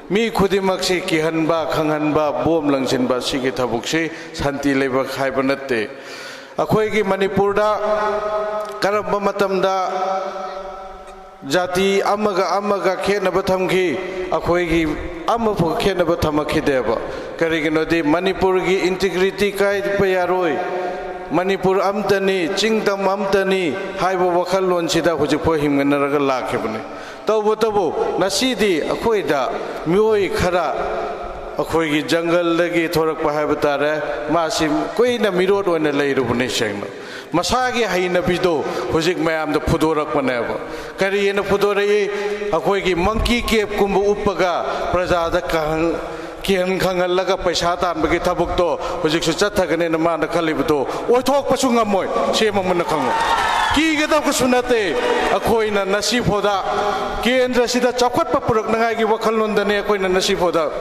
ꯃꯤ ꯈꯨꯗꯤꯡꯃꯛꯁꯤ ꯀꯤꯍꯟꯕ, ꯈꯪꯍꯟꯕ, ꯕꯣꯝ ꯂꯪꯁꯤꯟꯕ, ꯁꯤꯒꯤ ꯊꯕꯛꯁꯤ ꯁꯥꯟꯇꯤ ꯂꯩꯕ ꯍꯥꯏꯕ ꯅꯠꯇꯦ꯫ ꯑꯩꯈꯣꯏꯒꯤ ꯃꯅꯤꯄꯨꯔꯗ ꯀꯔꯝꯕ ꯃꯇꯝꯗ ꯖꯥꯇꯤ ꯑꯃꯒ ꯑꯃꯒ ꯈꯦꯠꯅꯕ ꯊꯝꯈꯤ? ꯑꯩꯈꯣꯏꯒꯤ ꯑꯃꯐꯥꯎ ꯈꯦꯠꯅꯕ ꯊꯝꯃꯛꯈꯤꯗꯦꯕ꯫ ꯀꯔꯤꯒꯤꯅꯣꯗꯤ ꯃꯅꯤꯄꯨꯔꯒꯤ ꯏꯟꯇꯤꯒ꯭ꯔꯤꯇꯤ ꯀꯥꯏꯕ ꯌꯥꯔꯣꯏ, ꯃꯅꯤꯄꯨꯔ ꯑꯃꯇꯅꯤ, ꯆꯤꯡꯗꯝ ꯑꯃꯇꯅꯤ ꯍꯥꯏꯕ ꯋꯥꯈꯜꯂꯣꯟꯁꯤꯗ ꯍꯧꯖꯤꯛꯐꯥꯎ ꯍꯤꯡꯃꯤꯟꯅꯔꯒ ꯂꯥꯛꯈꯤꯕꯅꯤ꯫ ꯇꯧꯕꯇꯕꯨ ꯉꯁꯤꯗꯤ ꯑꯩꯈꯣꯏꯗ ꯃꯤꯑꯣꯏ ꯈꯔ, ꯑꯩꯈꯣꯏꯒꯤ ꯖꯪꯒꯜꯗꯒꯤ ꯊꯣꯔꯛꯄ ꯍꯥꯏꯕ ꯇꯥꯔꯦ, ꯃꯥꯁꯤ ꯀꯨꯏꯅ ꯃꯤꯔꯣꯠ ꯑꯣꯏꯅ ꯂꯩꯔꯨꯕꯅꯤ꯫ ꯁꯦꯡꯅ ꯃꯁꯥꯒꯤ ꯍꯩꯅꯕꯤꯗꯣ ꯍꯧꯖꯤꯛ ꯃꯌꯥꯝꯗ ꯐꯨꯗꯣꯔꯛꯄꯅꯦꯕ꯫ ꯀꯔꯤꯅ ꯐꯨꯗꯣꯔꯛꯏ? ꯑꯩꯈꯣꯏꯒꯤ ꯃꯪꯀꯤ ꯀꯦꯞꯀꯨꯝꯕ ꯎꯞꯄꯒ ꯄ꯭ꯔꯖꯥꯗ ꯀꯤꯍꯟ ꯈꯪꯍꯜꯂꯒ ꯄꯩꯁꯥ ꯇꯥꯟꯕꯒꯤ ꯊꯕꯛꯇꯣ ꯍꯧꯖꯤꯛꯁꯨ ꯆꯠꯊꯒꯅꯦꯅ ꯃꯥꯅ ꯈꯜꯂꯤꯕꯗꯣ ꯑꯣꯏꯊꯣꯛꯄꯁꯨ ꯉꯝꯃꯣꯏ꯫ ꯁꯤ ꯑꯃ ꯃꯨꯟꯅ ꯈꯪꯉꯨ꯫ ꯀꯤꯒꯗꯕꯁꯨ ꯅꯠꯇꯦ꯫ ꯑꯩꯈꯣꯏꯅ ꯉꯁꯤꯐꯥꯎꯗ ꯀꯦꯟꯗ꯭ꯔꯁꯤꯗ ꯆꯥꯎꯈꯠꯄ ꯄꯨꯔꯛꯅꯉꯥꯏꯒꯤ ꯋꯥꯈꯜꯂꯣꯟꯗꯅꯦ ꯑꯩꯈꯣꯏꯅ ꯉꯁꯤꯐꯥꯎꯗ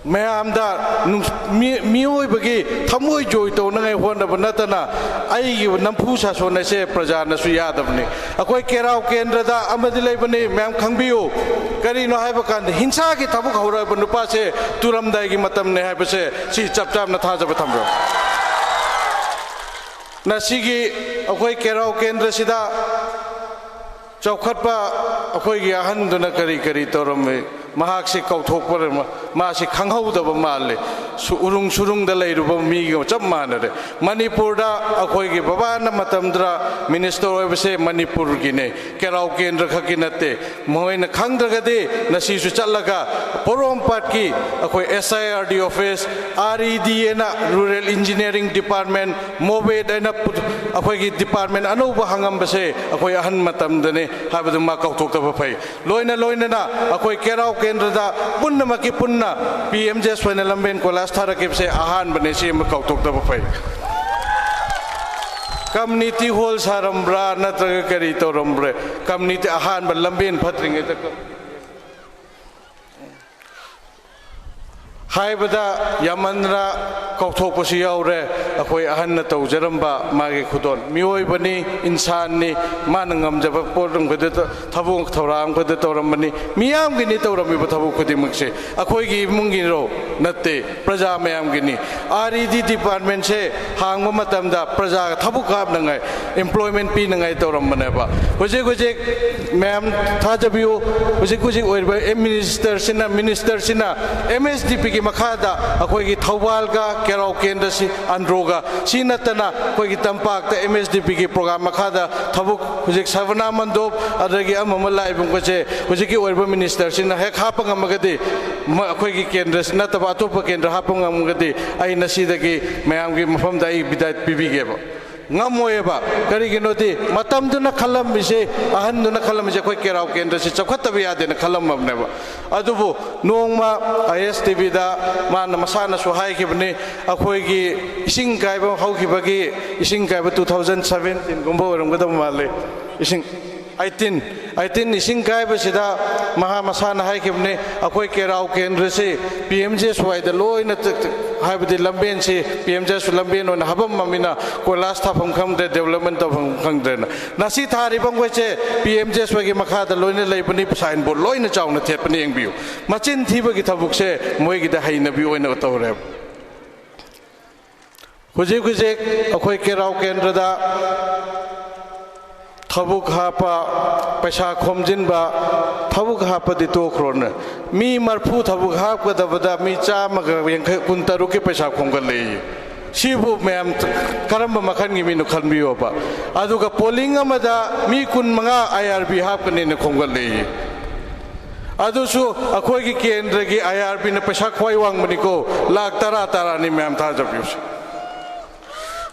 ꯃꯌꯥꯝꯗ ꯅꯨꯡ-, ꯃꯤ-, ꯃꯤꯑꯣꯏꯕꯒꯤ ꯊꯃꯣꯏ ꯖꯣꯏ ꯇꯧꯅꯉꯥꯏ ꯍꯣꯠꯅꯕ ꯅꯠꯇꯅ ꯑꯩꯒꯤ ꯅꯝꯐꯨ ꯁꯥꯁꯣꯟ ꯑꯁꯦ ꯄ꯭ꯔꯖꯥꯅꯁꯨ ꯌꯥꯗꯕꯅꯤ꯫ ꯑꯩꯈꯣꯏ ꯀꯦꯔꯥꯎ ꯀꯦꯟꯗ꯭ꯔꯗ ꯑꯃꯗꯤ ꯂꯩꯕꯅꯤ, ꯃꯌꯥꯝ ꯈꯪꯕꯤꯌꯨ꯫ ꯀꯔꯤꯅꯣ ꯍꯥꯏꯕ ꯀꯥꯟꯗ ꯍꯤꯡꯁꯥꯒꯤ ꯊꯕꯛ ꯍꯧꯔꯛꯑꯕ ꯅꯨꯄꯥꯁꯦ ꯇꯨꯔꯝꯗꯥꯏꯒꯤ ꯃꯇꯝꯅꯦ ꯍꯥꯏꯕꯁꯦ ꯁꯤ ꯆꯞ ꯆꯥꯅ ꯊꯥꯖꯕ ꯊꯝꯕꯤꯌꯨ꯫ ꯉꯁꯤꯒꯤ ꯑꯩꯈꯣꯏ ꯀꯦꯔꯥꯎ ꯀꯦꯟꯗ꯭ꯔꯁꯤꯗ ꯆꯥꯎꯈꯠꯄ ꯑꯩꯈꯣꯏꯒꯤ ꯑꯍꯟꯗꯨꯅ ꯀꯔꯤ ꯀꯔꯤ ꯇꯧꯔꯝꯃꯤ, ꯃꯍꯥꯛꯁꯤ ꯀꯥꯎꯊꯣꯛꯄ, ꯃꯥꯁꯤ ꯈꯪꯍꯧꯗꯕ ꯃꯥꯜꯂꯤ꯫ ꯁꯨ-, ꯎꯔꯨꯡ ꯁꯨꯔꯨꯡꯗ ꯂꯩꯔꯨꯕ ꯃꯤꯒ ꯆꯞ ꯃꯥꯟꯅꯔꯦ꯫ ꯃꯅꯤꯄꯨꯔꯗ ꯑꯩꯈꯣꯏꯒꯤ ꯕꯕꯥꯅ ꯃꯇꯝꯗꯨꯗ ꯃꯤꯅꯤꯁꯇꯔ ꯑꯣꯏꯕꯁꯦ ꯃꯅꯤꯄꯨꯔꯒꯤꯅꯦ, ꯀꯦꯔꯥꯎ ꯀꯦꯟꯗ꯭ꯔ ꯈꯛꯀꯤ ꯅꯠꯇꯦ꯫ ꯃꯈꯣꯏꯅ ꯈꯪꯗ꯭ꯔꯒꯗꯤ ꯉꯁꯤꯁꯨ ꯆꯠꯂꯒ ꯄꯣꯔꯣꯝꯄꯥꯠꯀꯤ ꯑꯩꯈꯣꯏ S I R D office, R E D ꯑꯅ Rural Engineering Department, ꯃꯣꯕꯦꯠ ꯍꯥꯏꯅ ꯄꯨ-, ꯑꯩꯈꯣꯏꯒꯤ ꯗꯤꯄꯥꯔꯠꯃꯦꯟ ꯑꯅꯧꯕ ꯍꯥꯡꯉꯝꯕꯁꯦ ꯑꯩꯈꯣꯏ ꯑꯍꯟ ꯃꯇꯝꯗꯅꯦ ꯍꯥꯏꯕꯗꯨ ꯃꯥ ꯀꯥꯎꯊꯣꯛꯇꯕ ꯐꯩ꯫ ꯂꯣꯏꯅ ꯂꯣꯏꯅꯅ ꯑꯩꯈꯣꯏ ꯀꯦꯔꯥꯎ ꯀꯦꯟꯗ꯭ꯔꯗ ꯄꯨꯝꯅꯃꯛꯀꯤ ꯄꯨꯟꯅ P M J Swainalambena ꯀꯣꯏꯂꯥꯁ ꯊꯥꯔꯛꯈꯤꯕꯁꯦ ꯑꯍꯥꯟꯕꯅꯦ꯫ ꯁꯤ ꯑꯃ ꯀꯥꯎꯊꯣꯛꯇꯕ ꯐꯩ꯫ ꯀꯝꯃ꯭ꯌꯨꯅꯤꯇꯤ ꯍꯣꯜ ꯁꯥꯔꯝꯕ꯭ꯔꯥ ꯅꯠꯇ꯭ꯔꯒ ꯀꯔꯤ ꯇꯧꯔꯝꯕ꯭ꯔꯥ? ꯀꯝꯃ꯭ꯌꯨꯅꯤꯇꯤ ꯑꯍꯥꯟꯕ ꯂꯝꯕꯦꯟ ꯐꯠꯇ꯭ꯔꯤꯉꯩꯗ ꯀꯝ-, ꯍꯥꯏꯕꯗ ꯌꯥꯝꯃꯟꯗ꯭ꯔꯥ? ꯀꯥꯎꯊꯣꯛꯄꯁꯨ ꯌꯥꯎꯔꯦ꯫ ꯑꯩꯈꯣꯏ ꯑꯍꯟꯅ ꯇꯧꯖꯔꯝꯕ ꯃꯥꯒꯤ ꯈꯨꯗꯣꯜ, ꯃꯤꯑꯣꯏꯕꯅꯤ, ꯏꯟꯁꯥꯟꯅꯤ, ꯃꯥꯅ ꯉꯝꯖꯕ ꯄꯣꯠ ꯑꯃꯈꯛꯇ, ꯊꯕꯛ ꯊꯧꯔꯥꯡ ꯑꯃꯈꯛꯇ ꯇꯧꯔꯝꯕꯅꯤ꯫ ꯃꯤꯌꯥꯝꯒꯤꯅꯤ ꯇꯧꯔꯝꯃꯤꯕ ꯊꯕꯛ ꯈꯨꯗꯤꯡꯃꯛꯁꯦ꯫ ꯑꯩꯈꯣꯏꯒꯤ ꯏꯃꯨꯡꯒꯤꯔꯣ? ꯅꯠꯇꯦ, ꯄ꯭ꯔꯖꯥ ꯃꯌꯥꯝꯒꯤꯅꯤ꯫ ꯑꯥꯔ ꯏ ꯗꯤ ꯗꯤꯄꯥꯔꯠꯃꯦꯟꯁꯦ ꯍꯥꯡꯕ ꯃꯇꯝꯗ ꯄ꯭ꯔꯖꯥꯒ ꯊꯕꯛ ꯍꯥꯞꯅꯉꯥꯏ, employment ꯄꯤꯅꯉꯥꯏ ꯇꯧꯔꯝꯕꯅꯦꯕ꯫ ꯍꯧꯖꯤꯛ ꯍꯧꯖꯤꯛ ꯃꯌꯥꯝ ꯊꯥꯖꯕꯤꯌꯨ, ꯍꯧꯖꯤꯛ ꯍꯧꯖꯤꯛ ꯑꯣꯏꯔꯤꯕ ꯑꯦꯝ ꯃꯤꯅꯤꯁꯇꯔꯁꯤꯅ, ꯃꯤꯅꯤꯁꯇꯔꯁꯤꯅ ꯑꯦꯝ ꯑꯦꯁ ꯗꯤ ꯄꯤꯒꯤ ꯃꯈꯥꯗ ꯑꯩꯈꯣꯏꯒꯤ ꯊꯧꯕꯥꯜꯒ ꯀꯦꯔꯥꯎ ꯀꯦꯟꯗ꯭ꯔꯁꯤ, ꯑꯟꯗ꯭ꯔꯣꯒ, ꯁꯤ ꯅꯠꯇꯅ ꯑꯩꯈꯣꯏꯒꯤ ꯇꯝꯄꯥꯛꯇ ꯑꯦꯝ ꯑꯦꯁ ꯗꯤ ꯄꯤꯒꯤ ꯄ꯭ꯔꯣꯒ꯭ꯔꯥꯝ ꯃꯈꯥꯗ ꯊꯕꯛ ꯍꯧꯖꯤꯛ ꯁꯕꯅꯥ ꯃꯟꯗꯣꯞ ꯑꯗꯒꯤ ꯑꯃ ꯑꯃ ꯂꯥꯛꯏꯕꯁꯦ ꯍꯧꯖꯤꯛꯀꯤ ꯑꯣꯏꯔꯤꯕ ꯃꯤꯅꯤꯁꯇꯔꯁꯤꯅ ꯍꯦꯛ ꯍꯥꯞꯄ ꯉꯝꯃꯒꯗꯤ, ꯃ-, ꯑꯩꯈꯣꯏꯒꯤ ꯀꯦꯟꯗ꯭ꯔ ꯅꯠꯇꯕ ꯑꯇꯣꯞꯄ ꯀꯦꯟꯗ꯭ꯔ ꯍꯥꯞꯄ ꯉꯝꯃꯒꯗꯤ ꯑꯩ ꯉꯁꯤꯗꯒꯤ ꯃꯌꯥꯝꯒꯤ ꯃꯐꯝꯗ ꯑꯩ ꯕꯤꯗꯥꯏ ꯄꯤꯕꯤꯒꯦꯕ꯫ ꯉꯝꯃꯣꯏꯌꯦꯕ꯫ ꯀꯔꯤꯒꯤꯅꯣꯗꯤ ꯃꯇꯝꯗꯨꯅ ꯈꯜꯂꯝꯃꯤꯁꯦ, ꯑꯍꯟꯗꯨꯅ ꯈꯜꯂꯝꯃꯤꯁꯦ ꯑꯩꯈꯣꯏ ꯀꯦꯔꯥꯎ ꯀꯦꯟꯗ꯭ꯔꯁꯤ ꯆꯥꯎꯈꯠꯇꯕ ꯌꯥꯗꯦꯅ ꯈꯜꯂꯝꯃꯕꯅꯦꯕ꯫ ꯑꯗꯨꯕꯨ ꯅꯣꯡꯃ ꯑꯥꯏ ꯑꯦꯁ ꯇꯤ ꯚꯤꯗ ꯃꯥꯅ ꯃꯁꯥꯅꯁꯨ ꯍꯥꯏꯈꯤꯕꯅꯤ, ꯑꯩꯈꯣꯏꯒꯤ ꯏꯁꯤꯡ ꯀꯥꯏꯕ ꯍꯧꯈꯤꯕꯒꯤ, ꯏꯁꯤꯡ ꯀꯥꯏꯕ two thousand seventeen ꯒꯨꯝꯕ ꯑꯣꯏꯔꯝꯒꯗꯕ ꯃꯥꯜꯂꯤ, ꯏꯁꯤꯡ eighteen, eighteen ꯏꯁꯤꯡ ꯀꯥꯏꯕꯁꯤꯗ ꯃꯍꯥꯛ ꯃꯁꯥꯅ ꯍꯥꯏꯈꯤꯕꯅꯤ, ꯑꯩꯈꯣꯏ ꯀꯦꯔꯥꯎ ꯀꯦꯟꯗ꯭ꯔꯁꯤ ꯄꯤ ꯑꯦꯝ ꯖꯤ ꯑꯦꯁ ꯋꯥꯏꯗ ꯂꯣꯏꯅ ꯇ-, ꯇ-, ꯍꯥꯏꯕꯗꯤ ꯂꯝꯕꯦꯟꯁꯤ ꯄꯤ ꯑꯦꯝ ꯖꯤ ꯑꯦꯁ ꯂꯝꯕꯦꯟ ꯑꯣꯏꯅ ꯍꯥꯄꯝꯃꯃꯤꯅ ꯀꯣꯏꯂꯥꯁ ꯊꯥꯐꯝ ꯈꯪꯗ꯭ꯔꯦ, ꯗꯦꯕꯂꯞꯃꯦꯟ ꯇꯧꯐꯝ ꯈꯪꯗ꯭ꯔꯦꯅ꯫ ꯉꯁꯤ ꯊꯥꯔꯤꯕ ꯃꯈꯣꯏꯁꯦ ꯄꯤ ꯑꯦꯝ ꯖꯤ ꯑꯦꯁ ꯋꯥꯏꯒꯤ ꯃꯈꯥꯗ ꯂꯣꯏꯅ ꯂꯩꯕꯅꯤ, ꯁꯥꯏꯟ ꯕꯣꯔꯗ ꯂꯣꯏꯅ ꯆꯥꯎꯅ ꯊꯦꯠꯄꯅꯤ, ꯌꯦꯡꯕꯤꯌꯨ꯫ ꯃꯆꯤꯟ ꯊꯤꯕꯒꯤ ꯊꯕꯛꯁꯦ ꯃꯣꯏꯒꯤꯗ ꯍꯩꯅꯕꯤ ꯑꯣꯏꯅ ꯇꯧꯔꯦꯕ꯫ ꯍꯧꯖꯤꯛ ꯍꯧꯖꯤꯛ ꯑꯩꯈꯣꯏ ꯀꯦꯔꯥꯎ ꯀꯦꯟꯗ꯭ꯔꯗ ꯊꯕꯛ ꯍꯥꯞꯄ, ꯄꯩꯁꯥ ꯈꯣꯝꯖꯤꯟꯕ, ꯊꯕꯛ ꯍꯥꯞꯄꯗꯤ ꯇꯣꯛꯈ꯭ꯔꯣꯅꯦ, ꯃꯤ ꯃꯔꯐꯨ ꯊꯕꯛ ꯍꯥꯞꯀꯗꯕꯗ ꯃꯤ ꯆꯥꯝꯃꯒ ꯌꯥꯡꯈꯩ, ꯀꯨꯟꯇꯔꯨꯛꯀꯤ ꯄꯩꯁꯥ ꯈꯣꯝꯒꯠꯂꯛꯏ꯫ ꯁꯤꯕꯨ ꯃꯌꯥꯝ ꯀꯔꯝꯕ ꯃꯈꯜꯒꯤ ꯃꯤꯅꯣ ꯈꯟꯕꯤꯌꯣꯕ꯫ ꯑꯗꯨꯒ ꯄꯣꯂꯤꯡ ꯑꯃꯗ ꯃꯤ ꯀꯨꯟꯃꯉꯥ ꯑꯥꯏ ꯑꯥꯔ ꯕꯤ ꯍꯥꯞꯀꯅꯤꯅ ꯈꯣꯝꯒꯠꯂꯛꯏ꯫ ꯑꯗꯨꯁꯨ ꯑꯩꯈꯣꯏꯒꯤ ꯀꯦꯟꯗ꯭ꯔꯒꯤ ꯑꯥꯏ ꯑꯥꯔ ꯕꯤꯅ ꯄꯩꯁꯥ ꯈ꯭ꯋꯥꯏ ꯋꯥꯡꯕꯅꯤꯀꯣ, ꯂꯥꯛ ꯇꯔꯥ ꯇꯔꯥꯅꯤ ꯃꯌꯥꯝ ꯊꯥꯖꯕꯤꯌꯨꯁꯦ꯫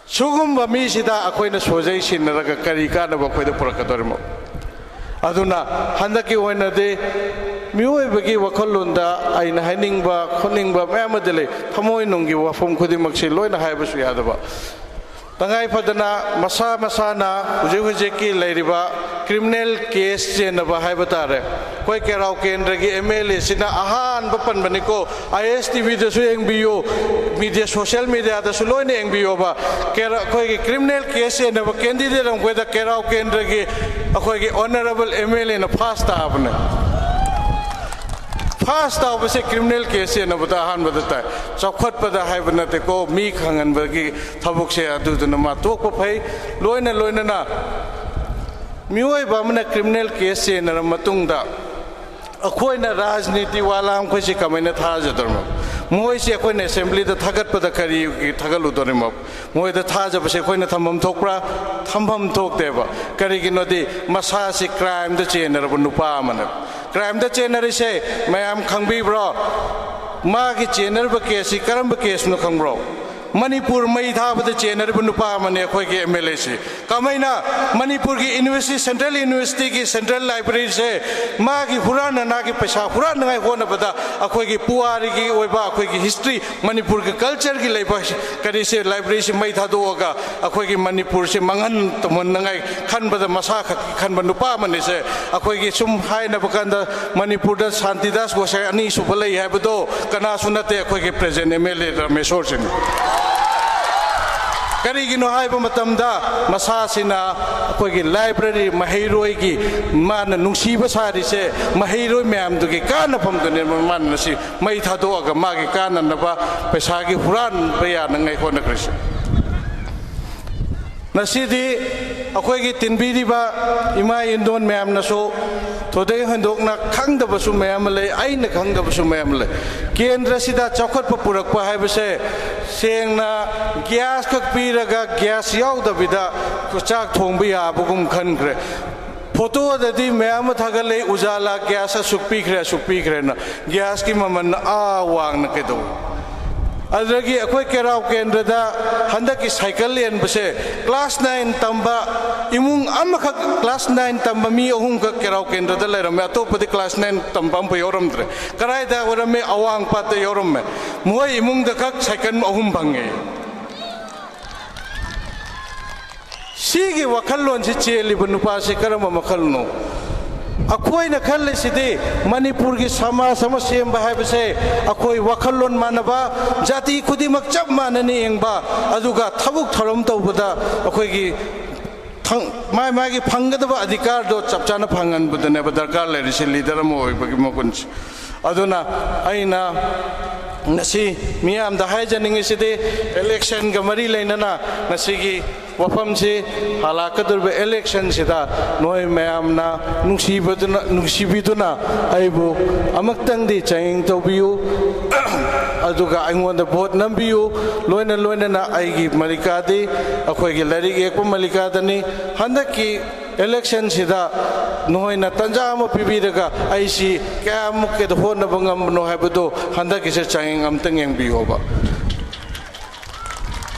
ꯁꯤꯒꯨꯝꯕ ꯃꯤꯁꯤꯗ ꯑꯩꯈꯣꯏꯅ ꯁꯣꯏꯖꯩ ꯁꯤꯟꯅꯔꯒ ꯀꯔꯤ ꯀꯥꯟꯅꯕ ꯑꯩꯈꯣꯏꯗ ꯄꯨꯔꯛꯀꯗꯧꯔꯤꯃꯣ? ꯑꯗꯨꯅ ꯍꯟꯗꯛꯀꯤ ꯑꯣꯏꯅꯗꯤ ꯃꯤꯑꯣꯏꯕꯒꯤ ꯋꯥꯈꯜꯂꯣꯟꯗ ꯑꯩꯅ ꯍꯥꯏꯅꯤꯡꯕ ꯈꯣꯠꯅꯤꯡꯕ ꯃꯌꯥꯝ ꯑꯃꯗꯤ ꯂꯩ, ꯊꯃꯣꯏꯅꯨꯡꯒꯤ ꯋꯥꯐꯝ ꯈꯨꯗꯤꯡꯃꯛꯁꯤ ꯂꯣꯏꯅ ꯍꯥꯏꯕꯁꯨ ꯌꯥꯗꯕ꯫ ꯇꯉꯥꯏ ꯐꯗꯅ ꯃꯁꯥ ꯃꯁꯥꯅ ꯍꯧꯖꯤꯛ ꯍꯧꯖꯤꯛꯀꯤ ꯂꯩꯔꯤꯕ ꯀ꯭ꯔꯤꯃꯤꯅꯦꯜ ꯀꯦꯁ ꯆꯦꯟꯅꯕ ꯍꯥꯏꯕ ꯇꯥꯔꯦ, ꯑꯩꯈꯣꯏ ꯀꯦꯔꯥꯎ ꯀꯦꯟꯗ꯭ꯔꯒꯤ ꯑꯦꯝ ꯑꯦꯜ ꯑꯦꯁꯤꯅ ꯑꯍꯥꯟꯕ ꯄꯟꯕꯅꯤꯀꯣ꯫ ꯑꯥꯏ ꯑꯦꯁ ꯇꯤ ꯚꯤꯗꯁꯨ ꯌꯦꯡꯕꯤꯌꯨ, ꯃꯤꯗꯤꯌꯥ, ꯁꯣꯁꯤꯌꯦꯜ ꯃꯤꯗꯤꯌꯥꯗꯁꯨ ꯂꯣꯏꯅ ꯌꯦꯡꯕꯤꯌꯣꯕ꯫ ꯀꯦꯔ-, ꯑꯩꯈꯣꯏꯒꯤ ꯀ꯭ꯔꯤꯃꯤꯅꯦꯜ ꯀꯦꯁ ꯆꯦꯟꯅꯕ ꯀꯦꯟꯗꯤꯗꯦꯠ ꯑꯃꯈꯣꯏꯗ ꯀꯦꯔꯥꯎ ꯀꯦꯟꯗ꯭ꯔꯒꯤ ꯑꯩꯈꯣꯏꯒꯤ ꯑꯣꯅꯔꯦꯕꯜ ꯑꯦꯝ ꯑꯦꯜ ꯑꯦꯅ ꯐꯥꯁ ꯇꯥꯕꯅꯦ꯫ ꯐꯥꯁ ꯇꯥꯕꯁꯦ ꯀ꯭ꯔꯤꯃꯤꯅꯦꯜ ꯀꯦꯁ ꯆꯦꯟꯅꯕꯗ ꯑꯍꯥꯟꯕꯗ ꯇꯥꯏ꯫ ꯆꯥꯎꯈꯠꯄꯗ ꯍꯥꯏꯕ ꯅꯠꯇꯦꯀꯣ, ꯃꯤ ꯈꯪꯍꯟꯕꯒꯤ ꯊꯕꯛꯁꯦ꯫ ꯑꯗꯨꯗꯨꯅ ꯃꯥ ꯇꯣꯛꯄ ꯐꯩ꯫ ꯂꯣꯏꯅ ꯂꯣꯏꯅꯅ ꯃꯤꯑꯣꯏꯕ ꯑꯃꯅ ꯀ꯭ꯔꯤꯃꯤꯅꯦꯜ ꯀꯦꯁ ꯆꯦꯟꯅꯔꯕ ꯃꯇꯨꯡꯗ ꯑꯩꯈꯣꯏꯅ ꯔꯥꯖꯅꯤꯇꯤ ꯋꯥꯂꯥ ꯃꯈꯣꯏꯁꯤ ꯀꯃꯥꯏꯅ ꯊꯥꯖꯗꯣꯔꯤꯅꯣ? ꯃꯣꯏꯁꯤ ꯑꯩꯈꯣꯏꯅ ꯑꯦꯁꯦꯝꯕ꯭ꯂꯤꯗ ꯊꯥꯒꯠꯄꯗ ꯀꯔꯤꯒꯤ ꯊꯥꯒꯠꯂꯨꯗꯣꯔꯤꯃꯣ? ꯃꯣꯏꯗ ꯊꯥꯖꯕꯁꯦ ꯑꯩꯈꯣꯏꯅ ꯊꯝꯐꯝ ꯊꯣꯛꯄ꯭ꯔꯥ? ꯊꯝꯐꯝ ꯊꯣꯛꯇꯦꯕ꯫ ꯀꯔꯤꯒꯤꯅꯣꯗꯤ ꯃꯁꯥꯁꯤ ꯀ꯭ꯔꯥꯏꯝꯗ ꯆꯦꯟꯅꯔꯕ ꯅꯨꯄꯥ ꯑꯃꯅꯦꯕ꯫ ꯀ꯭ꯔꯥꯏꯝꯗ ꯆꯦꯟꯅꯔꯤꯁꯦ ꯃꯌꯥꯝ ꯈꯪꯕꯤꯕ꯭ꯔꯣ? ꯃꯥꯒꯤ ꯆꯦꯟꯅꯔꯤꯕ ꯀꯦꯁꯁꯤ ꯀꯔꯝꯕ ꯀꯦꯁꯅꯣ ꯈꯪꯕ꯭ꯔꯣ? ꯃꯅꯤꯄꯨꯔ ꯃꯩ ꯊꯥꯕꯗ ꯆꯦꯟꯅꯔꯤꯕ ꯅꯨꯄꯥ ꯑꯃꯅꯤ ꯑꯩꯈꯣꯏꯒꯤ ꯑꯦꯝ ꯑꯦꯜ ꯑꯦꯁꯤ꯫ ꯀꯃꯥꯏꯅ? ꯃꯅꯤꯄꯨꯔꯒꯤ ꯌꯨꯅꯤꯚꯔꯁꯤꯇꯤ, ꯁꯦꯟꯇ꯭ꯔꯦꯜ ꯌꯨꯅꯤꯚꯔꯁꯤꯇꯤꯒꯤ ꯁꯦꯟꯇ꯭ꯔꯦꯜ ꯂꯥꯏꯕ꯭ꯔꯦꯔꯤꯁꯦ ꯃꯥꯒꯤ ꯍꯨꯔꯥꯟꯅꯅꯥꯒꯤ ꯄꯩꯁꯥ ꯍꯨꯔꯥꯟꯅꯉꯥꯏ ꯍꯣꯠꯅꯕꯗ ꯑꯩꯈꯣꯏꯒꯤ ꯄꯨꯋꯥꯔꯤꯒꯤ ꯑꯣꯏꯕ, ꯑꯩꯈꯣꯏꯒꯤ ꯍꯤꯁꯇ꯭ꯔꯤ, ꯃꯅꯤꯄꯨꯔꯒꯤ ꯀꯜꯆꯔꯒꯤ ꯂꯩꯕ ꯀꯔꯤꯁꯦ, ꯂꯥꯏꯕ꯭ꯔꯦꯔꯤꯁꯦ ꯃꯩ ꯊꯥꯗꯣꯛꯑꯒ ꯑꯩꯈꯣꯏꯒꯤ ꯃꯅꯤꯄꯨꯔꯁꯦ ꯃꯥꯡꯍꯟ ꯇꯝꯍꯟꯅꯉꯥꯏ ꯈꯟꯕꯗ ꯃꯁꯥ ꯈꯛꯀꯤ ꯈꯟꯕ ꯅꯨꯄꯥ ꯑꯃꯅꯤꯁꯦ꯫ ꯑꯩꯈꯣꯏꯒꯤ ꯁꯨꯝ ꯍꯥꯏꯅꯕ ꯀꯥꯟꯗ ꯃꯅꯤꯄꯨꯔꯗ ꯁꯥꯟꯇꯤꯗꯥꯁ ꯒꯣꯁꯥꯏ ꯑꯅꯤꯁꯨꯕ ꯂꯩ ꯍꯥꯏꯕꯗꯣ ꯀꯅꯥꯁꯨ ꯅꯠꯇꯦ, ꯑꯩꯈꯣꯏꯒꯤ ꯄ꯭ꯔꯦꯖꯦꯟ ꯑꯦꯝ ꯑꯦꯜ ꯑꯦ ꯔꯥꯃꯦꯁꯣꯔꯁꯤꯅꯤ꯫ ꯀꯔꯤꯒꯤꯅꯣ ꯍꯥꯏꯕ ꯃꯇꯝꯗ ꯃꯁꯥꯁꯤꯅ ꯑꯩꯈꯣꯏꯒꯤ ꯂꯥꯏꯕ꯭ꯔꯦꯔꯤ ꯃꯍꯩꯔꯣꯏꯒꯤ ꯃꯥꯅ ꯅꯨꯡꯁꯤꯕ ꯁꯥꯔꯤꯁꯦ ꯃꯍꯩꯔꯣꯏ ꯃꯌꯥꯝꯗꯨꯒꯤ ꯀꯥꯟꯅꯐꯝꯗꯨꯅꯦ꯫ ꯃꯥꯅ ꯉꯁꯤ ꯃꯩ ꯊꯥꯗꯣꯛꯑꯒ ꯃꯥꯒꯤ ꯀꯥꯟꯅꯅꯕ ꯄꯩꯁꯥꯒꯤ ꯍꯨꯔꯥꯟꯕ ꯌꯥꯅꯉꯥꯏ ꯍꯣꯠꯅꯈ꯭ꯔꯤꯁꯦ꯫ ꯉꯁꯤꯗꯤ ꯑꯩꯈꯣꯏꯒꯤ ꯇꯤꯟꯕꯤꯔꯤꯕ ꯏꯃꯥ ꯏꯟꯗꯣꯟ ꯃꯌꯥꯝꯅꯁꯨ ꯊꯣꯏꯗꯣꯛ ꯍꯦꯟꯗꯣꯛꯅ ꯈꯪꯗꯕꯁꯨ ꯃꯌꯥꯝ ꯑꯃ ꯂꯩ, ꯑꯩꯅ ꯈꯪꯗꯕꯁꯨ ꯃꯌꯥꯝ ꯑꯃ ꯂꯩ꯫ ꯀꯦꯟꯗ꯭ꯔꯁꯤꯗ ꯆꯥꯎꯈꯠꯄ ꯄꯨꯔꯛꯄ ꯍꯥꯏꯕꯁꯦ ꯁꯦꯡꯅ ꯒ꯭ꯌꯥꯁ ꯈꯛ ꯄꯤꯔꯒ ꯒ꯭ꯌꯥꯁ ꯌꯥꯎꯗꯕꯤꯗ ꯆꯥꯛ ꯊꯣꯡꯕ ꯌꯥꯕꯒꯨꯝ ꯈꯟꯈ꯭ꯔꯦ꯫ ꯐꯣꯇꯣꯗꯗꯤ ꯃꯌꯥꯝ ꯑꯃ ꯊꯥꯒꯠꯂꯛꯏ, ꯎꯖꯥꯂꯥ ꯒ꯭ꯌꯥꯁ ꯑꯁꯨꯛ ꯄꯤꯈ꯭ꯔꯦ, ꯑꯁꯨꯛ ꯄꯤꯈ꯭ꯔꯦꯅ꯫ ꯒ꯭ꯌꯥꯁꯀꯤ ꯃꯃꯜ ꯑꯥ ꯋꯥꯡꯅ ꯀꯩꯗꯧ? ꯑꯗꯨꯗꯒꯤ ꯑꯩꯈꯣꯏ ꯀꯦꯔꯥꯎ ꯀꯦꯟꯗ꯭ꯔꯗ ꯍꯟꯗꯛꯀꯤ ꯁꯥꯏꯀꯜ ꯌꯦꯟꯕꯁꯦ ꯀ꯭ꯂꯥꯁ ꯅꯥꯏꯟ ꯇꯝꯕ ꯏꯃꯨꯡ ꯑꯃꯈꯛ, ꯀ꯭ꯂꯥꯁ ꯅꯥꯏꯟ ꯇꯝꯕ ꯃꯤ ꯑꯍꯨꯝꯈꯛ ꯀꯦꯔꯥꯎ ꯀꯦꯟꯗ꯭ꯔꯗ ꯂꯩꯔꯝꯃꯦ, ꯑꯇꯣꯞꯄꯗꯤ ꯀ꯭ꯂꯥꯁ ꯅꯥꯏꯟ ꯇꯝꯕ ꯑꯃꯐꯥꯎ ꯌꯥꯎꯔꯝꯗ꯭ꯔꯦ꯫ ꯀꯗꯥꯏꯗ ꯑꯣꯏꯔꯝꯃꯤ? ꯑꯋꯥꯡꯄꯥꯠꯇ ꯌꯥꯎꯔꯝꯃꯦ꯫ ꯃꯈꯣꯏ ꯏꯃꯨꯡꯗ ꯈꯛ ꯁꯥꯏꯀꯜ ꯑꯍꯨꯝ ꯐꯪꯉꯦ꯫ ꯁꯤꯒꯤ ꯋꯥꯈꯜꯂꯣꯟꯁꯤ ꯆꯦꯜꯂꯤꯕ ꯅꯨꯄꯥꯁꯤ ꯀꯔꯝꯕ ꯃꯈꯜꯅꯣ? ꯑꯩꯈꯣꯏꯅ ꯈꯜꯂꯤꯁꯤꯗꯤ ꯃꯅꯤꯄꯨꯔꯒꯤ ꯁꯃꯥꯖ ꯑꯃ ꯁꯦꯝꯕ ꯍꯥꯏꯕꯁꯦ ꯑꯩꯈꯣꯏ ꯋꯥꯈꯜꯂꯣꯟ ꯃꯥꯟꯅꯕ, ꯖꯥꯇꯤ ꯈꯨꯗꯤꯡꯃꯛ ꯆꯞ ꯃꯥꯟꯅꯅ ꯌꯦꯡꯕ, ꯑꯗꯨꯒ ꯊꯕꯛ ꯊꯧꯔꯝ ꯇꯧꯕꯗ ꯑꯩꯈꯣꯏꯒꯤ ꯊꯪ-, ꯃꯥꯏ ꯃꯥꯒꯤ ꯐꯪꯒꯗꯕ ꯑꯙꯤꯀꯥꯔꯗꯣ ꯆꯞ ꯆꯥꯅ ꯐꯪꯍꯟꯕꯗꯨꯅꯦꯕ ꯗꯔꯀꯥꯔ ꯂꯩꯔꯤꯁꯦ, ꯂꯤꯗꯔ ꯑꯃ ꯑꯣꯏꯕꯒꯤ ꯃꯒꯨꯟꯁꯦ꯫ ꯑꯗꯨꯅ ꯑꯩꯅ ꯉꯁꯤ ꯃꯤꯌꯥꯝꯗ ꯍꯥꯏꯖꯅꯤꯡꯉꯤꯁꯤꯗꯤ, ꯏꯂꯦꯛꯁꯟꯒ ꯃꯔꯤ ꯂꯩꯅꯅ ꯉꯁꯤꯒꯤ ꯋꯥꯐꯝꯁꯤ, ꯍꯜꯂꯛꯀꯗꯧꯔꯤꯕ ꯏꯂꯦꯛꯁꯟꯁꯤꯗ ꯅꯣꯏ ꯃꯌꯥꯝꯅ ꯅꯨꯡꯁꯤꯕꯗꯨꯅ, ꯅꯨꯡꯁꯤꯕꯤꯗꯨꯅ ꯑꯩꯕꯨ ꯑꯃꯨꯛꯇꯪꯗꯤ ꯆꯌꯦꯡ ꯇꯧꯕꯤꯌꯨ꯫ ꯑꯗꯨꯒ ꯑꯩꯉꯣꯟꯗ ꯚꯣꯠ ꯅꯝꯕꯤꯌꯨ꯫ ꯂꯣꯏꯅ ꯂꯣꯏꯅꯅ ꯑꯩꯒꯤ ꯃꯂꯤꯀꯥꯗꯤ ꯑꯩꯈꯣꯏꯒꯤ ꯂꯥꯏꯔꯤꯛ ꯌꯦꯛꯄ ꯃꯂꯤꯀꯥꯗꯅꯤ꯫ ꯍꯟꯗꯛꯀꯤ ꯏꯂꯦꯛꯁꯟꯁꯤꯗ ꯅꯈꯣꯏꯅ ꯇꯟꯖꯥ ꯑꯃ ꯄꯤꯕꯤꯔꯒ ꯑꯩꯁꯤ ꯀꯌꯥꯃꯨꯛ ꯀꯩꯗ ꯍꯣꯠꯅꯕ ꯉꯝꯕꯅꯣ ꯍꯥꯏꯕꯗꯨ ꯍꯟꯗꯛꯀꯤꯁꯦ ꯆꯥꯡꯌꯦꯡ ꯑꯝꯇꯪ ꯌꯦꯡꯕꯤꯌꯣꯕ꯫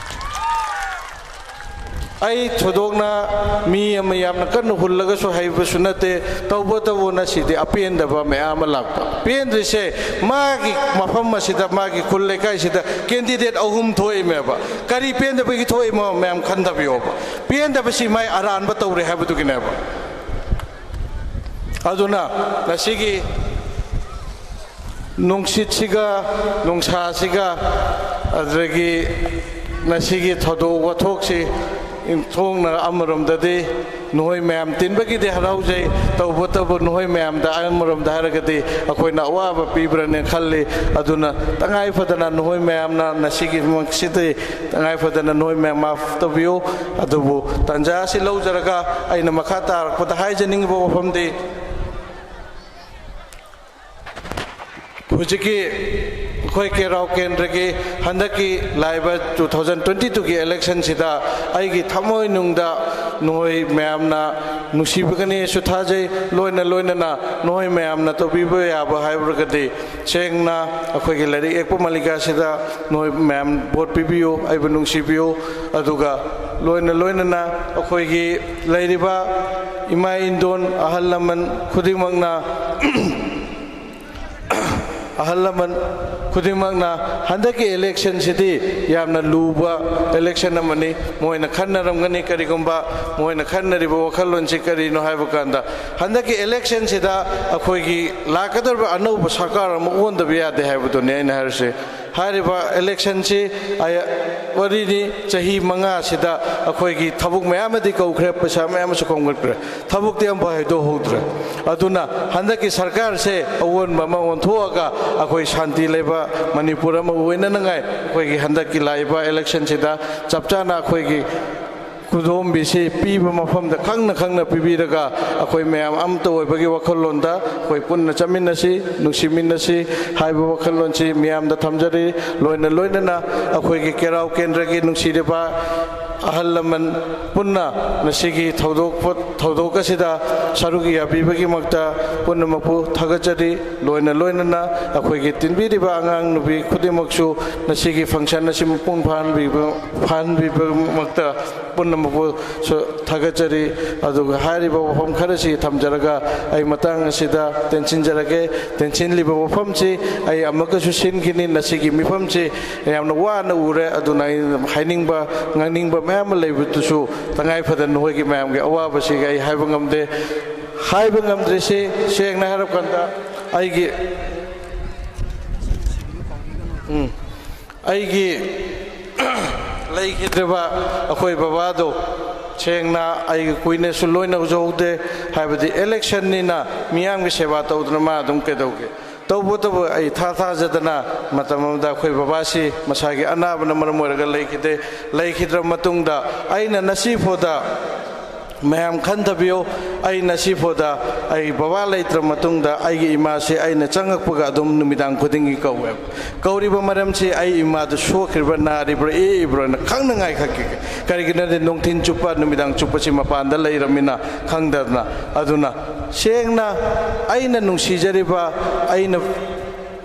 ꯑꯩ ꯊꯣꯏꯗꯣꯛꯅ ꯃꯤ ꯑꯃ ꯌꯥꯝꯅ ꯀꯟꯅ ꯍꯨꯜꯂꯒꯁꯨ ꯍꯩꯕꯁꯨ ꯅꯠꯇꯦ꯫ ꯇꯧꯕꯇꯕꯨ ꯉꯁꯤꯗꯤ ꯑꯄꯦꯟꯗꯕ ꯃꯌꯥꯝ ꯑꯃ ꯂꯥꯛꯄ꯫ ꯄꯦꯟꯗ꯭ꯔꯤꯁꯦ ꯃꯥꯒꯤ ꯃꯐꯝ ꯑꯁꯤꯗ, ꯃꯥꯒꯤ ꯈꯨꯜ ꯂꯩꯀꯥꯏꯁꯤꯗ ꯀꯦꯟꯗꯤꯗꯦꯠ ꯑꯍꯨꯝ ꯊꯣꯛꯏꯃꯦꯕ꯫ ꯀꯔꯤ ꯄꯦꯟꯗꯕꯒꯤ ꯊꯣꯛꯏꯃꯣ ꯃꯌꯥꯝ ꯈꯟꯊꯕꯤꯌꯣꯕ꯫ ꯄꯦꯟꯗꯕꯁꯤ ꯃꯥꯏ ꯑꯔꯥꯟꯕ ꯇꯧꯔꯦ ꯍꯥꯏꯕꯗꯨꯒꯤꯅꯦꯕ꯫ ꯑꯗꯨꯅ ꯉꯁꯤꯒꯤ ꯅꯨꯡꯁꯤꯠꯁꯤꯒ ꯅꯨꯡꯁꯥꯁꯤꯒ, ꯑꯗꯨꯗꯒꯤ ꯉꯁꯤꯒꯤ ꯊꯧꯗꯣꯛ ꯋꯥꯊꯣꯛꯁꯤ ꯏꯟꯊꯣꯛꯅ ꯑꯃꯔꯣꯝꯗꯗꯤ ꯅꯈꯣꯏ ꯃꯌꯥꯝ ꯇꯤꯟꯕꯒꯤꯗꯤ ꯍꯔꯥꯎꯖꯩ꯫ ꯇꯧꯕꯇꯕꯨ ꯅꯈꯣꯏ ꯃꯌꯥꯝꯗ ꯑꯃꯔꯣꯝꯗ ꯍꯥꯏꯔꯒꯗꯤ ꯑꯩꯈꯣꯏꯅ ꯑꯋꯥꯕ ꯄꯤꯕ꯭ꯔꯅꯦ ꯈꯜꯂꯤ꯫ ꯑꯗꯨꯅ ꯇꯉꯥꯏ ꯐꯗꯅ ꯅꯈꯣꯏ ꯃꯌꯥꯝꯅ ꯉꯁꯤꯒꯤꯃꯛꯁꯤꯗꯤ ꯇꯉꯥꯏ ꯐꯗꯅ ꯅꯈꯣꯏ ꯃꯌꯥꯝ ꯃꯥꯐ ꯇꯧꯕꯤꯌꯨ꯫ ꯑꯗꯨꯕꯨ ꯇꯥꯟꯖꯥ ꯑꯁꯤ ꯂꯧꯖꯔꯒ ꯑꯩꯅ ꯃꯈꯥ ꯇꯥꯔꯛꯄꯗ ꯍꯥꯏꯖꯅꯤꯡꯉꯤꯕ ꯋꯥꯐꯝꯗꯤ, ꯍꯧꯖꯤꯛꯀꯤ ꯑꯩꯈꯣꯏ ꯀꯦꯔꯥꯎ ꯀꯦꯟꯗ꯭ꯔꯒꯤ ꯍꯟꯗꯛꯀꯤ ꯂꯥꯛꯏꯕ two thousand twenty twoꯒꯤ ꯏꯂꯦꯛꯁꯟꯁꯤꯗ ꯑꯩꯒꯤ ꯊꯃꯣꯏ ꯅꯨꯡꯗ ꯅꯈꯣꯏ ꯃꯌꯥꯝꯅ ꯅꯨꯡꯁꯤꯕꯤꯒꯅꯤꯁꯨ ꯊꯥꯖꯩ꯫ ꯂꯣꯏꯅ ꯂꯣꯏꯅꯅ ꯅꯈꯣꯏ ꯃꯌꯥꯝꯅ ꯇꯧꯕꯤꯕ ꯌꯥꯕ ꯍꯥꯏꯔꯒꯗꯤ, ꯁꯦꯡꯅ ꯑꯩꯈꯣꯏꯒꯤ ꯂꯥꯏꯔꯤꯛ ꯌꯦꯛꯄ ꯃꯂꯤꯀꯥꯁꯤꯗ ꯅꯈꯣꯏ ꯃꯌꯥꯝ ꯚꯣꯠ ꯄꯤꯕꯤꯌꯨ, ꯑꯩꯕꯨ ꯅꯨꯡꯁꯤꯕꯤꯌꯨ꯫ ꯑꯗꯨꯒ ꯂꯣꯏꯅ ꯂꯣꯏꯅꯅ ꯑꯩꯈꯣꯏꯒꯤ ꯂꯩꯔꯤꯕ ꯏꯃꯥ ꯏꯟꯗꯣꯟ ꯑꯍꯜ ꯂꯃꯟ ꯈꯨꯗꯤꯡꯃꯛꯅ ꯑꯍꯜ ꯂꯃꯟ ꯈꯨꯗꯤꯡꯃꯛꯅ ꯍꯟꯗꯛꯀꯤ ꯏꯂꯦꯛꯁꯟꯁꯤꯗꯤ ꯌꯥꯝꯅ ꯂꯨꯕ ꯏꯂꯦꯛꯁꯟ ꯑꯃꯅꯤ꯫ ꯃꯣꯏꯅ ꯈꯟꯅꯔꯝꯒꯅꯤ꯫ ꯀꯔꯤꯒꯨꯝꯕ ꯃꯣꯏꯅ ꯈꯟꯅꯔꯤꯕ ꯋꯥꯈꯜꯂꯣꯟꯁꯤ ꯀꯔꯤꯅꯣ ꯍꯥꯏꯕ ꯀꯥꯟꯗ, ꯍꯟꯗꯛꯀꯤ ꯏꯂꯦꯛꯁꯟꯁꯤꯗ ꯑꯩꯈꯣꯏꯒꯤ ꯂꯥꯛꯀꯗꯧꯔꯤꯕ ꯑꯅꯧꯕ ꯁꯔꯀꯥꯔ ꯑꯃ ꯑꯣꯟꯗꯕ ꯌꯥꯗꯦ ꯍꯥꯏꯕꯗꯨꯅꯤ ꯑꯩꯅ ꯍꯥꯏꯔꯤꯁꯦ꯫ ꯍꯥꯏꯔꯤꯕ ꯏꯂꯦꯛꯁꯟꯁꯤ ꯑꯩ-, ꯋꯥꯔꯤꯅꯤ, ꯆꯍꯤ ꯃꯉꯥꯁꯤꯗ ꯑꯩꯈꯣꯏꯒꯤ ꯊꯕꯛ ꯃꯌꯥꯝ ꯑꯃꯗꯤ ꯀꯧꯈ꯭ꯔꯦ, ꯄꯩꯁꯥ ꯃꯌꯥꯝ ꯑꯃꯁꯨ ꯈꯣꯝꯒꯠꯈ꯭ꯔꯦ, ꯊꯕꯛꯇꯤ ꯑꯃꯐꯥꯎ ꯍꯥꯏꯗꯣꯛꯍꯧꯗ꯭ꯔꯦ꯫ ꯑꯗꯨꯅ ꯍꯟꯗꯛꯀꯤ ꯁꯔꯀꯥꯔꯁꯦ ꯑꯑꯣꯟꯕ ꯑꯃ ꯑꯣꯟꯊꯣꯛꯑꯒ ꯑꯩꯈꯣꯏ ꯁꯥꯟꯇꯤ ꯂꯩꯕ ꯃꯅꯤꯄꯨꯔ ꯑꯃ ꯑꯣꯏꯅꯅꯉꯥꯏ ꯑꯩꯈꯣꯏꯒꯤ ꯍꯟꯗꯛꯀꯤ ꯂꯥꯛꯏꯕ ꯏꯂꯦꯛꯁꯟꯁꯤꯗ ꯆꯞ ꯆꯥꯅ ꯑꯩꯈꯣꯏꯒꯤ ꯈꯨꯗꯣꯝꯕꯤꯁꯤ ꯄꯤꯕ ꯃꯐꯝꯗ ꯈꯪꯅ ꯈꯪꯅ ꯄꯤꯕꯤꯔꯒ ꯑꯩꯈꯣꯏ ꯃꯌꯥꯝ ꯑꯃꯠꯇ ꯑꯣꯏꯕꯒꯤ ꯋꯥꯈꯜꯂꯣꯟꯗ ꯑꯩꯈꯣꯏ ꯄꯨꯟꯅ ꯆꯠꯃꯤꯟꯅꯁꯤ, ꯅꯨꯡꯁꯤꯃꯤꯟꯅꯁꯤ ꯍꯥꯏꯕ ꯋꯥꯈꯜꯂꯣꯟꯁꯤ ꯃꯤꯌꯥꯝꯗ ꯊꯝꯖꯔꯤ꯫ ꯂꯣꯏꯅ ꯂꯣꯏꯅꯅ ꯑꯩꯈꯣꯏꯒꯤ ꯀꯦꯔꯥꯎ ꯀꯦꯟꯗ꯭ꯔꯒꯤ ꯅꯨꯡꯁꯤꯔꯕ ꯑꯍꯜ ꯂꯃꯟ ꯄꯨꯟꯅ ꯉꯁꯤꯒꯤ ꯊꯧꯗꯣꯛ, ꯊꯧꯗꯣꯛ ꯑꯁꯤꯗ ꯁꯔꯨꯛ ꯌꯥꯕꯤꯕꯒꯤꯗꯃꯛꯇ ꯄꯨꯝꯅꯃꯛꯄꯨ ꯊꯥꯒꯠꯆꯔꯤ꯫ ꯂꯣꯏꯅ ꯂꯣꯏꯅꯅ ꯑꯩꯈꯣꯏꯒꯤ ꯇꯤꯟꯕꯤꯔꯤꯕ ꯑꯉꯥꯡ ꯅꯨꯄꯤ ꯈꯨꯗꯤꯡꯃꯛꯁꯨ ꯉꯁꯤꯒꯤ function ꯑꯁꯤ ꯃꯄꯨꯡ ꯐꯥꯍꯟꯕꯤꯕ, ꯐꯥꯍꯟꯕꯤꯕꯃꯛꯇ ꯄꯨꯝꯅꯃꯛꯄꯨ ꯁꯨ ꯊꯥꯒꯠꯆꯔꯤ꯫ ꯑꯗꯨꯒ ꯍꯥꯏꯔꯤꯕ ꯋꯥꯐꯝ ꯈꯔꯁꯤ ꯊꯝꯖꯔꯒ ꯑꯩ ꯃꯇꯥꯡ ꯑꯁꯤꯗ ꯇꯦꯟꯁꯤꯟꯖꯔꯒꯦ꯫ ꯇꯦꯟꯁꯤꯜꯂꯤꯕ ꯋꯥꯐꯝꯁꯤ ꯑꯩ ꯑꯃꯨꯛꯀꯁꯨ ꯁꯤꯟꯈꯤꯅꯤ꯫ ꯉꯁꯤꯒꯤ ꯃꯤꯐꯝꯁꯤ ꯌꯥꯝꯅ ꯋꯥꯅ ꯎꯔꯦ꯫ ꯑꯗꯨꯅ ꯑꯩ ꯍꯥꯏꯅꯤꯡꯕ, ꯉꯥꯡꯅꯤꯡꯕ ꯃꯌꯥꯝ ꯑꯃ ꯂꯩꯕꯗꯨꯁꯨ ꯇꯉꯥꯏ ꯐꯗꯅ ꯅꯈꯣꯏꯒꯤ ꯃꯌꯥꯝꯒꯤ ꯑꯋꯥꯕꯁꯤꯒ ꯑꯩ ꯍꯥꯏꯕ ꯉꯝꯗꯦ꯫ ꯍꯥꯏꯕ ꯉꯝꯗ꯭ꯔꯤꯁꯤ ꯁꯦꯡꯅ ꯍꯥꯏꯔꯀꯥꯟꯗ ꯑꯩꯒꯤ, ꯎꯝ, ꯑꯩꯒꯤ ꯂꯩꯈꯤꯗ꯭ꯔꯕ ꯑꯩꯈꯣꯏ ꯕꯕꯥꯗꯣ ꯁꯦꯡꯅ ꯑꯩꯒ ꯀꯨꯏꯅꯁꯨ ꯂꯣꯏꯅ ꯎꯖꯍꯧꯗꯦ꯫ ꯍꯥꯏꯕꯗꯤ electionꯅꯤꯅ ꯃꯤꯌꯥꯝꯒꯤ ꯁꯦꯕꯥ ꯇꯧꯗꯅ ꯃꯥ ꯑꯗꯨꯝ ꯀꯩꯗꯧꯒꯦ? ꯇꯧꯕꯇꯕꯨ ꯑꯩ ꯊꯥ ꯊꯥꯖꯗꯅ ꯃꯇꯝ ꯑꯃꯗ ꯑꯩꯈꯣꯏ ꯕꯕꯥꯁꯤ ꯃꯁꯥꯒꯤ ꯑꯅꯥꯕꯅ ꯃꯔꯝ ꯑꯣꯏꯔꯒ ꯂꯩꯈꯤꯗꯦ꯫ ꯂꯩꯈꯤꯗ꯭ꯔꯕ ꯃꯇꯨꯡꯗ ꯑꯩꯅ ꯉꯁꯤ ꯐꯥꯎꯗ, ꯃꯌꯥꯝ ꯈꯟꯊꯕꯤꯌꯨ, ꯑꯩ ꯉꯁꯤ ꯐꯥꯎꯗ ꯑꯩ ꯕꯕꯥ ꯂꯩꯇ꯭ꯔ ꯃꯇꯨꯡꯗ ꯑꯩꯒꯤ ꯏꯃꯥꯁꯦ ꯑꯩꯅ ꯆꯪꯉꯛꯄꯒ ꯑꯗꯨꯝ ꯅꯨꯃꯤꯗꯥꯡ ꯈꯨꯗꯤꯡꯒꯤ ꯀꯧꯋꯦꯕ꯫ ꯀꯧꯔꯤꯕ ꯃꯔꯝꯁꯤ ꯑꯩ ꯏꯃꯥꯗꯨ ꯁꯣꯛꯈ꯭ꯔꯤꯕ꯭ꯔꯥ, ꯅꯥꯔꯤꯕ꯭ꯔꯥ, ꯌꯦꯛꯏꯕ꯭ꯔꯥꯅ ꯈꯪꯅꯉꯥꯏ ꯈꯛꯀꯤ꯫ ꯀꯔꯤꯒꯤꯅꯣꯗꯤ ꯅꯨꯡꯊꯤꯟ ꯆꯨꯞꯄ, ꯅꯨꯃꯤꯗꯥꯡ ꯆꯨꯞꯄꯁꯤ ꯃꯄꯥꯟꯗ ꯂꯩꯔꯃꯤꯅ ꯈꯪꯗꯗꯅ꯫ ꯑꯗꯨꯅ ꯁꯦꯡꯅ ꯑꯩꯅ ꯅꯨꯡꯁꯤꯖꯔꯤꯕ, ꯑꯩꯅ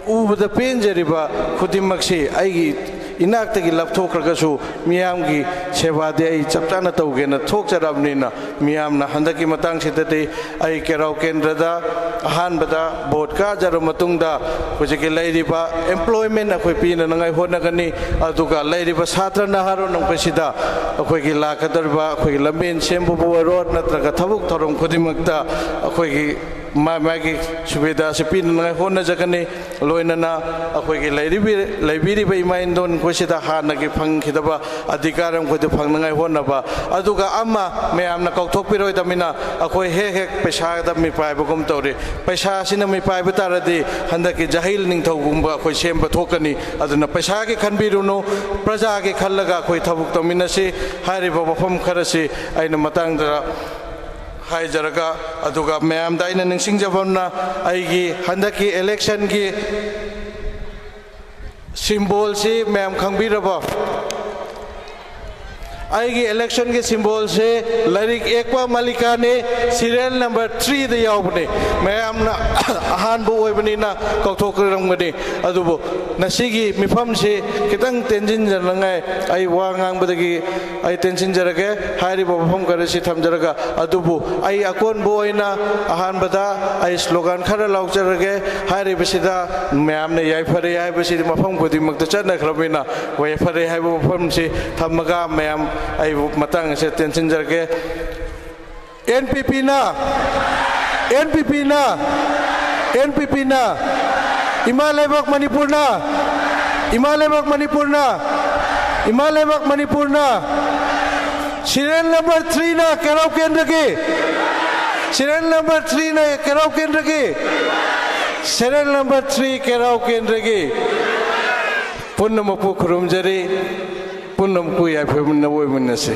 ꯎꯕꯗ ꯄꯦꯟꯖꯔꯤꯕ ꯈꯨꯗꯤꯡꯃꯛꯁꯤ ꯑꯩꯒꯤ ꯏꯅꯥꯛꯇꯒꯤ ꯂꯥꯞꯊꯣꯛꯈ꯭ꯔꯒꯁꯨ ꯃꯤꯌꯥꯝꯒꯤ ꯁꯦꯕꯥꯗꯤ ꯑꯩ ꯆꯞ ꯆꯥꯅ ꯇꯧꯒꯦꯅ ꯊꯣꯛꯆꯔꯕꯅꯤꯅ, ꯃꯤꯌꯥꯝꯅ ꯍꯟꯗꯛꯀꯤ ꯃꯇꯥꯡꯁꯤꯗꯗꯤ ꯑꯩ ꯀꯦꯔꯥꯎ ꯀꯦꯟꯗ꯭ꯔꯗ ꯑꯍꯥꯟꯕꯗ ꯚꯣꯠ ꯀꯥꯖꯔꯕ ꯃꯇꯨꯡꯗ ꯍꯧꯖꯤꯛꯀꯤ ꯂꯩꯔꯤꯕ employment ꯑꯩꯈꯣꯏ ꯄꯤꯅꯅꯉꯥꯏ ꯍꯣꯠꯅꯒꯅꯤ꯫ ꯑꯗꯨꯒ ꯂꯩꯔꯤꯕ ꯁꯥꯇ꯭ꯔ ꯅꯍꯥꯔꯣꯟ ꯑꯩꯈꯣꯏꯁꯤꯗ ꯑꯩꯈꯣꯏꯒꯤ ꯂꯥꯛꯀꯗꯧꯔꯤꯕ ꯑꯩꯈꯣꯏꯒꯤ ꯂꯝꯕꯦꯟ ꯁꯦꯝꯕꯕꯨ ꯑꯣꯏꯔꯣ, ꯅꯠꯇ꯭ꯔꯒ ꯊꯕꯛ ꯊꯧꯔꯝ ꯈꯨꯗꯤꯡꯃꯛꯇ ꯑꯩꯈꯣꯏꯒꯤ ꯃꯥ ꯃꯥꯒꯤ ꯁꯨꯕꯤꯗꯥꯁꯤ ꯄꯤꯅꯉꯥꯏ ꯍꯣꯠꯅꯖꯒꯅꯤ꯫ ꯂꯣꯏꯅꯅ ꯑꯩꯈꯣꯏꯒꯤ ꯂꯩꯔꯤꯕꯤ-, ꯂꯩꯕꯤꯔꯤꯕ ꯏꯃꯥ ꯏꯟꯗꯣꯟ ꯑꯩꯈꯣꯏꯁꯤꯗ ꯍꯥꯟꯅꯒꯤ ꯐꯪꯈꯤꯗꯕ ꯑꯙꯤꯀꯥꯔ ꯑꯩꯈꯣꯏꯗ ꯐꯪꯅꯉꯥꯏ ꯍꯣꯠꯅꯕ꯫ ꯑꯗꯨꯒ ꯑꯃ ꯃꯌꯥꯝꯅ ꯀꯥꯎꯊꯣꯛꯄꯤꯔꯣꯏꯗꯕꯅꯤꯅ, ꯑꯩꯈꯣꯏ ꯍꯦꯛ ꯍꯦꯛ ꯄꯩꯁꯥꯗ ꯃꯤꯄꯥꯏꯕꯒꯨꯝ ꯇꯧꯔꯤ꯫ ꯄꯩꯁꯥꯁꯤꯅ ꯃꯤꯄꯥꯏꯕ ꯇꯥꯔꯗꯤ ꯍꯟꯗꯛꯀꯤ ꯖꯍꯤꯜ ꯅꯤꯡꯊꯧꯒꯨꯝꯕ ꯑꯩꯈꯣꯏ ꯁꯦꯝꯕ ꯊꯣꯛꯀꯅꯤ꯫ ꯑꯗꯨꯅ ꯄꯩꯁꯥꯒꯤ ꯈꯟꯕꯤꯔꯨꯅꯨ, ꯄ꯭ꯔꯖꯥꯒꯤ ꯈꯜꯂꯒ ꯑꯩꯈꯣꯏ ꯊꯕꯛ ꯇꯧꯃꯤꯟꯅꯁꯤ꯫ ꯍꯥꯏꯔꯤꯕ ꯋꯥꯐꯝ ꯈꯔꯁꯤ ꯑꯩꯅ ꯃꯇꯥꯡꯗ ꯍꯥꯏꯖꯔꯒ, ꯑꯗꯨꯒ ꯃꯌꯥꯝꯗ ꯑꯩꯅ ꯅꯤꯡꯁꯤꯡꯖꯕ ꯑꯃꯅ, ꯑꯩꯒꯤ ꯍꯟꯗꯛꯀꯤ electionꯒꯤ symbolꯁꯤ ꯃꯌꯥꯝ ꯈꯪꯕꯤꯔꯕꯣ? ꯑꯩꯒꯤ electionꯒꯤ symbolꯁꯤ ꯂꯥꯏꯔꯤꯛ ꯌꯦꯛꯄ ꯃꯜꯂꯤꯀꯥꯅꯤ, serial number threeꯗ ꯌꯥꯎꯕꯅꯤ꯫ ꯃꯌꯥꯝꯅ ꯑꯍꯥꯟꯕ ꯑꯣꯏꯕꯅꯤꯅ ꯀꯥꯎꯊꯣꯛꯈ꯭ꯔꯝꯒꯅꯤ꯫ ꯑꯗꯨꯕꯨ ꯉꯁꯤꯒꯤ ꯃꯤꯐꯝꯁꯤ ꯈꯤꯇꯪ ꯇꯦꯟꯁꯤꯟꯖꯅꯉꯥꯏ ꯑꯩ ꯋꯥ ꯉꯥꯡꯕꯗꯒꯤ ꯑꯩ ꯇꯦꯟꯁꯤꯟꯖꯔꯒꯦ꯫ ꯍꯥꯏꯔꯤꯕ ꯃꯐꯝ ꯈꯔꯁꯤ ꯊꯝꯖꯔꯒ, ꯑꯗꯨꯕꯨ ꯑꯩ ꯑꯀꯣꯟꯕ ꯑꯣꯏꯅ ꯑꯍꯥꯟꯕꯗ ꯑꯩ slogan ꯈꯔ ꯂꯥꯎꯖꯔꯒꯦ꯫ ꯍꯥꯏꯔꯤꯕꯁꯤꯗ ꯃꯌꯥꯝꯅ ꯌꯥꯏꯐꯔꯦ ꯍꯥꯏꯕꯁꯤꯗꯤ ꯃꯐꯝ ꯈꯨꯗꯤꯡꯃꯛꯇ ꯆꯠꯅꯈ꯭ꯔꯕꯅꯤꯅ, ꯌꯥꯏꯐꯔꯦ ꯍꯥꯏꯕ ꯃꯐꯝꯁꯤ ꯊꯝꯃꯒ ꯃꯌꯥꯝ ꯑꯩꯕꯨ ꯃꯇꯥꯡ ꯑꯁꯤꯗ ꯇꯦꯟꯁꯤꯟꯖꯔꯒꯦ꯫ ꯑꯦꯟ ꯄꯤ ꯄꯤꯅ, ꯑꯦꯟ ꯄꯤ ꯄꯤꯅ, ꯑꯦꯟ ꯄꯤ ꯄꯤꯅ, ꯏꯃꯥ ꯂꯩꯕꯥꯛ ꯃꯅꯤꯄꯨꯔꯅ, ꯏꯃꯥ ꯂꯩꯕꯥꯛ ꯃꯅꯤꯄꯨꯔꯅ, ꯏꯃꯥ ꯂꯩꯕꯥꯛ ꯃꯅꯤꯄꯨꯔꯅ, serial number threeꯅ ꯀꯦꯔꯥꯎ ꯀꯦꯟꯗ꯭ꯔꯒꯤ, serial number threeꯅ ꯀꯦꯔꯥꯎ ꯀꯦꯟꯗ꯭ꯔꯒꯤ, serial number three ꯀꯦꯔꯥꯎ ꯀꯦꯟꯗ꯭ꯔꯒꯤ꯫ ꯄꯨꯝꯅꯃꯛꯄꯨ ꯈꯨꯔꯨꯝꯖꯔꯤ, ꯄꯨꯝꯅꯃꯛꯄꯨ ꯌꯥꯏꯐꯃꯤꯟꯅ ꯑꯣꯏꯃꯤꯟꯅꯁꯤ꯫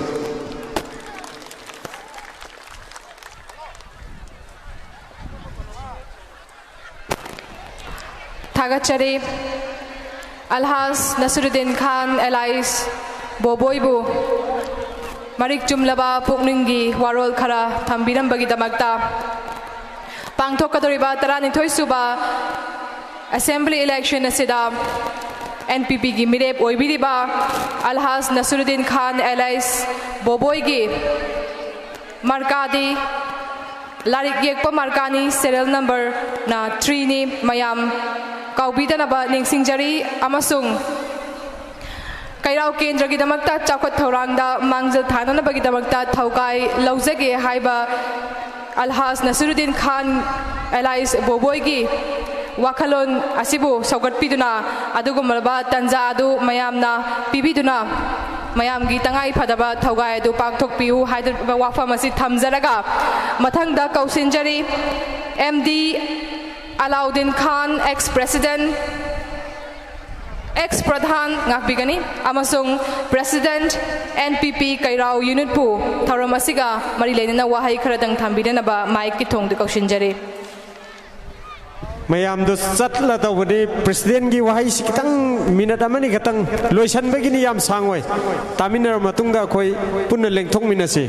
ꯊꯥꯒꯠꯆꯔꯤ꯫ ꯑꯜꯍꯥꯖ ꯅꯁꯤꯔꯨꯗꯤꯟ ꯈꯥꯟ ꯑꯦꯂꯥꯏꯁ ꯕꯣꯕꯣꯏꯕꯨ ꯃꯔꯤꯛ ꯆꯨꯝꯂꯕ ꯄꯨꯛꯅꯤꯡꯒꯤ ꯋꯥꯔꯣꯜ ꯈꯔ ꯊꯝꯕꯤꯔꯝꯕꯒꯤꯗꯃꯛꯇ꯫ ꯄꯥꯡꯊꯣꯛꯀꯗꯧꯔꯤꯕ ꯇꯔꯥꯅꯤꯊꯣꯏ ꯁꯨꯕ assembly election ꯑꯁꯤꯗ ꯑꯦꯟ ꯄꯤ ꯄꯤꯒꯤ ꯃꯤꯔꯦꯞ ꯑꯣꯏꯕꯤꯔꯤꯕ ꯑꯜꯍꯥꯖ ꯅꯁꯤꯔꯨꯗꯤꯟ ꯈꯥꯟ ꯑꯦꯂꯥꯏꯁ ꯕꯣꯕꯣꯏꯒꯤ ꯃꯥꯔꯀꯥꯗꯤ ꯂꯥꯏꯔꯤꯛ ꯌꯦꯛꯄ ꯃꯥꯔꯀꯥꯅꯤ, ꯁꯦꯔꯤꯌꯦꯜ ꯅꯝꯕꯔꯅ ꯊ꯭ꯔꯤꯅꯤ꯫ ꯃꯌꯥꯝ ꯀꯥꯎꯕꯤꯗꯅꯕ ꯅꯤꯡꯁꯤꯡꯖꯔꯤ ꯑꯃꯁꯨꯡ ꯀꯩꯔꯥꯎ ꯀꯦꯟꯗ꯭ꯔꯒꯤꯗꯃꯛꯇ ꯆꯥꯎꯈꯠ ꯊꯧꯔꯥꯡꯗ ꯃꯥꯡꯖꯤꯜ ꯊꯥꯅꯅꯕꯒꯤꯗꯃꯛꯇ ꯊꯧꯒꯥꯏ ꯂꯧꯖꯒꯦ ꯍꯥꯏꯕ ꯑꯜꯍꯥꯖ ꯅꯁꯤꯔꯨꯗꯤꯟ ꯈꯥꯟ ꯑꯦꯂꯥꯏꯁ ꯕꯣꯕꯣꯏꯒꯤ ꯋꯥꯈꯜꯂꯣꯟ ꯑꯁꯤꯕꯨ ꯁꯧꯒꯠꯄꯤꯗꯨꯅ ꯑꯗꯨꯒꯨꯝꯂꯕ ꯇꯟꯖꯥ ꯑꯗꯨ ꯃꯌꯥꯝꯅ ꯄꯤꯕꯤꯗꯨꯅ ꯃꯌꯥꯝꯒꯤ ꯇꯉꯥꯏ ꯐꯗꯕ ꯊꯧꯒꯥꯏ ꯑꯗꯨ ꯄꯥꯡꯊꯣꯛꯄꯤꯌꯨ ꯍꯥꯏꯗꯕ ꯋꯥꯐꯝ ꯑꯁꯤ ꯊꯝꯖꯔꯒ ꯃꯊꯪꯗ ꯀꯧꯁꯤꯟꯖꯔꯤ M D Alauddin Khan, ex president, ex ꯄ꯭ꯔꯙꯥꯟ ꯉꯥꯛꯄꯤꯒꯅꯤ ꯑꯃꯁꯨꯡ president, ꯑꯦꯟ ꯄꯤ ꯄꯤ ꯀꯩꯔꯥꯎ ꯌꯨꯅꯤꯠꯄꯨ ꯊꯧꯔꯝ ꯑꯁꯤꯒ ꯃꯔꯤ ꯂꯩꯅꯅ ꯋꯥꯍꯩ ꯈꯔꯗꯪ ꯊꯝꯕꯤꯅꯅꯕ ꯃꯥꯏꯛꯀꯤ ꯊꯣꯡꯗ ꯀꯧꯁꯤꯟꯖꯔꯤ꯫ ꯃꯌꯥꯝꯗꯨ ꯆꯠꯂꯗꯧꯕꯅꯤ꯫ ꯄ꯭ꯔꯦꯁꯤꯗꯦꯟꯒꯤ ꯋꯥꯍꯩꯁꯤ ꯈꯤꯇꯪ ꯃꯤꯅꯠ ꯑꯃꯅꯤ ꯈꯛꯇꯪ ꯂꯣꯏꯁꯤꯟꯕꯒꯤꯅꯤ, ꯌꯥꯝ ꯁꯥꯡꯉꯣꯏ꯫ ꯇꯥꯃꯤꯟꯅꯔꯕ ꯃꯇꯨꯡꯗ ꯑꯩꯈꯣꯏ ꯄꯨꯟꯅ ꯂꯦꯡꯊꯣꯛꯃꯤꯟꯅꯁꯤ꯫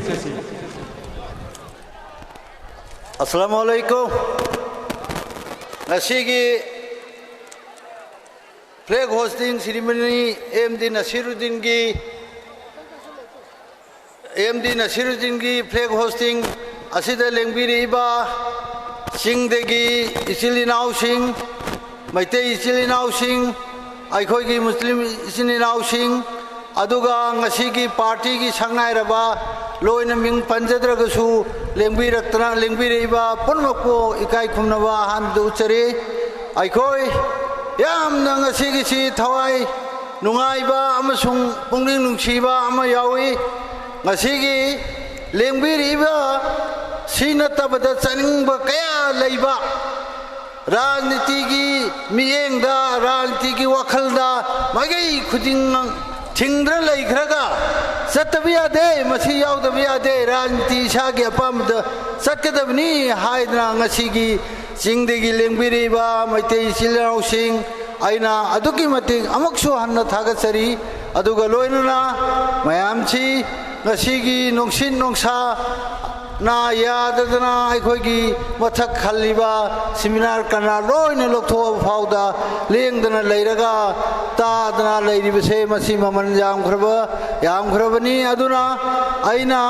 ꯑꯁꯂꯥꯃꯨ ꯑꯂꯥꯏꯀꯨꯝ꯫ ꯉꯁꯤꯒꯤ flag hosting ceremony M D ꯅꯁꯤꯔꯨꯗꯤꯟꯒꯤ ꯑꯦꯝ ꯗꯤ ꯅꯁꯤꯔꯨꯗꯤꯟꯒꯤ flag hosting ꯑꯁꯤꯗ ꯂꯦꯡꯕꯤꯔꯛꯏꯕ ꯆꯤꯡꯗꯒꯤ ꯏꯆꯤꯜ ꯏꯅꯥꯎꯁꯤꯡ, ꯃꯩꯇꯩ ꯏꯆꯤꯜ ꯏꯅꯥꯎꯁꯤꯡ, ꯑꯩꯈꯣꯏꯒꯤ ꯃꯨꯁꯂꯤꯝ ꯏꯆꯤꯟ ꯏꯅꯥꯎꯁꯤꯡ, ꯑꯗꯨꯒ ꯉꯁꯤꯒꯤ ꯄꯥꯔꯇꯤꯒꯤ ꯁꯛꯅꯥꯏꯔꯕ ꯂꯣꯏꯅ ꯃꯤꯡ ꯄꯟꯖꯗ꯭ꯔꯒꯁꯨ ꯂꯦꯡꯕꯤꯔꯛꯇꯅ ꯂꯦꯡꯕꯤꯔꯛꯏꯕ ꯄꯨꯝꯅꯃꯛꯄꯨ ꯏꯀꯥꯏ ꯈꯨꯝꯅꯕ ꯑꯍꯥꯟꯕꯗ ꯎꯠꯆꯔꯤ꯫ ꯑꯩꯈꯣꯏ ꯌꯥꯝꯅ ꯉꯁꯤꯒꯤꯁꯤ ꯊꯋꯥꯏ ꯅꯨꯡꯉꯥꯏꯕ ꯑꯃꯁꯨꯡ ꯄꯨꯛꯅꯤꯡ ꯅꯨꯡꯁꯤꯕ ꯑꯃ ꯌꯥꯎꯏ꯫ ꯉꯁꯤꯒꯤ ꯂꯦꯡꯕꯤꯔꯛꯏꯕ ꯁꯤ ꯅꯠꯇꯕꯗ ꯆꯠꯅꯤꯡꯕ ꯀꯌꯥ ꯂꯩꯕ, ꯔꯥꯖꯅꯤꯇꯤꯒꯤ ꯃꯤꯠꯌꯦꯡꯗ, ꯔꯥꯖꯅꯤꯇꯤꯒꯤ ꯋꯥꯈꯜꯗ ꯃꯥꯏꯀꯩ ꯈꯨꯗꯤꯡꯃꯛ ꯊꯤꯡꯗꯨꯅ ꯂꯩꯈ꯭ꯔꯒ, "ꯆꯠꯇꯕ ꯌꯥꯗꯦ, ꯃꯁꯤ ꯌꯥꯎꯗꯕ ꯌꯥꯗꯦ, ꯔꯥꯖꯅꯤꯇꯤ ꯏꯁꯥꯒꯤ ꯑꯄꯥꯝꯕꯗ ꯆꯠꯀꯗꯕꯅꯤ" ꯍꯥꯏꯗꯅ ꯉꯁꯤꯒꯤ ꯆꯤꯡꯗꯒꯤ ꯂꯦꯡꯕꯤꯔꯛꯏꯕ ꯃꯩꯇꯩ ꯏꯆꯤꯜ ꯏꯅꯥꯎꯁꯤꯡ ꯑꯩꯅ ꯑꯗꯨꯛꯀꯤ ꯃꯇꯤꯛ ꯑꯃꯨꯛꯁꯨ ꯍꯟꯅ ꯊꯥꯒꯠꯆꯔꯤ꯫ ꯑꯗꯨꯒ ꯂꯣꯏꯅꯅ ꯃꯌꯥꯝꯁꯤ ꯉꯁꯤꯒꯤ ꯅꯨꯡꯁꯤꯠ ꯅꯨꯡꯁꯥ ꯅꯥ ꯌꯥꯗꯗꯅ ꯑꯩꯈꯣꯏꯒꯤ ꯃꯊꯛ ꯈꯜꯂꯤꯕ ꯁꯤꯃꯤꯅꯥꯔ ꯀꯅꯥ ꯂꯣꯏꯅ ꯂꯧꯊꯣꯛꯑꯕ ꯐꯥꯎꯗ ꯂꯦꯡꯗꯅ ꯂꯩꯔꯒ ꯇꯥꯗꯅ ꯂꯩꯔꯤꯕꯁꯦ ꯃꯁꯤ ꯃꯃꯜ ꯌꯥꯝꯈ꯭ꯔꯕ, ꯌꯥꯝꯈ꯭ꯔꯕꯅꯤ꯫ ꯑꯗꯨꯅ ꯑꯩꯅ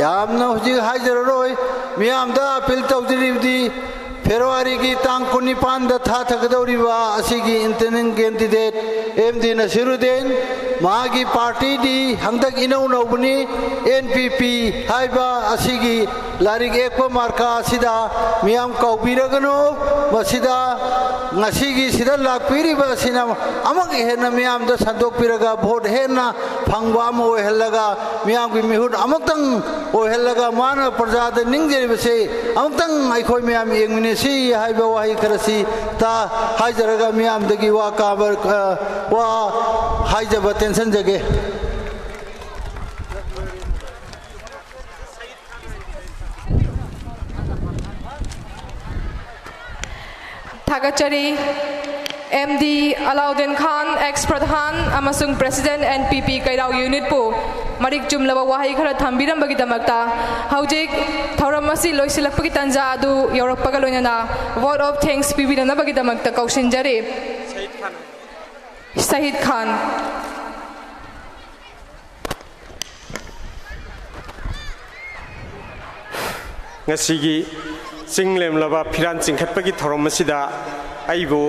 ꯌꯥꯝꯅ ꯍꯧꯖꯤꯛ ꯍꯥꯏꯖꯔꯔꯣꯏ꯫ ꯃꯤꯌꯥꯝꯗ ꯑꯄꯤꯜ ꯇꯧꯖꯔꯤꯕꯗꯤ ꯐꯦꯕ꯭ꯔꯨꯋꯥꯔꯤꯒꯤ ꯇꯥꯡ ꯀꯨꯟꯅꯤꯄꯥꯟꯗ ꯊꯥꯊꯒꯗꯧꯔꯤꯕ ꯑꯁꯤꯒꯤ ꯏꯟꯗꯤꯄꯦꯟꯗꯦꯟ ꯀꯦꯟꯗꯤꯗꯦꯠ ꯑꯦꯝ ꯗꯤ ꯅꯁꯤꯔꯨꯗꯤꯟ, ꯃꯥꯒꯤ ꯄꯥꯔꯇꯤꯗꯤ ꯍꯟꯗꯛ ꯏꯅꯧ ꯅꯧꯕꯅꯤ, ꯑꯦꯟ ꯄꯤ ꯄꯤ ꯍꯥꯏꯕ ꯑꯁꯤꯒꯤ ꯂꯥꯏꯔꯤꯛ ꯌꯦꯛꯄ ꯃꯥꯔꯀꯥ ꯑꯁꯤꯗ ꯃꯤꯌꯥꯝ ꯀꯥꯎꯕꯤꯔꯒꯅꯨ꯫ ꯃꯁꯤꯗ ꯉꯁꯤꯒꯤ ꯁꯤꯗ ꯂꯥꯛꯄꯤꯔꯤꯕ ꯑꯁꯤꯅ ꯑꯃꯨꯛ ꯍꯦꯟꯅ ꯃꯤꯌꯥꯝꯗ ꯁꯟꯗꯣꯛꯄꯤꯔꯒ ꯚꯣꯠ ꯍꯦꯟꯅ ꯐꯪꯕ ꯑꯃ ꯑꯣꯏꯍꯜꯂꯒ ꯃꯤꯌꯥꯝꯒꯤ ꯃꯤꯍꯨꯠ ꯑꯃꯨꯛꯇꯪ ꯑꯣꯏꯍꯜꯂꯒ ꯃꯥꯅ ꯄ꯭ꯔꯖꯥꯗ ꯅꯤꯡꯖꯔꯤꯕꯁꯤ ꯑꯃꯨꯛꯇꯪ ꯑꯩꯈꯣꯏ ꯃꯌꯥꯝ ꯌꯦꯡꯃꯤꯟꯅꯁꯤ ꯍꯥꯏꯕ ꯋꯥꯍꯩ ꯈꯔꯁꯤ ꯇ ꯍꯥꯏꯖꯔꯒ ꯃꯤꯌꯥꯝꯗꯒꯤ ꯋꯥ ꯀꯥꯕ, ꯑ, ꯋꯥ ꯍꯥꯏꯖꯕ ꯇꯦꯟꯁꯤꯟꯖꯒꯦ꯫ ꯊꯥꯒꯠꯆꯔꯤ꯫ ꯑꯦꯝ ꯗꯤ ꯑꯂꯥꯎꯗꯤꯟ ꯈꯥꯟ, ꯑꯦꯛꯁ ꯄ꯭ꯔꯙꯥꯟ ꯑꯃꯁꯨꯡ ꯄ꯭ꯔꯦꯁꯤꯗꯦꯟꯠ ꯑꯦꯟ ꯄꯤ ꯄꯤ ꯀꯩꯔꯥꯎ ꯌꯨꯅꯤꯠꯄꯨ ꯃꯔꯤꯛ ꯆꯨꯝꯂꯕ ꯋꯥꯍꯩ ꯈꯔ ꯊꯝꯕꯤꯔꯝꯕꯒꯤꯗꯃꯛꯇ꯫ ꯍꯧꯖꯤꯛ ꯊꯧꯔꯝ ꯑꯁꯤ ꯂꯣꯏꯁꯤꯜꯂꯛꯄꯒꯤ ꯇꯥꯟꯖꯥ ꯑꯗꯨ ꯌꯧꯔꯛꯄꯒ ꯂꯣꯏꯅꯅ vote of thanks ꯄꯤꯕꯤꯅꯅꯕꯒꯤꯗꯃꯛꯇ ꯀꯧꯁꯤꯟꯖꯔꯤ꯫ ꯁꯍꯤꯗ ꯈꯥꯟ꯫ ꯉꯁꯤꯒꯤ ꯆꯤꯡ ꯂꯦꯝꯂꯕ ꯐꯤꯔꯥꯟ ꯆꯤꯡꯈꯠꯄꯒꯤ ꯊꯧꯔꯝ ꯑꯁꯤꯗ ꯑꯩꯕꯨ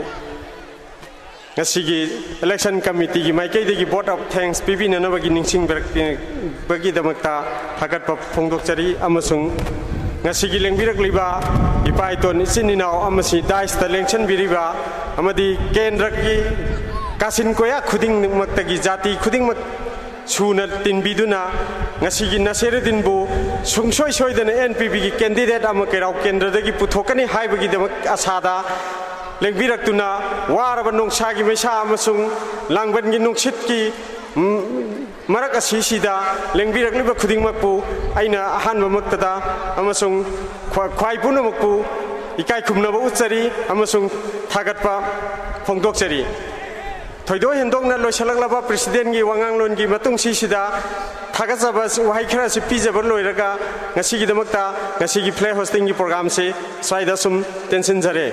ꯉꯁꯤꯒꯤ election committee ꯒꯤ ꯃꯥꯏꯀꯩꯗꯒꯤ vote of thanks ꯄꯤꯕꯤꯅꯅꯕꯒꯤ ꯅꯤꯡꯁꯤꯡꯕꯤꯔꯛꯄꯒꯤꯗꯃꯛꯇ ꯊꯥꯒꯠꯄ ꯐꯣꯡꯗꯣꯛꯆꯔꯤ꯫ ꯑꯃꯁꯨꯡ ꯉꯁꯤꯒꯤ ꯂꯦꯡꯕꯤꯔꯛꯂꯤꯕ ꯏꯄꯥ ꯏꯇꯣꯟ, ꯏꯆꯤꯟ ꯏꯅꯥꯎ ꯑꯃꯁꯨꯡ dais ꯇ ꯂꯦꯡꯁꯤꯟꯕꯤꯔꯤꯕ ꯑꯃꯗꯤ ꯀꯦꯟꯗ꯭ꯔꯒꯤ ꯀꯥꯆꯤꯟ ꯀꯣꯌꯥ ꯈꯨꯗꯤꯡꯃꯛꯇꯒꯤ ꯖꯥꯇꯤ ꯈꯨꯗꯤꯡꯃꯛ ꯁꯨꯅ ꯇꯤꯟꯕꯤꯗꯨꯅ ꯉꯁꯤꯒꯤ ꯅꯁꯤꯔꯨꯗꯤꯟꯕꯨ ꯁꯨꯡꯁꯣꯏ ꯁꯣꯏꯗꯅ ꯑꯦꯟ ꯄꯤ ꯄꯤ ꯒꯤ candidate ꯑꯃ ꯀꯩꯔꯥꯎ ꯀꯦꯟꯗ꯭ꯔꯗꯒꯤ ꯄꯨꯊꯣꯛꯀꯅꯤ ꯍꯥꯏꯕꯒꯤꯗꯃꯛ ꯑꯁꯥꯗ ꯂꯦꯡꯕꯤꯔꯛꯇꯨꯅ, ꯋꯥꯔꯕ ꯅꯣꯡꯁꯥꯒꯤ ꯃꯩꯁꯥ ꯑꯃꯁꯨꯡ ꯂꯥꯡꯕꯟꯒꯤ ꯅꯨꯡꯁꯤꯠꯀꯤ ꯃꯔꯛ ꯑꯁꯤꯁꯤꯗ ꯂꯦꯡꯕꯤꯔꯛꯂꯤꯕ ꯈꯨꯗꯤꯡꯃꯛꯄꯨ ꯑꯩꯅ ꯑꯍꯥꯟꯕꯃꯛꯇꯗ ꯑꯃꯁꯨꯡ ꯈ꯭ꯋꯥꯏ ꯄꯨꯝꯅꯃꯛꯄꯨ ꯏꯀꯥꯏ ꯈꯨꯝꯅꯕ ꯎꯠꯆꯔꯤ ꯑꯃꯁꯨꯡ ꯊꯥꯒꯠꯄ ꯐꯣꯡꯗꯣꯛꯆꯔꯤ꯫ ꯊꯣꯏꯗꯣꯛ ꯍꯦꯟꯗꯣꯛꯅ ꯂꯣꯏꯁꯤꯜꯂꯛꯂꯕ ꯄ꯭ꯔꯦꯁꯤꯗꯦꯟꯒꯤ ꯋꯥꯉꯥꯡꯂꯣꯟꯒꯤ ꯃꯇꯨꯡꯁꯤꯁꯤꯗ ꯊꯥꯒꯠꯆꯕ ꯋꯥꯍꯩ ꯈꯔꯁꯤ ꯄꯤꯖꯕ ꯂꯣꯏꯔꯒ, ꯉꯁꯤꯒꯤꯗꯃꯛꯇ ꯉꯁꯤꯒꯤ flag hoistingꯒꯤ programꯁꯤ ꯁ꯭ꯋꯥꯏꯗ ꯁꯨꯝ ꯇꯦꯟꯁꯤꯟꯖꯔꯦ꯫